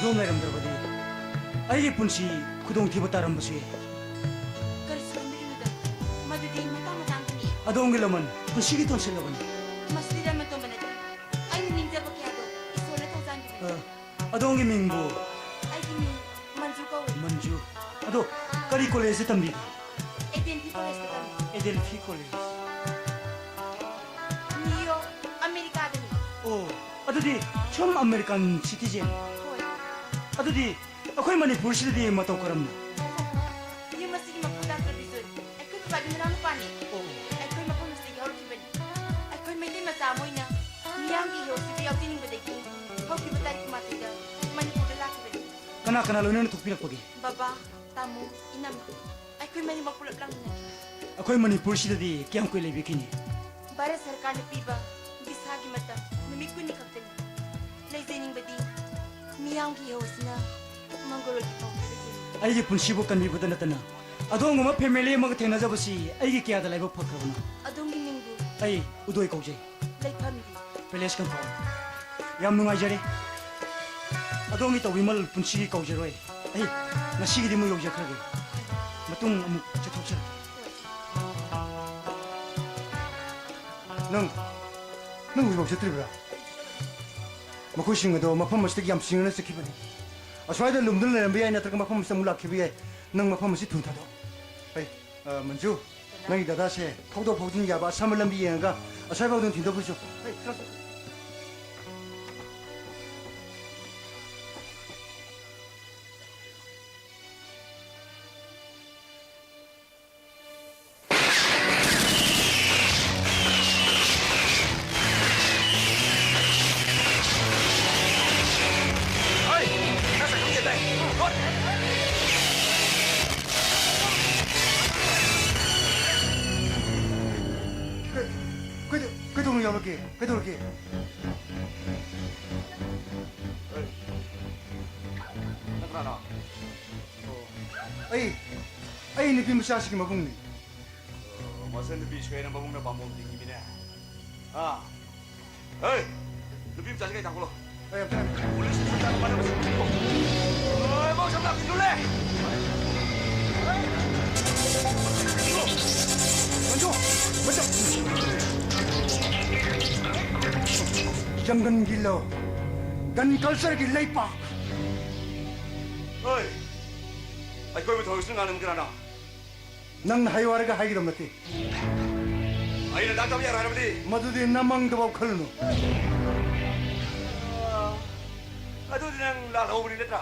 ꯑꯗꯣꯝ ꯂꯩꯔꯝꯗ꯭ꯔꯕꯗꯤ ꯑꯩꯒꯤ ꯄꯨꯟꯁꯤ ꯈꯨꯗꯣꯡꯊꯤꯕ ꯇꯥꯔꯝꯕꯁꯨ ꯌꯥꯏ꯫ ꯀꯔꯤꯁꯨ ꯈꯟꯕꯤꯒꯅꯨꯗ, ꯃꯗꯨꯗꯤ ꯃꯇꯥꯡ ꯃꯇꯥꯡꯗꯅꯤ꯫ ꯑꯗꯣꯝꯒꯤ ꯂꯃꯟ ꯄꯨꯟꯁꯤꯒꯤ ꯇꯣꯟꯁꯤꯜꯂꯕꯅꯤ꯫ ꯃꯁꯤꯗꯤ ꯂꯃꯟ ꯇꯣꯟꯕ ꯅꯠꯇꯦ, ꯑꯩꯅ ꯅꯤꯡꯖꯕ ꯀꯌꯥꯗꯣ ꯏꯁꯣꯔꯅ ꯊꯧꯖꯥꯟꯈꯤꯕꯅꯤ꯫ ꯑ, ꯑꯗꯣꯝꯒꯤ ꯃꯤꯡꯕꯨ? ꯑꯩꯒꯤ ꯃꯤꯡ ꯃꯟꯖꯨ ꯀꯧꯏ꯫ ꯃꯟꯖꯨ꯫ ꯑꯗꯣ ꯀꯔꯤ ꯀꯣꯂꯦꯖꯇ ꯇꯝꯕꯤꯒꯦ? ꯑꯦ ꯗꯤ ꯑꯦꯝ ꯄꯤ ꯀꯣꯂꯦꯖꯇ ꯇꯝꯃꯤ꯫ Adelphi college. ꯅ꯭ꯌꯨ ꯌꯣꯔꯛ, ꯑꯃꯦꯔꯤꯀꯥꯗꯅꯤ꯫ ꯑꯣ, ꯑꯗꯨꯗꯤ ꯁꯣꯝ ꯑꯃꯦꯔꯤꯀꯥꯟ ꯁꯤꯇꯤꯖꯦꯟ꯫ ꯍꯣꯏ꯫ ꯑꯗꯨꯗꯤ ꯑꯩꯈꯣꯏ ꯃꯅꯤꯄꯨꯔꯁꯤꯗꯗꯤ ꯃꯇꯧ ꯀꯔꯝꯅ? ꯌꯨꯝ ꯑꯁꯤꯒꯤ ꯃꯄꯨ ꯗꯥꯛꯇꯔ ꯕꯤꯖꯣꯏ, ꯑꯩꯈꯣꯏ ꯕꯕꯥꯒꯤ ꯃꯅꯥꯎꯅꯨꯄꯥꯅꯤ꯫ ꯑꯣ꯫ ꯑꯩꯈꯣꯏ ꯃꯐꯝ ꯑꯁꯤꯗꯒꯤ ꯍꯧꯔꯛꯈꯤꯕꯅꯤ꯫ ꯑꯩꯈꯣꯏ ꯃꯩꯇꯩ ꯃꯆꯥ ꯑꯃ ꯑꯣꯏꯅ ꯃꯤꯌꯥꯝꯒꯤ ꯏꯍꯧ ꯑꯁꯤꯗ ꯌꯥꯎꯖꯅꯤꯡꯕꯗꯒꯤ ꯍꯧꯈꯤꯕ ꯇꯥꯔꯤꯛ ꯀꯨꯟꯃꯥꯊꯣꯏꯗ ꯃꯅꯤꯄꯨꯔꯗ ꯂꯥꯛꯈꯤꯕꯅꯤ꯫ ꯀꯅꯥ ꯀꯅꯥ ꯂꯣꯏꯅꯅ ꯊꯣꯛꯄꯤꯔꯛꯄꯒꯦ? ꯕꯕꯥ, ꯇꯥꯃꯣ, ꯏꯅꯝꯃ, ꯑꯩꯈꯣꯏ ꯃꯔꯤꯃꯛ ꯄꯨꯂꯞ ꯂꯥꯛꯃꯤꯟꯅꯈꯤ꯫ ꯑꯩꯈꯣꯏ ꯃꯅꯤꯄꯨꯔꯁꯤꯗꯗꯤ ꯀꯌꯥꯝ ꯀꯨꯏ ꯂꯩꯕꯤꯈꯤꯅꯤ? ꯚꯥꯔꯠ ꯁꯔꯀꯥꯔꯅ ꯄꯤꯕ ꯚꯤꯁꯥꯒꯤ ꯃꯇꯝ ꯅꯨꯃꯤꯠ ꯀꯨꯟꯅꯤ ꯈꯛꯇꯅꯤ꯫ ꯂꯩꯖꯅꯤꯡꯕꯗꯤ ꯃꯤꯌꯥꯝꯒꯤ ꯏꯍꯧ ꯑꯁꯤꯅ ꯃꯪꯒꯣꯜ ꯑꯣꯏꯕ ꯄꯥꯎ ꯄꯤꯕꯤꯒꯦ꯫ ꯑꯩꯒꯤ ꯄꯨꯟꯁꯤꯕꯨ ꯀꯟꯕꯤꯕꯗ ꯅꯠꯇꯅ ꯑꯗꯣꯝꯒꯨꯝꯕ ꯐꯦꯃꯤꯂꯤ ꯑꯃꯒ ꯊꯦꯡꯅꯖꯕꯁꯤ ꯑꯩꯒꯤ ꯀꯌꯥꯗ ꯂꯥꯏꯕꯛ ꯐꯈ꯭ꯔꯕꯅꯣ꯫ ꯑꯗꯣꯝꯒꯤ ꯃꯤꯡꯕꯨ? ꯑꯩ ꯎꯗꯣꯏ ꯀꯧꯖꯩ꯫ ꯂꯩꯐꯝꯗꯤ? Palace compound. ꯌꯥꯝ ꯅꯨꯡꯉꯥꯏꯖꯔꯦ꯫ ꯑꯗꯣꯝꯒꯤ ꯇꯧꯕꯤꯃꯜ ꯄꯨꯟꯁꯤꯒꯤ ꯀꯥꯎꯖꯔꯣꯏ꯫ ꯑꯩ ꯉꯁꯤꯒꯤꯗꯤ ꯑꯃꯨꯛ ꯌꯧꯖꯈ꯭ꯔꯒꯦ꯫ ꯃꯇꯨꯡ ꯑꯃꯨꯛ ꯆꯠꯊꯣꯛꯆꯔꯛꯀꯦ꯫ ꯅꯪ, ꯅꯪ ꯍꯧꯖꯤꯛꯐꯥꯎ ꯆꯠꯇ꯭ꯔꯤꯕ꯭ꯔꯥ? ꯃꯈꯣꯏꯁꯤꯡ ꯑꯗꯣ ꯃꯐꯝ ꯑꯁꯤꯗꯒꯤ ꯌꯥꯝ ꯁꯤꯡꯅꯅ ꯆꯠꯈꯤꯕꯅꯤ꯫ ꯑꯁ꯭ꯋꯥꯏꯗ ꯂꯨꯝꯗꯨꯅ ꯂꯩꯔꯝꯕ ꯌꯥꯏ, ꯅꯠꯇ꯭ꯔꯒ ꯃꯐꯝ ꯑꯁꯤꯗ ꯑꯃꯨꯛ ꯂꯥꯛꯈꯤꯕ ꯌꯥꯏ꯫ ꯅꯪ ꯃꯐꯝ ꯑꯁꯤ ꯊꯨꯅ ꯊꯥꯗꯣꯛꯑꯣ꯫ ꯍꯩ, ꯑ, ꯃꯟꯖꯨ, ꯅꯪꯒꯤ ꯗꯗꯥꯁꯦ ꯊꯧꯗꯣꯛ ꯐꯥꯎꯖꯤꯟ ꯌꯥꯕ ꯑꯁꯝꯕ ꯂꯝꯕꯤ ꯌꯦꯡꯉꯒ ꯑꯁ꯭ꯋꯥꯏꯐꯥꯎꯗꯪ ꯊꯤꯟꯗꯣꯛꯄꯤꯁꯨ꯫ ꯍꯩ, ꯆꯠꯂꯣ, ꯆꯠꯂꯣ꯫ ꯀꯩ-, ꯀꯩꯗꯧ-, ꯀꯩꯗꯧꯕ ꯌꯥꯎꯔꯒꯦ? ꯀꯩꯗꯧꯔꯒꯦ? ꯅꯪ ꯀꯅꯥꯅꯣ? ꯑꯣ, ꯑꯩ, ꯑꯩ ꯅꯨꯄꯤ ꯃꯆꯥꯁꯤꯒꯤ ꯃꯕꯨꯡꯅꯤ꯫ ꯑꯣ, ꯃꯁꯤ ꯅꯨꯄꯤ ꯁꯣꯏꯅ ꯃꯕꯨꯡꯅ ꯄꯥꯝꯕꯣꯝ ꯇꯤꯡꯉꯤꯃꯤꯅꯦ꯫ ꯑꯥ꯫ ꯍꯦ! ꯅꯨꯄꯤ ꯃꯆꯥꯁꯤ ꯀꯩ ꯊꯥꯡꯒꯠꯂꯣ꯫ ꯍꯣꯏ, ꯌꯥꯝ ꯐꯔꯦ꯫ ꯄꯨꯂꯤꯁ ꯁ꯭ꯇꯦꯁꯟꯗ ꯃꯥꯅ ꯃꯁꯤ ꯄꯨꯂꯤꯁ꯫ ꯑꯣꯏ, ꯃꯧ ꯁꯝꯅ ꯀꯤꯗꯨꯂꯦ꯫ ꯃꯟꯖꯨ! ꯃꯟꯖꯨ! ꯖꯪꯒꯜꯒꯤ ꯂꯧ, ꯒꯟ ꯀꯜꯆꯔꯒꯤ ꯂꯩꯄꯥꯛ꯫ ꯍꯣꯏ! ꯑꯩꯈꯣꯏꯕꯨ ꯊꯧꯔꯤꯁꯤꯅ ꯉꯥꯡꯂꯤꯕ ꯀꯅꯥꯅꯣ? ꯅꯪꯅ ꯍꯥꯏꯌꯨ ꯍꯥꯏꯔꯒ ꯍꯥꯏꯒꯗꯕ ꯅꯠꯇꯦ꯫ ꯑꯩꯅ ꯂꯥꯛꯇꯕ ꯌꯥꯔꯣꯏ ꯍꯥꯏꯔꯕꯗꯤ? ꯃꯗꯨꯗꯤ ꯅꯃꯪꯗꯐꯥꯎ ꯈꯜꯂꯨꯅꯨ꯫ ꯑꯗꯨꯗꯤ ꯅꯪ ꯂꯥꯜꯍꯧꯕꯅꯤ ꯅꯠꯇ꯭ꯔꯥ?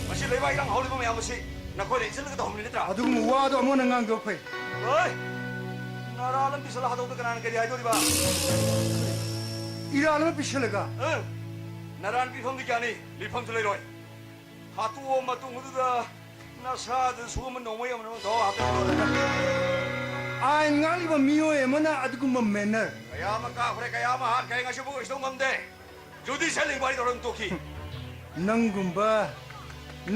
ꯃꯁꯤ ꯂꯩꯕꯥꯛ ꯏꯔꯥꯡ ꯍꯧꯔꯤꯕ ꯃꯌꯥꯝ ꯑꯁꯤ ꯅꯈꯣꯏꯅ ꯏꯟꯁꯤꯜꯂꯒ ꯇꯧꯍꯟꯕꯅꯤ ꯅꯠꯇ꯭ꯔꯥ? ꯑꯗꯨꯒꯨꯝꯕ ꯋꯥꯗꯣ ꯑꯃꯨꯛ ꯍꯟꯅ ꯉꯥꯡꯗꯕ ꯐꯩ꯫ ꯍꯣꯏ! ꯅꯔꯥ ꯂꯝꯕꯤ ꯆꯠꯂ ꯍꯥꯠꯇꯣꯛꯇ ꯀꯅꯥꯅ ꯀꯔꯤ ꯍꯥꯏꯗꯣꯔꯤꯕ? ꯏꯔꯥꯜ ꯑꯃ ꯄꯤꯁꯜꯂꯒ꯫ ꯑꯪ! ꯅꯔꯥꯟ ꯄꯤꯐꯝꯗꯤ ꯀꯌꯥꯅꯤ? ꯂꯤꯐꯝꯁꯨ ꯂꯩꯔꯣꯏ꯫ ꯍꯥꯠꯇꯣꯛꯑ ꯃꯇꯨꯡꯗꯨꯗ ꯅꯁꯥꯗ ꯁꯨꯒꯨꯝꯕ ꯅꯣꯡꯃꯩ ꯑꯃꯅ ꯊꯋꯥ ꯍꯥꯞꯇꯣꯛꯇꯣꯔꯦ꯫ ꯑꯥꯏꯟ ꯉꯥꯛꯂꯤꯕ ꯃꯤꯑꯣꯏ ꯑꯃꯅ ꯑꯗꯨꯒꯨꯝꯕ ꯃꯦꯅꯔ꯫ ꯀꯌꯥ ꯑꯃ ꯀꯥꯞꯈ꯭ꯔꯦ, ꯀꯌꯥ ꯑꯃ ꯍꯥꯠꯈ꯭ꯔꯦ, ꯉꯁꯤꯐꯥꯎ ꯀꯩꯁꯨ ꯇꯧ ꯉꯝꯗꯦ꯫ ꯖꯨꯗꯤꯁꯤꯌꯦꯜ ꯏꯟꯀ꯭ꯋꯥꯏꯔꯤ ꯇꯧꯔ ꯑꯗꯨꯝ ꯇꯣꯛꯈꯤ꯫ ꯅꯪꯒꯨꯝꯕ,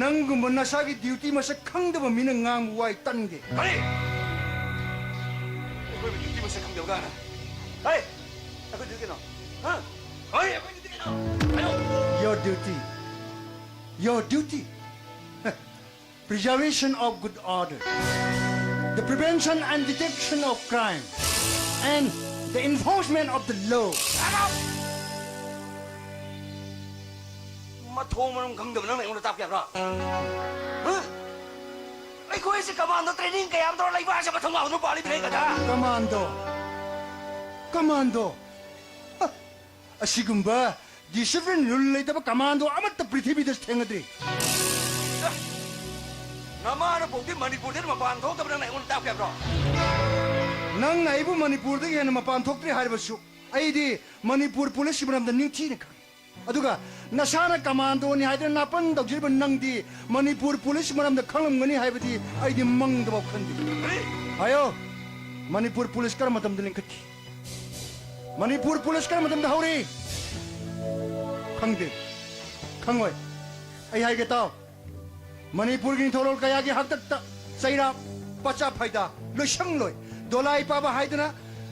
ꯅꯪꯒꯨꯝꯕ ꯅꯁꯥꯒꯤ ꯗ꯭ꯌꯨꯇꯤ ꯃꯁꯛ ꯈꯪꯗꯕ ꯃꯤꯅ ꯉꯥꯡꯕ ꯋꯥꯏ ꯇꯟꯗꯦ꯫ ꯀꯔꯤ? ꯑꯩꯈꯣꯏꯕꯨ ꯗ꯭ꯌꯨꯇꯤ ꯃꯁꯛ ꯈꯪꯗꯕ ꯀꯥꯏꯅ? ꯍꯩ! ꯑꯩꯈꯣꯏ ꯗ꯭ꯌꯨꯇꯤ ꯀꯩꯅꯣ? ꯍꯥ? ꯍꯩ! ꯑꯩꯈꯣꯏ ꯗ꯭ꯌꯨꯇꯤ ꯀꯩꯅꯣ? ꯍꯥꯏꯌꯣ! Your duty, your duty, preservation of good order, the prevention and detection of crime, and the enforcement of the law. ꯃꯊꯣꯡ ꯃꯔꯝ ꯈꯪꯗꯕ ꯅꯪꯅ ꯑꯩꯉꯣꯟꯗ ꯇꯥꯛꯄ ꯌꯥꯕ꯭ꯔꯥ? ꯍꯥ? ꯑꯩꯈꯣꯏꯁꯦ ꯀꯃꯥꯟꯗꯣ ꯇ꯭ꯔꯦꯅꯤꯡ ꯀꯌꯥꯝ ꯇꯧꯔ ꯂꯩꯕ ꯍꯥꯏꯁꯦ ꯃꯊꯣꯡ ꯃꯔꯝ ꯄꯥꯜꯂꯤꯕ ꯂꯩꯒꯗ꯭ꯔꯥ? ꯀꯃꯥꯟꯗꯣ, ꯀꯃꯥꯟꯗꯣ, ꯍ, ꯑꯁꯤꯒꯨꯝꯕ ꯗꯤꯁꯤꯄ꯭ꯂꯤꯟ ꯔꯨꯜ ꯂꯩꯇꯕ ꯀꯃꯥꯟꯗꯣ ꯑꯃꯠꯇ ꯄ꯭ꯔꯤꯊꯤꯕꯤꯗ ꯊꯦꯡꯅꯗ꯭ꯔꯤ꯫ ꯅꯃꯥꯅ ꯄꯣꯛꯇꯤ ꯃꯅꯤꯄꯨꯔꯗꯩ ꯃꯄꯥꯟ ꯊꯣꯛꯇꯕ ꯅꯪꯅ ꯑꯩꯉꯣꯟꯗ ꯇꯥꯛꯄ ꯌꯥꯕ꯭ꯔꯣ? ꯅꯪꯅ ꯑꯩꯕꯨ ꯃꯅꯤꯄꯨꯔꯗꯒꯤ ꯍꯦꯟꯅ ꯃꯄꯥꯟ ꯊꯣꯛꯇ꯭ꯔꯤ ꯍꯥꯏꯔꯕꯁꯨ, ꯑꯩꯗꯤ ꯃꯅꯤꯄꯨꯔ ꯄꯨꯂꯤꯁꯀꯤ ꯃꯔꯝꯗ ꯅꯤꯡꯊꯤꯅ ꯈꯪꯏ꯫ ꯑꯗꯨꯒ ꯅꯁꯥꯅ ꯀꯃꯥꯟꯗꯣꯅꯤ ꯍꯥꯏꯗꯨꯅ ꯅꯥꯄꯟ ꯇꯧꯖꯔꯤꯕ ꯅꯪꯗꯤ ꯃꯅꯤꯄꯨꯔ ꯄꯨꯂꯤꯁ ꯃꯔꯝꯗ ꯈꯪꯂꯝꯒꯅꯤ ꯍꯥꯏꯕꯗꯤ ꯑꯩꯗꯤ ꯃꯪꯗꯐꯥꯎ ꯈꯟꯗꯦ꯫ ꯍꯥꯏꯌꯣ, ꯃꯅꯤꯄꯨꯔ ꯄꯨꯂꯤꯁ ꯀꯔꯝꯕ ꯃꯇꯝꯗ ꯂꯤꯡꯈꯠꯈꯤ? ꯃꯅꯤꯄꯨꯔ ꯄꯨꯂꯤꯁ ꯀꯔꯝꯕ ꯃꯇꯝꯗ ꯍꯧꯔꯤ? ꯈꯪꯗꯦ, ꯈꯪꯉꯣꯏ꯫ ꯑꯩ ꯍꯥꯏꯒꯦ ꯇꯥꯎ, ꯃꯅꯤꯄꯨꯔꯒꯤ ꯅꯤꯡꯊꯧꯔꯣꯜ ꯀꯌꯥꯒꯤ ꯍꯥꯛꯇꯛꯇ ꯆꯩꯔꯥꯛ, ꯄꯆꯥ ꯐꯥꯏꯗꯥ, ꯂꯣꯏꯁꯪ ꯂꯣꯏ, ꯗꯣꯂꯥꯏ ꯄꯥꯕ ꯍꯥꯏꯗꯅ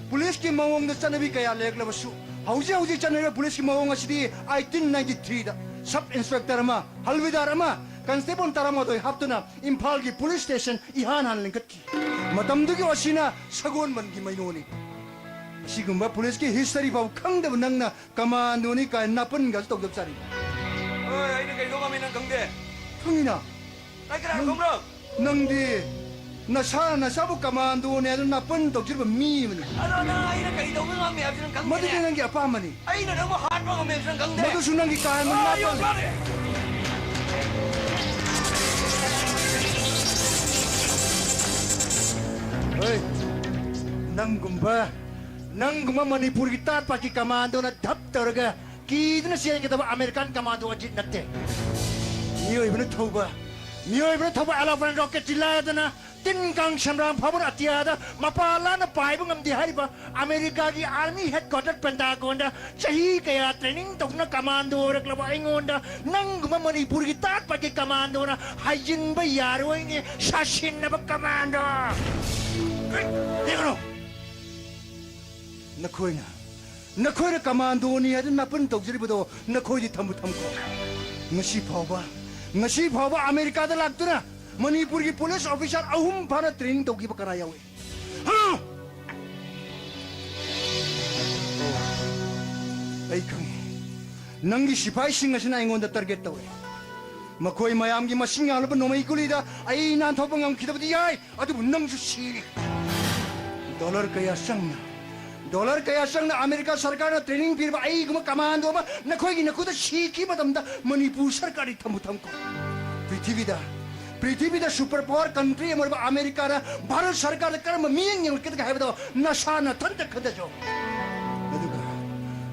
ꯄꯨꯂꯤꯁꯀꯤ ꯃꯑꯣꯡꯗ ꯆꯠꯅꯕꯤ ꯀꯌꯥ ꯂꯩꯔꯛꯂꯕꯁꯨ, ꯍꯧꯖꯤꯛ ꯍꯧꯖꯤꯛ ꯆꯠꯅꯔꯤꯕ ꯄꯨꯂꯤꯁꯀꯤ ꯃꯑꯣꯡ ꯑꯁꯤꯗꯤ ꯑꯩꯇꯤꯟ ꯅꯥꯏꯟꯇꯤ ꯊ꯭ꯔꯤꯗ ꯁꯕ ꯏꯟꯁꯄꯦꯛꯇꯔ ꯑꯃ, ꯍꯜꯋꯤꯗꯥꯔ ꯑꯃ, ꯀꯟꯁꯇꯦꯕꯜ ꯇꯔꯥꯃꯥꯊꯣꯏ ꯍꯥꯞꯇꯨꯅ ꯏꯝꯐꯥꯜꯒꯤ ꯄꯨꯂꯤꯁ ꯁ꯭ꯇꯦꯁꯟ ꯏꯍꯥꯟ ꯍꯥꯟꯅ ꯂꯤꯡꯈꯠꯈꯤ꯫ ꯃꯇꯝꯗꯨꯒꯤ ꯑꯣꯁꯤꯅ ꯁꯒꯣꯜꯕꯟꯒꯤ ꯃꯩꯅꯣꯅꯤ꯫ ꯑꯁꯤꯒꯨꯝꯕ ꯄꯨꯂꯤꯁꯀꯤ ꯍꯤꯁꯇꯔꯤ ꯐꯥꯎ ꯈꯪꯗꯕ ꯅꯪꯅ ꯀꯃꯥꯟꯗꯣꯅꯤ ꯀꯥꯏꯅ ꯅꯥꯄꯟꯒꯁꯨ ꯇꯧꯗꯕ ꯆꯥꯔꯤ꯫ ꯍꯣꯏ, ꯑꯩꯅ ꯀꯩꯗꯧ ꯉꯝꯃꯤ ꯅꯪ ꯈꯪꯗꯦ꯫ ꯈꯪꯉꯤꯅ? ꯑꯩ ꯀꯅꯥꯅꯣ ꯈꯪꯕ꯭ꯔꯣ? ꯅꯪꯗꯤ ꯅꯁꯥꯅ ꯅꯁꯥꯕꯨ ꯀꯃꯥꯟꯗꯣꯅꯦ ꯍꯥꯏꯗꯨꯅ ꯅꯥꯄꯟ ꯇꯧꯖꯔꯤꯕ ꯃꯤ ꯑꯃꯅꯤ꯫ ꯑꯗꯣ ꯅꯪ ꯑꯩꯅ ꯀꯩ ꯇꯧꯕ ꯉꯝꯃꯦ ꯍꯥꯏꯕꯁꯨ ꯅꯪ ꯈꯪꯗꯦꯅꯦ꯫ ꯃꯗꯨꯗꯤ ꯅꯪꯒꯤ ꯑꯄꯥꯝꯕꯅꯤ꯫ ꯑꯩꯅ ꯅꯪꯕꯨ ꯍꯥꯠꯄ ꯉꯝꯃꯦ ꯍꯥꯏꯕꯁꯨ ꯅꯪ ꯈꯪꯗꯦ꯫ ꯃꯗꯨꯁꯨ ꯅꯪꯒꯤ ꯀꯥ ꯍꯦꯟꯕ ꯑꯥ, ꯅꯥꯄꯟ꯫ ꯌꯣꯡꯆꯥꯛꯅꯦ꯫ ꯍꯣꯏ, ꯅꯪꯒꯨꯝꯕ, ꯅꯪꯒꯨꯝꯕ ꯃꯅꯤꯄꯨꯔꯒꯤ ꯇꯥꯠ ꯄꯥꯠꯀꯤ ꯀꯃꯥꯟꯗꯣꯅ ꯙꯞ ꯇꯧꯔꯒ ꯀꯤꯗꯨꯅ ꯆꯦꯟꯒꯗꯕ ꯑꯃꯦꯔꯤꯀꯥꯟ ꯀꯃꯥꯟꯗꯣ ꯑꯖꯤꯠ ꯅꯠꯇꯦ꯫ ꯃꯤꯑꯣꯏꯕꯅ ꯊꯧꯕ, ꯃꯤꯑꯣꯏꯕꯅ ꯊꯧꯕ elephant rocketꯁꯤ ꯂꯥꯏꯗꯅ ꯇꯤꯟ ꯀꯥꯡ ꯁꯦꯝꯕ꯭ꯔꯥꯡ ꯐꯥꯎꯕ ꯑꯇꯤꯌꯥꯗ ꯃꯄꯥ ꯂꯥꯟꯅ ꯄꯥꯏꯕ ꯉꯝꯗꯦ ꯍꯥꯏꯔꯤꯕ ꯑꯃꯦꯔꯤꯀꯥꯒꯤ army headquarter Pentagonꯗ ꯆꯍꯤ ꯀꯌꯥ training ꯇꯧꯗꯨꯅ ꯀꯃꯥꯟꯗꯣ ꯑꯣꯏꯔꯛꯂꯕ ꯑꯩꯉꯣꯟꯗ ꯅꯪꯒꯨꯝꯕ ꯃꯅꯤꯄꯨꯔꯒꯤ ꯇꯥꯠ ꯄꯥꯠꯀꯤ ꯀꯃꯥꯟꯗꯣꯅ ꯍꯥꯏꯖꯤꯟꯕ ꯌꯥꯔꯣꯏꯅꯦ, ꯁꯥꯁꯤꯟꯅꯕ ꯀꯃꯥꯟꯗꯣ꯫ ꯌꯦꯡꯉꯨ꯫ ꯅꯈꯣꯏꯅ, ꯅꯈꯣꯏꯅ ꯀꯃꯥꯟꯗꯣꯅꯤ ꯍꯥꯏꯗꯨꯅ ꯅꯥꯄꯟ ꯇꯧꯖꯔꯤꯕꯗꯣ ꯅꯈꯣꯏꯗꯤ ꯊꯝꯕꯨ ꯊꯝꯈꯣ꯫ ꯉꯁꯤ ꯐꯥꯎꯕ, ꯉꯁꯤ ꯐꯥꯎꯕ ꯑꯃꯦꯔꯤꯀꯥꯗ ꯂꯥꯛꯇꯨꯅ ꯃꯅꯤꯄꯨꯔꯒꯤ police officer ꯑꯍꯨꯝ ꯐꯥꯅ training ꯇꯧꯈꯤꯕ ꯀꯅꯥ ꯌꯥꯎꯏ? ꯍꯥ? ꯑꯣ, ꯑꯩ ꯈꯪꯉꯤ꯫ ꯅꯪꯒꯤ ꯁꯤꯐꯥꯏꯁꯤꯡ ꯑꯁꯤꯅ ꯑꯩꯉꯣꯟꯗ target ꯇꯧꯏ꯫ ꯃꯈꯣꯏ ꯃꯌꯥꯝꯒꯤ ꯃꯁꯤꯡ ꯌꯥꯝꯂꯕ ꯅꯣꯡꯃꯩ ꯒꯨꯂꯤꯗ ꯑꯩ ꯅꯥꯟꯊꯣꯛꯄ ꯉꯝꯈꯤꯗꯕꯗꯤ ꯌꯥꯏ, ꯑꯗꯨꯕꯨ ꯅꯪꯁꯨ ꯁꯤꯔꯦ꯫ Dollar ꯀꯌꯥ ꯆꯪꯅ, dollar ꯀꯌꯥ ꯆꯪꯅ ꯑꯃꯦꯔꯤꯀꯥ ꯁꯔꯀꯥꯔꯅ training ꯄꯤꯔꯕ ꯑꯩꯒꯨꯝꯕ ꯀꯃꯥꯟꯗꯣ ꯑꯃ ꯅꯈꯣꯏꯒꯤ ꯅꯈꯨꯠꯇ ꯁꯤꯈꯤꯕ ꯃꯇꯝꯗ ꯃꯅꯤꯄꯨꯔ ꯁꯔꯀꯥꯔꯗꯤ ꯊꯝꯕꯨ ꯊꯝꯈꯣ꯫ ꯄ꯭ꯔꯤꯊꯤꯕꯤꯗ, ꯄ꯭ꯔꯤꯊꯤꯕꯤꯗ super power country ꯑꯃ ꯑꯣꯏꯔꯕ ꯑꯃꯦꯔꯤꯀꯥꯅ ꯚꯥꯔꯠ ꯁꯔꯀꯥꯔꯗ ꯀꯔꯝꯕ ꯃꯤꯠꯌꯦꯡ ꯌꯦꯡꯂꯛꯀꯗꯒꯦ ꯍꯥꯏꯕꯗꯣ ꯅꯁꯥ ꯅꯊꯟꯇ ꯈꯟꯊꯖꯧ꯫ ꯑꯗꯨꯒ,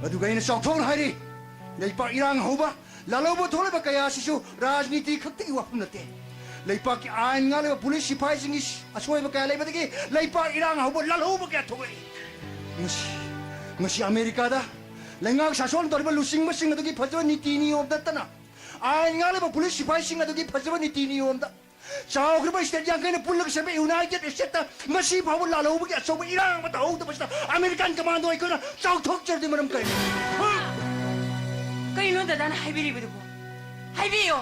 ꯑꯗꯨꯒ ꯑꯩꯅ ꯆꯥꯎꯊꯣꯛꯅ ꯍꯥꯏꯔꯤ, ꯂꯩꯄꯥꯛ ꯏꯔꯥꯡ ꯍꯧꯕ, ꯂꯥꯜꯍꯧꯕ ꯊꯣꯛꯂꯤꯕ ꯀꯌꯥ ꯑꯁꯤꯁꯨ ꯔꯥꯖꯅꯤꯇꯤ ꯈꯛꯇꯒꯤ ꯋꯥꯐꯝ ꯅꯠꯇꯦ꯫ ꯂꯩꯄꯥꯛꯀꯤ ꯑꯥꯏꯟ ꯉꯥꯛꯂꯤꯕ ꯄꯨꯂꯤꯁ ꯁꯤꯐꯥꯏꯁꯤꯡꯒꯤ ꯑꯁꯣꯏꯕ ꯀꯌꯥ ꯂꯩꯕꯗꯒꯤ ꯂꯩꯄꯥꯛ ꯏꯔꯥꯡ ꯍꯧꯕ, ꯂꯥꯜꯍꯧꯕ ꯀꯌꯥ ꯊꯣꯛꯂꯛꯏ꯫ ꯉꯁꯤ, ꯉꯁꯤ ꯑꯃꯦꯔꯤꯀꯥꯗ ꯂꯩꯉꯥꯛ ꯁꯥꯁꯣꯟ ꯇꯧꯔꯤꯕ ꯂꯨꯆꯤꯡꯕꯁꯤꯡ ꯑꯗꯨꯒꯤ ꯐꯖꯕ ꯅꯤꯇꯤ ꯅꯤꯌꯣꯝ ꯅꯠꯇꯅ, ꯑꯥꯏꯟ ꯉꯥꯛꯂꯤꯕ ꯄꯨꯂꯤꯁ ꯁꯤꯐꯥꯏꯁꯤꯡ ꯑꯗꯨꯒꯤ ꯐꯖꯕ ꯅꯤꯇꯤ ꯅꯤꯌꯣꯝꯗ ꯆꯥꯎꯈ꯭ꯔꯕ state ꯌꯥꯡꯈꯩꯅ ꯄꯨꯜꯂꯒ ꯁꯦꯝꯕ United Statesꯇ ꯉꯁꯤ ꯐꯥꯎꯕ ꯂꯥꯜꯍꯧꯕꯒꯤ ꯑꯆꯧꯕ ꯏꯔꯥꯡ ꯑꯃ ꯇꯧꯍꯧꯗꯕꯁꯤꯗ American commando ꯑꯩꯈꯣꯏꯅ ꯆꯥꯎꯊꯣꯛꯆꯔꯗꯤ ꯃꯔꯝ ꯀꯔꯤꯅꯣ? ꯀꯩꯅꯣ ꯗꯗꯥꯅ ꯍꯥꯏꯕꯤꯔꯤꯕꯗꯨꯕꯨ? ꯍꯥꯏꯕꯤꯌꯣ!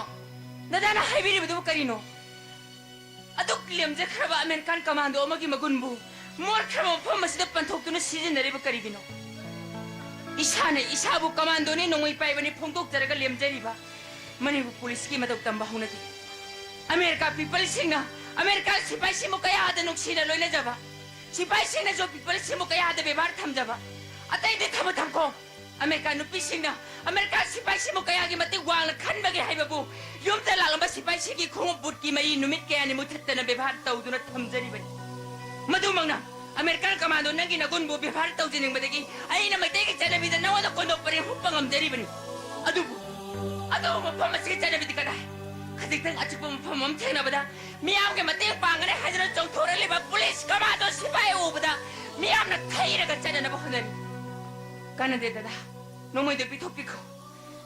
ꯗꯗꯥꯅ ꯍꯥꯏꯕꯤꯔꯤꯕꯗꯨꯕꯨ ꯀꯔꯤꯅꯣ? ꯑꯗꯨꯛ ꯂꯦꯝꯖꯈ꯭ꯔꯕ American commando ꯑꯃꯒꯤ ꯃꯒꯨꯟꯕꯨ ꯃꯣꯠꯈ꯭ꯔꯕ ꯃꯐꯝ ꯑꯁꯤꯗ ꯄꯟꯊꯣꯛꯇꯨꯅ ꯁꯤꯖꯤꯟꯅꯔꯤꯕ ꯀꯔꯤꯒꯤꯅꯣ? ꯏꯁꯥꯅ ꯏꯁꯥꯕꯨ commandoꯅꯤ, ꯅꯣꯡꯃꯩ ꯄꯥꯏꯕꯅꯤ ꯐꯣꯡꯗꯣꯛꯆꯔꯒ ꯂꯦꯝꯖꯔꯤꯕ ꯃꯅꯤꯄꯨꯔ ꯄꯨꯂꯤꯁꯀꯤ ꯃꯇꯧ ꯇꯝꯕ ꯍꯧꯅꯗꯦ꯫ ꯑꯃꯦꯔꯤꯀꯥ peopleꯁꯤꯡꯅ ꯑꯃꯦꯔꯤꯀꯥ ꯁꯤꯐꯥꯏꯁꯤꯃꯨꯛ ꯀꯌꯥꯗ ꯅꯨꯡꯁꯤꯅ ꯂꯣꯏꯅꯖꯕ, ꯁꯤꯐꯥꯏꯁꯤꯡꯅꯁꯨ ꯄꯤꯄꯜꯁꯤꯃꯨꯛ ꯀꯌꯥꯗ ꯕꯦꯕꯥꯔ ꯊꯝꯖꯕ, ꯑꯇꯩꯗꯤ ꯊꯝꯃꯣ ꯊꯝꯈꯣ꯫ ꯑꯃꯦꯔꯤꯀꯥ ꯅꯨꯄꯤꯁꯤꯡꯅ ꯑꯃꯦꯔꯤꯀꯥ ꯁꯤꯐꯥꯏꯁꯤꯃꯨꯛ ꯀꯌꯥꯒꯤ ꯃꯇꯤꯛ ꯋꯥꯡꯅ ꯈꯟꯕꯒꯦ ꯍꯥꯏꯕꯕꯨ ꯌꯨꯝꯗ ꯂꯥꯛꯂꯝꯕ ꯁꯤꯐꯥꯏꯁꯤꯡꯒꯤ ꯈꯣꯡꯎꯞ ꯕꯨꯠꯀꯤ ꯃꯔꯤ ꯅꯨꯃꯤꯠ ꯀꯌꯥꯅꯤ ꯃꯨꯊꯠꯇꯅ ꯕꯦꯕꯥꯔ ꯇꯧꯗꯨꯅ ꯊꯝꯖꯔꯤꯕꯅꯤ꯫ ꯃꯗꯨꯃꯛꯅ ꯑꯃꯦꯔꯤꯀꯥꯟ ꯀꯃꯥꯟꯗꯣ ꯅꯪꯒꯤ ꯅꯒꯨꯟꯕꯨ ꯕꯦꯕꯥꯔ ꯇꯧꯖꯅꯤꯡꯕꯗꯒꯤ ꯑꯩꯅ ꯃꯩꯇꯩꯒꯤ ꯆꯠꯅꯕꯤꯗ ꯅꯉꯣꯟꯗ ꯀꯣꯟꯗꯣꯛ ꯄꯔꯦꯡ ꯍꯨꯠꯄ ꯉꯝꯖꯔꯤꯕꯅꯤ꯫ ꯑꯗꯨꯕꯨ, ꯑꯗꯨꯕꯨ ꯃꯐꯝ ꯑꯁꯤꯒꯤ ꯆꯠꯅꯕꯤꯗꯤ ꯀꯗꯥꯏ? ꯈꯖꯤꯛꯇꯪ ꯑꯆꯤꯛꯄ ꯃꯐꯝ ꯑꯃ ꯊꯦꯡꯅꯕꯗ ꯃꯤꯌꯥꯝꯒꯤ ꯃꯇꯦꯡ ꯄꯥꯡꯒꯅꯤ ꯍꯥꯏꯗꯨꯅ ꯆꯣꯡꯊꯣꯔꯛꯂꯤꯕ ꯄꯨꯂꯤꯁ ꯀꯃꯥꯟꯗꯣ ꯁꯤꯐꯥꯏ ꯎꯕꯗ ꯃꯤꯌꯥꯝꯅ ꯊꯩꯔꯒ ꯆꯠꯅꯅꯕ ꯍꯣꯠꯅꯔꯤ꯫ ꯀꯥꯟꯅꯗꯦ ꯗꯗꯥ, ꯅꯣꯡꯃꯩꯗꯣ ꯄꯤꯊꯣꯛꯄꯤꯈꯣ꯫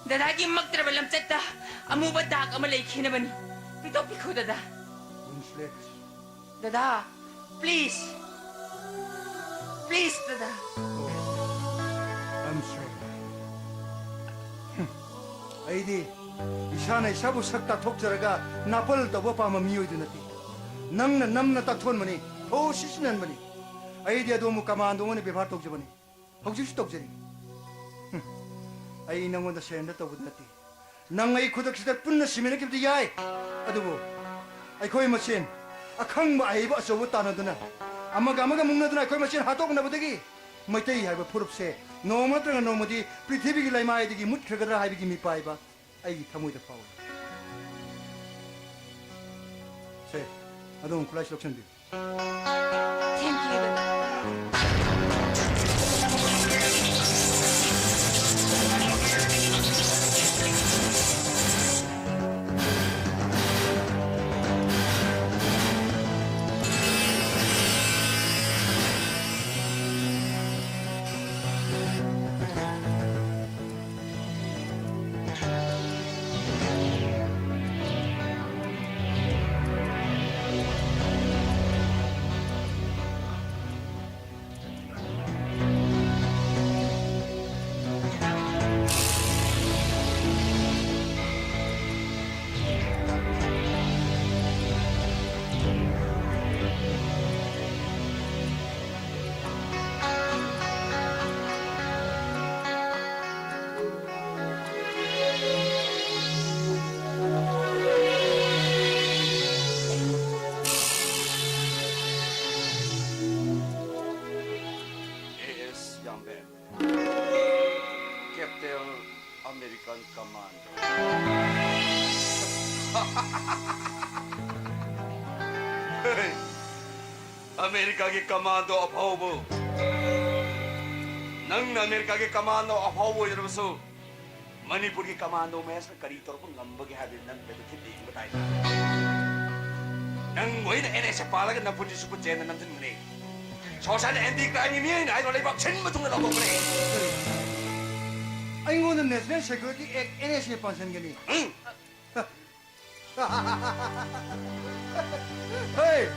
ꯗꯗꯥꯒꯤ ꯃꯛꯇ꯭ꯔꯕ ꯂꯝꯆꯠꯇ ꯑꯃꯨꯕ ꯗꯥꯛ ꯑꯃ ꯂꯩꯈꯤꯅꯕꯅꯤ꯫ ꯄꯤꯊꯣꯛꯄꯤꯈꯣ ꯗꯗꯥ꯫ ꯗꯗꯥ, please꯫ Please ꯗꯗꯥ꯫ ꯑꯩꯗꯤ ꯏꯁꯥꯅ ꯏꯁꯥꯕꯨ ꯁꯛ ꯇꯥꯛꯊꯣꯛꯆꯔꯒ ꯅꯥꯄꯜ ꯇꯧꯕ ꯄꯥꯝꯕ ꯃꯤꯑꯣꯏꯗꯨ ꯅꯠꯇꯦ꯫ ꯅꯪꯅ ꯅꯝꯅ ꯇꯥꯛꯊꯣꯟꯕꯅꯤ, ꯊꯧꯑꯣ ꯁꯤꯖꯤꯟꯅꯍꯟꯕꯅꯤ꯫ ꯑꯩꯗꯤ ꯑꯗꯣꯝꯕꯨ ꯀꯃꯥꯟꯗꯣ ꯑꯣꯏꯅ ꯕꯦꯕꯥꯔ ꯇꯧꯖꯕꯅꯤ꯫ ꯍꯧꯖꯤꯛꯁꯨ ꯇꯧꯖꯔꯤ꯫ ꯍꯨꯝ꯫ ꯑꯩ ꯅꯪꯉꯣꯟꯗ ꯁꯔꯦꯟꯗꯔ ꯇꯧꯕꯗꯨ ꯅꯠꯇꯦ꯫ ꯅꯪ ꯑꯩ ꯈꯨꯗꯛꯁꯤꯗ ꯄꯨꯟꯅ ꯁꯤꯃꯤꯟꯅꯈꯤꯕꯗꯤ ꯌꯥꯏ꯫ ꯑꯗꯨꯕꯨ ꯑꯩꯈꯣꯏ ꯃꯁꯦꯟ ꯑꯈꯪꯕ ꯑꯍꯩꯕ ꯑꯆꯧꯕ ꯇꯥꯟꯅꯗꯨꯅ ꯑꯃꯒ ꯑꯃꯒ ꯃꯨꯛꯅꯗꯨꯅ ꯑꯩꯈꯣꯏ ꯃꯁꯦꯟ ꯍꯥꯠꯇꯣꯛꯅꯕꯗꯒꯤ ꯃꯩꯇꯩ ꯍꯥꯏꯕ ꯐꯨꯔꯨꯞꯁꯦ ꯅꯣꯡꯃ ꯅꯠꯇ꯭ꯔꯒ ꯅꯣꯡꯃꯗꯤ ꯄ꯭ꯔꯤꯊꯤꯕꯤꯒꯤ ꯂꯩꯃꯥꯏꯗꯒꯤ ꯃꯨꯠꯈ꯭ꯔꯒꯗ꯭ꯔꯥ ꯍꯥꯏꯕꯒꯤ ꯃꯤꯄꯥꯏꯕ ꯑꯩꯒꯤ ꯊꯃꯣꯏꯗ ꯐꯥꯎꯏ꯫ ꯁꯦ, ꯑꯗꯣꯝ ꯈꯨꯠꯂꯥꯏꯁꯤ ꯂꯧꯁꯤꯟꯕꯤꯌꯨ꯫ Thank you ꯗꯗꯥ꯫ ꯑꯃꯦꯔꯤꯀꯥꯒꯤ ꯀꯃꯥꯟꯗꯣ ꯑꯐꯥꯎꯕ, ꯅꯪꯅ ꯑꯃꯦꯔꯤꯀꯥꯒꯤ ꯀꯃꯥꯟꯗꯣ ꯑꯐꯥꯎꯕ ꯑꯣꯏꯖꯔꯕꯁꯨ, ꯃꯅꯤꯄꯨꯔꯒꯤ ꯀꯃꯥꯟꯗꯣ ꯃꯍꯦꯁꯅ ꯀꯔꯤ ꯇꯧꯔꯛꯄ ꯉꯝꯕꯒꯦ ꯍꯥꯏꯕꯗꯨ ꯅꯪ ꯀꯩꯗ ꯈꯤꯠꯇ ꯌꯦꯡꯕ ꯇꯥꯏ꯫ ꯅꯪ ꯑꯣꯏꯅ ꯑꯦꯟ ꯑꯦꯁ ꯑꯦ ꯄꯥꯜꯂꯒ ꯅꯄꯨꯟꯁꯤ ꯁꯨꯄꯔ ꯖꯦꯟꯗ ꯅꯝꯁꯤꯟꯕꯅꯦ꯫ ꯁꯣꯁꯥꯏꯇꯤ ꯑꯦꯟꯇꯤ ꯀ꯭ꯔꯥꯏꯝꯒꯤ ꯃꯤ ꯑꯣꯏꯅ ꯍꯥꯏꯗꯣ ꯂꯩꯕꯥꯛ ꯁꯤꯟꯕ ꯊꯨꯡꯅ ꯂꯧꯊꯣꯛꯄꯅꯦ꯫ ꯑꯩꯉꯣꯟꯗ National Security Act, N S A ꯄꯥꯟꯁꯤꯟꯒꯅꯤ꯫ ꯎꯝ꯫ ꯍꯦ,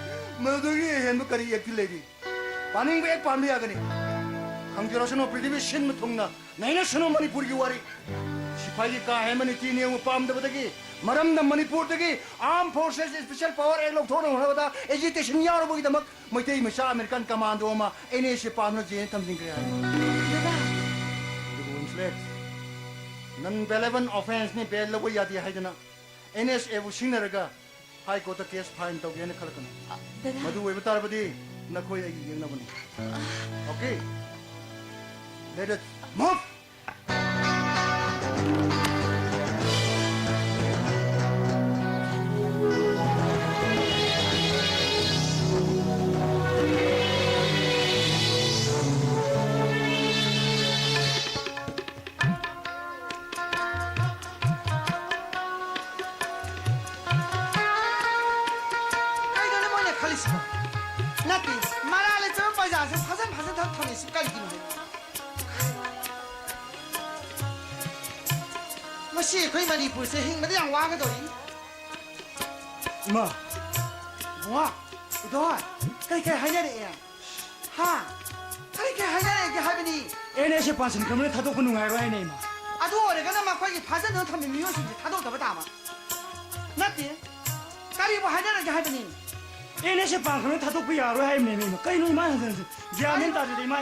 ꯃꯗꯨꯗꯒꯤ ꯑꯍꯦꯟꯕ ꯀꯔꯤ ꯑꯦꯛꯇꯤ ꯂꯩꯔꯤ? ꯄꯥꯅꯤꯡꯕ ꯑꯦꯛ ꯄꯥꯟꯕ ꯌꯥꯒꯅꯤ꯫ ꯈꯪꯖꯔꯁꯅꯨ ꯄ꯭ꯔꯤꯊꯤꯕꯤ ꯁꯤꯟꯕ ꯊꯨꯡꯅ, ꯅꯩꯅꯁꯅꯨ ꯃꯅꯤꯄꯨꯔꯒꯤ ꯋꯥꯔꯤ꯫ ꯁꯤꯐꯥꯏꯒꯤ ꯀꯥ ꯍꯦꯟꯕ ꯅꯤꯇꯤ ꯅꯤꯌꯣꯝ ꯄꯥꯝꯗꯕꯗꯒꯤ, ꯃꯔꯝꯗ ꯃꯅꯤꯄꯨꯔꯗꯒꯤ Armed Forces Special Power Act ꯂꯧꯊꯣꯛꯅꯕ ꯍꯣꯠꯅꯕꯗ agitation ꯌꯥꯎꯔꯨꯕꯒꯤꯗꯃꯛ ꯃꯩꯇꯩ ꯃꯆꯥ ꯑꯃꯦꯔꯤꯀꯥꯟ ꯀꯃꯥꯟꯗꯣ ꯑꯃ ꯑꯦꯟ ꯑꯦꯁ ꯑꯦ ꯄꯥꯟꯗꯨꯅ ꯖꯦꯜꯗ ꯊꯝꯖꯤꯟꯈ꯭ꯔꯦ ꯍꯥꯏ꯫ ꯑꯗꯨꯕꯨ ꯋꯤꯟꯁꯂꯦꯠ, non bailable offenceꯅꯤ, ꯕꯦꯜ ꯂꯧꯕ ꯌꯥꯗꯦ ꯍꯥꯏꯗꯅ ꯑꯦꯟ ꯑꯦꯁ ꯑꯦꯕꯨ ꯁꯤꯡꯅꯔꯒ ꯍꯥꯏ ꯀꯣꯔꯠꯇ ꯀꯦꯁ ꯐꯥꯏꯜ ꯇꯧꯒꯦꯅ ꯈꯜꯂꯛꯀꯅꯨ꯫ ꯗꯗꯥ꯫ ꯃꯗꯨ ꯑꯣꯏꯕ ꯇꯥꯔꯕꯗꯤ ꯅꯈꯣꯏ ꯑꯩꯒꯤ ꯌꯦꯛꯅꯕꯅꯤ꯫ Okay? Let it move! ꯀꯩꯅꯣꯅꯦ ꯃꯣꯏꯅ ꯈꯜꯂꯤꯁꯤꯕꯣ? ꯅꯠꯇꯦ, ꯃꯔꯥ ꯂꯩꯇꯕ ꯄ꯭ꯔꯖꯥꯁꯦ ꯐꯖꯅ ꯐꯖꯅ ꯊꯝ-, ꯊꯝꯃꯤꯁꯤ ꯀꯔꯤꯒꯤꯅꯣ ꯍꯥꯏꯕ? ꯃꯁꯤ ꯑꯩꯈꯣꯏ ꯃꯅꯤꯄꯨꯔꯁꯦ ꯍꯤꯡꯕꯗ ꯌꯥꯝ ꯋꯥꯒꯗꯧꯔꯤ꯫ ꯏꯃꯥ, ꯏꯕꯨꯡꯉꯣ, ꯏꯗꯣ, ꯀꯩ ꯀꯩ ꯍꯥꯏꯅꯔꯛꯑꯦ? ꯍꯥ? ꯀꯔꯤ ꯀꯔꯤ ꯍꯥꯏꯅꯔꯒꯦ ꯍꯥꯏꯕꯅꯤ? ꯑꯦꯟ ꯑꯦꯁ ꯑꯦ ꯄꯥꯟꯁꯤꯟꯈ꯭ꯔꯕꯅꯤꯅ ꯊꯥꯗꯣꯛꯄ ꯅꯨꯡꯉꯥꯏꯔꯣꯏ ꯍꯥꯏꯅꯦ, ꯏꯃꯥ꯫ ꯑꯗꯨ ꯑꯣꯏꯔꯒꯅ ꯃꯈꯣꯏꯒꯤ ꯐꯥꯖꯤꯟꯗꯨꯅ ꯊꯝꯕ ꯃꯤꯑꯣꯏꯁꯤꯡꯁꯦ ꯊꯥꯗꯣꯛꯇꯕ ꯇꯥꯕ꯫ ꯅꯠꯇꯦ, ꯀꯔꯤꯕꯨ ꯍꯥꯏꯅꯔꯒꯦ ꯍꯥꯏꯕꯅꯤ? ꯑꯦꯟ ꯑꯦꯁ ꯑꯦ ꯄꯥꯟꯈ꯭ꯔꯕꯅꯤꯅ ꯊꯥꯗꯣꯛꯄ ꯌꯥꯔꯣꯏ ꯍꯥꯏꯕꯅꯦ, ꯏꯃꯥ꯫ ꯀꯩꯅꯣ ꯏꯃꯥ ꯍꯟꯖꯤꯟ ꯍꯟꯖꯤꯟ? ꯒ꯭ꯌꯥꯟ ꯃꯦꯟ ꯇꯥꯗꯦꯗ, ꯏꯃꯥ꯫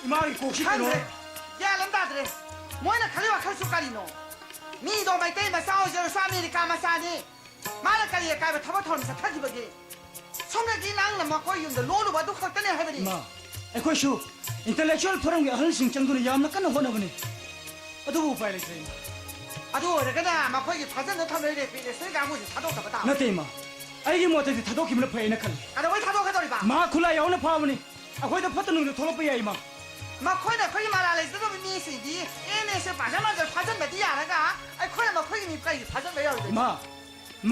ꯏꯃꯥꯒꯤ ꯀꯣꯛꯁꯤ ꯀꯩꯅꯣ꯫ ꯈꯪꯗ꯭ꯔꯦ, ꯒ꯭ꯌꯥꯟ ꯑꯃ ꯇꯥꯗ꯭ꯔꯦ꯫ ꯃꯣꯏꯅ ꯈꯜꯂꯤ ꯋꯥꯈꯜꯁꯨ ꯀꯔꯤꯅꯣ? ꯃꯤꯗꯣ ꯃꯩꯇꯩ ꯃꯆꯥ ꯑꯣꯏꯖꯔꯁꯨ ꯑꯃꯦꯔꯤꯀꯥ ꯃꯆꯥꯅꯤ꯫ ꯃꯥꯅ ꯀꯔꯤ ꯑꯀꯥꯏꯕ ꯊꯕꯛ ꯊꯧꯔꯝ ꯆꯠꯊꯈꯤꯕꯒꯦ? ꯁꯣꯝꯗꯒꯤ ꯅꯪꯅ ꯃꯈꯣꯏ ꯌꯨꯝꯗ ꯂꯣꯜꯂꯨꯕ ꯑꯗꯨ ꯈꯛꯇꯅꯦ ꯍꯥꯏꯕꯅꯤ꯫ ꯏꯃꯥ, ꯑꯩꯈꯣꯏꯁꯨ intellectual forum ꯒꯤ ꯑꯍꯜꯁꯤꯡ ꯆꯪꯗꯨꯅ ꯌꯥꯝꯅ ꯀꯟꯅ ꯍꯣꯠꯅꯕꯅꯤ꯫ ꯑꯗꯨꯕꯨ ꯎꯄꯥꯏ ꯂꯩꯇ꯭ꯔꯦ, ꯏꯃꯥ꯫ ꯑꯗꯨ ꯑꯣꯏꯔꯒꯅ ꯃꯈꯣꯏꯒꯤ ꯐꯥꯖꯟꯗꯨꯅ ꯊꯝꯂꯤꯕ ꯔꯦꯄꯤꯗ ꯁ꯭ꯔꯤ ꯀꯥꯡꯕꯨꯁꯤ ꯊꯥꯗꯣꯛꯇꯕ ꯇꯥꯕꯅꯤ꯫ ꯅꯠꯇꯦ, ꯏꯃꯥ꯫ ꯑꯩꯒꯤ ꯃꯣꯠꯇꯗꯤ ꯊꯥꯗꯣꯛꯈꯤꯕꯅ ꯐꯩ ꯍꯥꯏꯅ ꯈꯜꯂꯤ꯫ ꯀꯩꯗꯧꯕꯩ ꯊꯥꯗꯣꯛꯀꯗꯧꯔꯤꯕ? ꯃꯍꯥꯛ ꯈꯨꯠꯂꯥꯏ ꯌꯥꯎꯅ ꯐꯥꯕꯅꯤ꯫ ꯑꯩꯈꯣꯏꯗ ꯐꯠꯇ ꯅꯨꯡꯗ ꯊꯣꯛꯂꯛꯄ ꯌꯥꯏ, ꯏꯃꯥ꯫ ꯃꯈꯣꯏꯅ ꯑꯩꯈꯣꯏꯒꯤ ꯃꯔꯥꯜ ꯂꯩꯖꯗꯕ ꯃꯤꯁꯤꯡꯗꯤ ꯑꯦꯝ ꯑꯦꯁꯦ ꯄꯥꯖ ꯃꯥꯖ ꯐꯥꯖꯟꯕꯗꯤ ꯌꯥꯔꯒ ꯑꯩꯈꯣꯏꯅ ꯃꯈꯣꯏꯒꯤ ꯃꯤ ꯀꯩꯒꯤ ꯐꯥꯖꯟꯕ ꯌꯥꯔꯣꯏꯗꯣꯏꯅꯣ? ꯏꯃꯥ,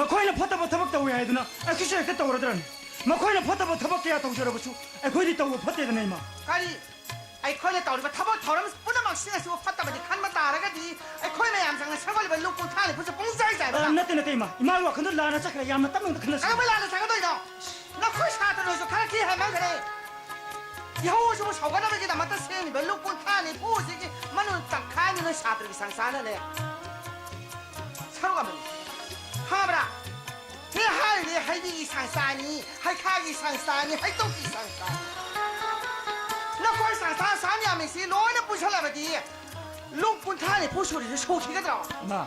ꯃꯈꯣꯏꯅ ꯐꯠꯇꯕ ꯊꯕꯛ ꯇꯧꯏ ꯍꯥꯏꯗꯨꯅ ꯑꯩꯈꯣꯏꯁꯨ ꯍꯦꯛꯇ ꯇꯧꯔꯗ꯭ꯔꯅꯤ? ꯃꯈꯣꯏꯅ ꯐꯠꯇꯕ ꯊꯕꯛ ꯀꯌꯥ ꯇꯧꯖꯔꯕꯁꯨ ꯑꯩꯈꯣꯏꯗꯤ ꯇꯧꯕ ꯐꯠꯇꯦꯗꯅ, ꯏꯃꯥ꯫ ꯀꯔꯤ? ꯑꯩꯈꯣꯏꯅ ꯇꯧꯔꯤꯕ ꯊꯕꯛ ꯊꯧꯔꯝ ꯄꯨꯝꯅꯃꯛꯁꯤꯅꯁꯨ ꯐꯠꯇꯕꯗꯤ ꯈꯟꯕ ꯇꯥꯔꯒꯗꯤ ꯑꯩꯈꯣꯏ ꯃꯌꯥꯝ ꯆꯪꯅ ꯁꯦꯝꯒꯠꯂꯤꯕ ꯂꯨꯞ ꯀꯨꯟꯊ꯭ꯔꯥ ꯅꯤꯐꯨꯁꯦ ꯄꯨꯡ ꯆꯥꯏ ꯆꯥꯏꯕ ꯑ, ꯇꯥꯕ꯫ ꯅꯠꯇꯦ, ꯅꯠꯇꯦ, ꯏꯃꯥ꯫ ꯏꯃꯥꯒꯤ ꯋꯥꯈꯜꯗꯣ ꯂꯥꯟꯅ ꯆꯠꯈ꯭ꯔꯦ꯫ ꯌꯥꯝꯅ ꯇꯞꯅ ꯑꯝꯇ ꯈꯟꯅꯁꯤ꯫ ꯀꯩꯗꯧꯕꯩ ꯂꯥꯟꯅ ꯆꯠꯀꯗꯣꯏꯅꯣ? ꯅꯈꯣꯏ ꯁꯥꯇ꯭ꯔꯅꯁꯨ ꯈꯔ ꯊꯤ ꯍꯥꯏꯃꯟꯈ꯭ꯔꯦ꯫ ꯏꯍꯧ ꯑꯁꯤꯕꯨ ꯁꯧꯒꯠꯅꯕꯒꯤꯗꯃꯛꯇ ꯁꯦꯝꯃꯤꯕ ꯂꯨꯞ ꯀꯨꯟꯊ꯭ꯔꯥ ꯅꯤꯐꯨ ꯑꯁꯤꯒꯤ ꯃꯅꯨꯡ ꯇꯪꯈꯥꯏ ꯑꯃꯗꯤ ꯅꯣꯏ ꯁꯥꯇ꯭ꯔꯒꯤ ꯁꯪꯁꯊꯥꯟꯅꯅꯦ꯫ ꯁꯔꯨꯛ ꯑꯃꯅꯤ꯫ ꯈꯪꯉꯕ꯭ꯔꯥ? ꯍꯦꯛ ꯍꯥꯏꯔꯤꯅꯦ, ꯍꯩꯕꯤꯒꯤ ꯁꯪꯁꯊꯥꯟꯅꯤ, ꯍꯩꯈꯥꯒꯤ ꯁꯪꯁꯊꯥꯟꯅꯤ, ꯍꯩꯇꯧꯒꯤ ꯁꯪꯁꯊꯥꯟꯅꯤ꯫ ꯅꯈꯣꯏ ꯁꯪꯁꯊꯥꯟ ꯁꯥꯟ ꯌꯥꯝꯃꯤꯁꯤ ꯂꯣꯏꯅ ꯄꯨꯟꯁꯜꯂꯕꯗꯤ ꯂꯨꯞ ꯀꯨꯟꯊ꯭ꯔꯥ ꯅꯤꯐꯨ ꯁꯨꯔꯤꯁꯦ ꯁꯨꯈꯤꯒꯗ꯭ꯔꯣ? ꯏꯃꯥ,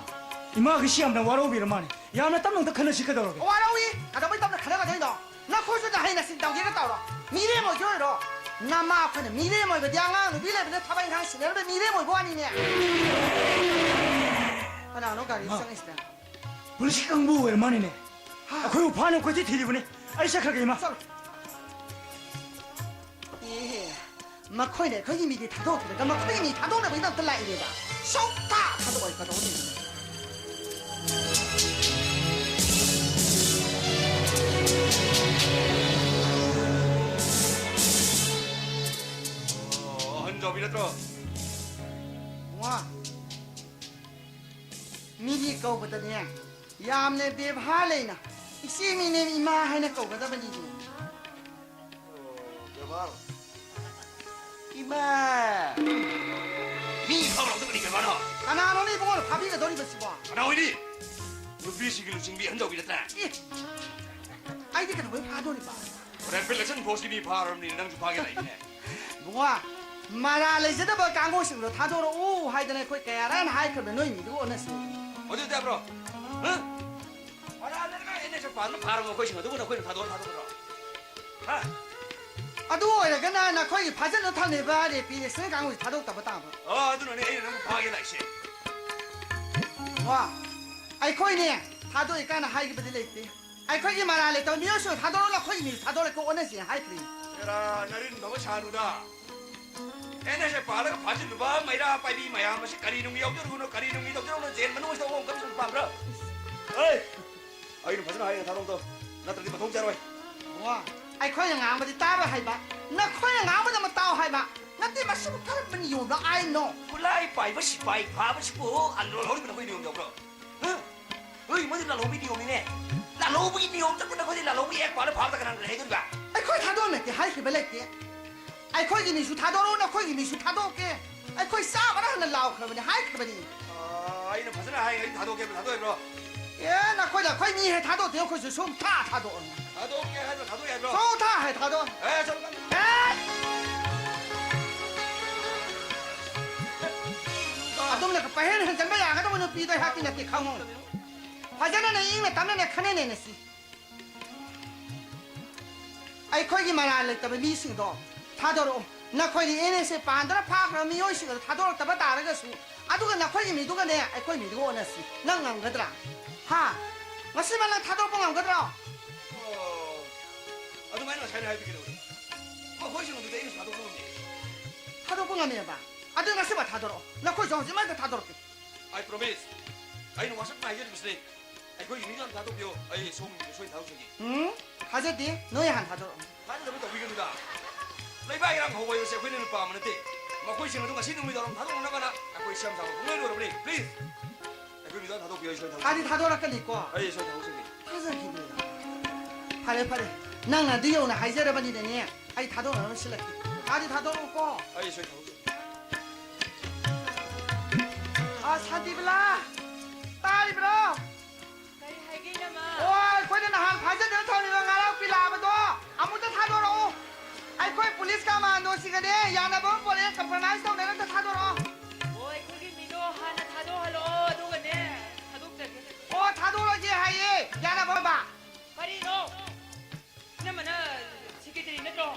ꯏꯃꯥꯒꯤꯁꯤ ꯌꯥꯝꯅ ꯋꯥꯔꯧꯕꯤꯔ ꯃꯥꯜꯂꯦ꯫ ꯌꯥꯝꯅ ꯇꯞꯅ ꯑꯝꯇ ꯈꯟꯅꯁꯤ ꯀꯩꯗꯧꯔꯒꯦ? ꯋꯥꯔꯧꯏ꯫ ꯀꯩꯗꯧꯕꯩ ꯇꯞꯅ ꯈꯟꯅꯒꯗꯣꯏꯅꯣ? ꯅꯈꯣꯏꯁꯨ ꯅꯍꯩ ꯅꯁꯤꯡ ꯇꯧꯒꯦꯒ ꯇꯧꯔꯣ꯫ ꯃꯤꯔꯦꯝ ꯑꯣꯏꯒꯦ ꯑꯣꯏꯔꯣ꯫ ꯅꯃꯥ ꯑꯩꯈꯣꯏꯅ ꯃꯤꯔꯦꯝ ꯑꯣꯏꯕꯗꯤ ꯑꯉꯥꯡ ꯅꯨꯄꯤ ꯂꯩꯕꯅ ꯊꯕꯛ ꯏꯪꯈꯥꯡ ꯁꯤꯟꯅꯔꯕ ꯃꯤꯔꯦꯝ ꯑꯣꯏꯕ ꯋꯥꯅꯤꯅꯦ꯫ ꯀꯅꯥꯅꯣ ꯒꯥꯔꯤ ꯃꯥ꯫ ꯆꯪꯉꯤꯁꯤꯅ? ꯄꯨꯂꯤꯁꯀꯤ ꯀꯥꯡꯕꯨ ꯑꯣꯏꯔ ꯃꯥꯅꯤꯅꯦ꯫ ꯍꯥ? ꯑꯩꯈꯣꯏꯕꯨ ꯐꯥꯅꯕ ꯀꯣꯏꯊꯤ ꯊꯤꯔꯤꯕꯅꯤ꯫ ꯑꯩ ꯆꯠꯈ꯭ꯔꯒꯦ, ꯏꯃꯥ꯫ ꯆꯠꯂꯣ꯫ ꯑꯦ, ꯃꯈꯣꯏꯅ ꯑꯩꯈꯣꯏꯒꯤ ꯃꯤꯗꯤ ꯊꯥꯗꯣꯛꯈꯤꯔꯒ ꯃꯈꯣꯏꯒꯤ ꯃꯤ ꯊꯥꯗꯣꯛꯅꯕꯒꯤꯗꯃꯛꯇ ꯂꯥꯛꯏꯅꯦꯕ꯫ ꯁꯨꯛꯊꯥ ꯊꯥꯗꯣꯛꯑꯣꯏ, ꯀꯩꯗꯧꯅꯤ? ꯑꯣ, ꯑꯍꯟ ꯖꯥꯎꯕꯤ ꯅꯠꯇ꯭ꯔꯣ? ꯋꯥ꯫ ꯃꯤꯒꯤ ꯀꯧꯕꯗꯅꯦ, ꯌꯥꯝꯅ ꯕꯦꯕꯥꯔ ꯂꯩꯅ ꯏꯆꯦ ꯃꯤꯅꯦꯝ ꯏꯃꯥ ꯍꯥꯏꯅ ꯀꯧꯒꯗꯕꯅꯤ꯫ ꯑꯣ, ꯕꯦꯕꯥꯔ꯫ ꯏꯃꯥ! ꯃꯤ ꯐꯥꯎꯔꯛꯇꯕꯅꯤ ꯕꯦꯕꯥꯔꯗꯣ꯫ ꯀꯅꯥꯅꯣꯅꯦ ꯏꯕꯨꯡꯉꯣꯅ ꯐꯥꯕꯤꯒꯗꯧꯔꯤꯕꯁꯤꯕꯣ? ꯀꯅꯥ ꯑꯣꯏꯅꯤ? ꯅꯨꯄꯤꯁꯤꯡꯒꯤ ꯂꯨꯆꯤꯡꯕꯤ ꯑꯍꯟ ꯖꯥꯎꯕꯤ ꯅꯠꯇ꯭ꯔꯥ? ꯑꯦ! ꯑꯩꯗꯤ ꯀꯩꯗꯧꯕꯩ ꯐꯥꯗꯣꯔꯤꯕ? ꯔꯦꯄꯤꯗ ꯑꯦꯛꯁꯟ ꯐꯣꯔꯁꯀꯤ ꯃꯤ ꯐꯥꯔꯕꯅꯤꯅ ꯅꯪꯁꯨ ꯐꯥꯒꯦ ꯂꯥꯛꯏꯅꯦ꯫ ꯏꯕꯨꯡꯉꯣ, ꯃꯔꯥꯜ ꯂꯩꯖꯗꯕ ꯀꯥꯡꯕꯨꯁꯤꯡꯗꯣ ꯊꯥꯗꯣꯔꯛꯎ ꯍꯥꯏꯗꯅ ꯑꯩꯈꯣꯏ ꯀꯌꯥꯔꯛ ꯍꯥꯏꯈ꯭ꯔꯕꯅꯤ, ꯅꯣꯏ ꯃꯤꯗꯨꯒ ꯑꯣꯟꯅꯁꯤ꯫ ꯑꯗꯨ ꯇꯥꯕ꯭ꯔꯣ? ꯍꯥ? ꯃꯔꯥꯜ ꯂꯩꯔꯒ ꯑꯦꯟ ꯑꯦꯁ ꯑꯦꯐ ꯄꯥꯟꯕ ꯐꯥꯔꯕ ꯃꯈꯣꯏꯁꯤꯡ ꯑꯗꯨꯕꯨ ꯅꯈꯣꯏꯅ ꯊꯥꯗꯣꯛꯑ ꯊꯥꯗꯣꯛꯀꯗ꯭ꯔꯣ? ꯍꯥ? ꯑꯗꯨ ꯑꯣꯏꯔꯒꯅ ꯅꯈꯣꯏꯒꯤ ꯐꯥꯖꯤꯟꯗꯨꯅ ꯊꯝꯂꯤꯕ ꯔꯦꯄꯤꯁ ꯑꯦꯛꯁꯟ ꯀꯥꯡꯕꯨꯁꯤ ꯊꯥꯗꯣꯛꯇꯕ ꯇꯥꯕ꯫ ꯑꯣ, ꯑꯗꯨꯅꯅꯦ ꯑꯩꯅ ꯅꯪꯕꯨ ꯐꯥꯒꯦ ꯂꯥꯛꯏꯁꯦ꯫ ꯋꯥ, ꯑꯩꯈꯣꯏꯅꯦ ꯊꯥꯗꯣꯛꯏ ꯀꯥꯏꯅ ꯍꯥꯏꯈꯤꯕꯗꯤ ꯂꯩꯇꯦ꯫ ꯑꯩꯈꯣꯏꯒꯤ ꯃꯔꯥꯜ ꯂꯩꯇꯕ ꯃꯤꯑꯣꯏꯁꯤꯡ ꯊꯥꯗꯣꯔꯛꯑꯣ, ꯑꯩꯈꯣꯏꯒꯤ ꯃꯤꯁꯨ ꯊꯥꯗꯣꯔꯛꯀꯦ, ꯑꯣꯟꯅꯁꯤ ꯍꯥꯏꯈ꯭ꯔꯤ꯫ ꯍꯦꯔꯥ, ꯅꯔꯤꯟ ꯐꯕ ꯁꯥꯅꯨꯗ꯫ ꯑꯦꯟ ꯑꯦꯁ ꯑꯦ ꯄꯥꯜꯂꯒ ꯐꯥꯖꯤꯜꯂꯨꯕ ꯃꯩꯔꯥ ꯄꯥꯏꯕꯤ ꯃꯌꯥꯝ ꯑꯁꯤ ꯀꯔꯤ ꯅꯨꯡꯒꯤ ꯌꯥꯎꯖꯔꯨꯒꯅꯣ, ꯀꯔꯤ ꯅꯨꯡꯒꯤ ꯇꯧꯖꯔꯨꯒꯅꯣ, ꯖꯦꯜ ꯃꯅꯨꯡ ꯑꯁꯤꯗ ꯑꯣꯡ ꯀꯝꯁꯨ ꯄꯥꯝꯕ꯭ꯔꯥ? ꯍꯦ! ꯑꯩꯅ ꯐꯖꯅ ꯍꯥꯏꯔꯦ, ꯊꯥꯗꯣꯛꯇꯣ꯫ ꯅꯠꯇ꯭ꯔꯗꯤ ꯃꯊꯣꯡ ꯆꯥꯔꯣꯏ꯫ ꯕꯨꯡꯉꯣ, ꯑꯩꯈꯣꯏꯅ ꯉꯥꯡꯕꯗꯤ ꯇꯥꯔꯣꯏ ꯍꯥꯏꯕ, ꯅꯈꯣꯏꯅ ꯉꯥꯡꯕꯗ ꯑꯃ ꯇꯥꯎ ꯍꯥꯏꯕ꯫ ꯅꯠꯇꯦ, ꯃꯁꯤꯕꯨ ꯀꯔꯝꯕ ꯅꯤꯌꯣꯝꯅꯣ ꯑꯥꯏꯟꯅꯣ? ꯈꯨꯠꯂꯥꯏ ꯄꯥꯏꯕ ꯁꯤꯄꯥꯏ ꯐꯥꯕꯁꯤꯕꯨ ꯑꯟꯗ꯭ꯔꯣ ꯂꯧꯔꯤꯕ ꯅꯈꯣꯏ ꯅꯤꯌꯣꯝ ꯌꯥꯎꯕ꯭ꯔꯣ? ꯍꯥ? ꯍꯣꯏ, ꯃꯗꯨ ꯂꯥꯜꯍꯧꯕꯒꯤ ꯅꯤꯌꯣꯝꯅꯤꯅꯦ꯫ ꯂꯥꯜꯍꯧꯕꯒꯤ ꯅꯤꯌꯣꯝ ꯆꯠꯄ ꯅꯈꯣꯏꯗꯤ ꯂꯥꯜꯍꯧꯕꯒꯤ ꯑꯦꯛ ꯄꯥꯜꯂ ꯐꯥꯕꯗ ꯀꯅꯥꯅ ꯂꯩꯍꯧꯗꯣꯔꯤꯕ? ꯑꯩꯈꯣꯏ ꯊꯥꯗꯣꯛꯅꯗꯦ ꯍꯥꯏꯈꯤꯕ ꯂꯩꯇꯦ꯫ ꯑꯩꯈꯣꯏꯒꯤ ꯃꯤꯁꯨ ꯊꯥꯗꯣꯔꯛꯎ, ꯅꯈꯣꯏꯒꯤ ꯃꯤꯁꯨ ꯊꯥꯗꯣꯛꯀꯦ꯫ ꯑꯩꯈꯣꯏ ꯆꯥꯝꯃꯔꯛ ꯍꯟꯅ ꯂꯥꯎꯈ꯭ꯔꯕꯅꯤ, ꯍꯥꯏꯈ꯭ꯔꯕꯅꯤ꯫ ꯑꯥ, ꯑꯩꯅ ꯐꯖꯅ ꯍꯥꯏ, ꯑꯩ ꯊꯥꯗꯣꯛꯀꯦ ꯍꯥꯏꯕ ꯊꯥꯗꯣꯛꯑꯣꯏꯕ꯭ꯔꯣ? ꯑꯦ, ꯅꯈꯣꯏꯗ ꯑꯩꯈꯣꯏ ꯃꯤ ꯍꯦꯛ ꯊꯥꯗꯣꯛꯇꯦ, ꯑꯩꯈꯣꯏꯁꯨ ꯁꯨꯡꯊꯥ ꯊꯥꯗꯣꯛꯑꯣꯏ꯫ ꯊꯥꯗꯣꯛꯀꯦ ꯍꯥꯏꯕ ꯊꯥꯗꯣꯛꯑꯣꯏ ꯍꯥꯏꯕ꯭ꯔꯣ? ꯁꯨꯡꯊꯥ ꯍꯦꯛ ꯊꯥꯗꯣꯛꯑꯣꯏ꯫ ꯑꯦ, ꯆꯠꯂꯣ, ꯆꯠꯂꯣ꯫ ꯑꯦ! ꯑꯗꯨꯝꯅ ꯄꯪꯍꯦꯟ ꯍꯦꯟꯖꯟꯕ ꯌꯥꯒꯗꯕ ꯅꯨꯄꯤꯗꯣ ꯑꯩꯍꯥꯛꯇꯤ ꯅꯠꯇꯦ, ꯈꯪꯉꯨ꯫ ꯐꯖꯅꯅꯦ, ꯏꯪꯅ ꯇꯞꯅꯅꯦ ꯈꯟꯅꯅꯩꯅꯁꯤ꯫ ꯑꯩꯈꯣꯏꯒꯤ ꯃꯔꯥꯜ ꯂꯩꯇꯕ ꯃꯤꯁꯤꯡꯗꯣ ꯊꯥꯗꯣꯔꯛꯑꯣ꯫ ꯅꯈꯣꯏꯗꯤ ꯑꯦꯟ ꯑꯦꯁ ꯑꯦ ꯄꯥꯟꯗꯅ ꯐꯥꯈ꯭ꯔꯕ ꯃꯤꯑꯣꯏꯁꯤꯡ ꯑꯗꯨ ꯊꯥꯗꯣꯔꯛꯇꯕ ꯇꯥꯔꯒꯁꯨ, ꯑꯗꯨꯒ ꯅꯈꯣꯏꯒꯤ ꯃꯤꯗꯨꯒꯅꯦ ꯑꯩꯈꯣꯏ ꯃꯤꯗꯨꯒ ꯑꯣꯟꯅꯁꯤ꯫ ꯅꯪ ꯉꯝꯒꯗ꯭ꯔꯥ? ꯍꯥ? ꯉꯁꯤꯃꯛ ꯅꯪ ꯊꯥꯗꯣꯔꯛꯄ ꯉꯝꯒꯗ꯭ꯔꯣ? ꯑꯣ, ꯑꯗꯨꯃꯥꯏꯅ ꯉꯁꯥꯏꯅ ꯍꯥꯏꯕꯤꯒꯗꯧꯕꯅꯤ꯫ ꯃꯈꯣꯏꯁꯤꯡ ꯑꯗꯨꯗꯤ ꯑꯩꯅ ꯊꯥꯗꯣꯛꯄ ꯉꯝꯃꯤ꯫ ꯊꯥꯗꯣꯛꯄ ꯉꯝꯃꯦꯕ? ꯑꯗꯨ ꯉꯁꯤꯃꯛ ꯊꯥꯗꯣꯔꯛꯑꯣ꯫ ꯅꯈꯣꯏꯁꯨ ꯍꯧꯖꯤꯛꯃꯛꯇ ꯊꯥꯗꯣꯔꯛꯀꯦ꯫ I promise. ꯑꯩꯅ ꯋꯥꯁꯛꯅ ꯍꯥꯏꯖꯔꯤꯕꯁꯤꯅꯤ꯫ ꯑꯩꯈꯣꯏꯒꯤ ꯃꯤꯗꯣ ꯍꯥꯟꯅ ꯊꯥꯗꯣꯛꯄꯤꯌꯣ꯫ ꯑꯩ ꯁꯣꯝꯒꯤ ꯃꯤꯗꯣ ꯁꯣꯏꯗꯅ ꯊꯥꯗꯣꯛꯆꯒꯦ꯫ ꯎꯝ, ꯊꯥꯖꯗꯦ꯫ ꯅꯣꯏ ꯍꯥꯟꯅ ꯊꯥꯗꯣꯔꯛꯑꯣ꯫ ꯊꯥꯖꯗꯕ ꯇꯧꯕꯤꯒꯅꯨꯗ꯫ ꯂꯩꯕꯥꯛ ꯏꯔꯥꯡ ꯍꯧꯕ ꯍꯥꯏꯕꯁꯦ ꯑꯩꯈꯣꯏꯅ ꯅꯨꯄꯥ ꯑꯃ ꯅꯠꯇꯦ꯫ ꯃꯈꯣꯏꯁꯤꯡ ꯑꯗꯨ ꯉꯁꯤ ꯅꯨꯃꯤꯗꯥꯡ ꯊꯥꯗꯣꯛꯅꯅꯕꯅ ꯑꯩꯈꯣꯏ ꯁꯦꯝ ꯁꯥꯕ ꯄꯨꯡꯂꯣꯏ ꯂꯣꯏꯔꯕꯅꯤ꯫ Please. ꯑꯩꯈꯣꯏ ꯃꯤꯗꯣ ꯍꯥꯟꯅ ꯊꯥꯗꯣꯛꯄꯤꯌꯣ, ꯑꯩ ꯁꯣꯏꯗꯅ ꯊꯥꯗꯣꯛꯆꯒꯦ꯫ ꯊꯥꯗꯤ ꯊꯥꯗꯣꯔꯛꯀꯅꯤꯀꯣ? ꯑꯩ ꯁꯣꯏꯗꯅ ꯊꯥꯗꯣꯛꯆꯒꯦ꯫ ꯊꯥꯖꯈꯤꯕꯅꯤꯗ꯫ ꯐꯔꯦ, ꯐꯔꯦ꯫ ꯅꯪꯅ ꯑꯗꯨ ꯌꯧꯅ ꯍꯥꯏꯖꯔꯕꯅꯤꯅꯅꯦ, ꯑꯩ ꯊꯥꯗꯣꯛꯅꯅꯕ ꯁꯤꯜꯂꯛꯀꯦ꯫ ꯊꯥꯗꯤ ꯊꯥꯗꯣꯔꯛꯎꯀꯣ꯫ ꯑꯩ ꯁꯣꯏꯗꯅ ꯊꯥꯗꯣꯛꯆꯒꯦ꯫ ꯑ, ꯁꯥꯟꯇꯤꯕꯂꯥ, ꯇꯥꯔꯤꯕ꯭ꯔꯣ? ꯀꯔꯤ ꯍꯥꯏꯒꯦ, ꯏꯅꯝꯃ? ꯑꯣ, ꯑꯩꯈꯣꯏꯅ ꯅꯍꯥꯟ ꯐꯥꯖꯗꯅ ꯊꯝꯃꯤꯕ ꯉꯥꯔꯥꯎ ꯄꯤꯂꯥꯕꯗꯣ ꯑꯃꯨꯛꯇ ꯊꯥꯗꯣꯔꯛꯑꯣ꯫ ꯑꯩꯈꯣꯏ ꯄꯨꯂꯤꯁ ꯀꯃꯥꯟꯗꯣꯁꯤꯡꯒꯅꯦ ꯌꯥꯅꯕ ꯑꯃ ꯄꯣꯔꯛꯑꯦ, compromise ꯇꯧꯅꯔꯒ ꯊꯥꯗꯣꯔꯛꯑꯣ꯫ ꯑꯣ, ꯑꯩꯈꯣꯏꯒꯤ ꯃꯤꯗꯣ ꯍꯥꯟꯅ ꯊꯥꯗꯣꯛꯍꯜꯂꯛꯑꯣ, ꯑꯗꯨꯒꯅꯦ ꯊꯥꯗꯣꯛꯆꯒꯦ꯫ ꯑꯣ, ꯊꯥꯗꯣꯛꯑꯒꯦ ꯍꯥꯏꯌꯦ, ꯌꯥꯅꯕ ꯑꯣꯏꯕ꯫ ꯀꯔꯤꯅꯣ? ꯏꯅꯝꯃꯅ secretary ꯅꯠꯇ꯭ꯔꯣ?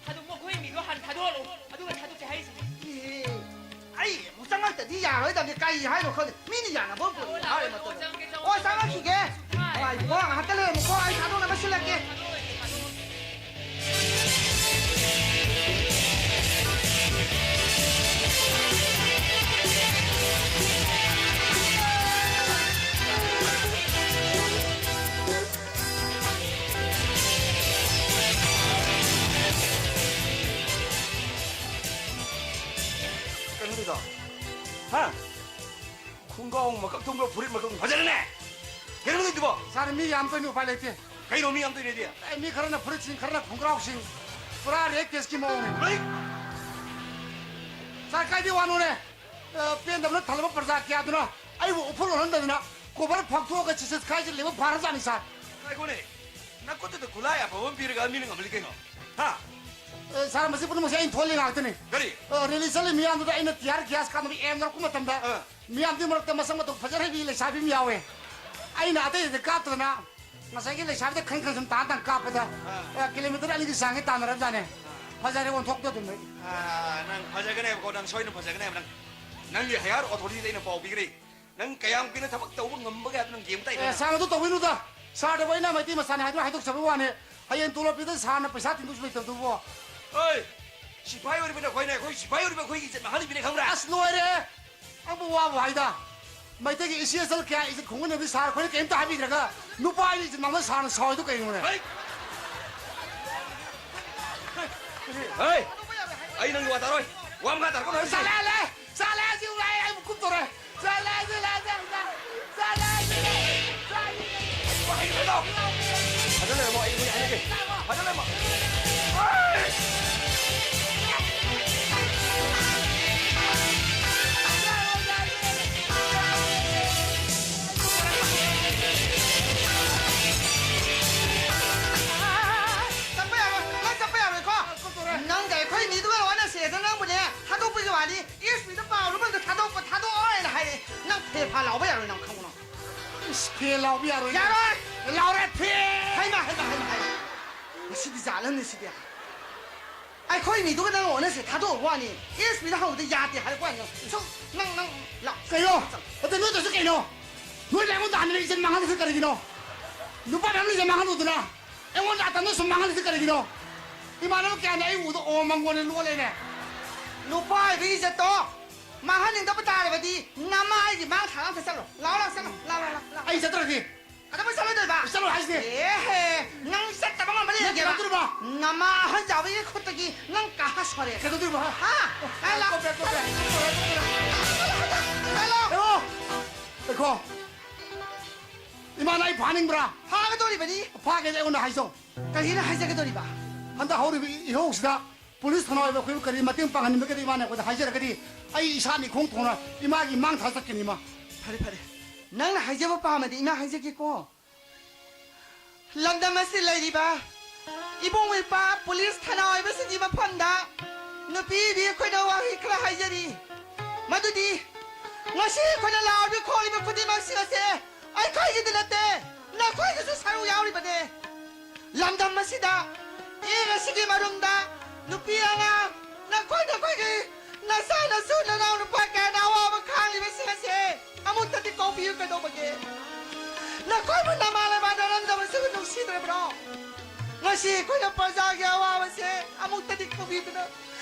ꯑꯗꯨ ꯃꯈꯣꯏ ꯃꯤꯗꯣ ꯍꯥꯟꯅ ꯊꯥꯗꯣꯛꯍꯜꯂꯣ, ꯑꯗꯨꯒ ꯊꯥꯗꯣꯛꯁꯦ ꯍꯥꯏꯔꯤꯁꯤꯅꯤ꯫ ꯑꯦ, ꯑꯩ ꯑꯃꯨꯛ ꯆꯪꯉꯛꯇꯗꯤ ꯌꯥꯔꯣꯏꯗꯕꯅꯤ꯫ ꯀꯔꯤ ꯍꯥꯏꯅꯣ ꯈꯪꯗꯦ꯫ ꯃꯤꯅ ꯌꯥꯅꯕ ꯑꯣꯏꯅ ꯄꯨꯔꯛꯑꯣ, ꯂꯥꯛꯑꯣ, ꯍꯥꯏꯔꯦ ꯂꯥꯛꯑꯣ, ꯃꯇꯝꯗ꯫ ꯆꯪꯉꯛꯀꯦ, ꯆꯪꯉꯛꯀꯦ꯫ ꯑꯣ, ꯆꯪꯉꯛꯈꯤꯒꯦ꯫ ꯁꯨꯡꯊꯥ ꯍꯦꯛ ꯍꯣꯏ, ꯏꯕꯨꯡꯉꯣ, ꯉꯥꯏꯍꯥꯛꯇ ꯂꯩꯔꯝꯃꯨꯀꯣ꯫ ꯈꯣꯡ ꯃꯀꯛ ꯊꯨꯝꯕ ꯐꯨꯔꯤꯠ ꯃꯀꯛ ꯐꯖꯔꯦꯅꯦ꯫ ꯀꯩꯅꯣ ꯇꯧꯗꯨꯕꯣ? ꯁꯥꯔ, ꯃꯤ ꯌꯥꯝ ꯇꯣꯏꯅ ꯎꯄꯥꯏ ꯂꯩꯇꯦ꯫ ꯀꯩꯅꯣ ꯃꯤ ꯌꯥꯝ ꯇꯣꯏꯅꯗꯤ? ꯑꯦ, ꯃꯤ ꯈꯔꯅ ꯐꯨꯔꯤꯠꯁꯤꯡ, ꯈꯔꯅ ꯈꯣꯡꯒ꯭ꯔꯥꯎꯁꯤꯡ, ꯄꯨꯔꯥ ꯔꯦꯠ ꯀꯦꯁꯀꯤ ꯃꯑꯣꯡꯅꯤ꯫ ꯍꯩ! ꯁꯥꯔ, ꯀꯥꯏꯗꯩ ꯋꯥꯅꯣꯅꯦ? ꯑ, ꯄꯦꯟꯗꯕꯅ ꯊꯜꯂꯕ ꯄ꯭ꯔꯖꯥ ꯀꯌꯥꯗꯨꯅ ꯑꯩꯕꯨ ꯎꯐꯨꯜ ꯑꯣꯜꯍꯟꯗꯗꯅ ꯀꯣꯚꯔ ꯐꯥꯛꯊꯣꯛꯑꯒ ꯖꯤꯁꯁ ꯈ꯭ꯔꯥꯏꯁꯇ ꯂꯦꯞꯄ ꯐꯥꯔꯖꯥꯠꯅꯤ, ꯁꯥꯔ꯫ ꯉꯥꯏꯈꯣꯅꯦ, ꯅꯈꯨꯠꯇꯨꯗ ꯈꯨꯠꯂꯥꯏ ꯑꯐꯕ ꯑꯃ ꯄꯤꯔꯒ ꯃꯤꯅ ꯉꯝꯍꯜꯂꯤ ꯀꯩꯅꯣ? ꯍꯥ? ꯑ, ꯁꯥꯔ, ꯃꯁꯤ ꯄꯨꯝꯅꯃꯛꯁꯦ ꯑꯩꯅ ꯊꯣꯛꯍꯜꯂꯤ ꯉꯥꯛꯇꯅꯤ꯫ ꯀꯔꯤ? ꯑ, ꯔꯦꯂꯤ ꯆꯠꯂꯤ ꯃꯤꯌꯥꯝꯗꯨꯗ ꯑꯩꯅ ꯇꯤꯌꯥꯔ ꯒ꯭ꯌꯥꯁ ꯀꯥꯞꯅꯕ ꯑꯦꯝ ꯂꯧꯔꯛꯄ ꯃꯇꯝꯗ, ꯑ꯫ ꯃꯤꯌꯥꯝꯗꯨꯒꯤ ꯃꯔꯛꯇ ꯃꯁꯛ ꯃꯇꯧ ꯐꯖ ꯍꯩꯕꯤ ꯂꯩꯁꯥꯕꯤ ꯑꯃ ꯌꯥꯎꯋꯦ꯫ ꯑꯩꯅ ꯑꯇꯩꯗ ꯀꯥꯞꯇꯗꯅ ꯉꯁꯥꯏꯒꯤ ꯂꯩꯁꯥꯕꯤꯗ ꯈꯟ ꯈꯟ ꯁꯨꯝ ꯇꯥꯟ ꯇꯥꯟ ꯀꯥꯞꯄꯗ, ꯑꯥ꯫ ꯑ, ꯀꯤꯂꯣꯃꯤꯇꯔ ꯑꯅꯤꯒꯤ ꯆꯥꯡꯒꯤ ꯇꯥꯟꯅꯔꯕꯖꯥꯠꯅꯦ꯫ ꯑꯥ꯫ ꯐꯖꯔꯦ ꯑꯣꯟꯊꯣꯛꯇ ꯑꯗꯨꯝ ꯑꯩ꯫ ꯑꯥ, ꯅꯪ ꯐꯖꯒꯅꯦꯕꯀꯣ, ꯅꯪ ꯁꯣꯏꯗꯅ ꯐꯖꯒꯅꯦꯕ꯫ ꯅꯪ, ꯅꯪꯒꯤ ꯍꯥꯌꯔ ꯑꯣꯊꯣꯔꯤꯇꯤꯗ ꯑꯩꯅ ꯄꯥꯎ ꯄꯤꯈ꯭ꯔꯦ꯫ ꯅꯪ ꯀꯌꯥꯝ ꯀꯨꯏꯅ ꯊꯕꯛ ꯇꯧꯕ ꯉꯝꯕꯒꯦ ꯍꯥꯏꯕꯗꯣ ꯅꯪ ꯌꯦꯡꯕ ꯇꯥꯏ ꯑꯦ, ꯀꯩꯅꯣ꯫ ꯁꯥꯔ, ꯑꯗꯨ ꯇꯧꯕꯤꯅꯨꯗ꯫ ꯁꯥꯔꯗꯕꯨ ꯑꯩꯅ ꯃꯩꯇꯩ ꯃꯆꯥꯅꯤ ꯍꯥꯏꯗꯨꯅ ꯍꯥꯏꯗꯣꯛꯆꯕ ꯋꯥꯅꯤ꯫ ꯍꯌꯦꯡ ꯇꯣꯂꯣꯞ ꯄꯤꯗ ꯁꯥꯔꯅ ꯄꯩꯁꯥ ꯇꯤꯡꯗꯣꯏꯁꯨ ꯂꯩꯇꯕꯗꯨꯕꯣ꯫ ꯑꯣꯏ! ꯁꯤꯐꯥꯏ ꯑꯣꯏꯔꯤꯕ ꯅꯈꯣꯏꯅ ꯑꯩꯈꯣꯏ ꯁꯤꯐꯥꯏ ꯑꯣꯏꯔꯤꯕ ꯑꯩꯈꯣꯏꯒꯤ ꯏꯖꯠ ꯃꯥꯡꯍꯜꯂꯤꯕꯅꯤ ꯈꯪꯕ꯭ꯔꯥ? ꯑꯁ, ꯂꯣꯏꯔꯦ! ꯅꯪꯕꯨ ꯋꯥꯕꯨ ꯍꯥꯏꯗ꯫ ꯃꯩꯇꯩꯒꯤ ꯏꯆꯦ ꯏꯆꯜ ꯀꯌꯥ ꯏꯖꯠ ꯈꯣꯡꯒꯠꯅꯕꯤ ꯁꯥꯔ ꯑꯩꯈꯣꯏꯅ ꯀꯔꯤꯝꯇ ꯍꯥꯏꯕꯤꯗ꯭ꯔꯒ ꯅꯨꯄꯥ ꯑꯩꯒꯤ ꯏꯖꯠ ꯃꯥꯡꯕ ꯁꯥꯔꯅ ꯁꯥꯎꯔꯤꯗꯣ ꯀꯩꯅꯣꯅꯦ? ꯍꯩ! ꯍꯩ! ꯑꯩ ꯅꯪꯒꯤ ꯋꯥ ꯇꯥꯔꯣꯏ꯫ ꯋꯥ ꯃꯈꯥ ꯇꯥꯔꯛꯀꯅꯨ ꯍꯥꯏꯕꯁꯤ꯫ ꯆꯠꯂꯦ, ꯆꯠꯂꯦ! ꯆꯠꯂꯦ, ꯁꯤ ꯎꯔꯦ, ꯑꯩ ꯑꯃꯨꯛ ꯀꯨꯞꯇꯣꯔꯦ꯫ ꯆꯠꯂꯦ, ꯆꯠꯂꯦ, ꯆꯠꯂꯦ! ꯆꯠꯂꯦ, ꯆꯠꯂꯦ! ꯋꯥꯍꯩꯗꯣ! ꯐꯖꯅ ꯂꯩꯔꯝꯃꯣ, ꯑꯩ ꯃꯤ ꯍꯥꯏꯅꯒꯦ꯫ ꯐꯖꯅ ꯂꯩꯔꯝꯃꯣ꯫ ꯆꯠꯄ ꯌꯥꯔꯣꯏ, ꯅꯪ ꯆꯠꯄ ꯌꯥꯔꯣꯏꯀꯣ꯫ ꯅꯪꯒ ꯑꯩꯈꯣꯏ ꯃꯤꯗꯨꯒ ꯋꯥꯅꯁꯦꯗ ꯅꯪꯕꯨꯅꯦ ꯊꯥꯗꯣꯛꯄꯒꯤ ꯋꯥꯅꯤ꯫ ꯑꯦꯁ ꯄꯤꯗ ꯄꯥꯎ ꯑꯃꯗ ꯊꯥꯗꯣꯛꯄ ꯊꯥꯗꯣꯛꯑꯣ ꯍꯥꯏꯅ ꯍꯥꯏꯔꯛꯑꯦ꯫ ꯅꯪ ꯐꯦ ꯐꯥ ꯂꯥꯎꯕ ꯌꯥꯔꯣꯏ, ꯅꯪ ꯈꯪꯉꯨ ꯅꯪ꯫ ꯏꯁ, ꯐꯦ ꯂꯥꯎꯕ ꯌꯥꯔꯣꯏ꯫ ꯌꯥꯔꯣꯏ! ꯂꯥꯎꯔꯦ, ꯐꯦ! ꯍꯩꯃꯥ, ꯍꯩꯃꯥ, ꯍꯩꯃꯥ, ꯍꯩꯃꯥ꯫ ꯉꯁꯤꯗꯤ ꯖꯥꯠ ꯑꯃꯅꯤ ꯁꯤꯗꯤ꯫ ꯑꯩꯈꯣꯏ ꯃꯤꯗꯨꯒ ꯅꯪ ꯑꯣꯟꯅꯁꯦ ꯊꯥꯗꯣꯛꯑꯣ ꯋꯥꯅꯤ꯫ ꯑꯦꯁ ꯄꯤꯗ ꯍꯪꯕꯗ ꯌꯥꯗꯦ ꯍꯥꯏꯔꯛꯄ ꯋꯥꯅꯤ꯫ ꯁꯨꯝ ꯅꯪ, ꯅꯪ ꯂꯥꯎ꯫ ꯀꯩꯅꯣ? ꯑꯗ ꯅꯣꯏ ꯇꯧꯔꯤꯁꯦ ꯀꯩꯅꯣ? ꯅꯣꯏꯅ ꯑꯩꯉꯣꯟꯗ ꯍꯥꯟꯅ ꯏꯖꯠ ꯃꯥꯡꯍꯜꯂꯤꯁꯦ ꯀꯔꯤꯒꯤꯅꯣ? ꯅꯨꯄꯥ ꯃꯌꯥꯝꯅ ꯏꯖꯠ ꯃꯥꯡꯍꯜꯂꯨꯗꯅ ꯑꯩꯉꯣꯟꯗ ꯑꯇꯝꯅ ꯁꯨꯝ ꯃꯥꯡꯍꯜꯂꯤꯁꯦ ꯀꯔꯤꯒꯤꯅꯣ? ꯏꯃꯥꯟꯅꯕ ꯀꯌꯥꯅ ꯑꯩ ꯎꯕꯗ ꯑꯣ ꯃꯪꯒꯣꯜꯅ ꯂꯣꯜꯂꯦꯅꯦ꯫ ꯅꯨꯄꯥ ꯑꯣꯏꯕꯒꯤ ꯏꯖꯠꯇꯣ ꯃꯥꯡꯍꯟꯅꯤꯡꯗꯕ ꯇꯥꯔꯕꯗꯤ ꯅꯃꯥ ꯑꯩꯒꯤ ꯃꯥꯡ ꯊꯥꯡ ꯑꯝꯇ ꯆꯠꯂꯣ꯫ ꯂꯥꯎ, ꯂꯥꯎ, ꯆꯠꯂꯣ꯫ ꯂꯥꯎ, ꯂꯥꯎ, ꯂꯥꯎ, ꯂꯥꯎ꯫ ꯑꯩ ꯆꯠꯇ꯭ꯔꯗꯤ? ꯀꯩꯗꯧꯕꯩ ꯆꯠꯂꯣꯏꯗꯣꯏꯕ? ꯆꯠꯂꯣ ꯍꯥꯏꯁꯤꯗꯤ꯫ ꯑꯦꯍꯦ, ꯅꯪ ꯆꯠꯇꯕ ꯉꯝꯕ ꯅꯪ ꯂꯩꯔꯒꯦꯕ? ꯀꯩꯗꯧꯗꯣꯏꯕ? ꯅꯃꯥ ꯑꯍꯟ ꯆꯥꯕꯒꯤ ꯈꯨꯠꯇꯒꯤ ꯅꯪ ꯀꯥ ꯁꯣꯔꯦ꯫ ꯀꯩꯗꯧꯗꯣꯏꯕ? ꯍꯥ? ꯀꯥꯏ ꯂꯥꯎ? ꯀꯣꯄꯦ, ꯀꯣꯄꯦ, ꯀꯣꯄꯦ, ꯀꯣꯄꯦ꯫ ꯀꯥꯏ ꯂꯥꯎ? ꯍꯦꯔꯣ! ꯑꯩꯈꯣ, ꯏꯃꯥꯅ ꯑꯩ ꯐꯥꯅꯤꯡꯕ꯭ꯔꯥ? ꯐꯥꯒꯗꯧꯔꯤꯕꯅꯤ꯫ ꯐꯥꯒꯦꯗꯤ ꯑꯩꯉꯣꯟꯗ ꯍꯥꯏꯖꯧ꯫ ꯀꯔꯤꯅ ꯍꯥꯏꯖꯒꯗꯧꯔꯤꯕ? ꯍꯟꯗꯛ ꯍꯧꯔꯤꯕ ꯏꯍꯧꯁꯤꯗ ꯄꯨꯂꯤꯁ ꯊꯅꯥ ꯑꯣꯏꯕ ꯑꯩꯈꯣꯏꯕꯨ ꯀꯔꯤ ꯃꯇꯦꯡ ꯄꯥꯡꯍꯟꯅꯤꯡꯕꯒꯦ? ꯏꯃꯥꯅ ꯑꯩꯈꯣꯏꯗ ꯍꯥꯏꯖꯔꯒꯗꯤ ꯑꯩ ꯏꯁꯥꯅ ꯏꯈꯣꯡ ꯊꯣꯡꯅ ꯏꯃꯥꯒꯤ ꯃꯥꯡ ꯊꯥ ꯆꯠꯀꯅꯤ, ꯏꯃꯥ꯫ ꯐꯔꯦ, ꯐꯔꯦ, ꯅꯪꯅ ꯍꯥꯏꯖꯕ ꯄꯥꯝꯃꯗꯤ ꯏꯃꯥ ꯍꯥꯏꯖꯒꯦꯀꯣ꯫ ꯂꯝꯗꯝ ꯑꯁꯤ ꯂꯩꯔꯤꯕ ꯏꯕꯨꯡ ꯏꯄ꯭ꯋꯥ ꯄꯨꯂꯤꯁ ꯊꯅꯥ ꯑꯣꯏꯕꯁꯤꯡꯒꯤ ꯃꯐꯝꯗ ꯅꯨꯄꯤ ꯏꯕꯤ ꯑꯩꯈꯣꯏꯅ ꯋꯥꯍꯩ ꯈꯔ ꯍꯥꯏꯖꯔꯤ꯫ ꯃꯗꯨꯗꯤ ꯉꯁꯤ ꯑꯩꯈꯣꯏꯅ ꯂꯥꯎꯔꯤꯕ ꯈꯣꯠꯂꯤꯕ ꯈꯨꯗꯤꯡꯃꯛꯁꯤꯡ ꯑꯁꯦ ꯑꯩꯈꯣꯏꯒꯤꯗ ꯅꯠꯇꯦ, ꯅꯈꯣꯏꯒꯤꯁꯨ ꯁꯔꯨꯛ ꯌꯥꯎꯔꯤꯕꯅꯦ꯫ ꯂꯝꯗꯝ ꯑꯁꯤꯗ ꯏꯪ ꯑꯁꯤꯒꯤ ꯃꯔꯨꯝꯗ ꯅꯨꯄꯤ ꯑꯉꯥꯡ, ꯅꯈꯣꯏ ꯅꯈꯣꯏꯒꯤ ꯅꯆꯥ ꯅꯁꯨ ꯅꯅꯥꯎ ꯅꯨꯄꯥ ꯀꯌꯥꯅ ꯑꯋꯥꯕ ꯈꯥꯡꯂꯤꯕꯁꯤꯡ ꯑꯁꯦ ꯑꯃꯨꯛꯇꯗꯤ ꯀꯧꯕꯤꯌꯨ ꯀꯩꯗꯧꯕꯒꯦ? ꯅꯈꯣꯏꯕꯨ ꯅꯃꯥ ꯂꯩꯕꯥꯛ ꯅꯔꯝꯗꯝ ꯑꯁꯤꯕꯨ ꯅꯨꯡꯁꯤꯗ꯭ꯔꯕ꯭ꯔꯣ? ꯉꯁꯤ ꯑꯩꯈꯣꯏꯅ ꯄ꯭ꯔꯖꯥꯒꯤ ꯑꯋꯥꯕꯁꯦ ꯑꯃꯨꯛꯇꯗꯤ ꯀꯧꯕꯤꯗꯨꯅ,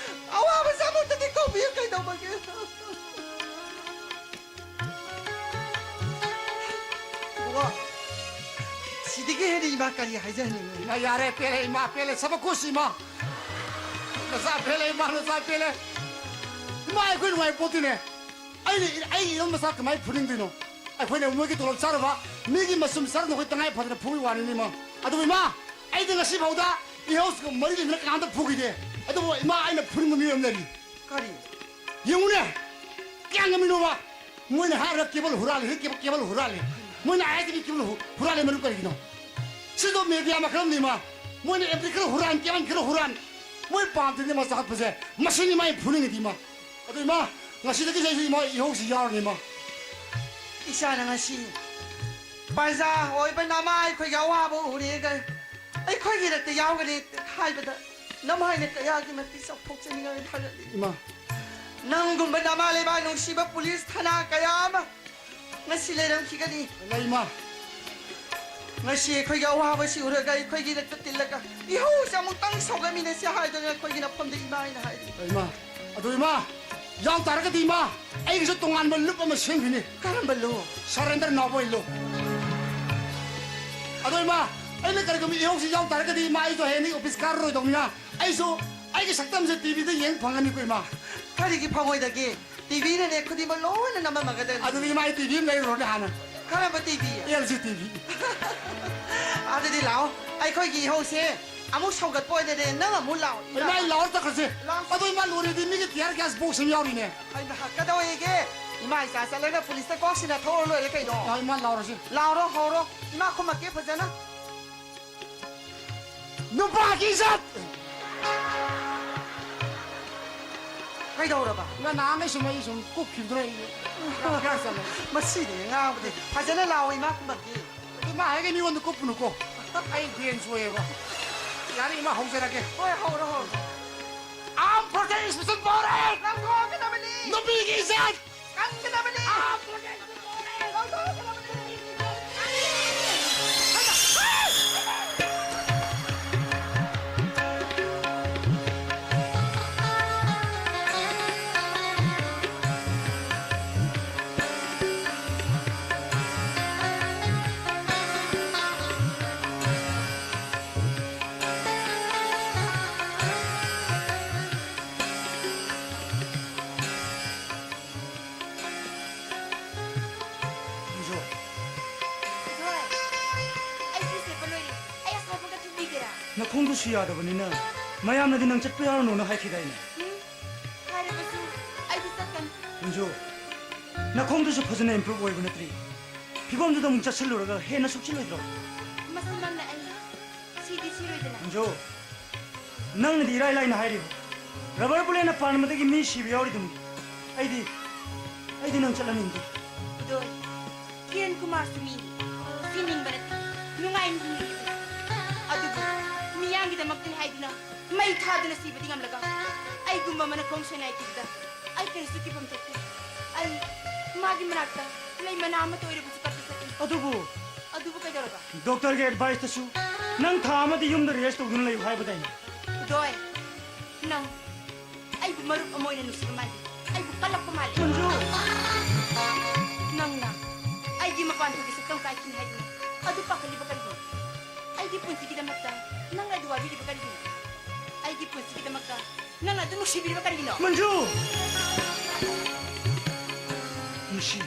ꯑꯋꯥꯕꯁꯦ ꯑꯃꯨꯛꯇꯗꯤ ꯀꯧꯕꯤꯌꯨ ꯀꯩꯗꯧꯕꯒꯦ? ꯏꯕꯨꯡꯉꯣ, ꯁꯤꯗꯒꯤ ꯍꯦꯟꯅ ꯏꯃꯥ ꯀꯔꯤ ꯍꯥꯏꯖꯍꯟꯅꯤꯡꯉꯤ? ꯏꯃꯥ, ꯌꯥꯔꯦ, ꯄꯦꯜꯂꯦ, ꯏꯃꯥ, ꯄꯦꯜꯂꯦ, ꯁꯕꯀꯨꯁ, ꯏꯃꯥ꯫ ꯅꯆꯥ ꯄꯦꯜꯂꯦ, ꯏꯃꯥ, ꯅꯆꯥ ꯄꯦꯜꯂꯦ꯫ ꯏꯃꯥ, ꯑꯩꯈꯣꯏ ꯅꯨꯡꯉꯥꯏ ꯄꯣꯠꯇꯤꯅꯦ꯫ ꯑꯩꯅ, ꯑꯩꯒꯤ ꯏꯔꯝ ꯃꯆꯥ ꯀꯃꯥꯏꯅ ꯐꯨꯅꯤꯡꯗꯣꯏꯅꯣ? ꯑꯩꯈꯣꯏꯅ ꯃꯣꯏꯒꯤ ꯇꯣꯂꯣꯞ ꯆꯥꯔꯨꯕ, ꯃꯤꯒꯤ ꯃꯆꯨꯝ ꯆꯥꯔꯨꯕ ꯑꯩꯈꯣꯏ ꯇꯉꯥꯏ ꯐꯗꯅ ꯐꯨꯕꯒꯤ ꯋꯥꯅꯤꯅꯦ, ꯏꯃꯥ꯫ ꯑꯗꯨꯕꯨ, ꯏꯃꯥ, ꯑꯩꯗꯤ ꯉꯁꯤ ꯐꯥꯎꯗ ꯏꯍꯧꯁꯤꯒ ꯃꯔꯤ ꯂꯩꯅꯅ ꯀꯅꯥꯝꯇ ꯐꯨꯈꯤꯗꯦ꯫ ꯑꯗꯨꯕꯨ, ꯏꯃꯥ, ꯑꯩꯅ ꯐꯨꯅꯤꯡꯕ ꯃꯤ ꯑꯃ ꯂꯩꯔꯤ꯫ ꯀꯔꯤ? ꯌꯦꯡꯉꯨꯅꯦ, ꯀꯌꯥꯝ ꯉꯝꯃꯤꯅꯣꯕ? ꯃꯣꯏꯅ ꯍꯥꯏꯔꯒ ꯀꯦꯕꯜ ꯍꯨꯔꯥꯜꯂꯤ, ꯀꯦꯕꯜ, ꯀꯦꯕꯜ ꯍꯨꯔꯥꯜꯂꯤ꯫ ꯃꯣꯏꯅ ꯍꯥꯏꯔꯒꯗꯤ ꯀꯦꯕꯜ ꯍꯨ-, ꯍꯨꯔꯥꯜꯂꯤ ꯃꯔꯝ ꯀꯔꯤꯒꯤꯅꯣ? ꯁꯤꯗꯣ ꯃꯦꯗꯤꯌꯥ ꯃꯈꯜ ꯑꯃꯅꯤ, ꯏꯃꯥ꯫ ꯃꯣꯏꯅ ꯑꯦꯝꯄ꯭ꯂꯤ ꯈꯔ ꯍꯨꯔꯥꯟ, ꯀꯦꯕꯜ ꯈꯔ ꯍꯨꯔꯥꯟ꯫ ꯃꯣꯏ ꯄꯥꯝꯗ꯭ꯔꯗꯤ ꯃꯥ ꯆꯥꯎꯈꯠꯄꯁꯦ꯫ ꯃꯁꯤꯅꯤ ꯃꯥ ꯐꯨꯅꯤꯡꯉꯤꯗꯤ, ꯏꯃꯥ꯫ ꯑꯗꯨ, ꯏꯃꯥ, ꯉꯁꯤꯗꯒꯤ ꯑꯩꯁꯨ, ꯏꯃꯥ, ꯏꯍꯧꯁꯤ ꯌꯥꯎꯔꯅꯤ, ꯏꯃꯥ꯫ ꯏꯆꯥꯅ ꯉꯁꯤ ꯄ꯭ꯔꯖꯥ ꯑꯣꯏꯕ ꯅꯃꯥ ꯑꯩꯈꯣꯏꯒꯤ ꯑꯋꯥꯕ ꯎꯔꯦꯒ ꯑꯩꯈꯣꯏꯒꯤ ꯔꯛꯇ ꯌꯥꯎꯒꯅꯤ ꯍꯥꯏꯕꯗ ꯅꯃꯥꯏꯅ ꯀꯌꯥꯒꯤ ꯃꯇꯤꯛ ꯆꯥꯎꯊꯣꯛꯆꯅꯤꯡꯉꯥꯏ ꯊꯥꯒꯠꯂꯤ꯫ ꯏꯃꯥ꯫ ꯅꯪꯒꯨꯝꯕ ꯅꯃꯥ ꯂꯩꯕꯥꯛ ꯅꯨꯡꯁꯤꯕ ꯄꯨꯂꯤꯁ ꯊꯅꯥ ꯀꯌꯥ ꯑꯃ ꯉꯁꯤ ꯂꯩꯔꯝꯈꯤꯒꯅꯤ꯫ ꯂꯩꯃ꯫ ꯉꯁꯤ ꯑꯩꯈꯣꯏꯒꯤ ꯑꯋꯥꯕꯁꯤ ꯎꯔꯒ ꯑꯩꯈꯣꯏꯒꯤ ꯔꯛꯇ ꯇꯤꯜꯂꯒ ꯏꯍꯧꯁꯦ ꯑꯃꯨꯛꯇꯪ ꯁꯧꯒꯠꯃꯤꯟꯅꯁꯤ ꯍꯥꯏꯗꯨꯅ ꯑꯩꯈꯣꯏꯒꯤ ꯅꯐꯝꯗ ꯏꯃꯥ ꯑꯩꯅ ꯍꯥꯏꯔꯤ꯫ ꯏꯃꯥ, ꯑꯗꯨ ꯏꯃꯥ, ꯌꯥꯎ ꯇꯥꯔꯒꯗꯤ ꯏꯃꯥ, ꯑꯩꯒꯤꯁꯨ ꯇꯣꯉꯥꯟꯕ ꯂꯨꯞ ꯑꯃ ꯁꯦꯝꯈꯤꯅꯤ꯫ ꯀꯔꯝꯕ ꯂꯨꯞ? Surrender ꯅꯥꯎꯕꯣꯏ ꯂꯨꯞ꯫ ꯑꯗꯣ ꯏꯃꯥ, ꯑꯩꯅ ꯀꯔꯤꯒꯨꯝꯕ ꯏꯍꯧꯁꯤ ꯌꯥꯎ ꯇꯥꯔꯒꯗꯤ ꯏꯃꯥ, ꯑꯩꯁꯨ ꯍꯌꯦꯡꯗꯒꯤ ꯑꯣꯐꯤꯁ ꯀꯥꯔꯔꯣꯏꯗꯧꯅꯤꯅ ꯑꯩꯁꯨ ꯑꯩꯒꯤ ꯁꯛꯇꯝꯁꯦ ꯇꯤꯚꯤꯗ ꯌꯦꯡ ꯐꯪꯒꯅꯤꯀꯣ ꯏꯃꯥ꯫ ꯀꯔꯤꯒꯤ ꯐꯪꯉꯣꯏꯗꯒꯦ? ꯇꯤꯚꯤꯅꯅꯦ ꯈꯨꯗꯤꯡꯃꯛ ꯂꯣꯏꯅ ꯅꯝꯃꯝꯃꯒꯗꯣꯏꯅꯤ꯫ ꯑꯗꯨꯗꯤ ꯏꯃꯥ, ꯑꯩ ꯇꯤꯚꯤ ꯑꯃ ꯂꯩꯔꯨꯔꯣꯅꯦ ꯍꯥꯟꯅ꯫ ꯀꯔꯝꯕ ꯇꯤꯚꯤ? L G TV. ꯑꯗꯨꯗꯤ ꯂꯥꯛꯑꯣ, ꯑꯩꯈꯣꯏꯒꯤ ꯏꯍꯧꯁꯦ ꯑꯃꯨꯛ ꯁꯧꯒꯠꯄ ꯑꯣꯏꯗꯅꯦ, ꯅꯪ ꯑꯃꯨꯛ ꯂꯥꯛꯑꯣ꯫ ꯏꯃꯥ, ꯑꯩ ꯂꯥꯛꯑꯣ ꯆꯠꯈ꯭ꯔꯁꯦ꯫ ꯂꯥꯛꯑꯣ꯫ ꯑꯗꯣ ꯏꯃꯥ, ꯂꯣꯏꯔꯗꯤ ꯃꯤꯒꯤ tear gas box ꯑꯃ ꯌꯥꯎꯔꯤꯅꯦ꯫ ꯍꯩꯃꯥ, ꯀꯩꯗꯧꯋꯦꯒꯦ? ꯏꯃꯥ ꯏꯆꯥ ꯆꯠꯂꯒ ꯄꯨꯂꯤꯁꯇ ꯀꯣꯛ ꯁꯤꯟꯅ ꯊꯣꯛꯑ ꯂꯣꯏꯔꯦ ꯀꯩꯅꯣ꯫ ꯂꯥꯛꯑꯣ ꯏꯃꯥ, ꯂꯥꯎꯔꯁꯤ꯫ ꯂꯥꯎꯔꯣ, ꯍꯧꯔꯣ꯫ ꯏꯃꯥ ꯈꯨꯝꯃꯛꯀꯦ ꯐꯖꯅ꯫ ꯅꯨꯄꯥꯒꯤ ꯏꯖꯠ! ꯀꯩꯗꯧꯔꯕ? ꯉ-, ꯅꯍꯥꯟꯈꯩ ꯁꯨꯝ ꯑꯩ ꯁꯨꯝ ꯀꯨꯞꯈꯤꯕꯗꯨꯅ ꯑꯩ ꯌꯥꯝ ꯕꯦꯔꯥ ꯆꯠꯂꯦ꯫ ꯃꯁꯤꯗꯤ ꯉꯥꯡꯕꯗꯤ ꯐꯖꯅ ꯂꯥꯎ, ꯏꯃꯥ ꯈꯨꯝꯃꯛꯀꯦ꯫ ꯑꯗꯨ ꯃꯥ ꯍꯥꯏꯒꯦ ꯃꯤꯉꯣꯟꯗ ꯀꯨꯞꯄꯨꯅꯨꯀꯣ꯫ ꯑꯩ ꯕ꯭ꯔꯦꯟ ꯁꯣꯛꯑꯦꯕ꯫ ꯌꯥꯔꯦ ꯏꯃꯥ, ꯍꯧꯖꯔꯒꯦ꯫ ꯍꯣꯏ, ꯍꯧꯔꯣ, ꯍꯧꯔꯣ꯫ Armed Forces Special Power Act! ꯂꯧꯊꯣꯛꯀꯗꯕꯅꯤ! ꯅꯨꯄꯤꯒꯤ ꯏꯖꯠ! ꯀꯟꯒꯗꯕꯅꯤ! Armed Forces Special Power Act! ꯂꯧꯊꯣꯛꯀꯗꯕꯅꯤ! Manju. ꯍꯣꯏ꯫ ꯑꯩ ꯐꯤ ꯁꯦꯠꯄ ꯂꯣꯏꯔꯦ꯫ ꯑꯩ ꯑꯁꯥꯏꯐꯥꯎꯗ ꯊꯤꯟꯕꯤꯒꯦꯔꯥ? ꯅꯈꯣꯡꯗꯨꯁꯨ ꯌꯥꯗꯕꯅꯤꯅ ꯃꯌꯥꯝꯅꯗꯤ ꯅꯪ ꯆꯠꯄ ꯌꯥꯔꯨꯅꯨꯅ ꯍꯥꯏꯈꯤꯗꯥꯏꯅꯦ? ꯎꯝ꯫ ꯍꯥꯏꯔꯕꯁꯨ ꯑꯩꯗꯤ ꯆꯠꯀꯅꯤ꯫ ꯃꯟꯖꯨ, ꯅꯈꯣꯡꯗꯨꯁꯨ ꯐꯖꯅ improve ꯑꯣꯏꯕ ꯅꯠꯇ꯭ꯔꯤ꯫ ꯐꯤꯕꯝꯗꯨꯗ ꯑꯃꯨꯛ ꯆꯠꯁꯤꯜꯂꯨꯔꯒ ꯍꯦꯟꯅ ꯁꯣꯛꯆꯤꯜꯂꯣꯏꯗ꯭ꯔꯣ? ꯃꯁꯤꯃꯛꯅ ꯑꯩ ꯁꯤꯗꯤ ꯁꯤꯔꯣꯏꯗꯅ꯫ ꯃꯟꯖꯨ, ꯅꯪꯅꯗꯤ ꯏꯔꯥꯏ ꯂꯥꯏꯅ ꯍꯥꯏꯔꯤꯕ, rubber bulletꯅ ꯄꯥꯟꯕꯗꯒꯤ ꯃꯤ ꯁꯤꯕ ꯌꯥꯎꯔꯤꯗꯨꯅꯤ꯫ ꯑꯩꯗꯤ, ꯑꯩꯗꯤ ꯅꯪ ꯆꯠꯍꯟꯅꯤꯡꯗꯦ꯫ ꯏꯗꯣꯏ, ꯀꯤꯔꯟ ꯀꯨꯃꯥꯔꯁꯨ ꯃꯤꯅꯤ, ꯁꯤꯅꯤꯡꯕ ꯅꯠꯇꯦ, ꯅꯨꯡꯉꯥꯏꯅ ꯍꯤꯡꯅꯤꯡꯕꯅꯤ꯫ ꯑꯗꯨꯕꯨ ꯃꯤꯌꯥꯝꯒꯤꯗꯃꯛꯇꯅꯤ ꯍꯥꯏꯗꯨꯅ ꯃꯩ ꯊꯥꯗꯨꯅ ꯁꯤꯕꯗꯤ ꯉꯝꯂꯒ ꯑꯩꯒꯨꯝꯕ ꯑꯃꯅ ꯈꯣꯡ ꯁꯣꯏꯅꯥꯏꯈꯤꯕꯗ ꯑꯩ ꯀꯔꯤꯁꯨ ꯀꯤꯐꯝ ꯊꯣꯛꯇꯦ꯫ ꯑꯩ ꯃꯥꯒꯤ ꯃꯅꯥꯛꯇ ꯂꯩ ꯃꯅꯥ ꯑꯃꯠꯇ ꯑꯣꯏꯔꯕꯁꯨ ꯀꯠꯄ ꯆꯠꯀꯅꯤ꯫ ꯑꯗꯨꯕꯨ ꯑꯗꯨꯕꯨ ꯀꯩꯗꯧꯔꯕ? Doctorꯒꯤ adviceꯇꯁꯨ ꯅꯪ ꯊꯥ ꯑꯃꯗꯤ ꯌꯨꯝꯗ rest ꯇꯧꯗꯨꯅ ꯂꯩꯌꯨ ꯍꯥꯏꯕꯗꯥꯏꯅꯦ? ꯏꯗꯣꯏ, ꯅꯪ ꯑꯩꯕꯨ ꯃꯔꯨꯞ ꯑꯃ ꯑꯣꯏꯅ ꯅꯨꯡꯁꯤꯕ ꯃꯥꯜꯂꯤ, ꯑꯩꯕꯨ ꯀꯜꯂꯛꯄ ꯃꯥꯜꯂꯤ꯫ ꯃꯟꯖꯨ! ꯅꯪꯅ ꯑꯩꯒꯤ ꯃꯄꯥꯟ ꯊꯣꯛꯀꯤ ꯁꯛꯇꯝ ꯀꯥꯏꯈꯤꯅꯤ ꯍꯥꯏꯗꯨꯅ ꯑꯗꯨ ꯄꯥꯈꯠꯂꯤꯕ ꯀꯔꯤꯒꯤꯅꯣ? ꯑꯩꯒꯤ ꯄꯨꯟꯁꯤꯒꯤꯗꯃꯛꯇ ꯅꯪꯅ ꯑꯗꯨ ꯋꯥꯕꯤꯔꯤꯕ ꯀꯔꯤꯒꯤꯅꯣ? ꯑꯩꯒꯤ ꯄꯨꯟꯁꯤꯒꯤꯗꯃꯛꯇ ꯅꯪꯅ ꯑꯗꯨ ꯅꯨꯡꯁꯤꯕꯤꯔꯤꯕ ꯀꯔꯤꯒꯤꯅꯣ? ꯃꯟꯖꯨ! ꯉꯁꯤ,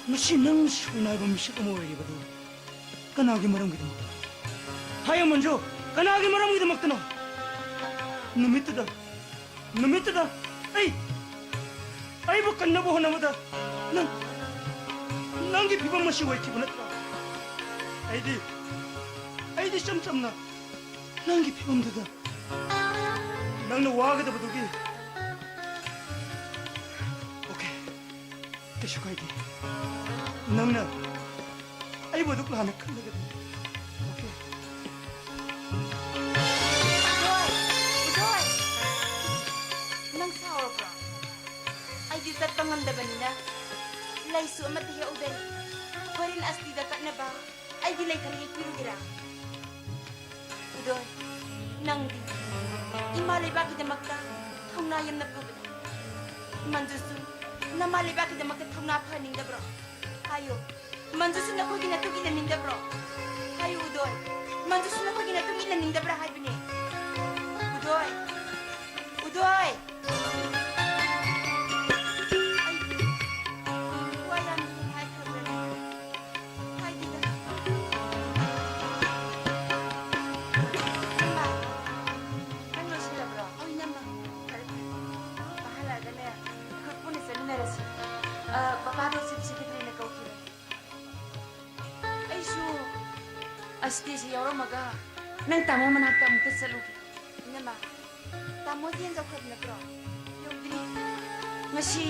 ꯉꯁꯤ ꯅꯪ ꯁꯣꯏꯅꯥꯏꯕ ꯃꯤꯁꯛ ꯑꯃ ꯑꯣꯏꯔꯤꯕꯗꯨ ꯀꯅꯥꯒꯤ ꯃꯔꯝꯒꯤꯗꯃꯛꯇ? ꯍꯥꯏꯌꯨ ꯃꯟꯖꯨ, ꯀꯅꯥꯒꯤ ꯃꯔꯝꯒꯤꯗꯃꯛꯇꯅꯣ? ꯅꯨꯃꯤꯠꯇꯨꯗ, ꯅꯨꯃꯤꯠꯇꯨꯗ ꯑꯩ, ꯑꯩꯕꯨ ꯀꯟꯅꯕ ꯍꯣꯠꯅꯕꯗ ꯅꯪ, ꯅꯪꯒꯤ ꯐꯤꯕꯝ ꯑꯁꯤ ꯑꯣꯏꯈꯤꯕ ꯅꯠꯇ꯭ꯔꯥ? ꯑꯩꯗꯤ, ꯑꯩꯗꯤ ꯏꯆꯝ ꯆꯝꯅ ꯅꯪꯒꯤ ꯐꯤꯕꯝꯗꯨꯗ ꯅꯪꯅ ꯋꯥꯒꯗꯕꯗꯨꯒꯤ꯫ ꯑꯣꯀꯦ, ꯀꯩꯁꯨ ꯀꯥꯏꯗꯦ꯫ ꯅꯪꯅ ꯑꯩꯕꯨ ꯑꯗꯨꯛ ꯂꯥꯟꯅ ꯈꯜꯂꯒꯗꯤ꯫ ꯑꯣꯀꯦ꯫ ꯎꯗꯣꯏ! ꯎꯗꯣꯏ! ꯅꯪ ꯁꯥꯎꯔꯕ꯭ꯔꯣ? ꯑꯩꯗꯤ ꯆꯠꯄ ꯉꯝꯗꯕꯅꯤꯅ ꯂꯩꯁꯨ ꯑꯃꯠꯇ ꯍꯦꯛꯎꯗꯦ꯫ ꯍꯣꯔꯦꯟ ꯑꯁꯇꯤꯗ ꯀꯠꯅꯕ ꯑꯩꯒꯤ ꯂꯩ ꯈꯔ ꯍꯦꯛꯄꯤꯔꯨꯒꯦꯔꯥ? ꯎꯗꯣꯏ, ꯅꯪꯗꯤ ꯏꯃꯥ ꯂꯩꯕꯥꯛꯀꯤꯗꯃꯛꯇ ꯊꯧꯅꯥ ꯌꯥꯝꯅ ꯐꯕꯅꯤ꯫ ꯃꯟꯖꯨꯁꯨ ꯅꯃꯥ ꯂꯩꯕꯥꯛꯀꯤꯗꯃꯛꯇ ꯊꯧꯅꯥ ꯐꯍꯟꯅꯤꯡꯗꯕ꯭ꯔꯣ? ꯍꯥꯏꯌꯨ, ꯃꯟꯖꯨꯁꯨ ꯅꯈꯣꯏꯒꯤ ꯅꯇꯨꯡ ꯏꯟꯅꯅꯤꯡꯗꯕ꯭ꯔꯣ? ꯍꯥꯏꯌꯨ ꯎꯗꯣꯏ, ꯃꯟꯖꯨꯁꯨ ꯅꯈꯣꯏꯒꯤ ꯅꯇꯨꯡ ꯏꯟꯅꯅꯤꯡꯗꯕ꯭ꯔꯥ ꯍꯥꯏꯕꯅꯦ꯫ ꯎꯗꯣꯏ, ꯎꯗꯣꯏ! ꯑꯩꯕꯨ ꯋꯥ ꯌꯥꯝ ꯍꯦꯟꯅ ꯍꯥꯏꯈ꯭ꯔꯕ꯭ꯔꯅꯦ? ꯍꯥꯏꯗꯦꯗ꯫ ꯏꯃꯥ, ꯅꯪ ꯂꯣꯏꯁꯤꯜꯂꯕ꯭ꯔꯣ? ꯑꯧ, ꯏꯅꯝꯃ꯫ ꯐꯔꯦ, ꯐꯔꯦ꯫ ꯄꯥꯍꯜꯂꯛꯑꯒꯅꯦ, ꯑꯩꯈꯣꯏ ꯄꯨꯟꯅ ꯆꯠꯃꯤꯟꯅꯔꯁꯤ꯫ ꯑ, ꯄꯄꯥꯗꯣ ꯆꯤꯞ ꯁꯦꯀ꯭ꯔꯦꯇꯔꯤꯅ ꯀꯧꯈꯤꯕꯅꯦ꯫ ꯑꯩꯁꯨ ꯑꯁꯇꯤꯁꯤ ꯌꯥꯎꯔꯝꯃꯒ ꯅꯪ ꯇꯥꯃꯣ ꯃꯅꯥꯛꯇ ꯑꯃꯨꯛꯇ ꯆꯠꯂꯨꯒꯦ꯫ ꯏꯅꯝꯃ, ꯇꯥꯃꯣ ꯖꯦꯟ ꯌꯧꯈ꯭ꯔꯕ ꯅꯠꯇ꯭ꯔꯣ? ꯌꯧꯗ꯭ꯔꯤ꯫ ꯉꯁꯤ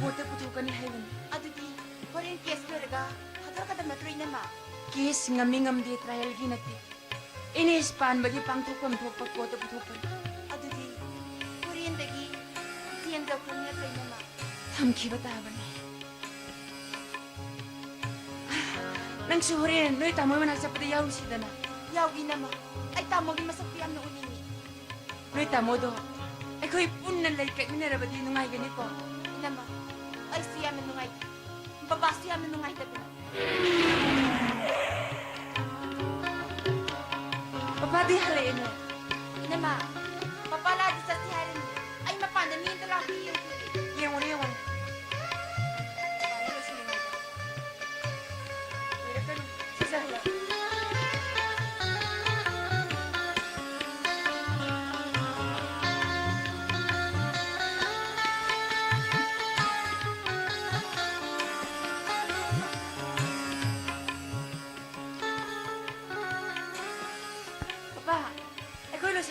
ꯀꯣꯔꯠꯇ ꯄꯨꯊꯣꯛꯀꯅꯤ ꯍꯥꯏꯕꯅꯤ꯫ ꯑꯗꯨꯗꯤ ꯍꯣꯔꯦꯟ ꯀꯦꯁ ꯂꯣꯏꯔꯒ ꯊꯥꯗꯣꯔꯛꯀꯗꯕ ꯅꯠꯇ꯭ꯔꯣ, ꯏꯅꯝꯃ? ꯀꯦꯁ ꯉꯝꯃꯤ ꯉꯝꯗꯦ ꯇ꯭ꯔꯥꯏꯌꯦꯜꯒꯤ ꯅꯠꯇꯦ꯫ ꯑꯦꯅꯦꯁ ꯄꯥꯟꯕꯒꯤ ꯄꯥꯡꯊꯣꯛꯐꯝ ꯊꯣꯛꯄ ꯀꯣꯔꯠꯇ ꯄꯨꯊꯣꯛꯄꯅꯤ꯫ ꯑꯗꯨꯗꯤ ꯍꯣꯔꯦꯟꯗꯒꯤ ꯖꯦꯟ ꯌꯧꯈ꯭ꯔꯕ ꯅꯠꯇ꯭ꯔꯣ, ꯏꯅꯝꯃ? ꯊꯝꯈꯤꯕ ꯇꯥꯕꯅꯤ꯫ ꯅꯪꯁꯨ ꯍꯣꯔꯦꯟ ꯅꯣꯏ ꯇꯥꯃꯣ ꯃꯅꯥꯛ ꯆꯠꯄꯗ ꯌꯥꯎꯔꯨꯁꯤꯗꯅ꯫ ꯌꯥꯎꯒꯦ, ꯏꯅꯝꯃ꯫ ꯑꯩ ꯇꯥꯃꯣꯒꯤ ꯃꯁꯛꯇꯨ ꯌꯥꯝꯅ ꯎꯅꯤꯡꯉꯤ꯫ ꯅꯣꯏ ꯇꯥꯃꯣꯗꯣ ꯑꯩꯈꯣꯏ ꯄꯨꯟꯅ ꯂꯩ ꯀꯠꯃꯤꯟꯅꯔꯕꯗꯤ ꯅꯨꯡꯉꯥꯏꯒꯅꯤꯀꯣ? ꯏꯅꯝꯃ, ꯑꯩꯁꯨ ꯌꯥꯝꯅ ꯅꯨꯡꯉꯥꯏꯇꯦ꯫ ꯕꯕꯥꯁꯨ ꯌꯥꯝꯅ ꯅꯨꯡꯉꯥꯏꯇꯕꯅꯤ꯫ ꯄꯄꯥꯗꯤ ꯍꯜꯂꯛꯑꯦꯅꯦ꯫ ꯏꯅꯝꯃ, ꯄꯄꯥ ꯂꯥꯛꯑꯗꯤ ꯆꯠꯁꯤ ꯍꯥꯏꯔꯅꯤ꯫ ꯑꯩ ꯃꯄꯥꯟꯗ ꯃꯤ ꯑꯝꯇ ꯂꯥꯛꯇꯦ ꯌꯦꯡꯉꯨ꯫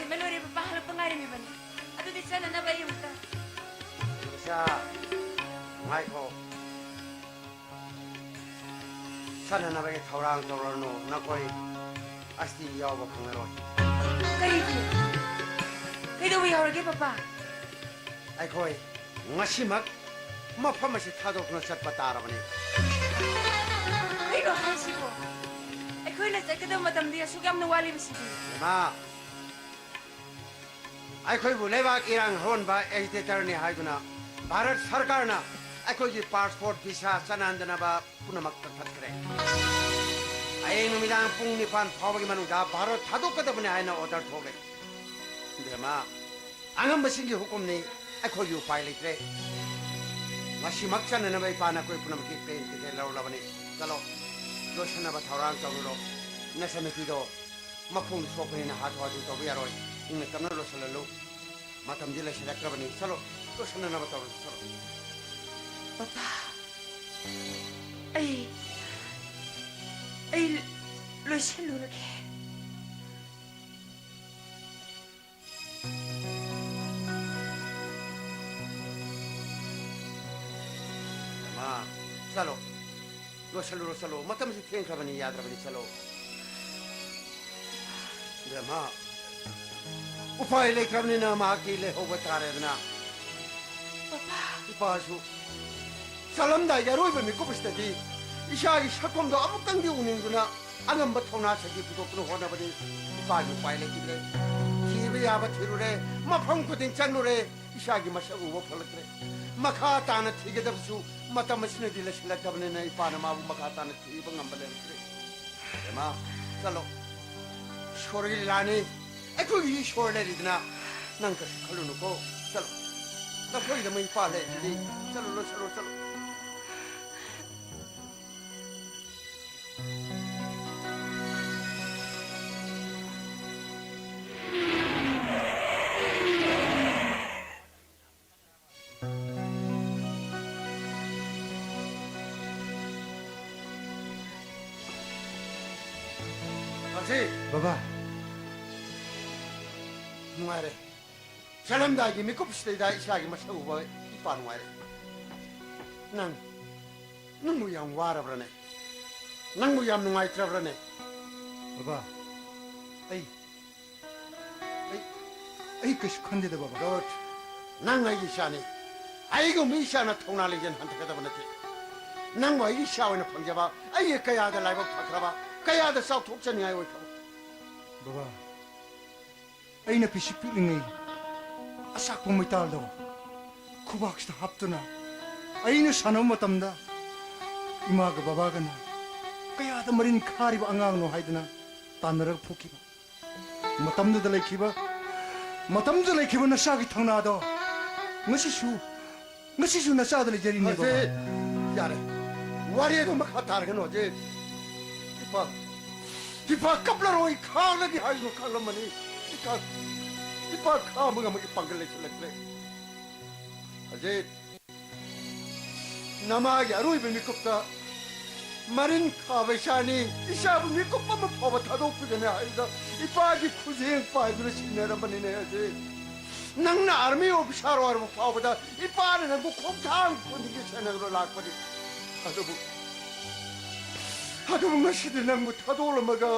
ꯃꯦꯂꯣꯔꯤ ꯄꯄꯥ ꯍꯜꯂꯛꯄ ꯉꯥꯏꯔꯝꯃꯤꯕꯅꯤ꯫ ꯑꯗꯨꯗꯤ ꯆꯠꯅꯅꯕ ꯑꯩ ꯑꯃꯨꯛꯇ꯫ ꯏꯆꯥ, ꯉꯥꯏꯈꯣ꯫ ꯆꯠꯅꯅꯕꯒꯤ ꯊꯧꯔꯥꯡ ꯇꯧꯔꯅꯨ꯫ ꯅꯈꯣꯏ ꯑꯁꯇꯤ ꯌꯥꯎꯕ ꯐꯪꯉꯔꯣꯏ꯫ ꯀꯔꯤꯒꯤ? ꯀꯩꯗꯧꯕ ꯌꯥꯎꯔꯒꯦ, ꯄꯄꯥ? ꯑꯩꯈꯣꯏ ꯉꯁꯤꯃꯛ ꯃꯐꯝ ꯑꯁꯤ ꯊꯥꯗꯣꯛꯇꯨꯅ ꯆꯠꯄ ꯇꯥꯔꯕꯅꯤ꯫ ꯀꯩꯅꯣ ꯍꯥꯏꯁꯤꯕꯣ? ꯑꯩꯈꯣꯏꯅ ꯆꯠꯀꯗꯕ ꯃꯇꯝꯗꯤ ꯑꯁꯨꯛ ꯌꯥꯝꯅ ꯋꯥꯠꯂꯤꯕꯁꯤꯗꯤ꯫ ꯏꯃꯥ, ꯑꯩꯈꯣꯏꯕꯨ ꯂꯩꯕꯥꯛ ꯏꯔꯥꯡ ꯍꯧꯍꯟꯕ ꯑꯦꯖꯤꯇꯦꯇꯔꯅꯤ ꯍꯥꯏꯗꯨꯅ ꯚꯥꯔꯠ ꯁꯔꯀꯥꯔꯅ ꯑꯩꯈꯣꯏꯒꯤ ꯄꯥꯁꯄꯣꯔꯠ, ꯚꯤꯁꯥ ꯆꯠꯅꯍꯟꯗꯅꯕ ꯄꯨꯝꯅꯃꯛ ꯀꯛꯊꯠꯈ꯭ꯔꯦ꯫ ꯍꯌꯦꯡ ꯅꯨꯃꯤꯗꯥꯡ ꯄꯨꯡ ꯅꯤꯄꯥꯟ ꯐꯥꯎꯕꯒꯤ ꯃꯅꯨꯡꯗ ꯚꯥꯔꯠ ꯊꯥꯗꯣꯛꯀꯗꯕꯅꯤ ꯍꯥꯏꯅ ꯑꯣꯔꯗꯔ ꯊꯣꯛꯂꯦ꯫ ꯏꯕꯦꯝꯃ, ꯑꯉꯝꯕꯁꯤꯡꯒꯤ ꯍꯨꯀꯨꯝꯅꯤ, ꯑꯩꯈꯣꯏꯒꯤ ꯎꯄꯥꯏ ꯂꯩꯇ꯭ꯔꯦ꯫ ꯉꯁꯤꯃꯛ ꯆꯠꯅꯅꯕ ꯏꯄꯥꯅ ꯑꯩꯈꯣꯏ ꯄꯨꯝꯅꯃꯛꯀꯤ ꯄ꯭ꯂꯦꯟ ꯇꯤꯀꯦꯠ ꯂꯧꯔꯕꯅꯤ꯫ ꯆꯠꯂꯣ, ꯂꯣꯏꯁꯤꯟꯅꯕ ꯊꯧꯔꯥꯡ ꯇꯧꯔꯨꯔꯣ꯫ ꯅꯆꯟꯅꯨꯄꯤꯗꯣ ꯃꯈꯣꯡꯗ ꯁꯣꯛꯄꯅꯤꯅ ꯍꯥꯊꯨ ꯍꯥꯊꯨ ꯇꯧꯕ ꯌꯥꯔꯣꯏ꯫ ꯏꯪꯅ ꯇꯞꯅ ꯂꯣꯏꯁꯤꯜꯍꯜꯂꯨ꯫ ꯃꯇꯝꯗꯤ ꯂꯩꯁꯤꯜꯂꯛꯇ꯭ꯔꯕꯅꯤ꯫ ꯆꯠꯂꯣ, ꯂꯣꯏꯁꯤꯟꯅꯅꯕ ꯇꯧꯔꯁꯤ, ꯆꯠꯂꯣ꯫ ꯄꯄꯥ, ꯑꯩ, ꯑꯩ ꯂꯣꯏꯁꯤꯜꯂꯨꯔꯒꯦ꯫ ꯃꯥ, ꯆꯠꯂꯣ꯫ ꯂꯣꯏꯁꯤꯜꯂꯨꯔꯣ, ꯆꯠꯂꯣ꯫ ꯃꯇꯝꯁꯤ ꯊꯦꯡꯈ꯭ꯔꯕꯅꯤ, ꯌꯥꯗ꯭ꯔꯕꯅꯤ, ꯆꯠꯂꯣ꯫ ꯏꯕꯦꯝꯃ, ꯎꯄꯥꯏ ꯂꯩꯇ꯭ꯔꯕꯅꯤꯅ ꯃꯍꯥꯛꯇꯤ ꯂꯩꯍꯧꯕ ꯇꯥꯔꯦꯗꯅ꯫ ꯄꯄꯥ꯫ ꯏꯄꯥꯁꯨ ꯆꯠꯂꯝꯗꯥꯏꯒꯤ ꯑꯔꯣꯏꯕ ꯃꯤꯀꯨꯞ ꯑꯁꯤꯗꯗꯤ ꯏꯆꯥꯒꯤ ꯁꯛꯐꯝꯗꯣ ꯑꯃꯨꯛꯇꯪꯗꯤ ꯎꯅꯤꯡꯗꯨꯅ ꯑꯉꯝꯕ ꯊꯧꯅꯥ ꯁꯛꯇꯤ ꯄꯨꯊꯣꯛꯇꯨꯅ ꯍꯣꯠꯅꯕꯅꯤ꯫ ꯏꯄꯥꯒꯤ ꯎꯄꯥꯏ ꯂꯩꯈꯤꯗ꯭ꯔꯦ꯫ ꯊꯤꯕ ꯌꯥꯕ ꯊꯤꯔꯨꯔꯦ, ꯃꯐꯝ ꯈꯨꯗꯤꯡ ꯆꯠꯂꯨꯔꯦ, ꯏꯆꯥꯒꯤ ꯃꯁꯛ ꯎꯕ ꯐꯪꯂꯛꯇ꯭ꯔꯦ꯫ ꯃꯈꯥ ꯇꯥꯅ ꯊꯤꯒꯗꯕꯁꯨ ꯃꯇꯝ ꯑꯁꯤꯅꯗꯤ ꯂꯩꯁꯤꯜꯂꯛꯇꯕꯅꯤꯅ ꯏꯄꯥꯅ ꯃꯥꯕꯨ ꯃꯈꯥ ꯇꯥꯅ ꯊꯤꯕ ꯉꯝꯕ ꯂꯩꯔꯛꯇ꯭ꯔꯦ꯫ ꯏꯕꯦꯝꯃ, ꯆꯠꯂꯣ꯫ ꯏꯁꯣꯔꯒꯤ ꯂꯤꯂꯥꯅꯤ꯫ ꯑꯩꯈꯣꯏꯒꯤ ꯏꯁꯣꯔ ꯂꯩꯔꯤꯗꯅ꯫ ꯅꯪ ꯀꯩꯁꯨ ꯈꯜꯂꯨꯅꯨꯀꯣ꯫ ꯆꯠꯂꯣ꯫ ꯅꯈꯣꯏꯒꯤꯗꯃꯛ ꯏꯄꯥ ꯂꯩꯔꯤꯗꯨꯗꯤ꯫ ꯆꯠꯂꯨ, ꯂꯣꯏꯁꯤꯜꯂꯣ, ꯆꯠꯂꯣ꯫ ꯀꯥꯡꯁꯤ! ꯕꯕꯥ! ꯅꯨꯡꯉꯥꯏꯔꯦ꯫ ꯆꯠꯂꯝꯗꯥꯏꯒꯤ ꯃꯤꯀꯨꯞꯁꯤꯗꯩꯗ ꯏꯆꯥꯒꯤ ꯃꯁꯛ ꯎꯕ ꯏꯄꯥ ꯅꯨꯡꯉꯥꯏꯔꯦ꯫ ꯅꯪ, ꯅꯪꯕꯨ ꯌꯥꯝ ꯋꯥꯔꯕ꯭ꯔꯅꯦ? ꯅꯪꯕꯨ ꯌꯥꯝ ꯅꯨꯡꯉꯥꯏꯇ꯭ꯔꯕ꯭ꯔꯅꯦ? ꯕꯕꯥ, ꯑꯩ, ꯑꯩ, ꯑꯩ ꯀꯩꯁꯨ ꯈꯟꯗꯦꯗ, ꯕꯕꯥ꯫ ꯒꯨꯗ꯫ ꯅꯪ ꯑꯩꯒꯤ ꯏꯆꯥꯅꯤ꯫ ꯑꯩꯒꯨꯝꯕ ꯏꯆꯥꯅ ꯊꯧꯅꯥ ꯂꯤꯡꯖꯦꯜ ꯍꯟꯊꯒꯗꯕ ꯅꯠꯇꯦ꯫ ꯅꯪꯕꯨ ꯑꯩꯒꯤ ꯏꯆꯥ ꯑꯣꯏꯅ ꯐꯪꯖꯕ, ꯑꯩꯒꯤ ꯀꯌꯥꯗ ꯂꯥꯏꯕꯛ ꯐꯈ꯭ꯔꯕ, ꯀꯌꯥꯗ ꯆꯥꯎꯊꯣꯛꯆꯅꯤꯡꯉꯥꯏ ꯑꯣꯏꯈ꯭ꯔꯕ꯫ ꯕꯕꯥ, ꯑꯩꯅ ꯄꯤꯁꯤꯛ ꯄꯤꯛꯂꯤꯉꯩ ꯑꯆꯥꯛꯄ ꯃꯩꯇꯥꯜꯗꯣ ꯈꯨꯕꯥꯛꯁꯤꯗ ꯍꯥꯞꯇꯨꯅ ꯑꯩꯅ ꯁꯥꯟꯅꯕ ꯃꯇꯝꯗ ꯏꯃꯥꯒ ꯕꯕꯥꯒꯅ ꯀꯌꯥꯗ ꯃꯔꯤꯟ ꯈꯥꯔꯤꯕ ꯑꯉꯥꯡꯅꯣ ꯍꯥꯏꯗꯅ ꯇꯥꯟꯅꯔꯒ ꯐꯨꯈꯤꯕ꯫ ꯃꯇꯝꯗꯨꯗ ꯂꯩꯈꯤꯕ, ꯃꯇꯝꯗꯨꯗ ꯂꯩꯈꯤꯕ ꯅꯆꯥꯒꯤ ꯊꯧꯅꯥꯗꯣ ꯉꯁꯤꯁꯨ ꯉꯁꯤꯁꯨ ꯅꯆꯥꯗ ꯂꯩꯖꯔꯤꯅꯦ, ꯕꯕꯥ꯫ ꯑꯖꯤꯠ, ꯌꯥꯔꯦ꯫ ꯋꯥꯔꯤ ꯑꯗꯨ ꯃꯈꯥ ꯇꯥꯔꯒꯅꯨ, ꯑꯖꯤꯠ꯫ ꯏꯄꯥ, ꯏꯄꯥ ꯀꯞꯂꯔꯣꯏ, ꯈꯥꯡꯂꯒꯦ ꯍꯥꯏꯗꯨꯅ ꯈꯥꯡꯂꯝꯕꯅꯤ꯫ ꯏꯄꯥ, ꯏꯄꯥ ꯈꯥꯡꯕ ꯉꯝꯕꯒꯤ ꯄꯥꯡꯒꯜ ꯂꯩꯁꯤꯜꯂꯛꯇ꯭ꯔꯦ꯫ ꯑꯖꯤꯠ, ꯅꯃꯥꯒꯤ ꯑꯔꯣꯏꯕ ꯃꯤꯀꯨꯞꯇ ꯃꯔꯤꯟ ꯈꯥꯕ ꯏꯆꯥꯅꯤ, ꯏꯆꯥꯕꯨ ꯃꯤꯀꯨꯞ ꯑꯃ ꯐꯥꯎꯕ ꯊꯥꯗꯣꯛꯄꯤꯒꯅꯤ ꯍꯥꯏꯕꯗ ꯏꯄꯥꯒꯤ ꯈꯨꯖꯦꯡ ꯄꯥꯏꯗꯨꯅ ꯁꯤꯟꯅꯔꯝꯕꯅꯤꯅꯦ꯫ ꯑꯖꯤꯠ, ꯅꯪꯅ ꯑꯥꯔꯃꯤ ꯑꯣꯐꯤꯁꯥꯔ ꯑꯣꯏꯔꯕ ꯐꯥꯎꯕꯗ ꯏꯄꯥꯅ ꯅꯪꯕꯨ ꯈꯣꯡꯊꯥꯡ ꯈꯨꯗꯤꯡꯒꯤ ꯁꯦꯟꯅꯗꯨꯅ ꯂꯥꯛꯄꯅꯤ꯫ ꯑꯗꯨꯕꯨ, ꯑꯗꯨꯕꯨ ꯉꯁꯤꯗꯤ ꯅꯪꯕꯨ ꯊꯥꯗꯣꯛꯂꯝꯃꯒ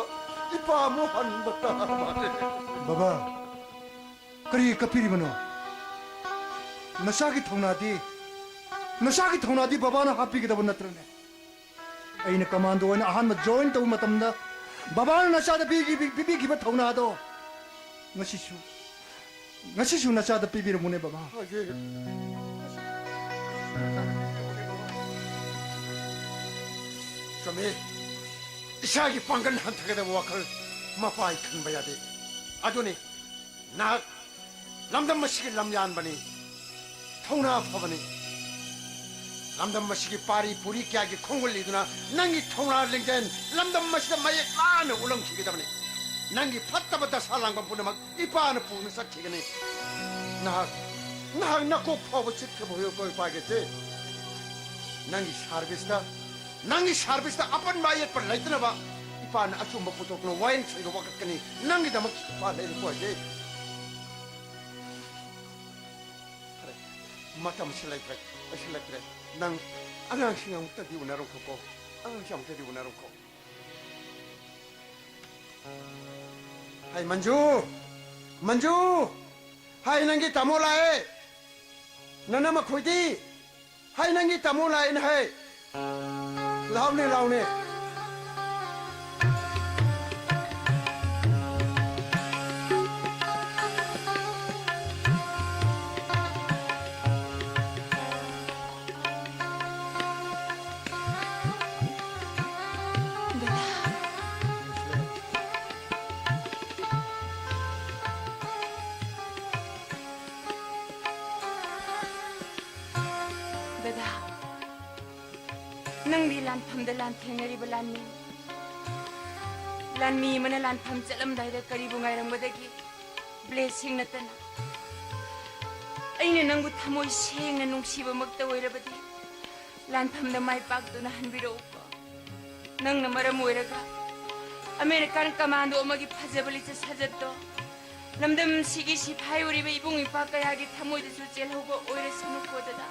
ꯏꯄꯥ ꯑꯃꯨꯛ ꯍꯟꯕ ꯇꯥꯔ ꯃꯥꯜꯂꯦ꯫ ꯕꯕꯥ, ꯀꯔꯤ ꯀꯞꯄꯤꯔꯤꯕꯅꯣ? ꯅꯆꯥꯒꯤ ꯊꯧꯅꯥꯗꯤ, ꯅꯆꯥꯒꯤ ꯊꯧꯅꯥꯗꯤ ꯕꯕꯥꯅ ꯍꯥꯞꯄꯤꯒꯗꯕ ꯅꯠꯇ꯭ꯔꯅꯦ? ꯑꯩꯅ ꯀꯃꯥꯟꯗꯣ ꯑꯣꯏꯅ ꯑꯍꯥꯟꯕ ꯖꯣꯏꯟ ꯇꯧꯕ ꯃꯇꯝꯗ ꯕꯕꯥꯅ ꯅꯆꯥꯗ ꯄꯤꯈꯤ-, ꯄꯤꯕꯤꯈꯤꯕ ꯊꯧꯅꯥꯗꯣ ꯉꯁꯤꯁꯨ, ꯉꯁꯤꯁꯨ ꯅꯆꯥꯗ ꯄꯤꯕꯤꯔꯝꯃꯨꯅꯦ, ꯕꯕꯥ꯫ ꯍꯧꯖꯤꯛ ꯆꯨꯝꯃꯤ꯫ ꯏꯁꯥꯒꯤ ꯄꯥꯡꯒꯜ ꯍꯟꯊꯒꯗꯕ ꯋꯥꯈꯜ ꯃꯄꯥ ꯑꯩ ꯈꯟꯕ ꯌꯥꯗꯦ꯫ ꯑꯗꯨꯅꯤ ꯅꯍꯥꯛ ꯂꯝꯗꯝ ꯑꯁꯤꯒꯤ ꯂꯝꯌꯥꯟꯕꯅꯤ, ꯊꯧꯅꯥ ꯐꯕꯅꯤ꯫ ꯂꯝꯗꯝ ꯑꯁꯤꯒꯤ ꯄꯥꯔꯤ ꯄꯨꯔꯤ ꯀꯌꯥꯒꯤ ꯈꯣꯡꯒꯨꯜ ꯂꯤꯗꯨꯅ ꯅꯪꯒꯤ ꯊꯧꯅꯥ ꯂꯤꯡꯖꯦꯜ ꯂꯝꯗꯝ ꯑꯁꯤꯗ ꯃꯌꯦꯛ ꯂꯥꯅ ꯎꯠꯂꯝꯈꯤꯒꯗꯕꯅꯤ꯫ ꯅꯪꯒꯤ ꯐꯠꯇꯕ ꯗꯁꯥ ꯂꯥꯡꯕ ꯄꯨꯝꯅꯃꯛ ꯏꯄꯥꯅ ꯄꯨꯅ ꯆꯠꯈꯤꯒꯅꯤ꯫ ꯅꯍꯥꯛ, ꯅꯍꯥꯛ ꯅꯀꯣꯛ ꯐꯥꯎꯕ ꯆꯤꯠꯈ꯭ꯔꯕ ꯍꯨꯏ ꯀꯣꯏ ꯄꯥꯏꯒꯦꯁꯦ꯫ ꯅꯪꯒꯤ ꯁꯥꯔꯚꯤꯁꯇ, ꯅꯪꯒꯤ ꯁꯥꯔꯚꯤꯁꯇ ꯑꯄꯟꯕ ꯑꯌꯦꯠꯄ ꯂꯩꯇꯅꯕ ꯏꯄꯥꯅ ꯑꯆꯨꯝꯕ ꯄꯨꯊꯣꯛꯇꯨꯅ ꯋꯥꯌꯦꯜ ꯁꯪꯗ ꯋꯥꯀꯠꯀꯅꯤ꯫ ꯅꯪꯒꯤꯗꯃꯛ ꯏꯄꯥ ꯂꯩꯔꯦꯀꯣ ꯑꯖꯤꯠ꯫ ꯃꯇꯝꯁꯤ ꯂꯩꯇ꯭ꯔꯦ, ꯂꯩꯁꯤꯜꯂꯛꯇ꯭ꯔꯦ꯫ ꯅꯪ ꯑꯉꯥꯡꯁꯤꯡ ꯑꯃꯨꯛꯇꯗꯤ ꯎꯅꯔꯨꯈꯣꯀꯣ, ꯑꯉꯥꯡꯁꯤꯡ ꯑꯃꯨꯛꯇꯗꯤ ꯎꯅꯔꯨꯈꯣ꯫ ꯍꯥꯏ ꯃꯟꯖꯨ, ꯃꯟꯖꯨ, ꯍꯥꯏ ꯅꯪꯒꯤ ꯇꯥꯃꯣ ꯂꯥꯛꯑꯦ꯫ ꯅꯅꯝꯃ ꯈꯣꯏꯗꯤ, ꯍꯥꯏ ꯅꯪꯒꯤ ꯇꯥꯃꯣ ꯂꯥꯛꯑꯦꯅ ꯍꯥꯏ꯫ ꯂꯥꯎꯅꯦ, ꯂꯥꯎꯅꯦ꯫ ꯗꯗꯥ꯫ ꯗꯗꯥ, ꯅꯪꯗꯤ ꯂꯥꯟꯐꯝꯗ ꯂꯥꯟꯊꯦꯡꯅꯔꯤꯕ ꯂꯥꯟꯃꯤ꯫ ꯂꯥꯟꯃꯤ ꯑꯃꯅ ꯂꯥꯟꯐꯝ ꯆꯠꯂꯝꯗꯥꯏꯗ ꯀꯔꯤꯕꯨ ꯉꯥꯏꯔꯝꯒꯗꯒꯦ? Blessing ꯅꯠꯇꯅ꯫ ꯑꯩꯅ ꯅꯪꯕꯨ ꯊꯃꯣꯏ ꯁꯦꯡꯅ ꯅꯨꯡꯁꯤꯕꯃꯛꯇ ꯑꯣꯏꯔꯕꯗꯤ, ꯂꯥꯟꯐꯝꯗ ꯃꯥꯏ ꯄꯥꯛꯇꯨꯅ ꯍꯟꯕꯤꯔꯛꯎꯀꯣ꯫ ꯅꯪꯅ ꯃꯔꯝ ꯑꯣꯏꯔꯒ American commando ꯑꯃꯒꯤ ꯐꯖꯕ ꯂꯤꯆꯠ ꯁꯥꯖꯠꯇꯣ ꯂꯝꯗꯝꯁꯤꯒꯤ ꯁꯤꯐꯥꯏ ꯑꯣꯏꯔꯤꯕ ꯏꯕꯨꯡ ꯏꯄ꯭ꯋꯥ ꯀꯌꯥꯒꯤ ꯊꯃꯣꯏꯗꯁꯨ ꯆꯦꯜꯍꯧꯕ ꯑꯣꯏꯔꯁꯅꯨꯀꯣ ꯗꯗꯥ꯫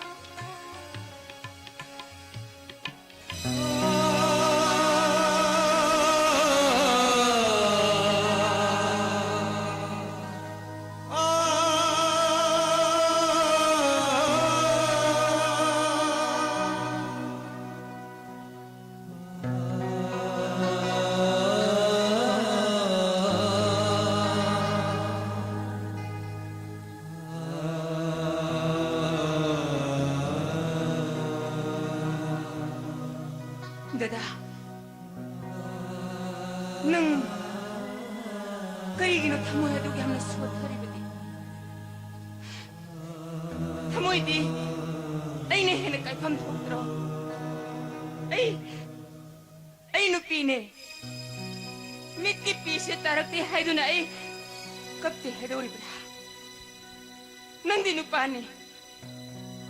ꯗꯗꯥ, ꯅꯪ ꯀꯔꯤꯒꯤꯅꯣ ꯊꯃꯣꯏ ꯑꯗꯨꯛ ꯌꯥꯝꯅ ꯁꯣꯠꯊꯔꯤꯕꯗꯤ? ꯊꯃꯣꯏꯗꯤ ꯑꯩꯅ ꯍꯦꯟꯅ ꯀꯥꯏꯐꯝ ꯊꯣꯛꯇ꯭ꯔꯣ? ꯑꯩ, ꯑꯩ ꯅꯨꯄꯤꯅꯦ꯫ ꯃꯤꯠꯀꯤ ꯄꯤꯁꯦ ꯇꯥꯔꯛꯇꯦ ꯍꯥꯏꯗꯨꯅ ꯑꯩ ꯀꯞꯇꯦ ꯍꯥꯏꯗꯧꯔꯤꯕ꯭ꯔꯥ? ꯅꯪꯗꯤ ꯅꯨꯄꯥꯅꯤ꯫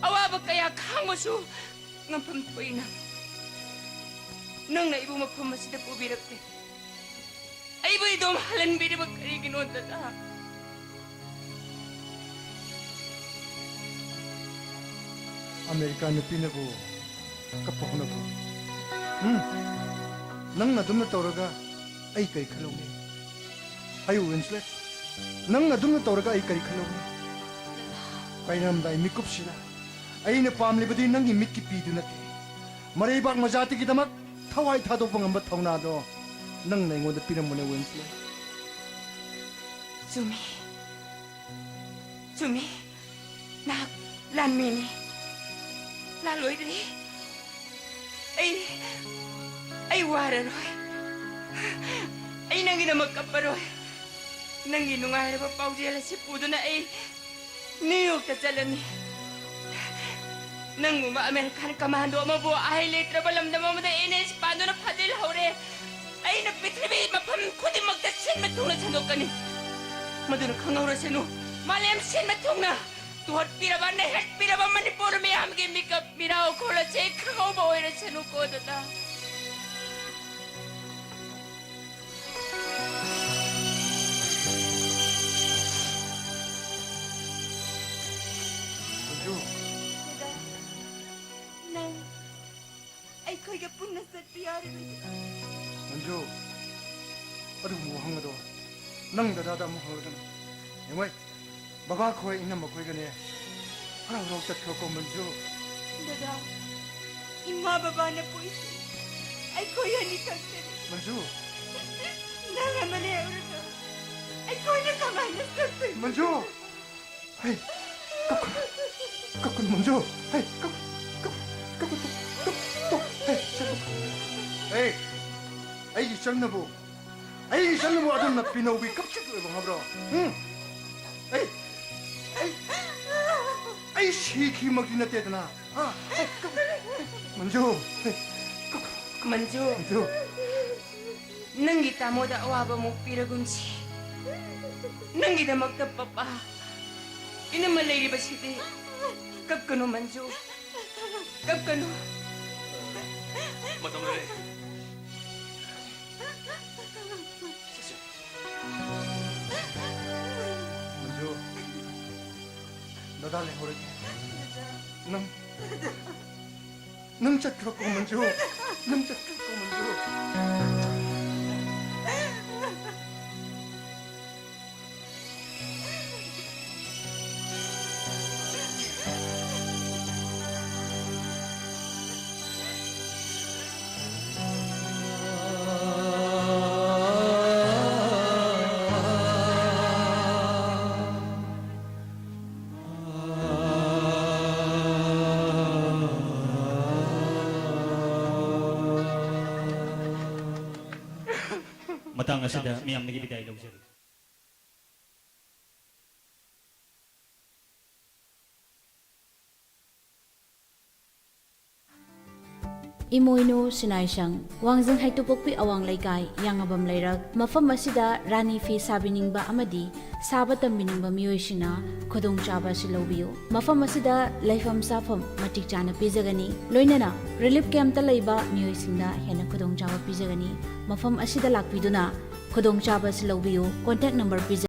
ꯑꯋꯥꯕ ꯀꯌꯥ ꯈꯥꯡꯕꯁꯨ ꯉꯝꯐꯝ ꯊꯣꯛꯏ ꯅꯪ꯫ ꯅꯪꯅ ꯑꯩꯕꯨ ꯃꯐꯝ ꯑꯁꯤꯗ ꯄꯨꯕꯤꯔꯛꯇꯦ꯫ ꯑꯩꯕꯨ ꯏꯗꯣꯝ ꯍꯜꯍꯟꯕꯤꯔꯤꯕ ꯀꯔꯤꯒꯤꯅꯣ, ꯗꯗꯥ? ꯑꯃꯦꯔꯤꯀꯥ ꯅꯨꯄꯤꯅꯕꯨ ꯀꯞꯄ ꯍꯧꯅꯕ꯭ꯔꯣ? ꯎꯝ? ꯅꯪꯅ ꯑꯗꯨꯝꯅ ꯇꯧꯔꯒ ꯑꯩ ꯀꯔꯤ ꯈꯜꯂꯧꯅꯤ? ꯍꯥꯏꯌꯨ, ꯋꯤꯟꯁꯂꯦꯠ꯫ ꯅꯪꯅ ꯑꯗꯨꯝꯅ ꯇꯧꯔꯒ ꯑꯩ ꯀꯔꯤ ꯈꯜꯂꯧꯅꯤ? ꯀꯥꯏꯅꯔꯝꯗꯥꯏ ꯃꯤꯀꯨꯞꯁꯤꯗ ꯑꯩꯅ ꯄꯥꯝꯂꯤꯕꯗꯤ ꯅꯪꯒꯤ ꯃꯤꯠꯀꯤ ꯄꯤꯗꯨ ꯅꯠꯇꯦ, ꯃꯔꯩꯕꯥꯛ ꯃꯖꯥꯇꯤꯒꯤꯗꯃꯛ ꯊꯋꯥꯏ ꯊꯥꯗꯣꯛꯄ ꯉꯝꯕ ꯊꯧꯅꯥꯗꯣ ꯅꯪꯅ ꯑꯩꯉꯣꯟꯗ ꯄꯤꯔꯝꯕꯅꯦ, ꯋꯤꯟꯁꯂꯦꯠ꯫ ꯆꯨꯝꯃꯤ꯫ ꯆꯨꯝꯃꯤ꯫ ꯅꯍꯥꯛ ꯂꯥꯟꯃꯤꯅꯤ꯫ ꯂꯥꯜꯂꯣꯏꯗ꯭ꯔꯤ꯫ ꯑꯩ, ꯑꯩ ꯋꯥꯔꯔꯣꯏ꯫ ꯑꯩ ꯅꯪꯒꯤꯗꯃꯛ ꯀꯞꯄꯔꯣꯏ꯫ ꯅꯪꯒꯤ ꯅꯨꯡꯉꯥꯏꯔꯕ ꯄꯥꯎꯖꯦꯜ ꯑꯁꯤ ꯄꯨꯗꯨꯅ ꯑꯩ ꯅ꯭ꯌꯨ ꯌꯣꯔꯛꯇ ꯆꯠꯂꯅꯤ꯫ ꯅꯪꯒꯨꯝꯕ ꯑꯃꯦꯔꯤꯀꯥꯟ ꯀꯃꯥꯟꯗꯣ ꯑꯃꯕꯨ ꯑꯍꯩ ꯂꯩꯇ꯭ꯔꯕ ꯂꯝꯗꯝ ꯑꯃꯗ ꯑꯦꯟ ꯑꯦꯁ ꯄꯥꯟꯗꯨꯅ ꯐꯥꯖꯤꯜꯍꯧꯔꯦ꯫ ꯑꯩꯅ ꯄ꯭ꯔꯤꯊꯤꯕꯤ ꯃꯐꯝ ꯈꯨꯗꯤꯡꯃꯛꯇ ꯁꯤꯟꯕ ꯊꯨꯡꯅ ꯁꯟꯗꯣꯛꯀꯅꯤ꯫ ꯃꯗꯨꯅ ꯈꯪꯍꯧꯔꯁꯅꯨ, ꯃꯥꯂꯦꯝ ꯁꯤꯟꯕ ꯊꯨꯡꯅ ꯇꯨꯍꯠꯄꯤꯔꯕ, ꯅꯩꯍꯠꯄꯤꯔꯕ ꯃꯅꯤꯄꯨꯔ ꯃꯤꯌꯥꯝꯒꯤ ꯃꯤꯀꯞ ꯃꯤꯔꯥꯎ ꯈꯣꯜ ꯑꯁꯦ ꯈꯪꯍꯧꯕ ꯑꯣꯏꯔꯁꯅꯨꯀꯣ, ꯗꯗꯥ꯫ ꯃꯟꯖꯨ꯫ ꯗꯗꯥ, ꯅꯪ ꯑꯩꯈꯣꯏꯒ ꯄꯨꯟꯅ ꯆꯠꯄ ꯌꯥꯔꯒꯗꯤ꯫ ꯃꯟꯖꯨ, ꯑꯗꯨꯒꯨꯝꯕ ꯋꯥꯍꯪ ꯑꯗꯣ ꯅꯪ ꯗꯗꯥꯗ ꯑꯃꯨꯛ ꯍꯪꯂꯛꯀꯅꯨ꯫ ꯌꯦꯡꯉꯣꯏ, ꯕꯕꯥ ꯈꯣꯏ, ꯏꯅꯝꯃ ꯈꯣꯏꯒꯅꯦ ꯍꯔꯥꯎ ꯍꯔꯥꯎ ꯆꯠꯈ꯭ꯔꯣꯀꯣ, ꯃꯟꯖꯨ꯫ ꯗꯗꯥ, ꯏꯃꯥ ꯕꯕꯥꯅ ꯄꯣꯛꯏꯁꯦ ꯑꯩꯈꯣꯏ ꯑꯅꯤ ꯈꯛꯇꯅꯤ꯫ ꯃꯟꯖꯨ꯫ ꯅꯪ ꯑꯃ ꯂꯩꯍꯧꯔꯒ ꯑꯩꯈꯣꯏꯅ ꯀꯃꯥꯏꯅ ꯆꯠꯇꯣꯏꯅꯣ? ꯃꯟꯖꯨ! ꯍꯩ, ꯀꯞꯀꯅꯨ, ꯀꯞꯀꯅꯨ, ꯃꯟꯖꯨ! ꯍꯩ, ꯀꯞ-, ꯀꯞ-, ꯀꯞꯀꯅꯨ, ꯇꯣꯛ, ꯇꯣꯛ, ꯇꯣꯛ, ꯍꯩ, ꯁꯦ, ꯇꯣꯛ꯫ ꯍꯩ, ꯑꯩꯒꯤ ꯏꯆꯟꯅꯕꯨ, ꯑꯩꯒꯤ ꯏꯆꯟꯅꯕꯨ ꯑꯗꯨꯝꯅ ꯄꯤꯅꯧꯕꯤ ꯀꯞꯆꯦꯠ ꯑꯣꯏꯕ ꯉꯝꯕ꯭ꯔꯣ? ꯎꯝ? ꯑꯩ, ꯑꯩ, ꯑꯩ ꯁꯤꯈꯤꯕꯃꯛꯇꯤ ꯅꯠꯇꯦꯗꯅ꯫ ꯍꯥ? ꯍꯩ, ꯀꯞ-, ꯃꯟꯖꯨ! ꯍꯩ, ꯀꯞ-, ꯃꯟꯖꯨ! ꯃꯟꯖꯨ! ꯅꯪꯒꯤ ꯇꯥꯃꯣꯗ ꯑꯋꯥꯕ ꯑꯃꯨꯛ ꯄꯤꯔꯒꯨꯝꯁꯤ꯫ ꯅꯪꯒꯤꯗꯃꯛꯇ ꯄꯄꯥ, ꯏꯅꯝꯃ ꯂꯩꯔꯤꯕꯁꯤꯗꯤ꯫ ꯀꯞꯀꯅꯨ ꯃꯟꯖꯨ, ꯀꯞꯀꯅꯨ꯫ ꯃꯇꯝ ꯂꯣꯏꯔꯦ꯫ ꯆꯠꯁꯤ꯫ ꯃꯟꯖꯨ, ꯗꯗꯥ ꯂꯩꯍꯧꯔꯒꯦ꯫ ꯅꯪ ꯅꯪ ꯆꯠꯈ꯭ꯔꯣꯀꯣ ꯃꯟꯖꯨ, ꯅꯪ ꯆꯠꯈ꯭ꯔꯣꯀꯣ ꯃꯟꯖꯨ꯫ ꯃꯇꯥꯡ ꯑꯁꯤꯗ ꯃꯤꯌꯥꯝꯗꯒꯤ ꯕꯤꯗꯥꯏ ꯂꯧꯖꯔꯤ꯫ ꯏꯃꯣꯏꯅꯨ ꯁꯤꯅꯥꯏꯁꯪ, ꯋꯥꯡꯖꯤꯡ ꯍꯩꯇꯨꯄꯣꯛꯄꯤ ꯑꯋꯥꯡ ꯂꯩꯀꯥꯏ, ꯌꯥꯉꯕꯝ ꯂꯩꯔꯛ꯫ ꯃꯐꯝ ꯑꯁꯤꯗ ꯔꯥꯅꯤ ꯐꯤ ꯁꯥꯕꯤꯅꯤꯡꯕ ꯑꯃꯗꯤ ꯁꯥꯕ ꯇꯝꯕꯤꯅꯤꯡꯕ ꯃꯤꯑꯣꯏꯁꯤꯡꯅ ꯈꯨꯗꯣꯡꯆꯥꯕ ꯑꯁꯤ ꯂꯧꯕꯤꯌꯨ꯫ ꯃꯐꯝ ꯑꯁꯤꯗ ꯂꯩꯐꯝ ꯆꯥꯐꯝ ꯃꯇꯤꯛ ꯆꯥꯅ ꯄꯤꯖꯒꯅꯤ, ꯂꯣꯏꯅꯅ ꯔꯤꯂꯤꯐ ꯀꯦꯝꯞꯇ ꯂꯩꯕ ꯃꯤꯑꯣꯏꯁꯤꯡꯗ ꯍꯦꯟꯅ ꯈꯨꯗꯣꯡꯆꯥꯕ ꯄꯤꯖꯒꯅꯤ꯫ ꯃꯐꯝ ꯑꯁꯤꯗ ꯂꯥꯛꯄꯤꯗꯨꯅ ꯈꯨꯗꯣꯡꯆꯥꯕ ꯑꯁꯤ ꯂꯧꯕꯤꯌꯨ꯫ ꯀꯣꯟꯇꯦꯛ ꯅꯝꯕꯔ ꯄꯤꯖ